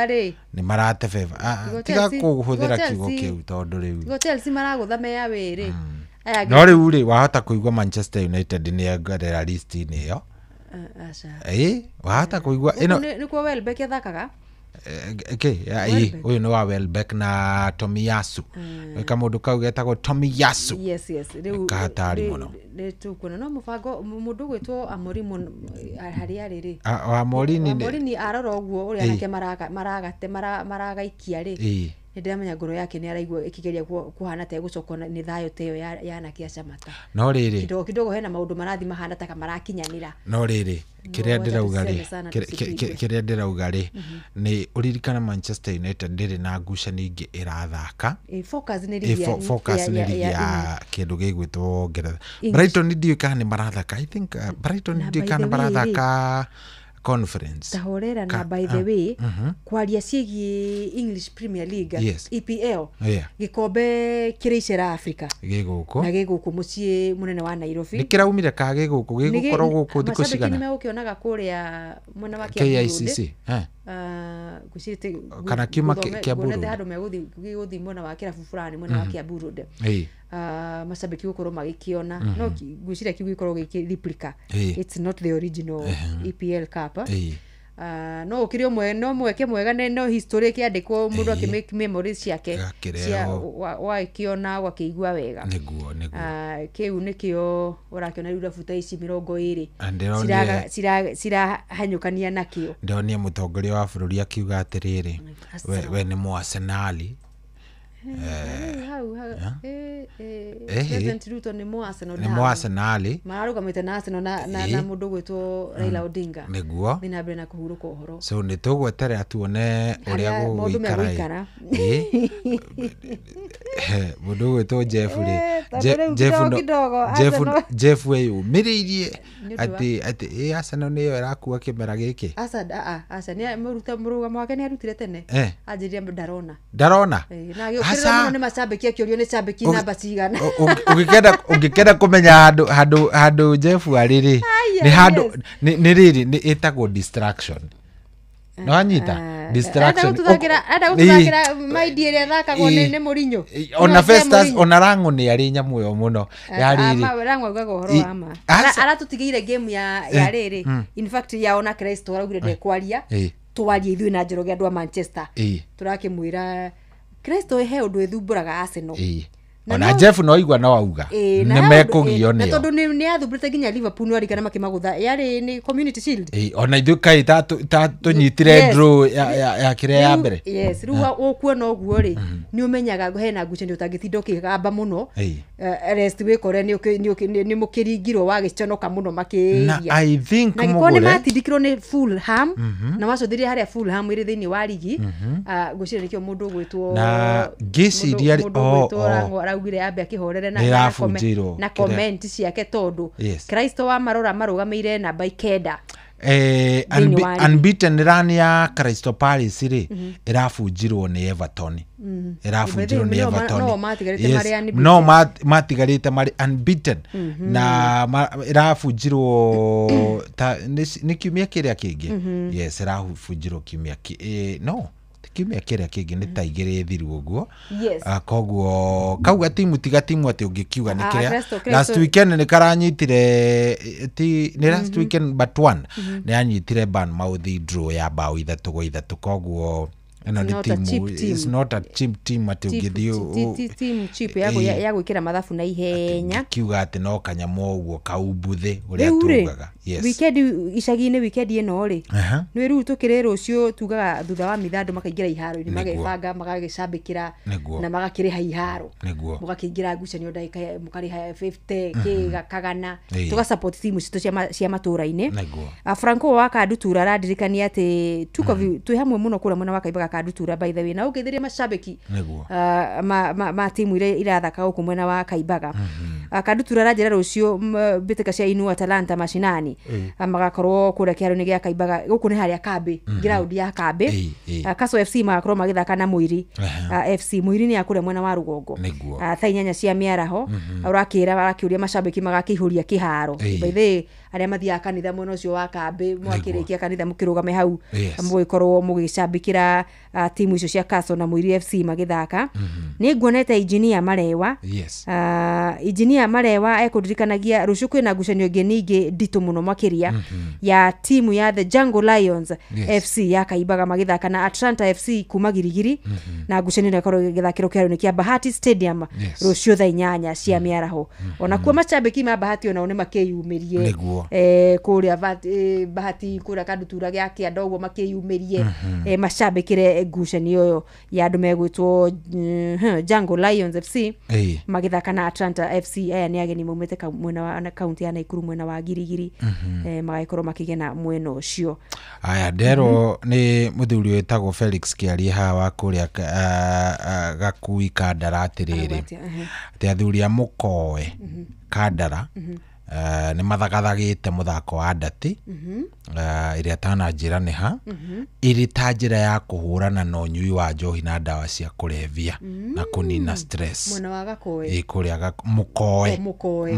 Nĩ maratebeba. Tiga kũhũthĩra kiugo kĩu tondũ rĩu. Tigo Chelsea maragũtha me away rĩ. No rĩu rĩ wahota kũigua Manchester United nĩ yengerera list-inĩ ĩyo. Aca. Wahota kũigua ĩno nĩkuo Welbeck athakaga. Ũyũ nĩ wa Welbeck na Tomiyasu. Kamũndũ kau getagwo Tomiyasu. Yes, yes. Rĩu kahatari mũno. Nĩ tũkuona no mũbango mũndũ gwĩtwo Amorim harĩa arĩ rĩ. Amorini arora ũguo ũrĩa anake maragate maragaikia rĩ. Nĩ ndĩramenya ngoro yake nĩ araigua ĩkĩgeria kũhana ta ĩgũcokwo nĩ thayũ ta ĩyo ya anake a Shamata. No rĩrĩ kidogo kidogo hena maũndũ marathi mahana ta marakinyanĩra. No rĩrĩ kĩrĩa ndĩrauga rĩ, kĩrĩa ndĩrauga rĩ nĩ ũririkane Manchester United ndĩrĩ na ngucanio ingĩ ĩrathaka. Focus nĩ ligi ya focus nĩ ligi ya kĩndũ gĩgwĩtwo Ngeretha. Brighton ndiũĩ kana nĩ marathaka. I think Brighton ndiũĩ kana marathaka conference. Tahorera na by the way kwaria ciĩgiĩ English Premier League. Yes. EPL. Gĩkombe kĩrĩ icera Africa gĩgũkũ na gĩgũkũ mũciĩ mũnene wa Nairobi. Nĩ kĩraumire ka gĩgũkũ gĩgũkorwo gũkũ thikũ cigana? Macambĩki nĩ megũkĩonaga kũrĩa mwena wa Kiambu KICC. Kana kiuma Kiambu Road. Handũ megũthiĩ mwena wa kĩrabu fulani mwena wa Kiambu Road. Macambĩki gũkorwo magĩkĩona no ngwĩciria kĩu gĩkorwo gĩkĩ replica. It's not the original EPL Cup. No ũkĩrĩ ũmwe no mweke mwega no history kĩandĩkwo mũndũ akĩ make memories ciake cia wakĩona wakĩigua wega. Nĩguo kĩu nĩkĩo ũrakĩona rĩu rabuta ici 20 cirahanyũkania nakĩo. Ndĩronia mũtongoria wa bũrũri akiuga atĩrĩrĩ, we nĩ Mũarsenali. President Ruto nĩ Mũarsenal, nĩ Mũarsenali, mararũgamĩte na Arsenal na mũndũ ũgwĩtwo Raila Odinga. Nĩguo nĩ na mbere na kũhurũka ũhoro. So nĩ tũgweterera tuone ũrĩa gũgũikara. Mũndũ ũgwĩtwo Jeff rĩ, Jeff weyũmĩrĩirie atĩ Arsenal nĩyo ĩrakua kĩmera gĩkĩ. Aca nĩ mũrũgamo wake nĩ arutire tene, anjĩrire ndarona na nĩ macambĩki akĩũrio nĩ cambĩki namba cigana. Ũngĩkenda kũmenya handũ Jeff arĩ rĩ, nĩ handũ nĩ rĩrĩ nĩ ĩtagwo distraction. No anyita distraction. Enda gũtũthakĩra maindi ĩrĩa ĩthakagwo nĩ Mourinho. Ona Festus ona Rango nĩ arĩ nyamũ ĩyo mũno ya rĩrĩ. Rango augaga ũhoro wa ma. Aratũtigĩire game ya rĩrĩ. In fact ya ona Kristo araugire ndekwaria. Twarie ithuĩ na Njoroge andũ a Manchester. Tũrakĩmwĩra Kristo he ũndũ ĩthumbũraga Arsenal. Ona Jeff no igua no auga nĩ mekũgio nĩo. Na tondũ nĩ athumbũrĩte nginya Liverpool no arikana makĩmagũtha yarĩ nĩ Community Shield. Ona ithuĩ kaĩ tũnyitire draw ya kĩrĩa ya mbere. Yes, rĩu ũkuona ũguo rĩ nĩ ũmenyaga hena ngucanio ũtangĩtinda ũkĩgamba mũno. Rest wĩkore nĩ mũkĩringirwo wagĩconoka mũno makĩria. Na I think na gĩkorwo nĩ matindĩkirwo nĩ Fulham na macũthĩrĩria harĩa Fulham ĩrĩ thĩinĩ wa ligi. Ngwĩciria nĩkĩo mũndũ ũgwĩtwo na ngĩciria araugire ambe akĩhorere na comment ciake tondũ Kristo wa marora marũgamĩire namba 9. Unbeaten run ya Crystal Palace rĩ ĩrabunjirwo nĩ Everton. Ĩrabunjirwo nĩ Everton. No matigarĩte marĩ unbeaten na ĩrabunjirwo nĩ kiumia kĩrĩa kĩngĩ. Yes, ĩrabunjirwo kiumia no kiumia kĩrĩa kĩngĩ nĩ ta igĩrĩ thiru ũguo. Koguo kauga timu tiga timu atĩ ũngĩkiuga nĩ kĩrĩa last weekend nĩ karanyitire ti nĩ last weekend but one nĩ anyitire Bournemouth draw ya bao 3-3. Koguo ĩno nĩ timu, it's not a cheap team atĩ ũngĩthiĩ team cheap ya gwĩkĩra mathabu na ihenya kiuga atĩ no kanyamũ ũguo kaumbuthĩ ũrĩa tugaga. Yes, weekend icagi-inĩ weekend ĩno rĩ nĩ rĩu tũkĩrĩ rũciũ tugaga thutha wa mitha andũ makaingĩra iharo-inĩ magebanga magagĩcambĩkĩra na magakĩrĩha iharo mũgakĩingĩra ngucanio ndagĩka mũkarĩha 50 kĩ kagana tũga support timu citũ cia matũra-inĩ. Franco wa Kandutura arandirikania atĩ twĩ hamwe mũno kũrĩa mwena wa Kaimbaga Kandutura by the way na ũngĩthĩria macambĩki ma timu iria irathaka gũkũ mwena wa Kaimbaga. Kandutura aranjĩra rũciũ mbĩtĩka cia Inua Talanta mashinani magakorwo kũrĩa kĩharo-inĩ gĩa Kaimbaga gũkũ nĩ harĩa kambĩ ground ya kambĩ. Kaso FC magakorwo magĩthaka na Mũiri FC. Mũiri nĩ ya kũrĩa mwena wa rũgongo thaa 8 cia mĩaraho. Ũrakĩra arakĩũria macambĩki magakĩihũria kĩharo by the way arĩa mathiaga kanitha mwena ũcio wa kambĩ mwakĩrĩkia kanitha mũkĩrũgame hau mũgĩkorwo mũgĩcambĩkĩra timu icio cia Kaso na Mũiri FC magĩthaka. Nĩ nguonete Engineer Marewa. Engineer Marewa ekũndirikanagia rũciũ kwĩna ngucanio ĩngĩ ningĩ nditũ mũno makĩria ya timu ya the Jungle Lions FC ya Kaimbaga magĩthaka na Atlanta FC kuma Girigiri na ngucanio ĩno ĩkorwo ĩgĩthakĩrwo kĩharo-inĩ kĩa Bahati Stadium rũciũ thaa 8 cia mĩaraho. Ona kuo macambĩki ma Bahati onao nĩ makĩyumĩrie kũrĩa Bahati kũrĩa Kandutura gĩa kĩanda ũguo makĩyumĩrie macambĩkĩre ngucanio ĩyo ya andũ megwĩtwo Jungle Lions FC magĩthaka na Atlanta FC. Aya nĩ ageni maumĩte mwena wa kaunti ya Naikuru mwena wa Girigiri magagĩkorwo makĩgena mwena ũcio. Aya nderwo nĩ mũthuri wĩtagwo Felix Kĩarie haha wa kũrĩa Gakui Kandara atĩrĩrĩ atĩ athuri a Mũkoe Kandara nĩ mathagathagĩte mũthako wa ndati ĩrĩa tananjĩra nĩ ha ĩrĩ ta njĩra ya kũhũrana na ũnyui wa njohi na ndawa cia kũrebia na kũnina stress mwena wa Gakoe kũrĩa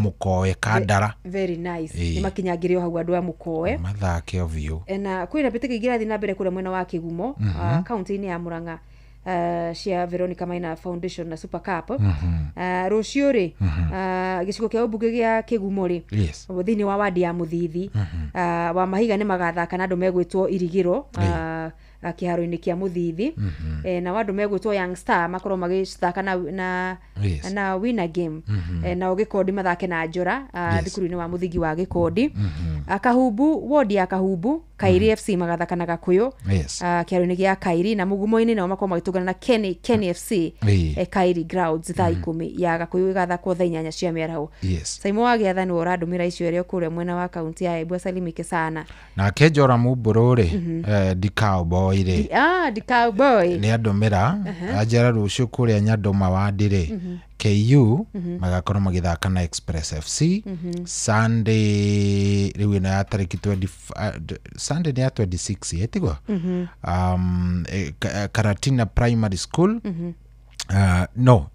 Mũkoe Kandara. Very nice. Nĩ makinyangĩrio hau andũ a Mũkoe mathake o biũ. Na kwĩna mbĩtĩka ingĩ irathiĩ na mbere kũrĩa mwena wa Kĩgumo kaunti-inĩ ya Murang'a. Cia Veronica Maina Foundation na Super Cup. Rũciũ rĩ, gĩcigo kĩa ũmbunge gĩa Kĩgumo rĩ, Yes. thĩinĩ wa wadi ya Mũthithi, wa Mahiga nĩ magathaka na andũ megwĩtwo Irigĩro, kĩharo-inĩ kĩa Mũthithi. Na andũ megwĩtwo Young Star makorwo magĩthaka na Yes. na winner game. Nao Gĩkondi mathake na Njora, Yes. thukuru-inĩ wa mũthingi wa Gĩkondi. Kahumbu, wodi ya Kahumbu, Kairi FC magathaka na Gakũyũ, Yes. kĩharo-inĩ gĩa Kairi, na Mugumo-inĩ nao makorwo magĩtũngana na Kenny FC, Kairi Grounds thaa 10, ya Gakũyũ ĩgathakwo thaa 8 cia mĩaraho. Yes. Saimo wa Gĩatha nĩwe ũrandũmĩra icio ĩrĩa kũrĩa mwena wa kaunti ya Embu, asalimike sana. Nake Joram Mbũrũ rĩ, di cowboy rĩ, Di cowboy nĩ andũmĩra anjĩra rũciũ kũrĩa Nyandũma wandi rĩ, KU magakorwo magĩthaka na Express FC. Sunday rĩu ĩno ya tarĩki 20, Sunday nĩ ya 26 ĩtigwo, Karatina Primary School, no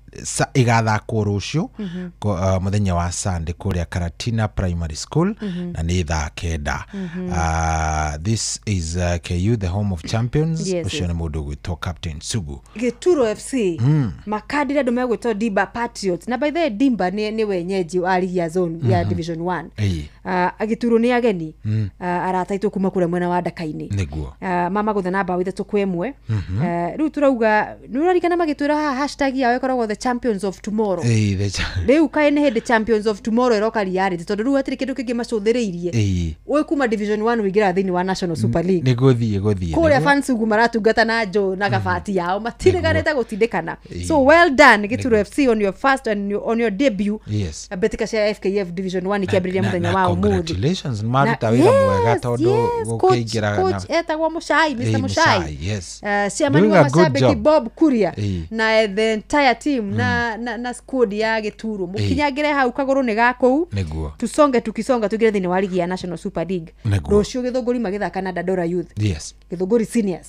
ĩgathakwo rũciũ, mũthenya wa Sunday kũrĩa Karatina Primary School, na nĩ thaa 9. This is KU, the home of champions. Yes, ũcio yes. nĩ mũndũ ũgwĩtwo Captain Sugu. Gĩturo FC makandire andũ megwĩtwo Dimba Patriots, na by the way Dimba nĩ wenyeji wa ligi ya zone ya Division 1. Gĩturo nĩ ageni, arata aitũ kuma kũrĩa mwena wa Ndaka-inĩ. Nĩguo. Mamagũtha na mbaũ 3-1. Rĩu turauga nĩ ũrarikana magĩtwĩra haha hashtag yao ĩkoragwo the champions of tomorrow. Ĩĩ, Rĩu kaĩ nĩ hĩndĩ champions of tomorrow ĩroka reality, tondũ rĩu hatirĩ kĩndũ kĩngĩ macũthĩrĩirie. Ũĩ kuma Division 1 ũingĩraga thĩinĩ wa National Super League. Nĩ gũthiĩ Kũrĩa nĩguo. fans ugu maratungata na njo na gabati yao matiriganĩte gũtindĩkana. So well done Gĩturo FC on your first and on your debut. Yes. Mbĩtĩka cia FKF Division 1 ikĩambĩrĩria mũthenya na wa ũmũthĩ. Congratulations, maruta wĩra mwega tondũ gũkĩingĩra coach etagwo Muchai, Mr. Ĩĩ, Muchai. Muchai, yes. Chairman Doing wa a good mashabiki job. Bob Kuria na the entire team na squad ya Gĩturo, mũkinyangĩre hau kagũrũ nĩ ga kũu. Nĩguo. Tusonge tukisonga tũingĩre thĩinĩ wa ligi ya National Super League. Nĩguo. Rũciũ Gĩthũngũri magĩthaka na Dandora Youth. Yes. Gĩthũngũri Seniors,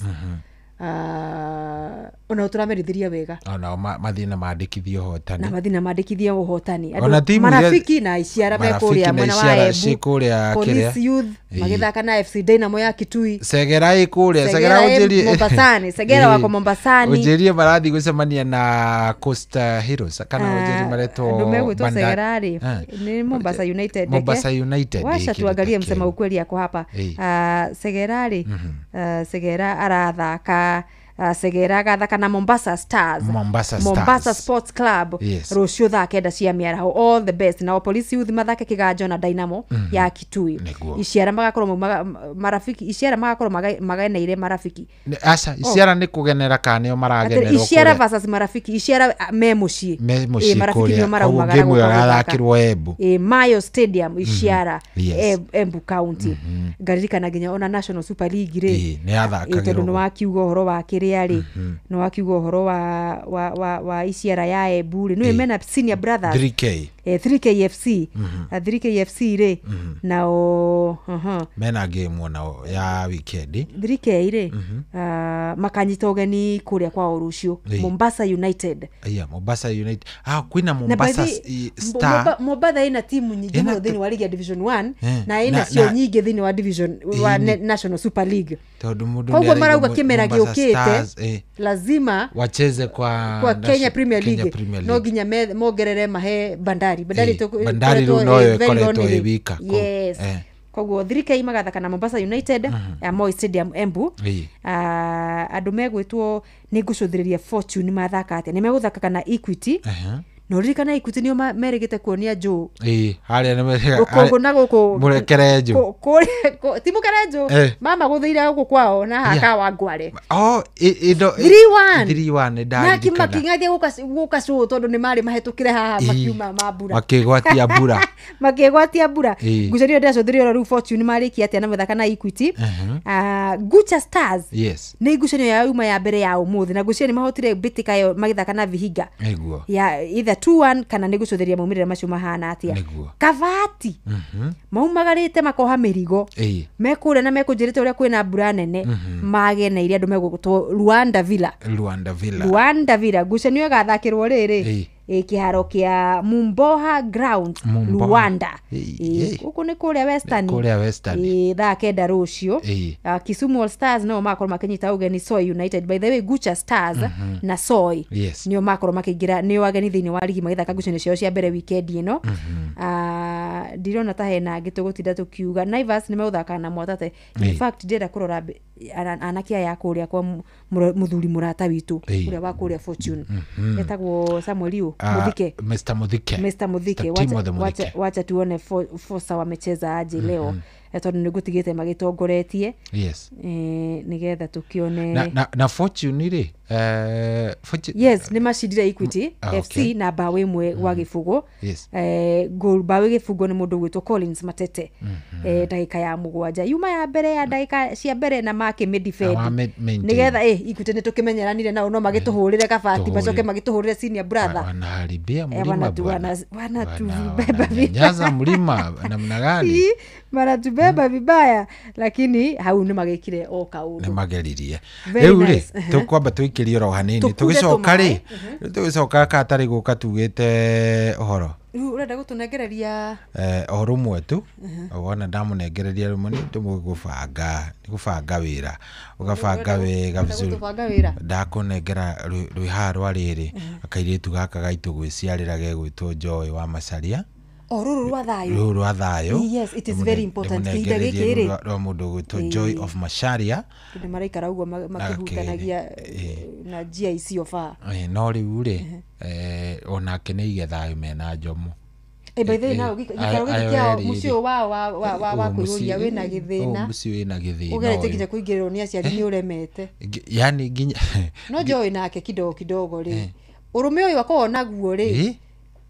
ona tũramerithirie wega. Onao mathiĩ na mandĩkithie ũhotani. Na mathiĩ na mandĩkithie ũhotani. Ona Andũ timu iria- marafiki na Iciara me Marafiki kũrĩa na mwena wa Iciara Embu. ciĩ kũrĩa Police kĩrĩa. Youth magĩthaka na FC Dynamo ya Kitui. Segera ĩ kũrĩa Segera Segera ĩ ũnjĩrie Mombasani, Segera wako Mombasani. Ũnjĩrie marathiĩ gũcemania na Coast Heroes kana ũnjĩrie maretwo Andũ megwĩtwo Banda- Segera rĩ, nĩ Mombasa United reke. Mombasa United, Wacha kĩndũ tuangalie ta msema kĩu. ukweli yako hapa. Segera rĩ, Segera arathaka, Segera agathaka na Mombasa Stars. Mombasa Stars. Mombasa Sports Club. Yes. Rũciũ thaa 9 cia mĩaraho, all the best. Nao Police Youth mathake Kĩganjo na Dynamo ya Kitui. Nĩguo. Iciara magakorwo marafiki, Iciara magakorwo mageneire marafiki. Aca, Iciara nĩ kũgenera kana nĩo Atĩrĩ, maragenerwo Iciara kũrĩa? versus marafiki, Iciara me mũciĩ. Me mũciĩ Marafiki kũrĩa. nĩo Koguo maraumagara game ĩyo gũka gũthaka. ĩgathakĩrwo Embu. Mayo Stadium, Iciara, Yes. Embu County. Ngaririkana nginya ona National Super League rĩ, Ĩĩ, nĩ yathakagĩrwo tondũ nĩ kũu. wakiuga ũhoro wa kĩrĩa rĩ, nĩ wakiuga ũhoro wa Iciara ya Embu rĩ, nĩwe mena Senior Brothers. 3K. 3KFC. 3KFC rĩ, nao mena game onao ya weekend. 3K rĩ, makanyita ũgeni kũrĩa kwao rũciũ, Mombasa United. Iya, Mombasa United, kwĩna Na by Mombasa the- Star. Mombatha ĩna timu nyingĩ Ĩna mũno thĩinĩ wa ligi ya Division 1, na ĩna na- cio na- nyingĩ thĩinĩ wa division wa National Super League. Tondũ mũndũ Koguo nĩaraigua marauga kĩmera Mombasa gĩũkĩte Stars, lazima wacheze kwa kwa Kenya Premier Kenya League, Premier no League. nginya mongerere mahe Bandari. Bandari Bandari ĩkoretwo rĩu noyo very ĩkoretwo lonely. ĩ wika kũu. Yes. Koguo 3K magathaka na Mombasa United, ya Moi Stadium, Embu. Andũ megwĩtwo nĩ ngũcũthĩrĩria Fortune mathaka atĩa, nĩ megũthaka na Equity. Na ũririkana Equity nĩo merĩgĩte kuonia Joe Ĩĩ, harĩa nĩ rũkũngũ na gũkũ mũrekerenjũ. Ti mũkerenjũ, mama gũthĩire gũkũ kwao na haha Kawangware. Oh, ĩndo 3-1. 3-1 nĩ Na ndaririkana. making'athia gũka cũũ tondũ nĩ marĩ mahĩtũkĩre haha makiuma mambura. Makĩgwatia mbura. Makĩgwatia mbura. Ngucanio ndĩracũthĩrĩria oro rĩu Fortune marĩkia atĩa na mathaka na Equity. Gucha Stars Yes. nĩ ngucanio ya yuma ya mbere ya ũmũthĩ, na ngucanio nĩ mahotire mbĩtĩka ĩyo magĩthaka na Vihiga Nĩguo. ya either 2-1 kana nĩ gũcũthĩrĩria maumĩrĩra macio mahana atĩa. Nĩguo. Kabati maumagarĩte makoha mĩrigo mekũrĩa na mekũnjĩrĩte ũrĩa kwĩna mbura nene, mageneire andũ megũtwo Luanda Villa. Luanda Villa. Luanda Villa ngucanio ĩgathakĩrwo rĩrĩ. Kĩharo kĩa Mumboha Ground Luanda. Gũkũ nĩ kũrĩa Western. Kũrĩa Western. Thaa 9 rũciũ. Kisumu All Stars nĩo makorwo makĩnyita ũgeni Soy United. By the way, Gucha Stars na Soy nĩo makorwo makĩingĩra, nĩo ageni thĩinĩ wa ligi magĩthaka ngucanio ciao cia mbere weekend ĩno. Ndirona ta hena angĩ tũgũtinda tũkiuga. Naivas nĩ megũthaka na Mwatate. In fact ndĩrenda kũrora anake aya kũrĩa kwa mũthuri mũrata witũ ũrĩa wa kũrĩa Fortune. Etagwo Samuel Muthike. Mr. Muthike. Mr. Muthike. Wacha tuone Fosa wamecheza aje leo. Tondũ nĩngũtigĩte magĩtongoretie. Yes. Nĩgetha tũkĩone na Fortune rĩ, Fortune. Yes, nĩ macindire Equity FC na mbaũ 1 gwa gĩbũgũ. Goal mbaũ gĩbũgũ nĩ mũndũ ũgwĩtwo Collins Matete. Ndagĩka ya 7 yuma ya mbere ya ndagĩka cia mbere na makĩmĩdefend nĩgetha Equity nĩ tũkĩmenyeranire nao no magĩtũhũrĩre kabati macoke magĩtũhũrĩre senior brother. Wanaharibia mlima bwana. Wanatubeba nyaza mlima namna gani? Maratubeba vibaya, lakini hau nĩ magĩkire o kaũndũ. Nĩ mageririe. Rĩu rĩ tũkwamba tũikĩrie oro hanini tũgĩcoka rĩ tũgĩcoka katarĩ gũka tugĩte ũhoro. Rĩu ũrenda gũtũnengereria ũhoro ũmwe tu. Wona ndamũnengereria rĩmwe nĩ tũgũbanga, nĩ gũbanga wĩra. Ũgabanga wega vizuri. Ndakũnengera rwĩhaha rwa rĩrĩ akairĩtu gaka gaitũ gwĩciarĩra gegwĩtwo Joy wa Macharia. Rũrũ rwa thayũ. Rũrũ rwa thayũ. Yes, it is very important. Kĩhinda gĩkĩ rĩ rwa mũndũ ũgwĩtwo Joy of Macharia. Nĩ maraikara ũguo makĩhutanagia na njia icio baa. No rĩu rĩ onake nĩ ige thayũ mena Njomo. By the way, now gĩikaro gĩkĩ kĩao mũciĩ ũyũ wao wa kũihũria wĩna gĩthĩna. Mũciĩ wĩna gĩthĩna. Ũgeretie nginya kũingĩrĩrwo nĩ aciari nĩ ũremete. Yani nginya no Joy nake kidogo kidogo rĩ ũrũme ũyũ akoragwo naguo rĩ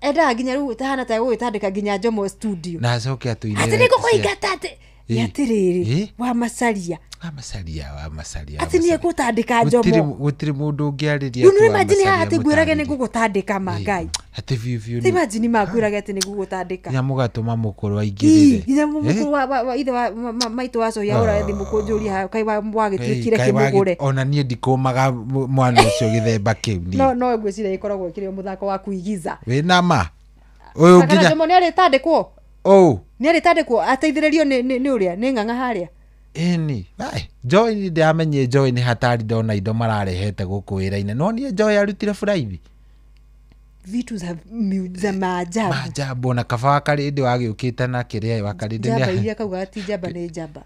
endaga nginya rĩu tahana ta gũgĩtandĩka nginya Njomo studio na acoke atũinĩre atĩ nĩngũkũingata atĩ nĩ atĩrĩrĩ wa Macharia wa Macharia atĩ nĩ egũtandĩka Njomo. Gũtirĩ mũndũ ũngĩarĩria. Rĩu nĩ imagine haha atĩ ngwĩrage nĩ ngũgũtandĩka ma Ngai atĩ biũ biũ. Ti imagine mangwĩrage atĩ nĩ ngũgũtandĩka nginya mũgatũma mũkũrũ aingĩrĩre nginya mũkũrũ wa ithe wa maitũ wacohia hũra thimũ kũnjũria haha kaĩ wagĩtuĩkire kĩmũgũre. Ona niĩ ndikũmaga mwana ũcio gĩthemba kĩu niĩ. No ngwĩciria ĩkoragwo ĩkĩrĩ o mũthako wa kuigiza. Wĩna ma ũyũ nginya Njomo nĩ arĩtandĩkwo. Nĩ arĩtandĩkwo ateithĩrĩrio nĩ ũrĩa nĩ ng'ang'a harĩa. Ĩni Joy nĩ ndamenyire Joy nĩ hatari ndona indo mararehete gũkũ wĩra-inĩ no niĩ Joy arutire buraithi vitu za maajabu maajabu na kaba wakarĩndĩ wagĩũkĩte na kĩrĩa wakarĩndĩ njamba iria kauga ti njamba nĩ njamba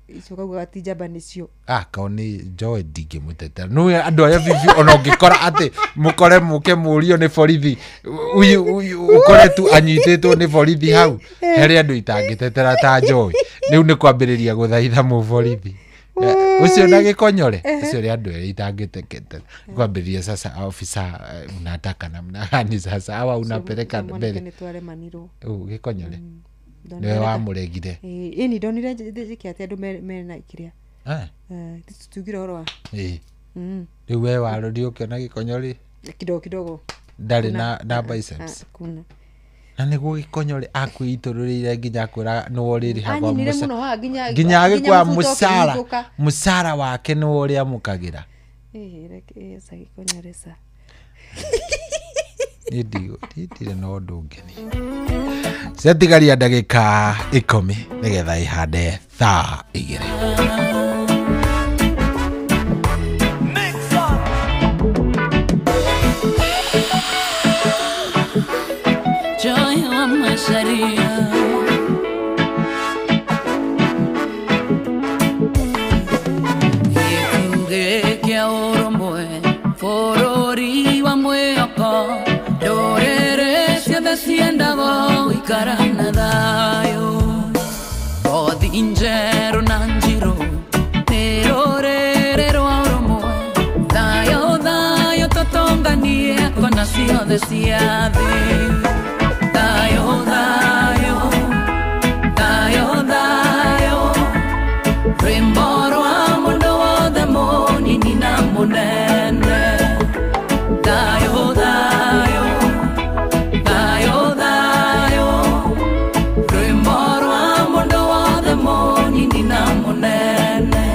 icio kauga ti njamba nĩcio kao nĩ Joy ndingĩmũtetera nĩ andũ arĩa bibi ona ũngĩkora atĩ mũkore mũke mũrio nĩ borithi ũkore tu anyitĩtwo nĩ borithi hau harĩ andũ itangĩtetera ta Joy rĩu nĩ kwambĩrĩria gũthaitha mũborithi ucio na gĩkonyore ucio rĩ andũ erĩ itangĩtetera kwambĩrĩria sasa officer unataka namna gani sasa hawa unapeleka mbere nĩ twaremanirwo gĩkonyore nĩwe wamũregire. Ĩni ndonire njĩke atĩ andũ mena kĩrĩa tugire ũhoro wa rĩu we warorire ũkĩona gĩkonyore kidogo kidogo ndarĩ na biceps na nĩguo gĩkonyore akwĩitũrũrĩire nginya akwĩra nĩwe ũrĩrĩhagwo nginya agĩkwa mũcara wake nĩwe ũrĩamũkagĩra. Gĩkonyore ca niĩ ndirĩ na ũndũ ũngeni. Ciatigaria ndagĩka 10 nĩgetha ĩhande thaa 2. Joy wa Macharia Gĩkuge kĩa ũrũmwe bũrũri wa mwĩhoko ndũrĩrĩ ciothe ciendaga gũikara na thayũ ngothi njerũ na njirũ nĩ rũrĩrĩ rwa ũrũmwe thayũ thayũ tũtũnganie kona ciothe cia thĩ thayũ thayũ thayũ thayũ rwĩmbo rwa mũndũ wothe mũnini na mũnene thayũ thayũ thayũ thayũ rwĩmbo rwa mũndũ wothe mũnini na mũnene.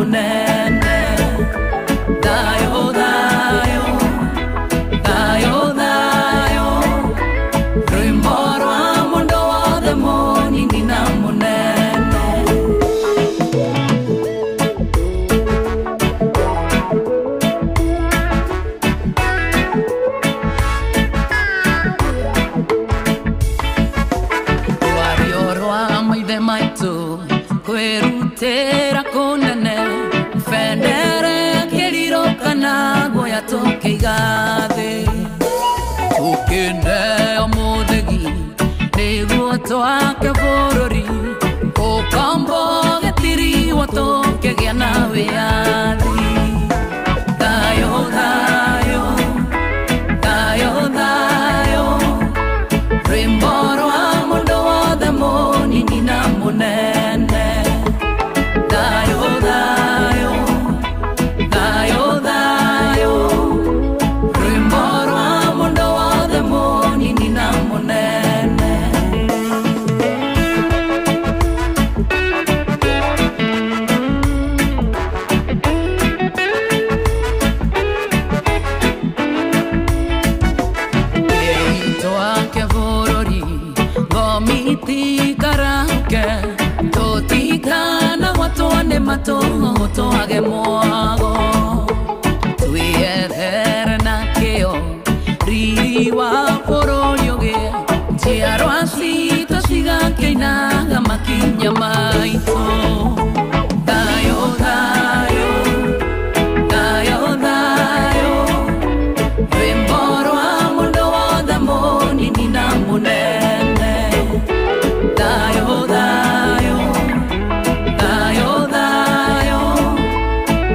mũnene. Thayũ thayũ, thayũ thayũ, rwĩmbo rwa mũndũ wothe mũnini na mũnene. Rwario rwa maithe maitũ kwĩrutĩra kũnene, bendera ĩkĩrirwo kana guoya tũkĩiga thĩ. Tũkĩneo mũthĩgi nĩguo twake bũrũri, ũkombo gĩtiriwo tũkĩgĩa na wĩyathi. Thayũ thayũ, thayũ thayũ, rwĩmbo rwa mũndũ wothe mũnini na mũnene. Thayũ thayũ, thayũ thayũ, rwĩmbo rwa mũndũ wothe mũnini na mũnene. Twake bũrũri ngomitikarahuke, tũtikana gwatwo nĩ matũ twage mwago. Twĩethere na kĩo riri wa bũrũri ũgĩe, njiarwa citũ cigakĩinaga makinya maitũ. Thayũ thayũ, thayũ thayũ, rwĩmbo rwa mũndũ wothe mũnini na mũnene. Thayũ thayũ, thayũ thayũ,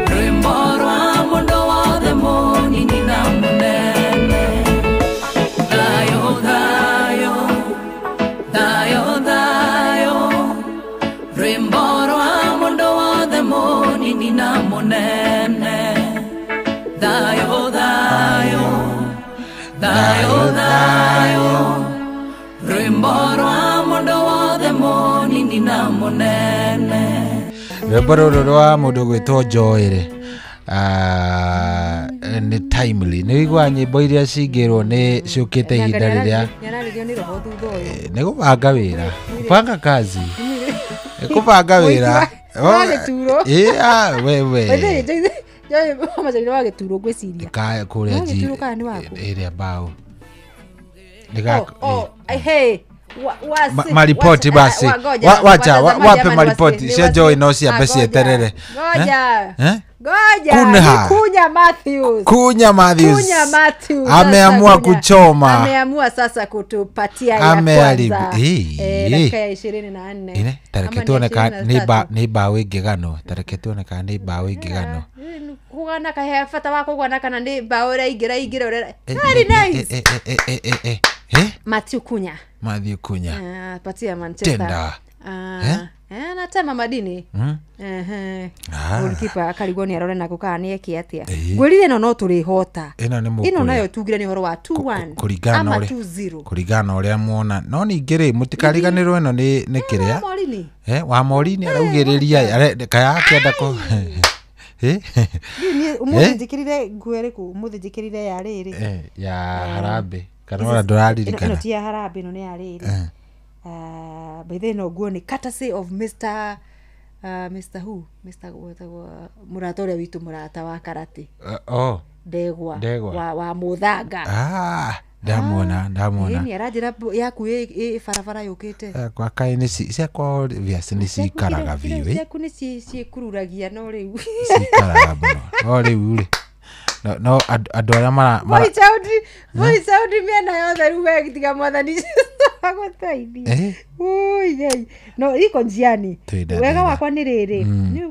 rwĩmbo rwa mũndũ wothe mũnini na mũnene. Thayũ thayũ, thayũ thayũ, rwĩmbo rwa mũndũ wothe mũnini na mũnene. Thayũ thayũ, thayũ thayũ, rwĩmbo rwa mũndũ wothe mũnini na mũnene. Rwĩmbo rũrũ rwa mũndũ gwĩtwo Joy rĩ, nĩ timely. Nĩ ũiguaga nyĩmbo iria cingĩrwo nĩ ciũkĩte ihinda rĩrĩa Nĩararĩrio nĩ roho thutha ũyũ. Nĩ gũbanga wĩra, gũbanga kazi, nĩ kũbanga wĩra. Wa gĩturo. Ĩ, wewe. Joy Macharia wa gĩturo ngwĩciria. Ka kũrĩa Wa gĩturo kana nĩ waku? Ĩrĩa mbaũ. Oh, hey, Maripoti basi. Wacha wape maripoti cia Joy no ciambe cieterere. Ngoja. Eh? Ngoja. Kunha. Kunya Matthews. Kunya Matthews. Kunya Matthews. Ameamua Sasa Kunya. kuchoma. Ameamua sasa kutupatia ya Ameharibu. kwanza. Dakika ya 24. Ine, tareke Ama ni tuone ka 23. nĩ mbaũ ĩngĩganwo. Tareke tuone kana nĩ mbaũ ĩngĩganwo. Kugana kahe bata wa kugana kana nĩ mbaũ ĩraingĩra ingĩra ũrĩa. Very nice. Matthew Kunya. Matthew Kunya. Patia Manchester. Tenda. Anatema madini. Goalkeeper akarigwo nĩ arore nako kana nĩ eke atĩa. Ngwĩrire ĩno no tũrĩhota. Ĩno nĩ Ĩno mũkũrĩa. nayo tugire nĩ ũhoro wa 2-1 Kũringana ama ũrĩa 2-0. kũringana na ũrĩa muona. No ningĩ rĩ mũtikariganĩrwo ĩno nĩ kĩrĩa. Morini. Wa Morini araugĩrĩria kaya akĩenda kũ Niĩ ũmũthĩ njĩkĩrire nguo ĩrĩkũ? Ũmũthĩ njĩkĩrire ya rĩrĩ. Ya Harambee. Kana ona ndũraririkana. Ĩno ti ya Harambee, ĩno nĩ ya rĩrĩ. By the way, no nguo nĩ courtesy of Mr. Mr. who? Mr. gwetagwo mũrata ũrĩa witũ mũrata wa karate. Oh. Ndegwa. Ndegwa. Wa Mũthanga. Ndamuona, ndamuona. Ĩni aranjĩra yaku ĩ barabara yũkĩte. Kwa kaĩ nĩ ciakwa obvious nĩ cikaraga biũ. Ciaku nĩ ciĩkururagia no rĩu. Cikaraga mũno. No rĩu rĩ. No andũ arĩa mara Voice out mĩena yothe rĩu we tiga mwathani agũteithie. Ui, no iko njiani. Wega wakwa nĩ rĩrĩ. Nĩ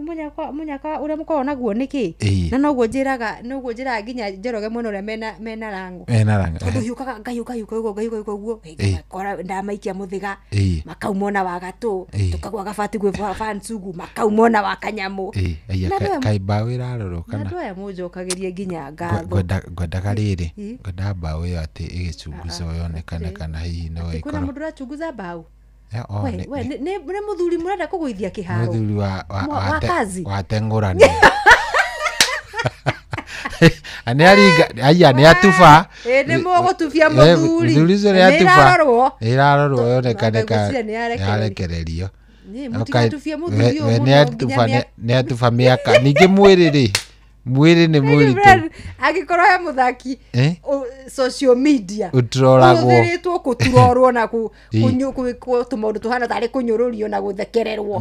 mũnyaka ũrĩa mũkoragwo naguo nĩkĩ? Na noguo njĩraga nginya Njoroge mwena ũrĩa mena rango. Mena rango. Tondũ hiũkaga ngaiũka ũguo ngaiũka ũguo. Ngakora ndamaikia mũthĩga. Makauma ona wa gatũ. Tũkagwa gabati gwĩ fansugu makauma ona wa kanyamũ. Kaĩ mbaũ ĩrarorwo kana? Na andũ aya mũnjokagĩrie nginya ngatho. Ngwendaga rĩrĩ. Ngwendaga mbaũ ĩyo atĩ ĩgĩchunguza yonekane kana hihi no Kwĩna ĩkorwo. mũndũ ũrachunguza mbaũ? We nĩ mũthuri mũrenda kũgũithia kĩharo. Mũthuri wa kazi. Wa tengũrani. Nĩ aringa aya nĩ atuba. Nĩ mũgũtubia mũthuri. Mũthuri ũcio nĩ atuba. Ĩrarorwo yonekane ka nĩarekererio. Mũtigatubie mũthuri ũyũ mũno. Nĩ atuba mĩaka ningĩ mwĩrĩ rĩ mwĩrĩ nĩ mũritũ. Angĩkorwo he mũthaki social media ũturoragwo ũhũthĩrĩtwo kũturorwo na gwĩkwo tũmaũndũ tũhana tarĩ kũnyũrũrio na gũthekererwo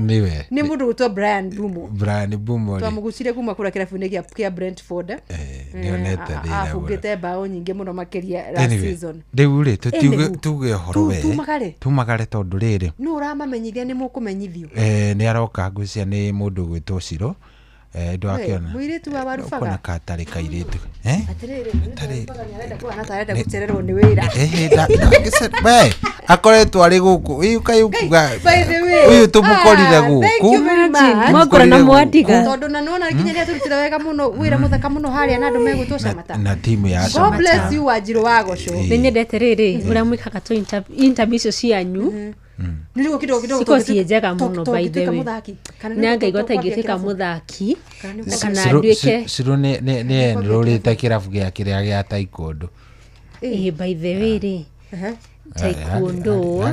nĩ mũndũ gwĩtwo Brian Bumo. Brian Bumo twamũgucirie kuma kũrĩa kĩrabu-inĩ kĩa Brentford. Nĩonete thĩna abungĩte mbaũ nyingĩ mũno makĩria last season. Rĩu rĩ tuge ũhoro we tumagare tondũ rĩrĩ nũ ũramamenyithia nĩ mũkũmenyithio. Nĩ aroka ngwĩciria nĩ mũndũ gwĩtwo Ciro. Ndwakiona mũirĩtu wa Warubaga kona katarĩ kairĩtu atĩrĩrĩ nĩarenda kuhana ta arenda gũcererwo nĩ wĩra. We akoretwo arĩ gũkũ ũyũ ũyũ tũmũkorire gũkũ mwakora na mwandiga tondũ na nona nginya nĩatũrutire wega mũno wĩra mũthaka mũno harĩa na andũ megwĩtwo Shamata na timu ya Shamata. God bless you Wanjirũ wa Gocũ. Nĩ nyendete rĩrĩ ũrĩa mwĩkaga tũ interview icio cianyu nĩrĩo kidogo kidogo ciko ciĩ njega mũno by the way. Na ngaigua ta ingĩtuĩka mũthaki kana nduĩke Ciro nĩ enrolĩte kĩrabu gĩa kĩrĩa gĩa taekwondo. By the way rĩ taekwondo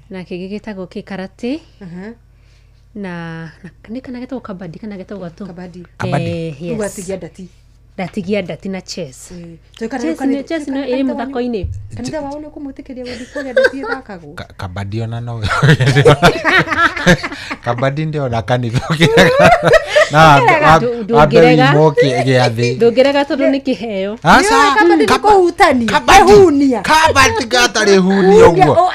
na kĩngĩ gĩtagwo kĩ karate na nĩ kana gĩtagwo kabadi kana gĩtagwo gatũ kabadi. Yes. Ũgatigia ndati ndatigia ndati na chess. Chess no ĩrĩ mũthako-inĩ. Kanitha wao nĩ ũkũmwĩtĩkĩria gũthiĩ kũrĩa ndati ĩthakagwo. Kabadi ona no kabadi ndĩona kanitha na ndũngĩrega tondũ nĩ kĩheo. Kabadi nĩ kũhutania kũhunia kabadi gatarĩ hunia ũguo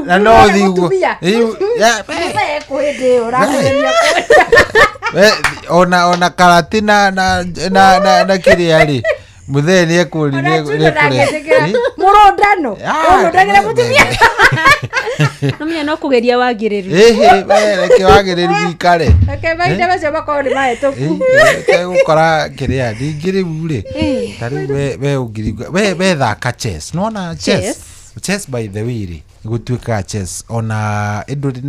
na no thiĩ ũguo ona karate na na kĩrĩa rĩ mũthee nĩ ekũrĩ mũrũndano ũrũndagĩra mũtumia no menya no kũgeria wagĩrĩru. Reke wagĩrĩru wikare reke mahinda macio makorwo nĩ mahĩtũku gũkora kĩrĩa ningĩ rĩu rĩ ta rĩu we ũngĩringwo we thaka chess nĩwona chess chess by the way rĩ gũtuĩkaga chess ona ĩndũrĩ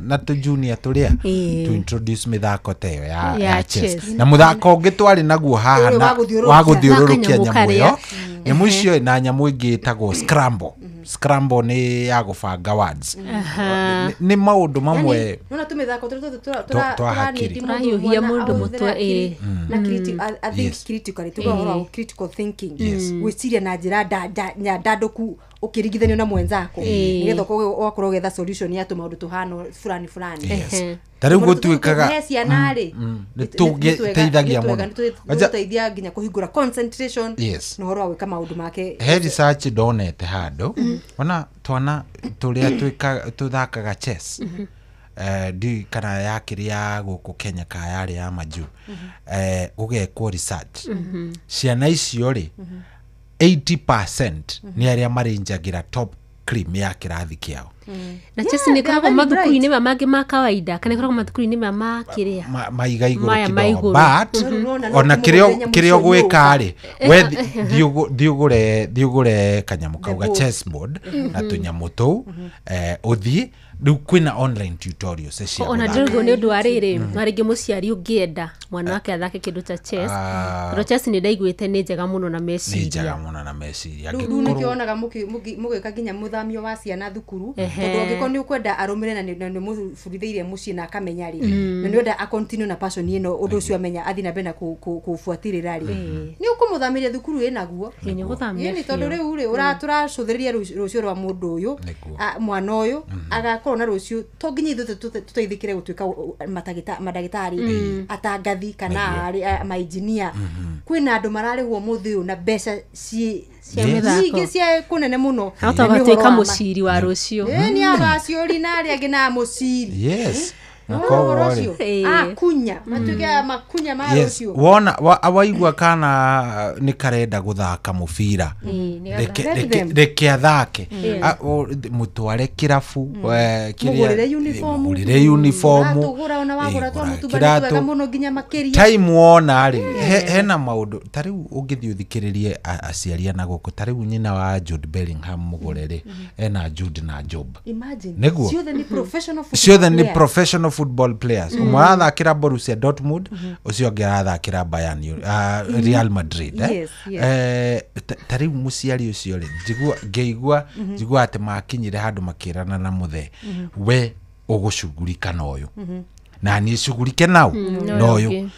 na tũ junior tũrĩa to introduce mĩthako ta ĩyo ya chess na mũthako ũngĩ twarĩ naguo haha wa gũthiũrũrũkia nyamũ ĩyo nyamũ icio na nyamũ ĩngĩ ĩtagwo scramble. Scramble nĩ ya gũbanga words. Nĩ maũndũ mamwe nona tũmĩthako tũrĩa tũrahiũhia mũndũ mũtwe na I think critically tuga ũhoro wa critical thinking gwĩciria na njĩra nyandandũku ũkĩringithanio na mwenzako nĩgetha ũgakorwo ũgĩetha solution ya tũmaũndũ tũhana fulani fulani. Ta rĩu gũtuĩkaga he ciana rĩ nĩ tũteithagia mũno nĩtũteithia nginya kũhingũra concentration na ũhoro wa gwĩka maũndũ make. He research ndonete handũ ona twana tũrĩa tũthakaga chess ndiũĩ kana yakĩrĩ ya gũkũ Kenya kana yarĩ ya majuu gũgekwo research ciana icio rĩ 80% nĩ arĩa marĩnjagĩra top cream ya kĩrathi kĩao. Na chess nĩ ĩkoragwo mathukuru-inĩ maya mangĩ ma kawaida kana ĩkoragwo mathukuru-inĩ maya ma kĩrĩa maiga igũrũ kidogo but ona kĩrĩa ũgwĩka rĩ we thiĩ ũgũre kanyamũ kau ga chessboard na tũnyamũ tũu ũthiĩ rĩu kwĩna online tutorials cia ona ndĩrauga nĩ ũndũ wa rĩrĩ na rĩngĩ mũciari ũngĩenda mwana wake athake kĩndũ ta chess tondũ chess nĩ ndaiguĩte nĩ njega mũno na meciria nĩ njega mũno na meciria rĩu nĩkĩo mũgĩka nginya mũthamio wa ciana thukuru tondũ angĩkorwo nĩ ũkwenda arũmĩrĩre na nĩ mũbundithĩirie mũciĩ na akamenya rĩ na nĩ ũrenda a continue na passion ĩno ũndũ ũcio amenya athiĩ na mbere na kũbuatĩrĩra rĩ nĩ ũkũmũthamĩria thukuru ĩnaguo nĩ tondũ rĩu rĩ tũracũthĩrĩria rũciũ rwa mũndũ ũyũ mwana ũyũ agakorwo na rũciũ to nginya ithuĩ tũteithĩkĩre gũtuĩka mandagĩtarĩ atangathi kana mainjinia kwĩna andũ mararĩhwo mũthĩ ũyũ na mbeca nyingĩ cia kũnene mũno ahota gũtuĩka mũciri wa rũciũ nĩ abaciũri na arĩa angĩ na mũciri. Yes. Na koguo rĩ akunya matuge makunya ma rũciũ. Wona waigua kana nĩ karenda gũthaka mũbira, reke athake, mũtware kĩrabu, mũgũrĩre uniform, tũgũra ona wagũra twamũtumba wega mũno nginya makĩria time wona rĩ hena maũndũ ta rĩu ũngĩthiĩ ũthikĩrĩrie aciari na gũkũ ta rĩu nyina wa Jude Bellingham mũgũre rĩ ena Jude na Job. Imagine ciothe nĩ professional football, ciothe nĩ professional football players. Ũmwe arathakĩra Borussia Dortmund, ũcio ũngĩ arathakĩra Bayern, Real Madrid. Ta rĩu mũciari ũcio rĩ ngĩigua njigua atĩ makinyire handũ makĩrana na mũthee, we ũgũcugurika na ũyũ na niĩ cugurike nao na ũyũ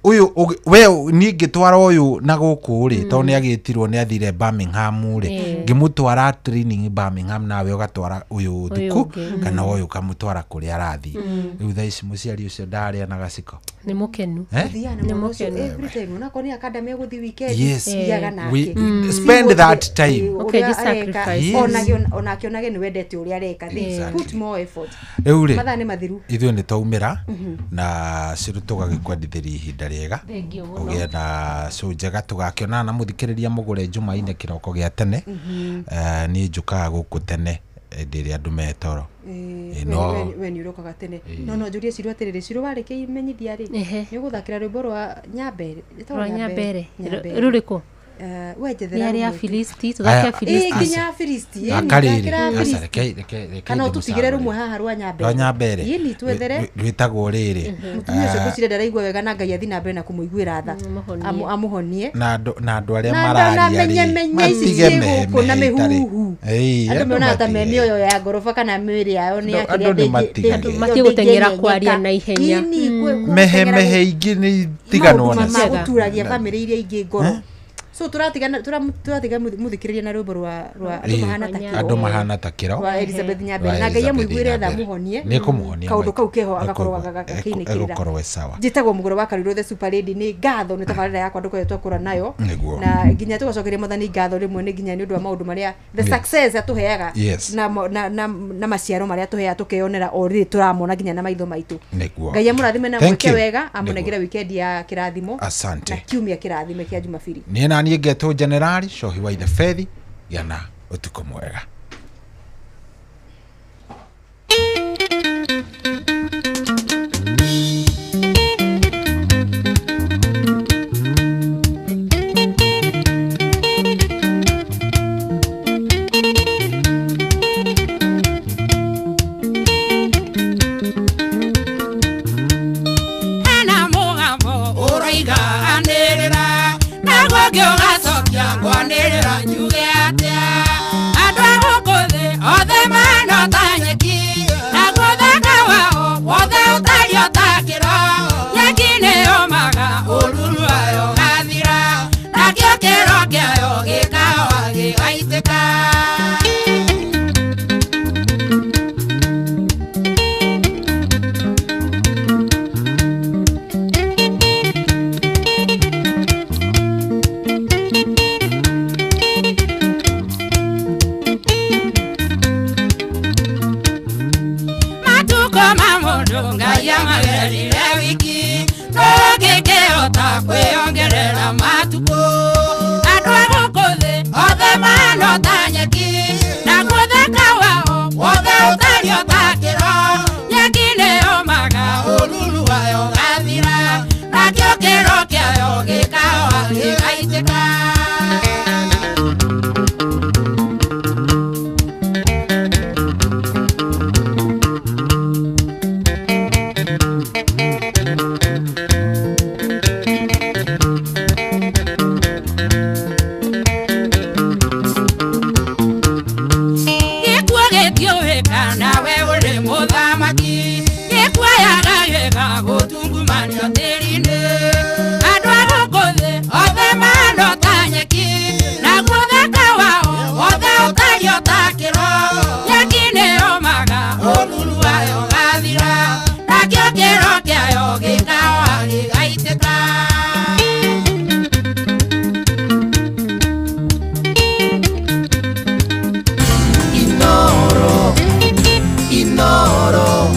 ũyũ we niĩ ngĩtwara ũyũ na gũkũ rĩ tondũ nĩ agĩtirwo nĩ athire Birmingham rĩ ngĩmũtwara training Birmingham nawe ũgatwara ũyũ thuku kana ũyũ ũkamũtwara kũrĩa arathiĩ. Rĩu thaa ici mũciari ũcio ndarĩa na gaciko nĩ mũkenu, nĩ mũkenu every time ona korwo nĩ academy gũthiĩ weekend thiaga nake, spend that time, okay, sacrifice onake onage nĩ wendete ũrĩa areka, put more effort. Rĩu rĩ mathaa nĩ mathiru, ithuĩ nĩ twaumĩra na ciru tũgagĩkwendithĩria ihinda rĩega, ũgĩe na cũ njega, tũgakĩonana na mũthikĩrĩria mũgũre Jumaine kĩroko gĩa tene. Niĩ njũkaga gũkũ tene hĩndĩ ĩrĩa andũ me toro. We nĩ ũrokaga tene. No njũrie Ciru atĩrĩrĩ, Ciru warĩkia imenyithia rĩ nĩ ũgũthakĩra rwĩmbo rwa Nyambere, rwa Nyambere rũrĩkũ? We njethera rĩa Filisti, tũthake Filisti nginya Filisti kana ũtũtigĩre rũmwe haha rwa Nyambere, rwa Nyambere ĩni twethere rwĩtagwo rĩrĩ. Mũtumia ũcio ngwĩciria ndaraigua wega na Ngai athiĩ na mbere na kũmũiguĩra tha, amũhonie na andũ arĩa mararia rĩ matige gũkũ na mĩhuhu, andũ meonaga ta me mĩoyo ya ngoroba kana mĩĩrĩ yao nĩ ya kĩrĩa matige gũteng'era kwaria na ihenya, mehemehe ingĩ nĩ itiganwo nacio magũturagia bamĩrĩ iria ingĩ ngoro. So turatiga muthikiriria na rwimbo rwa andu mahana ta kiro, andu mahana ta kiro rwa Elizabeth Nyambere, na Ngai amuiguire tha muhonie, ni kumuhonia kaundu kau keho agakorwo gagakiinikirira egukorwo sawa. Njitagwo Mugoro wa Karuirũ the super lady, ni ngatho ni tabarira yakwa ndukoretwo twakura nayo, na nginya tugacokeria Mwathani ngatho rimwe ni nginya ni undu wa maundu maria the success atuheaga na na maciaro maria atuheaga tukeyonera o riri turamona nginya na maitho maitu. Ngai amurathime na mwike wega, amunengere weekend ya kirathimo asante, na kiumia kirathime kia Jumapili. Ni na niĩ ngetwo Generali Cohi wa Ithe Fethi, gĩa na ũtukũ mwega. Inoro, Inoro,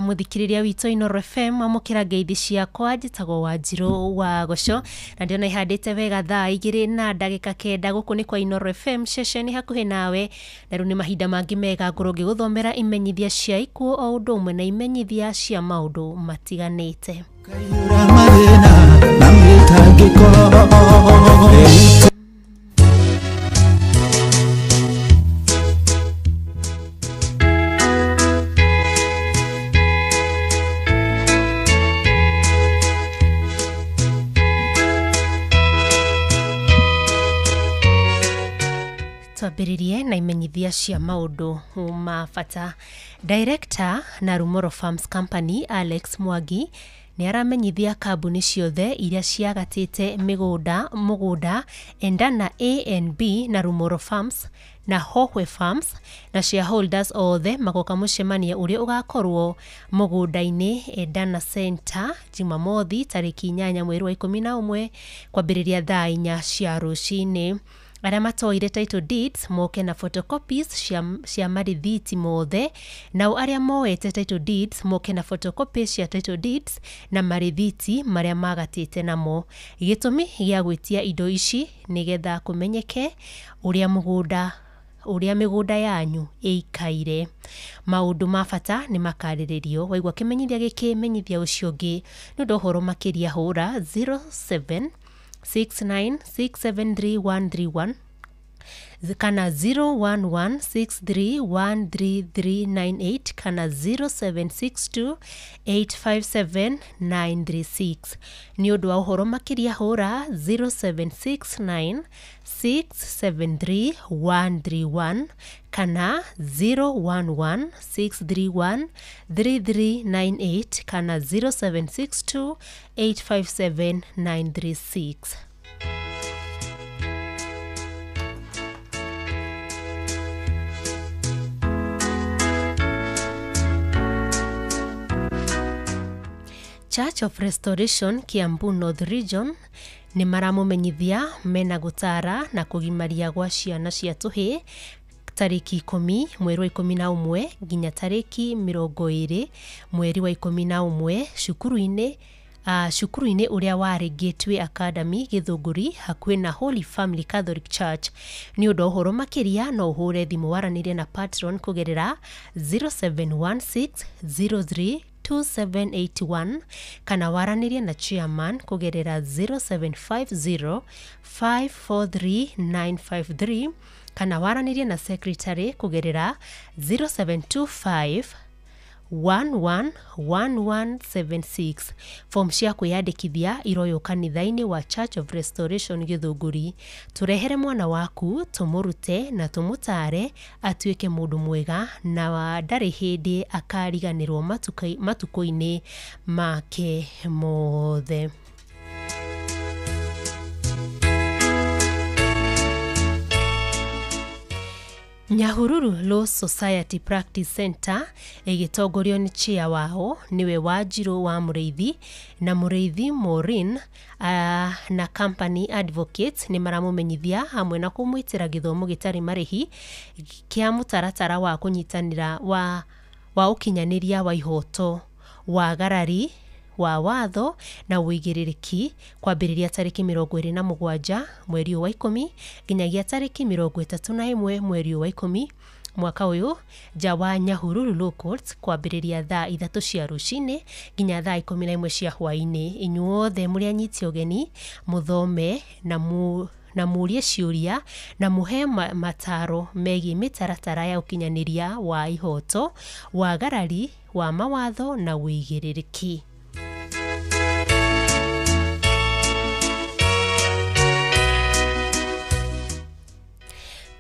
Mũthikĩrĩria witũ Inooro FM, amũkĩra ngeithi ciakwa. Njĩtagwo Wanjirũ wa Goco na ndĩrona ihandĩte wega thaa 2:09. Gũkũ nĩ kwa Inooro FM, ceceni hakuhĩ nawe, na rĩu nĩ mahinda mangĩ mega ngorwo ngĩgũthomera imenyithia cia ikuũ o ũndũ ũmwe na imenyithia cia maũndũ matiganĩte. Mathĩna na mĩtangĩko. Twambĩrĩrie na imenyithia cia maũndũ ma bata. Director na Rumoro Farms Company Alex Mwangi nĩ aramenyithia kambuni ciothe iria ciagatĩte mĩgũnda mũgũnda Endana A&B na Rumoro Farms na Hohwe Farms na shareholders othe magoka mũcemanio ũrĩa ũgakorwo mũgũnda-inĩ Endana Center Jumamothi tarĩki 8 mweri wa 11 kwambĩrĩria thaa 4 cia rũcinĩ. Arĩa matoire title deeds moke na photocopies cia marithiti mothe, nao arĩa moete title deeds moke na photocopies cia title deeds na marithiti marĩa magatĩte namo. Gĩtũmi gĩa gwĩtia indo ici nĩgetha kũmenyeke ũrĩa mĩgũnda yanyu ĩikaire. Maũndũ ma bata nĩ makarĩrĩrio. Waigua kĩmenyithia gĩkĩ, menyithia ũcio ũngĩ. Nĩ ũndũ ũhoro makĩria hũra 0769673131 kana 0116313398 kana 0762857936. Nĩ ũndũ wa ũhoro makĩria hũra 0769673131 kana 0116313398 kana 0762857936. Church of Restoration Kiambu North Region nĩ maramũmenyithia mena gũtara na kũgimaria gwa ciana cia tũhĩ tarĩki 10 mweri wa 11 nginya tarĩki 20 mweri wa 11 cukuru-inĩ ũrĩa warĩ Gateway Academy Gĩthũngũri hakuhĩ na Holy Family Catholic Church. Nĩ ũndũ wa ũhoro makĩria no ũhũre thimũ waranĩrie na patron kũgerera 071603 2781 kana waranĩrie na chairman kũgerera 0750 543 953 kana waranĩrie na secretary kũgerera 0725 111176. Form cia kwĩyandĩkithia iroywo kanitha-inĩ wa Church of Restoration Gĩthũngũri. Tũrehere mwana waku tũmũrute na tũmũtare atuĩke mũndũ mwega na ndarĩ hĩndĩ akariganĩrwo matukũ-inĩ make mothe. Nyahururu Law Society Practice Center ĩgĩtongorio nĩ chair wao nĩwe Wanjirũ wa Mũrĩithi na Mũrĩithi Maureen na Company Advocates nĩ maramũmenyithia hamwe na kũmwĩtĩra gĩthomo gĩtarĩ marĩhi kĩa mũtaratara wa kũnyitanĩra wa ũkinyanĩria wa ihoto wa garari wa watho na ũigĩrĩrĩki kwambĩrĩria tarĩki 27 mweri wa 10 nginyagia tarĩki 31 mweri wa 10 mwaka ũyũ nja wa Nyahururu Law Courts kwambĩrĩria thaa 3 cia rũcinĩ nginya thaa 11 cia hwaĩ-inĩ. Inyuothe mũrĩ anyiti ũgeni mũthome na mũrie ciũria na mũhe mataro megiĩ mĩtaratara ya ũkinyanĩria wa ihoto wa garari wa mawatho na ũigĩrĩrĩki.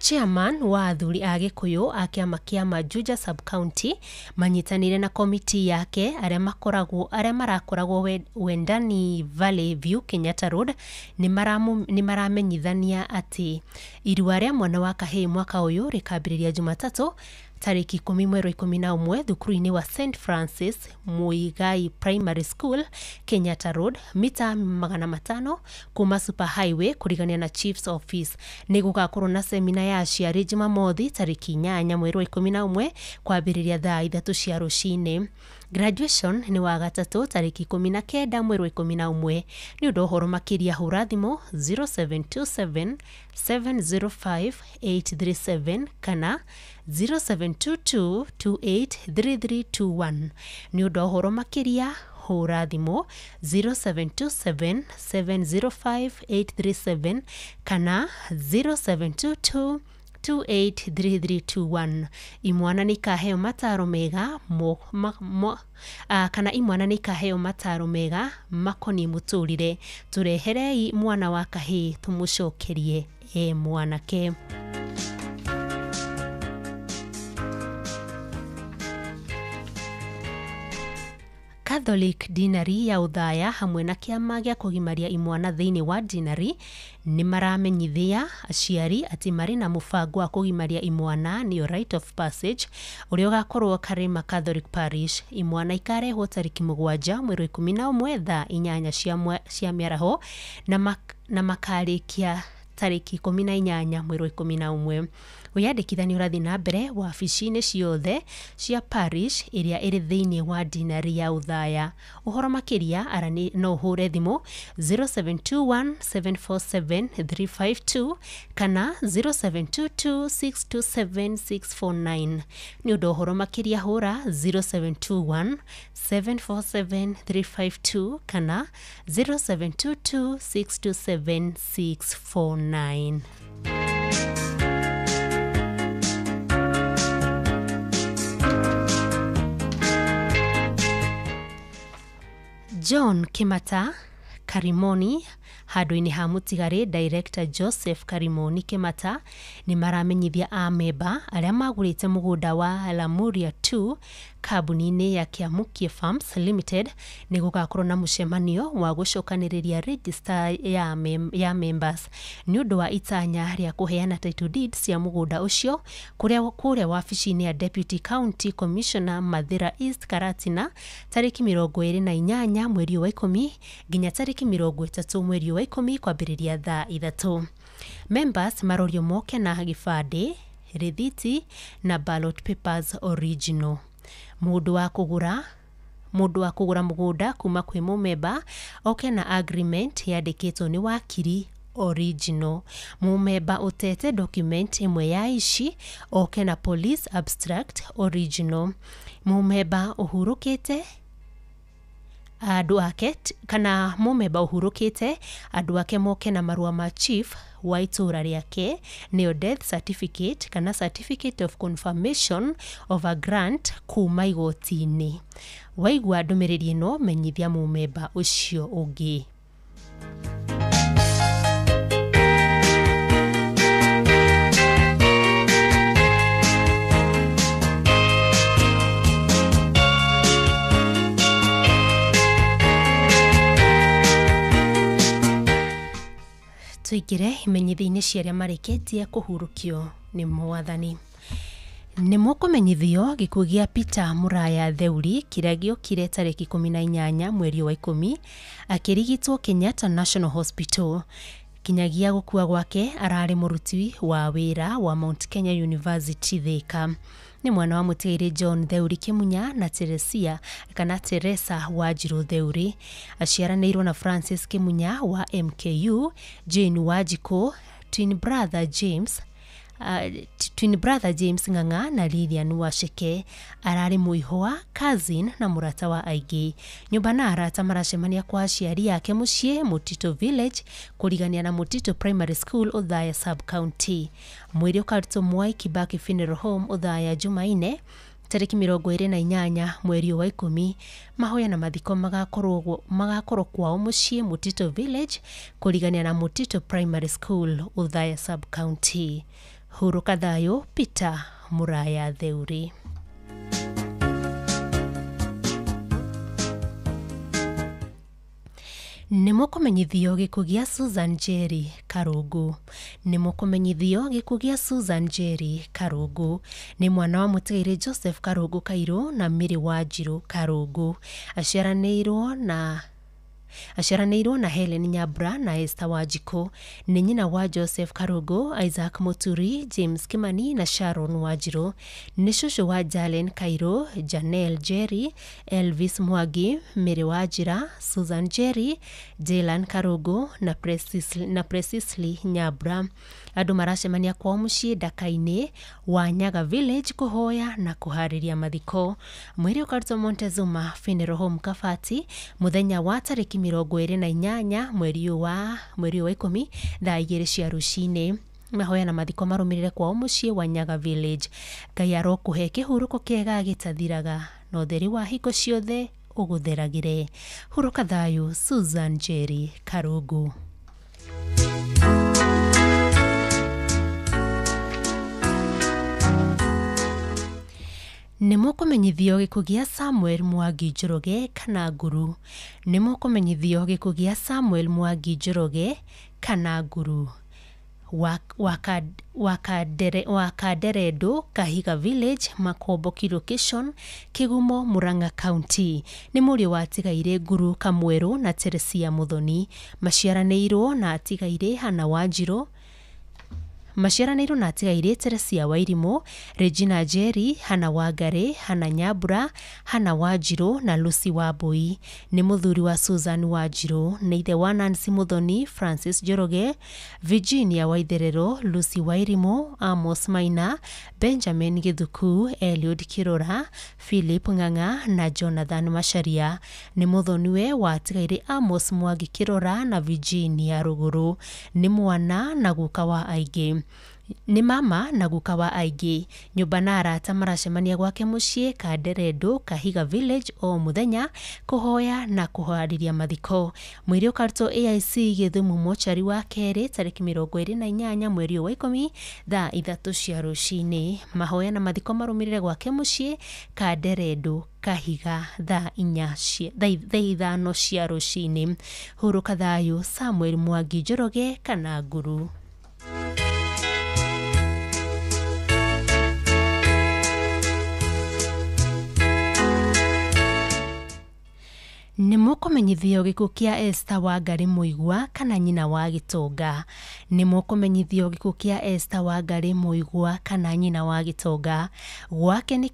Chairman wa athuri a Gĩkũyũ a kĩama kĩa Majuja Sub-County manyitanĩire na komiti yake arĩa marakoragwo Wendani Valley View Kenyatta Road nĩ maramenyithania atĩ irua rĩa mwana wa kahĩĩ mwaka ũyũ rĩkambĩrĩria Jumatatũ tarĩki 10 mweri 11 thukuru-inĩ wa St Francis Muigai Primary School Kenyatta Road mita 500 kuma Super Highway kũrigania na Chief's Office. Nĩ gũgakorwo na semina ya aciari Jumamothi tarĩki 8 mweri wa 11 kwambĩrĩria thaa 3 cia rũcinĩ. Graduation nĩ wa gatatũ tarĩki 19 mweri wa 11. Nĩ ũndũ ũhoro makĩria hũra thimũ 0727 705 837 kana 0722 283321. Nĩ ũndũ wa ũhoro makĩria hũra thimũ 0727 705 837 kana 0722 283321. Imwana nĩ ikaheo mataro mega kana imwana nĩ ikaheo mataro mega makoniĩ mũtũrĩre. Tũreherei mwana wa kahĩĩ tũmũcokerie e mwanake. Catholic Dinari ya Uthaya hamwe na kĩama gĩa kũgimaria imwana thĩinĩ wa Dinari nĩ maramenyithia aciari atĩ marĩ na mũbango wa kũgimaria imwana nĩyo Rite of Passage ũrĩa ũgakorwo Karima Catholic Parish. Imwana ikarehwo tarĩki 7 mweri 11 thaa 8 cia mĩaraho na makarĩkia tarĩki 18 mweri 11. Wĩyandĩkithania ũrathiĩ na mbere wabici-inĩ ciothe cia parish ĩrĩa ĩrĩ thĩinĩ wa Dinari ya Uthaya. Ũhoro makĩria no ũhũre thimũ 0721 747 352 kana 0722 627 649. Nĩ ũndũ ũhoro makĩria hũra 0721 747 352 kana 0722 627 649. John Kimata Karimoni handũ-inĩ ha mũtigarĩ Director Joseph Karimoni Kimata nĩ maramenyithia amemba arĩa magũrĩte mũgũnda wa Lamuria 2 kambuni-inĩ ya Kiamukie Farms Limited nĩ gũgakorwo na mũcemanio wa gũcokanĩrĩria register ya members nĩ ũndũ wa itanya rĩa kũheana title deeds cia mũgũnda ũcio kũrĩa wabici-inĩ ya Deputy County Commissioner Mathira East Karatina tarĩki 28 mweri wa 10 nginya tarĩki 30 mweri wa 10 kwambĩrĩria thaa 3. Members marorio moke na gĩbandĩ, rĩthiti na ballot papers original. Mũndũ wa kũgũra mũgũnda kuma kwĩ mũmemba oke na agreement yandĩkĩtwo nĩ wakiri original. Mũmemba ũtete document ĩmwe ya ici oke na police abstract original. Mũmemba ũhurũkĩte andũ ake kana mũmemba ũhurũkĩte andũ ake moke na marũa ma chief wa itũra rĩake nĩyo death certificate kana certificate of confirmation of a grant kuma igoti-inĩ. Waigua ndũmĩrĩri ĩno menyithia mũmemba ũcio ũngĩ. Tuingire imenyithia-inĩ cia arĩa marĩkĩtie kũhurũkio nĩ mwathani. Nĩ mũkũmenyithio gĩkuũ gĩa Peter Muraya Theuri kĩrĩa gĩokire tarĩki 18 mweri wa 10 akĩrigitwo Kenyatta National Hospital. Kinyagia gũkua gwake ararĩ mũruti wa wĩra wa Mount Kenya University Thika. Nĩ mwana wa mũtigairĩ John Theuri Kimunya na Teresia kana Teresa Wanjiru Theuri. Aciaranĩirwo na Francis Kimunya wa MKU, Jane Wanjikũ, twin brother James Ng'ang'a na Lilian Wacheke. Ararĩ mũihwa, cousin na mũrata wa aingĩ. Nyũmba na arata maracemania kwa aciari ake mũciĩ Mutito Village kũrigania na Mutito Primary School Othaya Sub-County. Mwĩrĩ ũkarutwo Mwai Kibaki Funeral Home Othaya Jumaine tarĩki 28 mweri wa 10. Mahoya na mathiko magakorwo kwao mũciĩ Mutito Village kũrigania na Mutito Primary School Othaya Sub-County. Hurũka thayũ Peter Muraya Theuri. Nĩ mũkũmenyithio gĩkuũ gĩa Susan Njeri Karũngũ. Nĩ mũkũmenyithio gĩkuũ gĩa Susan Njeri Karũngũ. Nĩ mwana wa mũtigairĩ Joseph Karũngũ Kairũ na Mary Wanjiru Karũngũ. Aciaranĩirwo na Aciaranĩirwo na Helen Nyambura na Esther Wanjikũ. Nĩ nyina wa Joseph Karũngũ, Isaac Muturi, James Kimani na Sharon Wanjirũ. Nĩ cũcũ wa Jalen Kairũ, Janelle Jerry, Elvis Mwangi, Mary Wanjira, Susan Jerry, Jaylan Karũngũ na Precisely Nyambura. Andũ maracemania kwao mũciĩ Ndaka-inĩ wa Nyaga Village kũhoya na kũharĩria mathiko. Mwĩrĩ ũkarutwo Montezuma Funeral Home Kabati mũthenya wa tarĩki 28 mweri wa 10 thaa 2 cia rũcinĩ. Mahoya na mathiko marũmĩrĩre kwao mũciĩ wa Nyaga Village. Ngai arokũhe kĩhurũko kĩega gĩtathiraga na ũtheri wa hingo ciothe ũgũtheragĩre. Hurũka thayũ, Susan Jerry Karũngũ. Nĩ mũkũmenyithio gĩkuũ gĩa Samuel Mwangi Njoroge kana Nguru. Nĩ mũkũmenyithio gĩkuũ gĩa Samuel Mwangi Njoroge kana Nguru wa Kanderendo, Kahiga Village, Makomboki Location, Kĩgumo, Murang'a County. Nĩ mũriũ wa atigaire Nguru Kamwerũ na Teresia Muthoni. Maciaranĩirwo na atigaire Hana Wanjirũ. Maciaranĩirwo na atigaire Teresia Wairimũ, Regina Njeri, Hana Wangari, Hana Nyambura, Hana Wanjirũ na Lucy Wambui. Nĩ mũthuri wa Susan Wanjirũ. Nĩ ithe wa Nancy Muthoni, Francis Njoroge, Virginia Waitherero, Lucy Wairimũ, Amos Maina, Benjamin Githuku, Eliud Kirora, Philip Ng'ang'a na Jonathan Macharia. Nĩ mũthoniwe wa atigaire Amos Mwangi Kirora na Virginia Rũgũrũ. Nĩ mwana na guka wa aingĩ. Nĩ mama na guka wa aingĩ. Nyũmba na arata maracemania gwake mũciĩ Kanderendo, Kahiga Village o mũthenya kũhoya na kũharĩria mathiko. Mwĩrĩ ũkarutwo AIC Gĩthumo mochari wa kerĩ tarĩki 28 mweri wa 10 thaa 3 cia rũcinĩ. Mahoya na mathiko marũmĩrĩre gwake mũciĩ Kanderendo, Kahiga thaa 5 cia rũcinĩ. Hurũka thayũ, Samuel Mwangi Njoroge kana Nguru. Nĩ mũkũmenyithio gĩkuũ kĩa Esther Wangari Mũigua kana nyina wa Gĩtonga. Nĩ mũkũmenyithio gĩkuũ kĩa Esther Wangari Mũigua kana nyina wa Gĩtonga. Gwake nĩ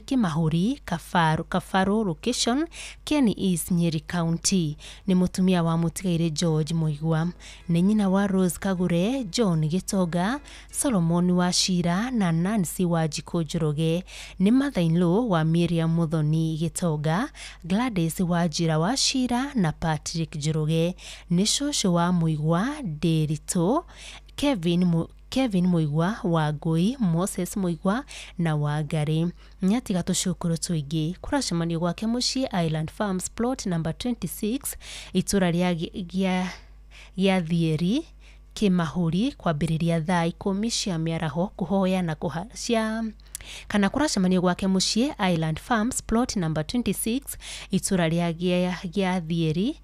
Kĩmahũri, Kabarũ Location, Kieni East, Nyeri County. Nĩ mũtumia wa mũtigairĩ George Mũigua. Nĩ nyina wa Rose Kagure, John Gĩtonga, Solomon Wachira na Nancy Wanjikũ Njoroge. Nĩ mother-in-law wa Miriam Muthoni Gĩtonga, Gladys Wanjira Wachira na Patrick Njoroge. Nĩ cũcũ wa Mũigua Ndĩritũ, Kevin Mũigua, Wangũi, Moses Mũigua na Wangari. Nĩatiga tũcũkũrũ tũingĩ. Kũracemanio gwake mũciĩ Island Farms plot number 26 itũra rĩa Gĩathiĩri, Kĩmahũri kwambĩrĩria thaa 10 cia mĩaraho kũhoya na kana kũracemanio gwake mũciĩ Island Farms plot number 26 itũra rĩa Gĩathiĩri,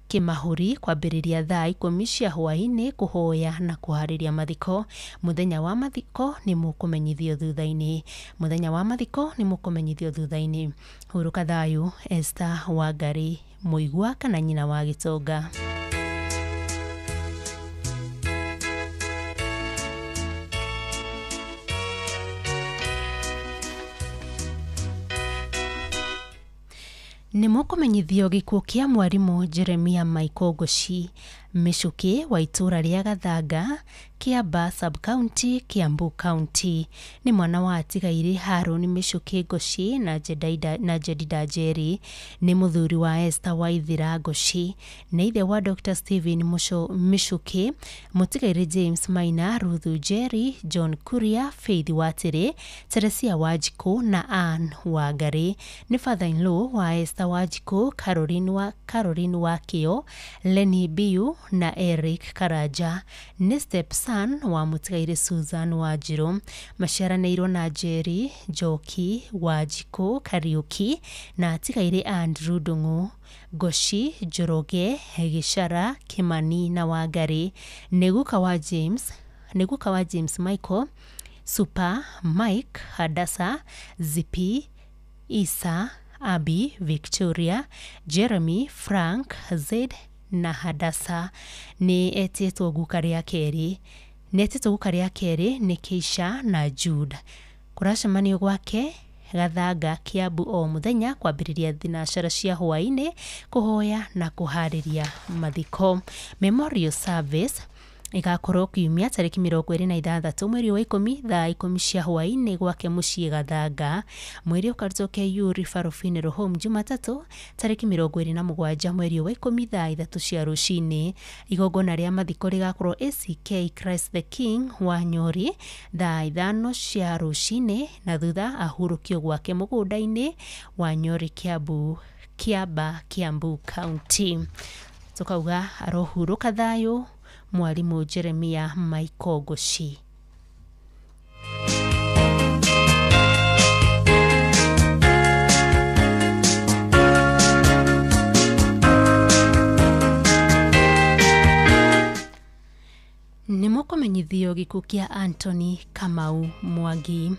Kĩmahũri kwambĩrĩria thaa 10 cia hwaĩ-inĩ kũhoya na kũharĩria mathiko. Mũthenya wa mathiko nĩ mũkũmenyithio thutha-inĩ. Mũthenya wa mathiko nĩ mũkũmenyithio thutha-inĩ. Hurũka thayũ, Esther Wangari Mũigua kana nyina wa Gĩtonga. Nĩ mũkũmenyithio gĩkuũ kĩa mwarimũ Jeremia Michael Ngoci Mĩcũkĩ wa itũũra rĩa Gathanga, Kĩamba Sub-County, Kiambu County. Nĩ mwana wa atigairĩ Harũni Mĩcũkĩ Ngoci na Jedida Njeri. Nĩ mũthuri wa Esther Waithira Ngoci. Nĩ ithe wa Dr. Stephen Mĩcũkĩ, mũtigairĩ James Maina, Ruth Njeri, John Kuria, Faith Watĩrĩ, Teresia Wanjikũ na Ann Wangari. Nĩ father-in-law wa Esther Wanjikũ, Caroline Wakĩo, Lenny Biu na Eric Karanja. Nĩ stepson wa mũtigairĩ Susan Wanjirũ. Maciaranĩirwo na Njeri Njoki Wanjikũ Kariũki na atigairĩ Andrew Ndung'u, Ngoci, Njoroge, Gĩcara, Kimani na Wangari. Nĩ guka wa James Michael, Super, Mike, Hadasa, Zipi, Isa, Abby, Victoria, Jeremy, Frank, Zaid na Hadasa. Nĩ etĩtwo guka rĩa kerĩ, nĩ etĩtwo guka rĩa kerĩ nĩ Keisha na Jude. Kũracemanio gwake Gathanga, Kiambu o mũthenya kwambĩrĩria thinacara cia hwaĩ-inĩ kũhoya na kũharĩria mathiko. Memorial service ĩgakorwo kiumia tarĩki 26 mweri wa 10 thaa 10 cia hwaĩ-inĩ gwake mũciĩ Gathanga. Mwĩrĩ ũkarutwo KU Referral Funeral Home Jumatatũ tarĩki 27 mweri wa 10 thaa 3 cia rũcinĩ. Igongona rĩa mathiko rĩgakorwo ACK Christ the King wa Nyori thaa 5 cia rũcinĩ na thutha ahurũkio gwake mũgũnda-inĩ wa Nyori, Kiambu, Kiaba, Kiambu County. Tukauga arohurũka thayũ Mwalimu Jeremia Michael Goshi. Nĩ mũkũmenyithio gĩkuũ kĩa Anthony Kamau Mwangi.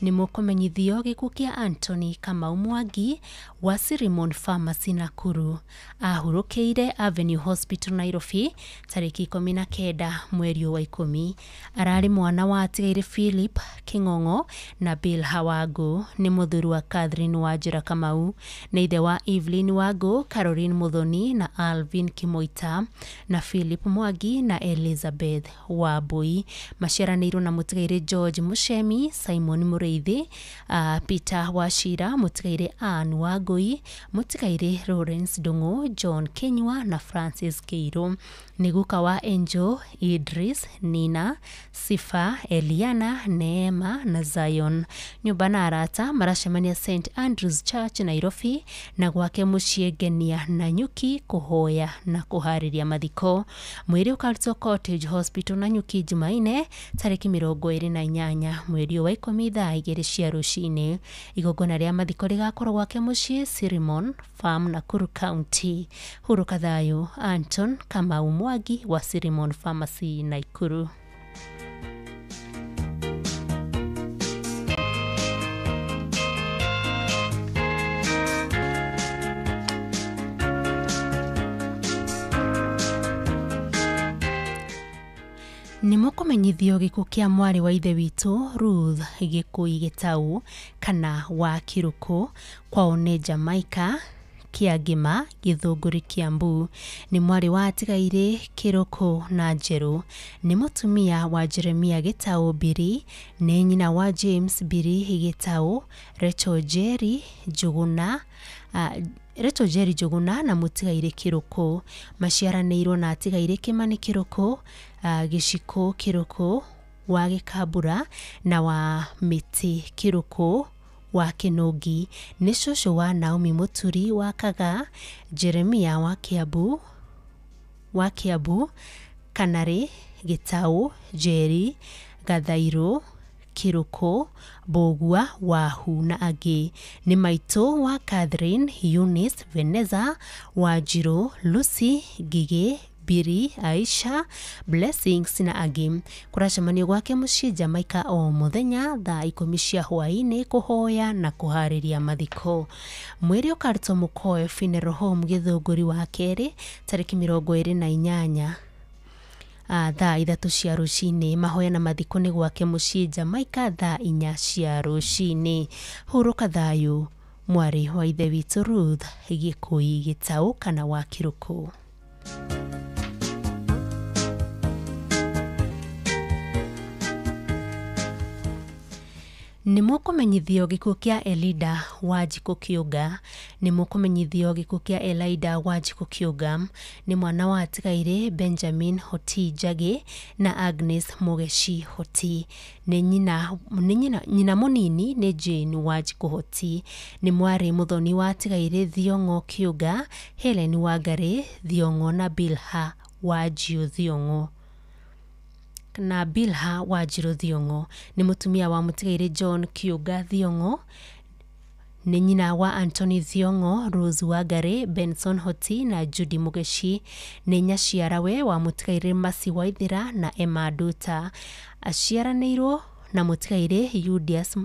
Nĩ mũkũmenyithio gĩkuũ kĩa Anthony Kamau Mwangi wa Sirimon Pharmacy Nakuru. Ahurũkĩire Avenue Hospital Nairobi tarĩki 19 mweri wa 10. Ararĩ mwana wa atigaire Philip King'ong'o na Bill Hawangu. Nĩ mũthuri wa Catherine Wanjĩra Kamau. Nĩ ithe wa Evelyn Wangu, Caroline Muthoni na Alvin Kimoita na Philip Mwangi na Elizabeth Wambui. Maciaranĩirwo na mũtigairĩ George Muchemi, Simon Mũrĩithi, Peter Wachira, mũtigairĩ Ann Wangui, mũtigairĩ Lawrence Ndung'u, John Kinyua na Francis Kĩirũ. Nĩ guka wa Angel, Idris, Nina, Sifa, Eliana, Neema na Zion. Nyũmba na arata maracemania St Andrews Church Nairobi na gwake mũciĩ Ngenia na Nyuki kũhoya na kũharĩria mathiko. Mwĩrĩ ũkarutwo Cottage Hospital na Nyuki Jumaine tarĩki 28 mweri wa 10 thaa 2 cia rũcinĩ. Igongona rĩa mathiko rĩgakorwo gwake mũciĩ Sirimon Farm, Nakuru County. Hurũka thayũ Anton Kamau Mwangi wa Sirimon Pharmacy Nakuru. Nĩ mũkũmenyithio gĩkuũ kĩa mwarĩ wa ithe witũ Ruth Gĩkũi Gĩtau kana wa Kĩrũkũ, kwao nĩ Jamaica, Kĩangĩma, Gĩthũngũri, Kiambu. Nĩ mwarĩ wa atigairĩ Kĩrũkũ na Njerũ. Nĩ mũtumia wa Jeremia Gĩtau Mbiri. Nĩ nyina wa James Mbiri Gĩtau, Rachel Jerry Njũgũna, Rachel Jerry Njũgũna na mũtigairĩ Kĩrũkũ. Maciaranĩirwo na atigairĩ Kĩmani Kĩrũkũ, Gĩcikũ Kĩrũkũ wa Gĩkambura na wa Mĩtĩ Kĩrũkũ wa Kĩnũngi. Nĩ cũcũ wa Naomi Mũturi wa Kaga, Jeremia wa Kiambu, Kanarĩ, Gĩtau, Njeri, Gathairũ, Kĩrũkũ, Mbũgua, Wahu na angĩ. Nĩ maitũ wa Catherine, Eunice, Veneza, Wanjirũ, Lucy, Ngigĩ, Biri, Aisha, Blessings na angĩ. Kũracemanio gwake mũciĩ Jamaica o mũthenya thaa 10 cia hwaĩ-inĩ kũhoya na kũharĩria mathiko. Mwĩrĩ ũkarutwo Mũkoe Funeral Home Gĩthũngũri wa kerĩ tarĩki 28 thaa 3 cia rũcinĩ. Mahoya na mathiko nĩ gwake mũciĩ Jamaica thaa 4 cia rũcinĩ. Hurũka thayũ mwarĩ wa ithe witũ Ruth Gĩkũi Gĩtau kana wa Kĩrũkũ. Nĩ mũkũmenyithio gĩkuũ kĩa Elida Wanjikũ Kĩũnga. Nĩ mũkũmenyithio gĩkuũ kĩa Elida Wanjikũ Kĩũnga. Nĩ mwana wa atigairĩ Benjamin Hoti Njagĩ na Agnes Mũgeci Hoti. Nĩ nyina mũnini nĩ Jane Wanjikũ Hoti. Nĩ mwarĩ mũthoni wa atigairĩ Thiong'o Kĩũnga, Helen Wangarĩ Thiong'o na Bilha Wanjiũ Thiong'o. Na Bilha Wanjirũ Thiong'o. Nĩ mũtumia wa mũtigairĩ John Kĩũnga Thiong'o. Nĩ nyina wa Anthony Thiong'o, Rose Wangarĩ, Benson Hoti na Judy Mũgeci. Nĩ nyaciarawe wa mũtigairĩ Mercy Waithĩra na Emma Nduta. Aciaranĩirwo na mũtigairĩ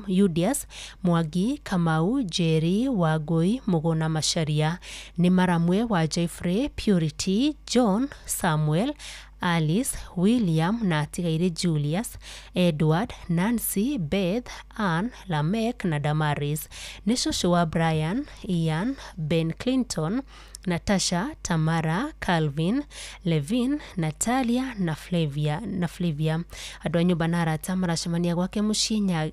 Judias Mwangi Kamau Njeri Wangũi Mũgũna Macharia. Nĩ maramwe wa Jeffrey Purity John Samuel Alice William na atigairĩ Julius Edward Nancy Beth Ann Lamek na Damaris. Nĩ cũcũ wa Brian Ian Ben Clinton Natasha Tamara Calvin Levin Natalia na Flavia. Andũ a nyũmba na arata maracemania gwake mũciĩ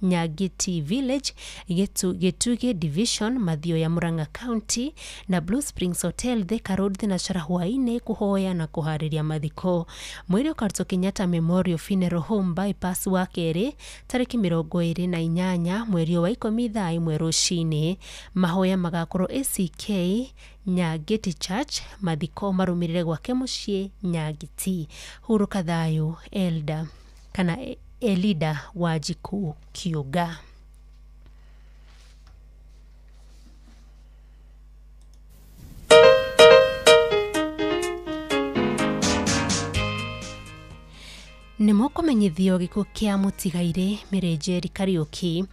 Nyagiti Village Gĩtugĩ Division Mathioya Murang'a County na Blue Springs Hotel Thika Road Thinashara hwaĩ-inĩ kũhoya na kũharĩria mathiko. Mwĩrĩ ũkarutwo Kenyatta Memorial Funeral Home Bypass wa kerĩ tarĩki 28 mweri wa 10 thaa 1 rũcinĩ. Mahoya magakorwo ACK Nyagiti Church, mathiko marũmĩrĩre gwake mũciĩ Nyagiti. Hurũka thayũ Elda kana Elida Wanjikũ Kiuga. Nĩ mũkũmenyithio gĩkuũ kĩa mũtigairĩ Mary Njeri Kariũki.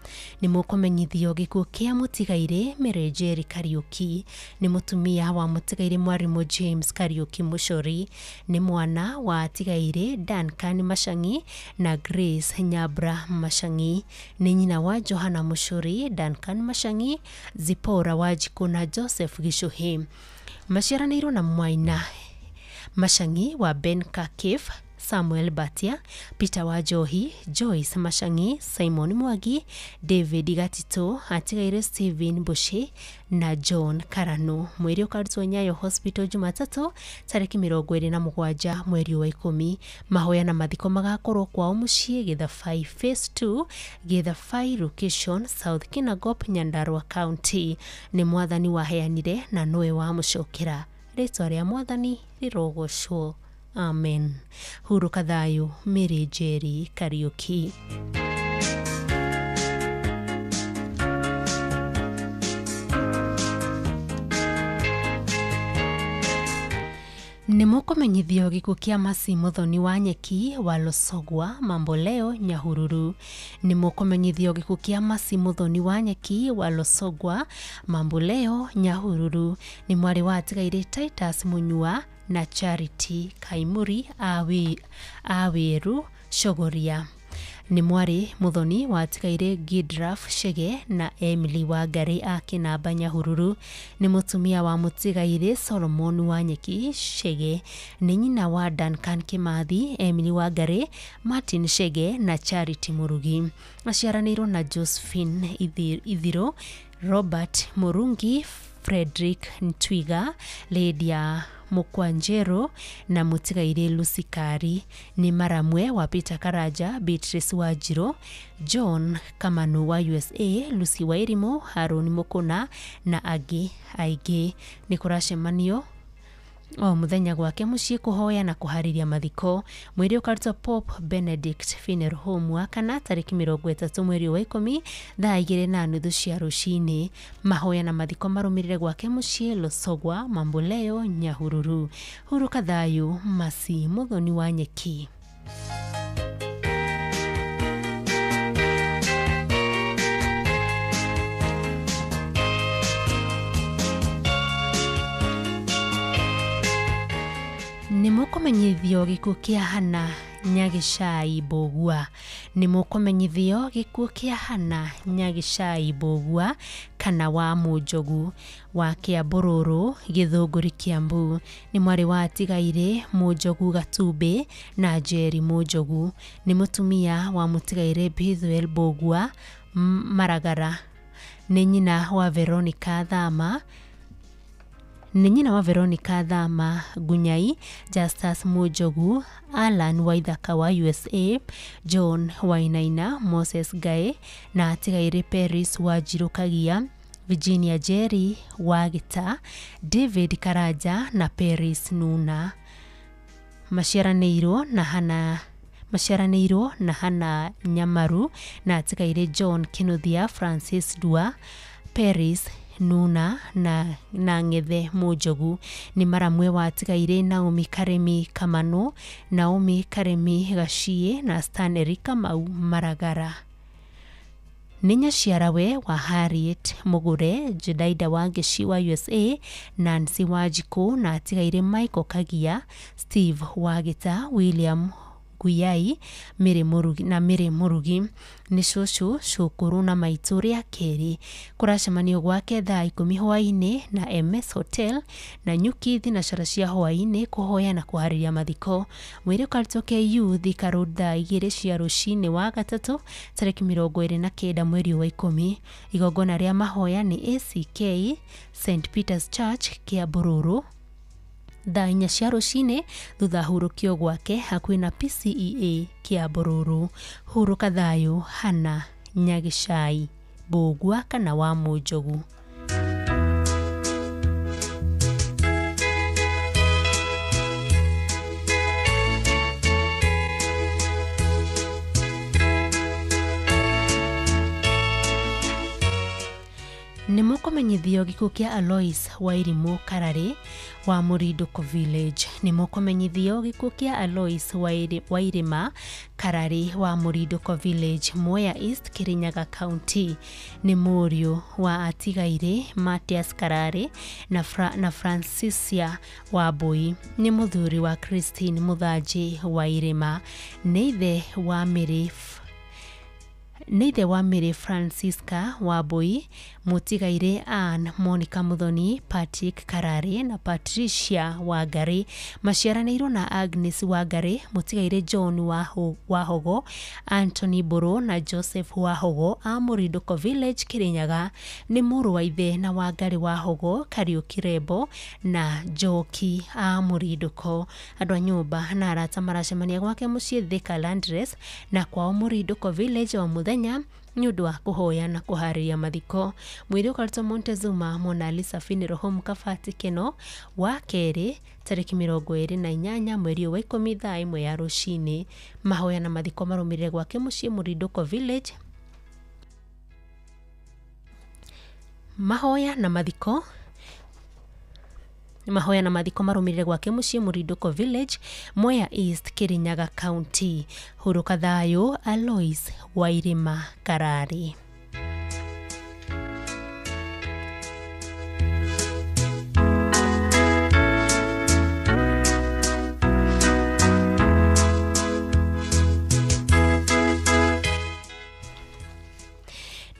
Nĩ mũkũmenyithio gĩkuũ kĩa mũtigairĩ Mary Njeri Kariũki. Nĩ mũtumia wa mũtigairĩ mwarimũ James Kariũki Mũcori. Nĩ mwana wa atigairĩ Duncan Macang'i na Grace Nyabra Macang'i. Nĩ nyina wa Johana Mũcori, Duncan Macang'i, Zipporah Wanjikũ na Joseph Gĩcũhĩ. Maciaranĩirwo na Mwaina Macang'i wa Ben Kakif, Samuel Batia, Peter Wanjohi, Joyce Macang'i, Simon Mwangi, David Gatito, atigaire Stephen Bushi na John Karanu. Mwĩrĩ ũkarutwo Nyayo Hospital Jumatatũ tarĩki 27 mweri wa 10. Mahoya na mathiko magakorwo kwao mũciĩ Gĩthabai Phase 2, Gĩthabai Location, South Kinangop, Nyandarua County. Nĩ mwathani waheanire na nĩwe wamũcokera. Rĩtwa rĩa mwathani rĩrogocwo. Amen. Hurũka thayũ Mary Njeri Kariũki. Nĩ mũkũmenyithio gĩkuũ kĩa Mercy Muthoni wa Nyeki wa Losogwa Mamboleo Nyahururu. Nĩ mũkũmenyithio gĩkuũ kĩa Mercy Muthoni wa Nyeki wa Losogwa Mamboleo Nyahururu. Nĩ mwarĩ wa atigairĩ Titus Munyua na Charity Kaimuri Awiru Shogoria. Nĩ mwarĩ Muthoni wa atigairĩ Gidraf Shege na Emily Wangari a Kĩnamba Nyahururu. Nĩ mũtumia wa mũtigairĩ Solomon wa Nyeki Shege. Nĩ nyina wa Duncan Kimathi, Emily Wangari, Martin Shege na Charity Murugi. Aciaranĩirwo na Josephine Ithiro, Robert Murungi, Frederick Ntwiga, Lydia Mukwanjero na mũtigairĩ Lucy Kari. Nĩ maramwe wa Peter Karanja, Beatrice Wanjirũ, John Kamanu wa USA, Lucy Wairimu, Harun Mukuna na angĩ aingĩ. Nĩ kũracemanio o mũthenya gwake mũciĩ kũhoya na kũharĩria mathiko. Mwĩrĩ ũkarutwo Pope Benedict Funeral Home wa kana tarĩki 30 mweri wa 10 thaa 2:30 cia rũcinĩ. Mahoya na mathiko marũmĩrĩre gwake mũciĩ Losogwa Mamboleo Nyahururu. Hurũka thayũ Mercy Muthoni wa Nyeki. Nĩ mũkũmenyithio gĩkuũ kĩa Hannah Nyagĩcai Mbũgua. Nĩ mũkũmenyithio gĩkuũ kĩa Hannah Nyagĩcai Mbũgua kana wa Mũnjogu wa Kĩambũrũrũ Gĩthũngũri Kĩambu. Nĩ mwarĩ wa atigairĩ Mũnjogu Gatumbĩ na Njeri Mũnjogu. Nĩ mũtumia wa mũtigairĩ Bethuel Mbũgua Maragara. Nĩ nyina wa Veronica Thama. Nĩ nyina wa Veronica Thama Ngunyai, Justus Mũnjogu, Alan Waithaka wa USA, John Wainaina, Moses Ngaĩ na atigairĩ Paris Wanjirũ Kagia, Virginia Njeri wa Gĩta, David Karanja na Paris Nuna. Maciaranĩirwo na Hannah Nyamaru na atigairĩ John Kinuthia, Francis Dua, Paris Nuna na Ng'ethe Mũnjogu. Nĩ maramwe wa atigaire Naomi Karemi Kamanu, Naomi Karemi Gaciĩ na Stanley Kamau Maragara. Nĩ nyaciarawe wa Harriet Mugure, Jedaida Wangeci wa USA, Nancy Wanjikũ na atigaire Michael Kagia, Steve Wagita, William Guyai Mary Murugi na Mary Murugi. Nĩ cũcũ, cũkũrũ na maitũ rĩa kerĩ. Kũracemanio gwake thaa 10 hwaĩ-inĩ na MS Hotel na Nyuki thinacara cia hwaĩ-inĩ kũhoya na kũharĩria mathiko. Mwĩrĩ ũkarutwo KU Thika Road thaa 2 cia rũcinĩ wa gatatũ tarĩki 29 mweri wa 10. Igongona rĩa mahoya nĩ ACK St Peter's Church Kiambururu thaa 4 cia rũcinĩ thutha hurũkio gwake hakuhĩ na PCEA Kiambururu. Hurũka thayũ Hana Nyagĩcai Mbũgua kana wa Mũnjogu. Nĩ mũkũmenyithio gĩkuũ kĩa Alois Wairimũ Kararĩ wa Mũrindũko Village. Nĩ mũkũmenyithio gĩkuũ kĩa Alois Wairima Kararĩ wa Mũrindũko Village, Mwea East, Kirinyaga County. Nĩ mũriũ wa atigaire Matias Kararĩ na Francisia Wambui. Nĩ mũthuri wa Christine Mũthanji Wairima. Nĩ ithe wa Mary Nĩ ithe wa Mary Francisca Wambui, mũtigaire Ann Monica Muthoni, Patrick Kararĩ na Patricia Wangari. Maciaranĩirwo na Agnes Wangari, mũtigaire John Wahogo, Anthony Mbũrũ na Joseph Wahogo a Mũrindũko Village, Kirinyaga. Nĩ mũrũ wa ithe na Wangari Wahogo, Kariũki Rembo na Njoki a Mũrindũko. Andũ a nyũmba na arata maracemania gwake mũciĩ Thika Landres na kwao Mũrindũko Village o mũthenya nĩ ũndũ wa kũhoya na kũharĩria mathiko. Mwĩrĩ ũkarutwo Montezuma Mona Lisa Funeral Home Kabati Keno wa kerĩ tarĩki 28 mweri wa 10 thaa 1 ya rũcinĩ. Mahoya na mathiko marũmĩrĩre gwake mũciĩ Mũrindũko Village. Mahoya na mathiko marũmĩrĩre gwake mũciĩ Mũrindũko Village, Mwea East, Kirinyaga County. Hurũka thayũ Alois Wairima Kararĩ.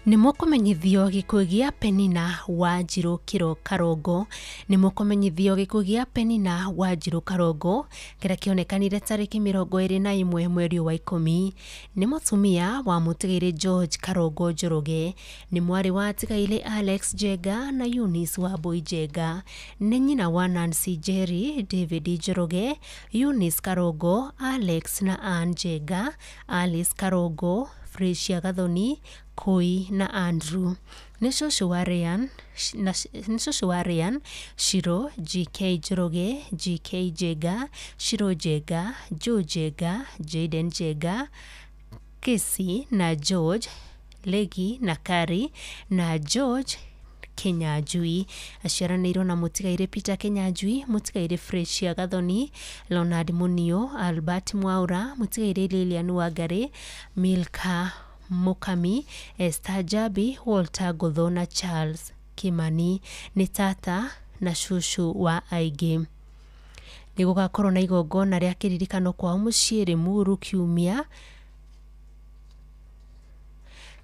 Nĩ mũkũmenyithio gĩkuũ gĩa Penina Wanjirũ Karongo. Nĩ mũkũmenyithio gĩkuũ gĩa Penina Wanjirũ Karongo kĩrĩa kĩonekanire tarĩki 21 mweri wa 10. Nĩ mũtumia wa mũtigairĩ George Karongo Njoroge. Nĩ mwarĩ wa atigairĩ Alex Njenga na Eunice Wambui Njenga. Nĩ nyina wa Nancy Njeri, David Njoroge, Eunice Karongo, Alex na Ann Njenga, Alice Karongo, Fresia Gathoni, Koi na Andrew. Nĩ cũcũ wa Ryan, Shiro, GK Njoroge, GK Njenga, Shiro Njenga, Joe Njenga, Jaden Njenga, Casey na George, Legi na Kari na George Kinyanjui. Aciaranĩirwo na mũtigairĩ Peter Kinyanjui, mũtigairĩ Fresia Gathoni, Leonard Munio, Albert Mwaura, mũtigairĩ Lilian Wangari, Milka Mukami, Esther Jabi, Walter Gotho na Charles Kimani. Nĩ tata na cũcũ wa aingĩ. Nĩ gũgakorwo na igongona rĩa kĩririkano kwao mũciĩ Limuru kiumia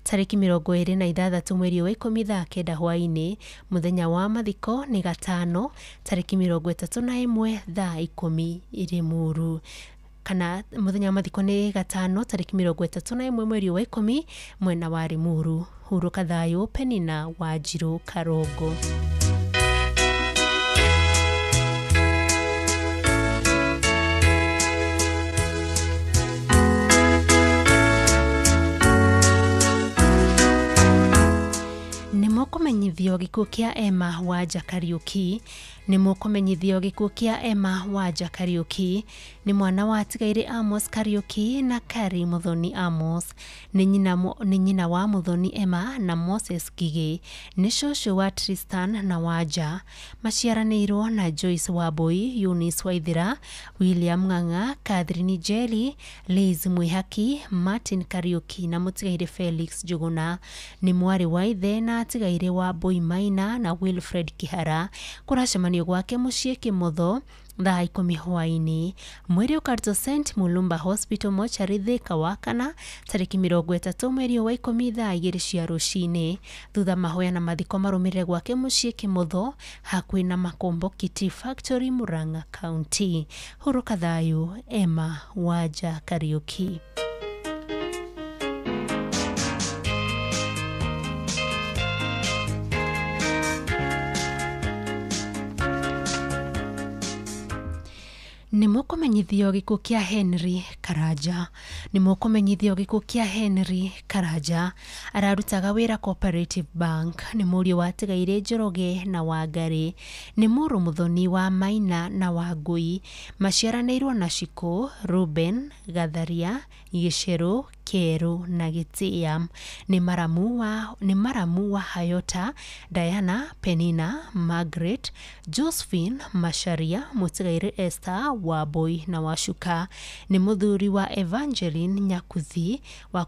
tarĩki 26 mweri wa 10 thaa 9 hwaĩ-inĩ. Mũthenya wa mathiko nĩ gatano tarĩki 31 thaa 10 Limuru. Kana mũthenya wa mathiko nĩ gatano tarĩki 31 mweri wa 10 mwena wa Limuru. Hurũka thayũ Penina Wanjirũ Karongo. Nĩ mũkũmenyithio Mũkũmenyithio gĩkuũ kĩa Emma Wanja Kariũki. Nĩ mũkũmenyithio gĩkuũ kĩa Emma Wanja Kariũki. Nĩ mwana wa atigaire Amos Kariũki na Kari Muthoni Amos. Nĩ nyina wa Muthoni Emma na Moses Ngigĩ. Nĩ cũcũ wa Tristan na Wanja. Maciaranĩirwo na Joyce Wambui, Eunice Waithera, William Ng'ang'a, Catherine Njeri, Liz Mwihaki, Martin Kariũki na mũtigaire Felix Njuguna. Nĩ mwarĩ wa ithe na atigaire Wambui Maina na Wilfred Kihara. Kũracemanio gwake mũciĩ Kĩmotho thaa 10 hwaĩ-inĩ. Mwĩrĩ ũkarutwo St Mulumba Hospital mochari Thika Wakana tarĩki 30 mweri wa 10 thaa 2 cia rũcinĩ. Thutha mahoya na mathiko marũmĩrĩre gwake mũciĩ Kĩmotho hakuhĩ na Makomboki Tea Factory, Murang'a County. Hurũka thayũ Emma Wanja Kariũki. Nĩ mũkũmenyithio gĩkuũ kĩa Henry Karanja. Nĩ mũkũmenyithio gĩkuũ kĩa Henry Karanja. Ararutaga wĩra Cooperative Bank. Nĩ mũriũ wa Tigaire Njoroge na Wangari. Nĩ mũrũ Muthoni wa Maina na Wangui. Maciaranĩirwo na Shiko, Ruben, Gatharia, Gĩcerũ, Kĩerũ na Gĩtĩa. Nĩ maramu wa Hayota, Diana, Penina, Margaret, Josephine, Macharia, Mũtigaire Esther, Wambui na Wacuka. Nĩ mũthuri wa Evangeline Nyakuthi wa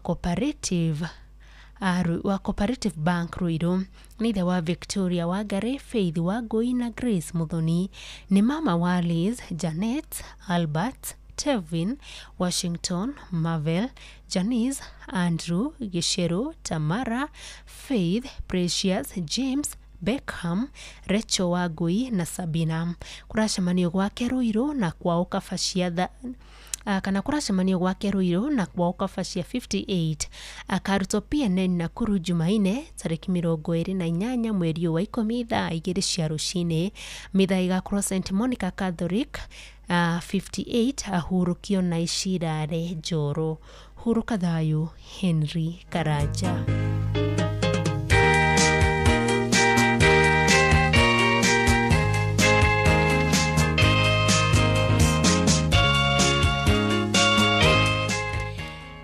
Cooperative Bank Ruiru. Nĩ ithe wa Victoria Wangari, Faith Wangui na Grace Muthoni. Nĩ mama wa Liz, Janet, Albert, Tevin, Washington, Marvel, Janice, Andrew, Gĩcerũ, Tamara, Faith, Precious, James, Beckham, Rachel Wangui na Sabina. Kũracemanio gwake Ruiru na kwao Kabacia kana kũracemanio gwake Ruiru na kwao Kabacia 58. Akarutwo PNN Nakuru Jumaine tarĩki 28 mweri wa 10 thaa 2 cia rũcinĩ. Mitha ĩgakorwo St Monica Catholic 58 ahurũkio na Icirare Njoro. Hurũka thayũ Henry Karanja.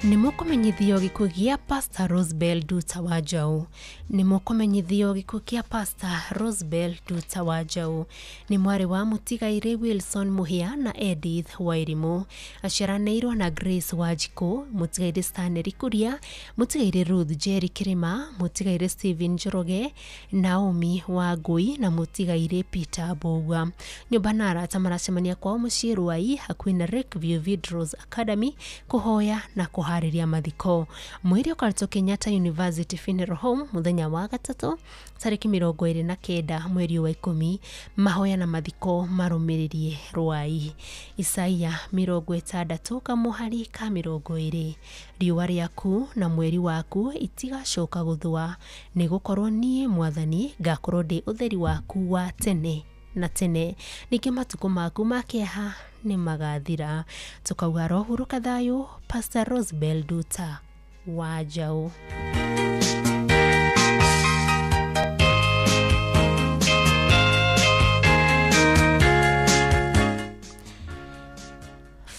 Nĩ mũkũmenyithio gĩkuũ gĩa Pastor Rosebell Nduta wa Njaũ. Nĩ mũkũmenyithio gĩkuũ kĩa Pastor Rosebell Nduta wa Njaũ. Nĩ mwarĩ wa mũtigaire Wilson Mũhĩa na Edith Wairimũ. Aciaranĩirwo na Grace Wanjikũ, mũtigaire Stanley Kuria, mũtigaire Ruth Njeri Kĩrĩma, mũtigaire Stephen Njoroge, Naomi Wangui na mũtigaire Peter Mbũgua. Nyũmba na arata maracemania kwao mũciĩ Ruai hakuhĩ na Lakeview Vidros Academy kũhoya na kũharĩria mathiko. Mwĩrĩ ũkarutwo Kenyatta University Funeral Home mũthenya wa gatatũ tarĩki 29 mweri wa 10. Mahoya na mathiko marũmĩrĩrie Ruai. Isaia 60 kamũhari ka 20. Riũa rĩaku na mweri waku itigacoka gũthũa, nĩgũkorwo niĩ Mwathani ngakorwo ndĩ ũtheri waku wa tene na tene. Ningĩ matukũ maku ma kĩeha nĩ magathira. Tũkauga rohurũka thayũ Pastor Rosebell Nduta wa Njaũ.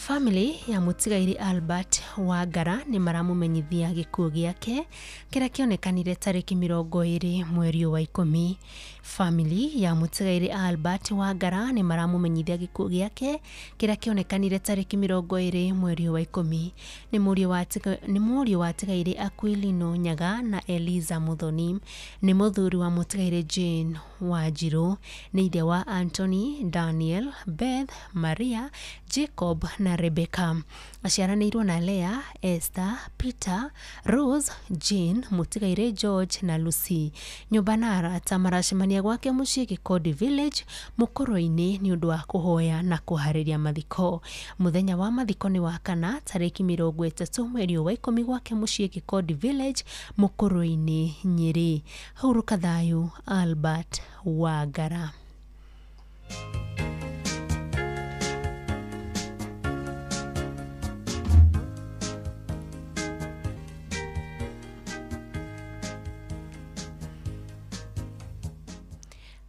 Family ya mũtigaire Albert Wangara nĩ maramũmenyithia gĩkuũ gĩake kĩrĩa kĩonekanire tarĩki 20 mweri wa 10. Family ya mũtigaire Albert Wangara nĩ maramũmenyithia gĩkuũ gĩake kĩrĩa kĩonekanire tarĩki 20 mweri wa 10. Nĩ mũriũ wa atigaire Aquilino Nyaga na Eliza Muthoni. Nĩ mũthuri wa mũtigaire Jane Wanjirũ. Nĩ ithe wa Anthony, Daniel, Beth, Maria, Jacob na Rebecca. Aciaranĩirwo na Leah, Esther, Peter, Rose, Jane, mũtigaire George na Lucy. Nyũmba na arata maracemania gwake mũciĩ Gĩkondi Village Mũkũrũ-inĩ nĩ ũndũ wa kũhoya na kũharĩria mathiko. Mũthenya wa mathiko nĩ wa kana tarĩki 30 mweri wa 10 gwake mũciĩ Gĩkondi Village Mũkũrũ-inĩ, Nyĩrĩ. Hurũka thayũ Albert Wangara.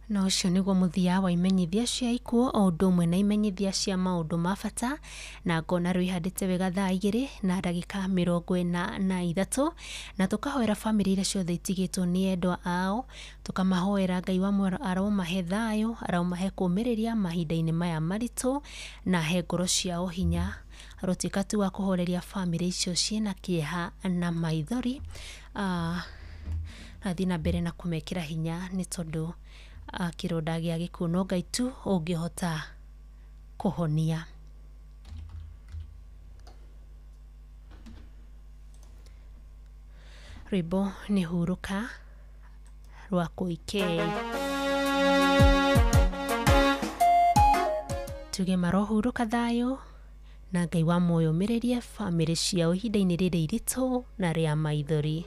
Na ũcio nĩguo mũthia wa imenyithia cia ikuũ o ũndũ ũmwe na imenyithia cia maũndũ ma bata, na ngona rwĩhandĩte wega thaa 2 na ndagĩka 43, na tũkahoera bamĩrĩ iria ciothe itigĩtwo nĩ endwa ao, tũkamahoera Ngai wa muoyo aromahe thayũ, aromahe kũũmĩrĩria mahinda-inĩ maya maritũ, na he ngoro ciao hinya, arotuĩka tu wa kũhoreria bamĩrĩ icio ciĩna kĩeha na maithori, athiĩ na mbere na kũmekĩra hinya nĩ tondũ kĩronda gĩa gĩkuũ no Ngai tu ũngĩhota kũhonia. Rwĩmbo nĩ Hurũka rwa Koikei. Tuge marohurũka thayũ na Ngai wa muoyo ũmĩrĩrie bamĩrĩ ciao ihinda-inĩ rĩrĩ iritũ na rĩa maithori.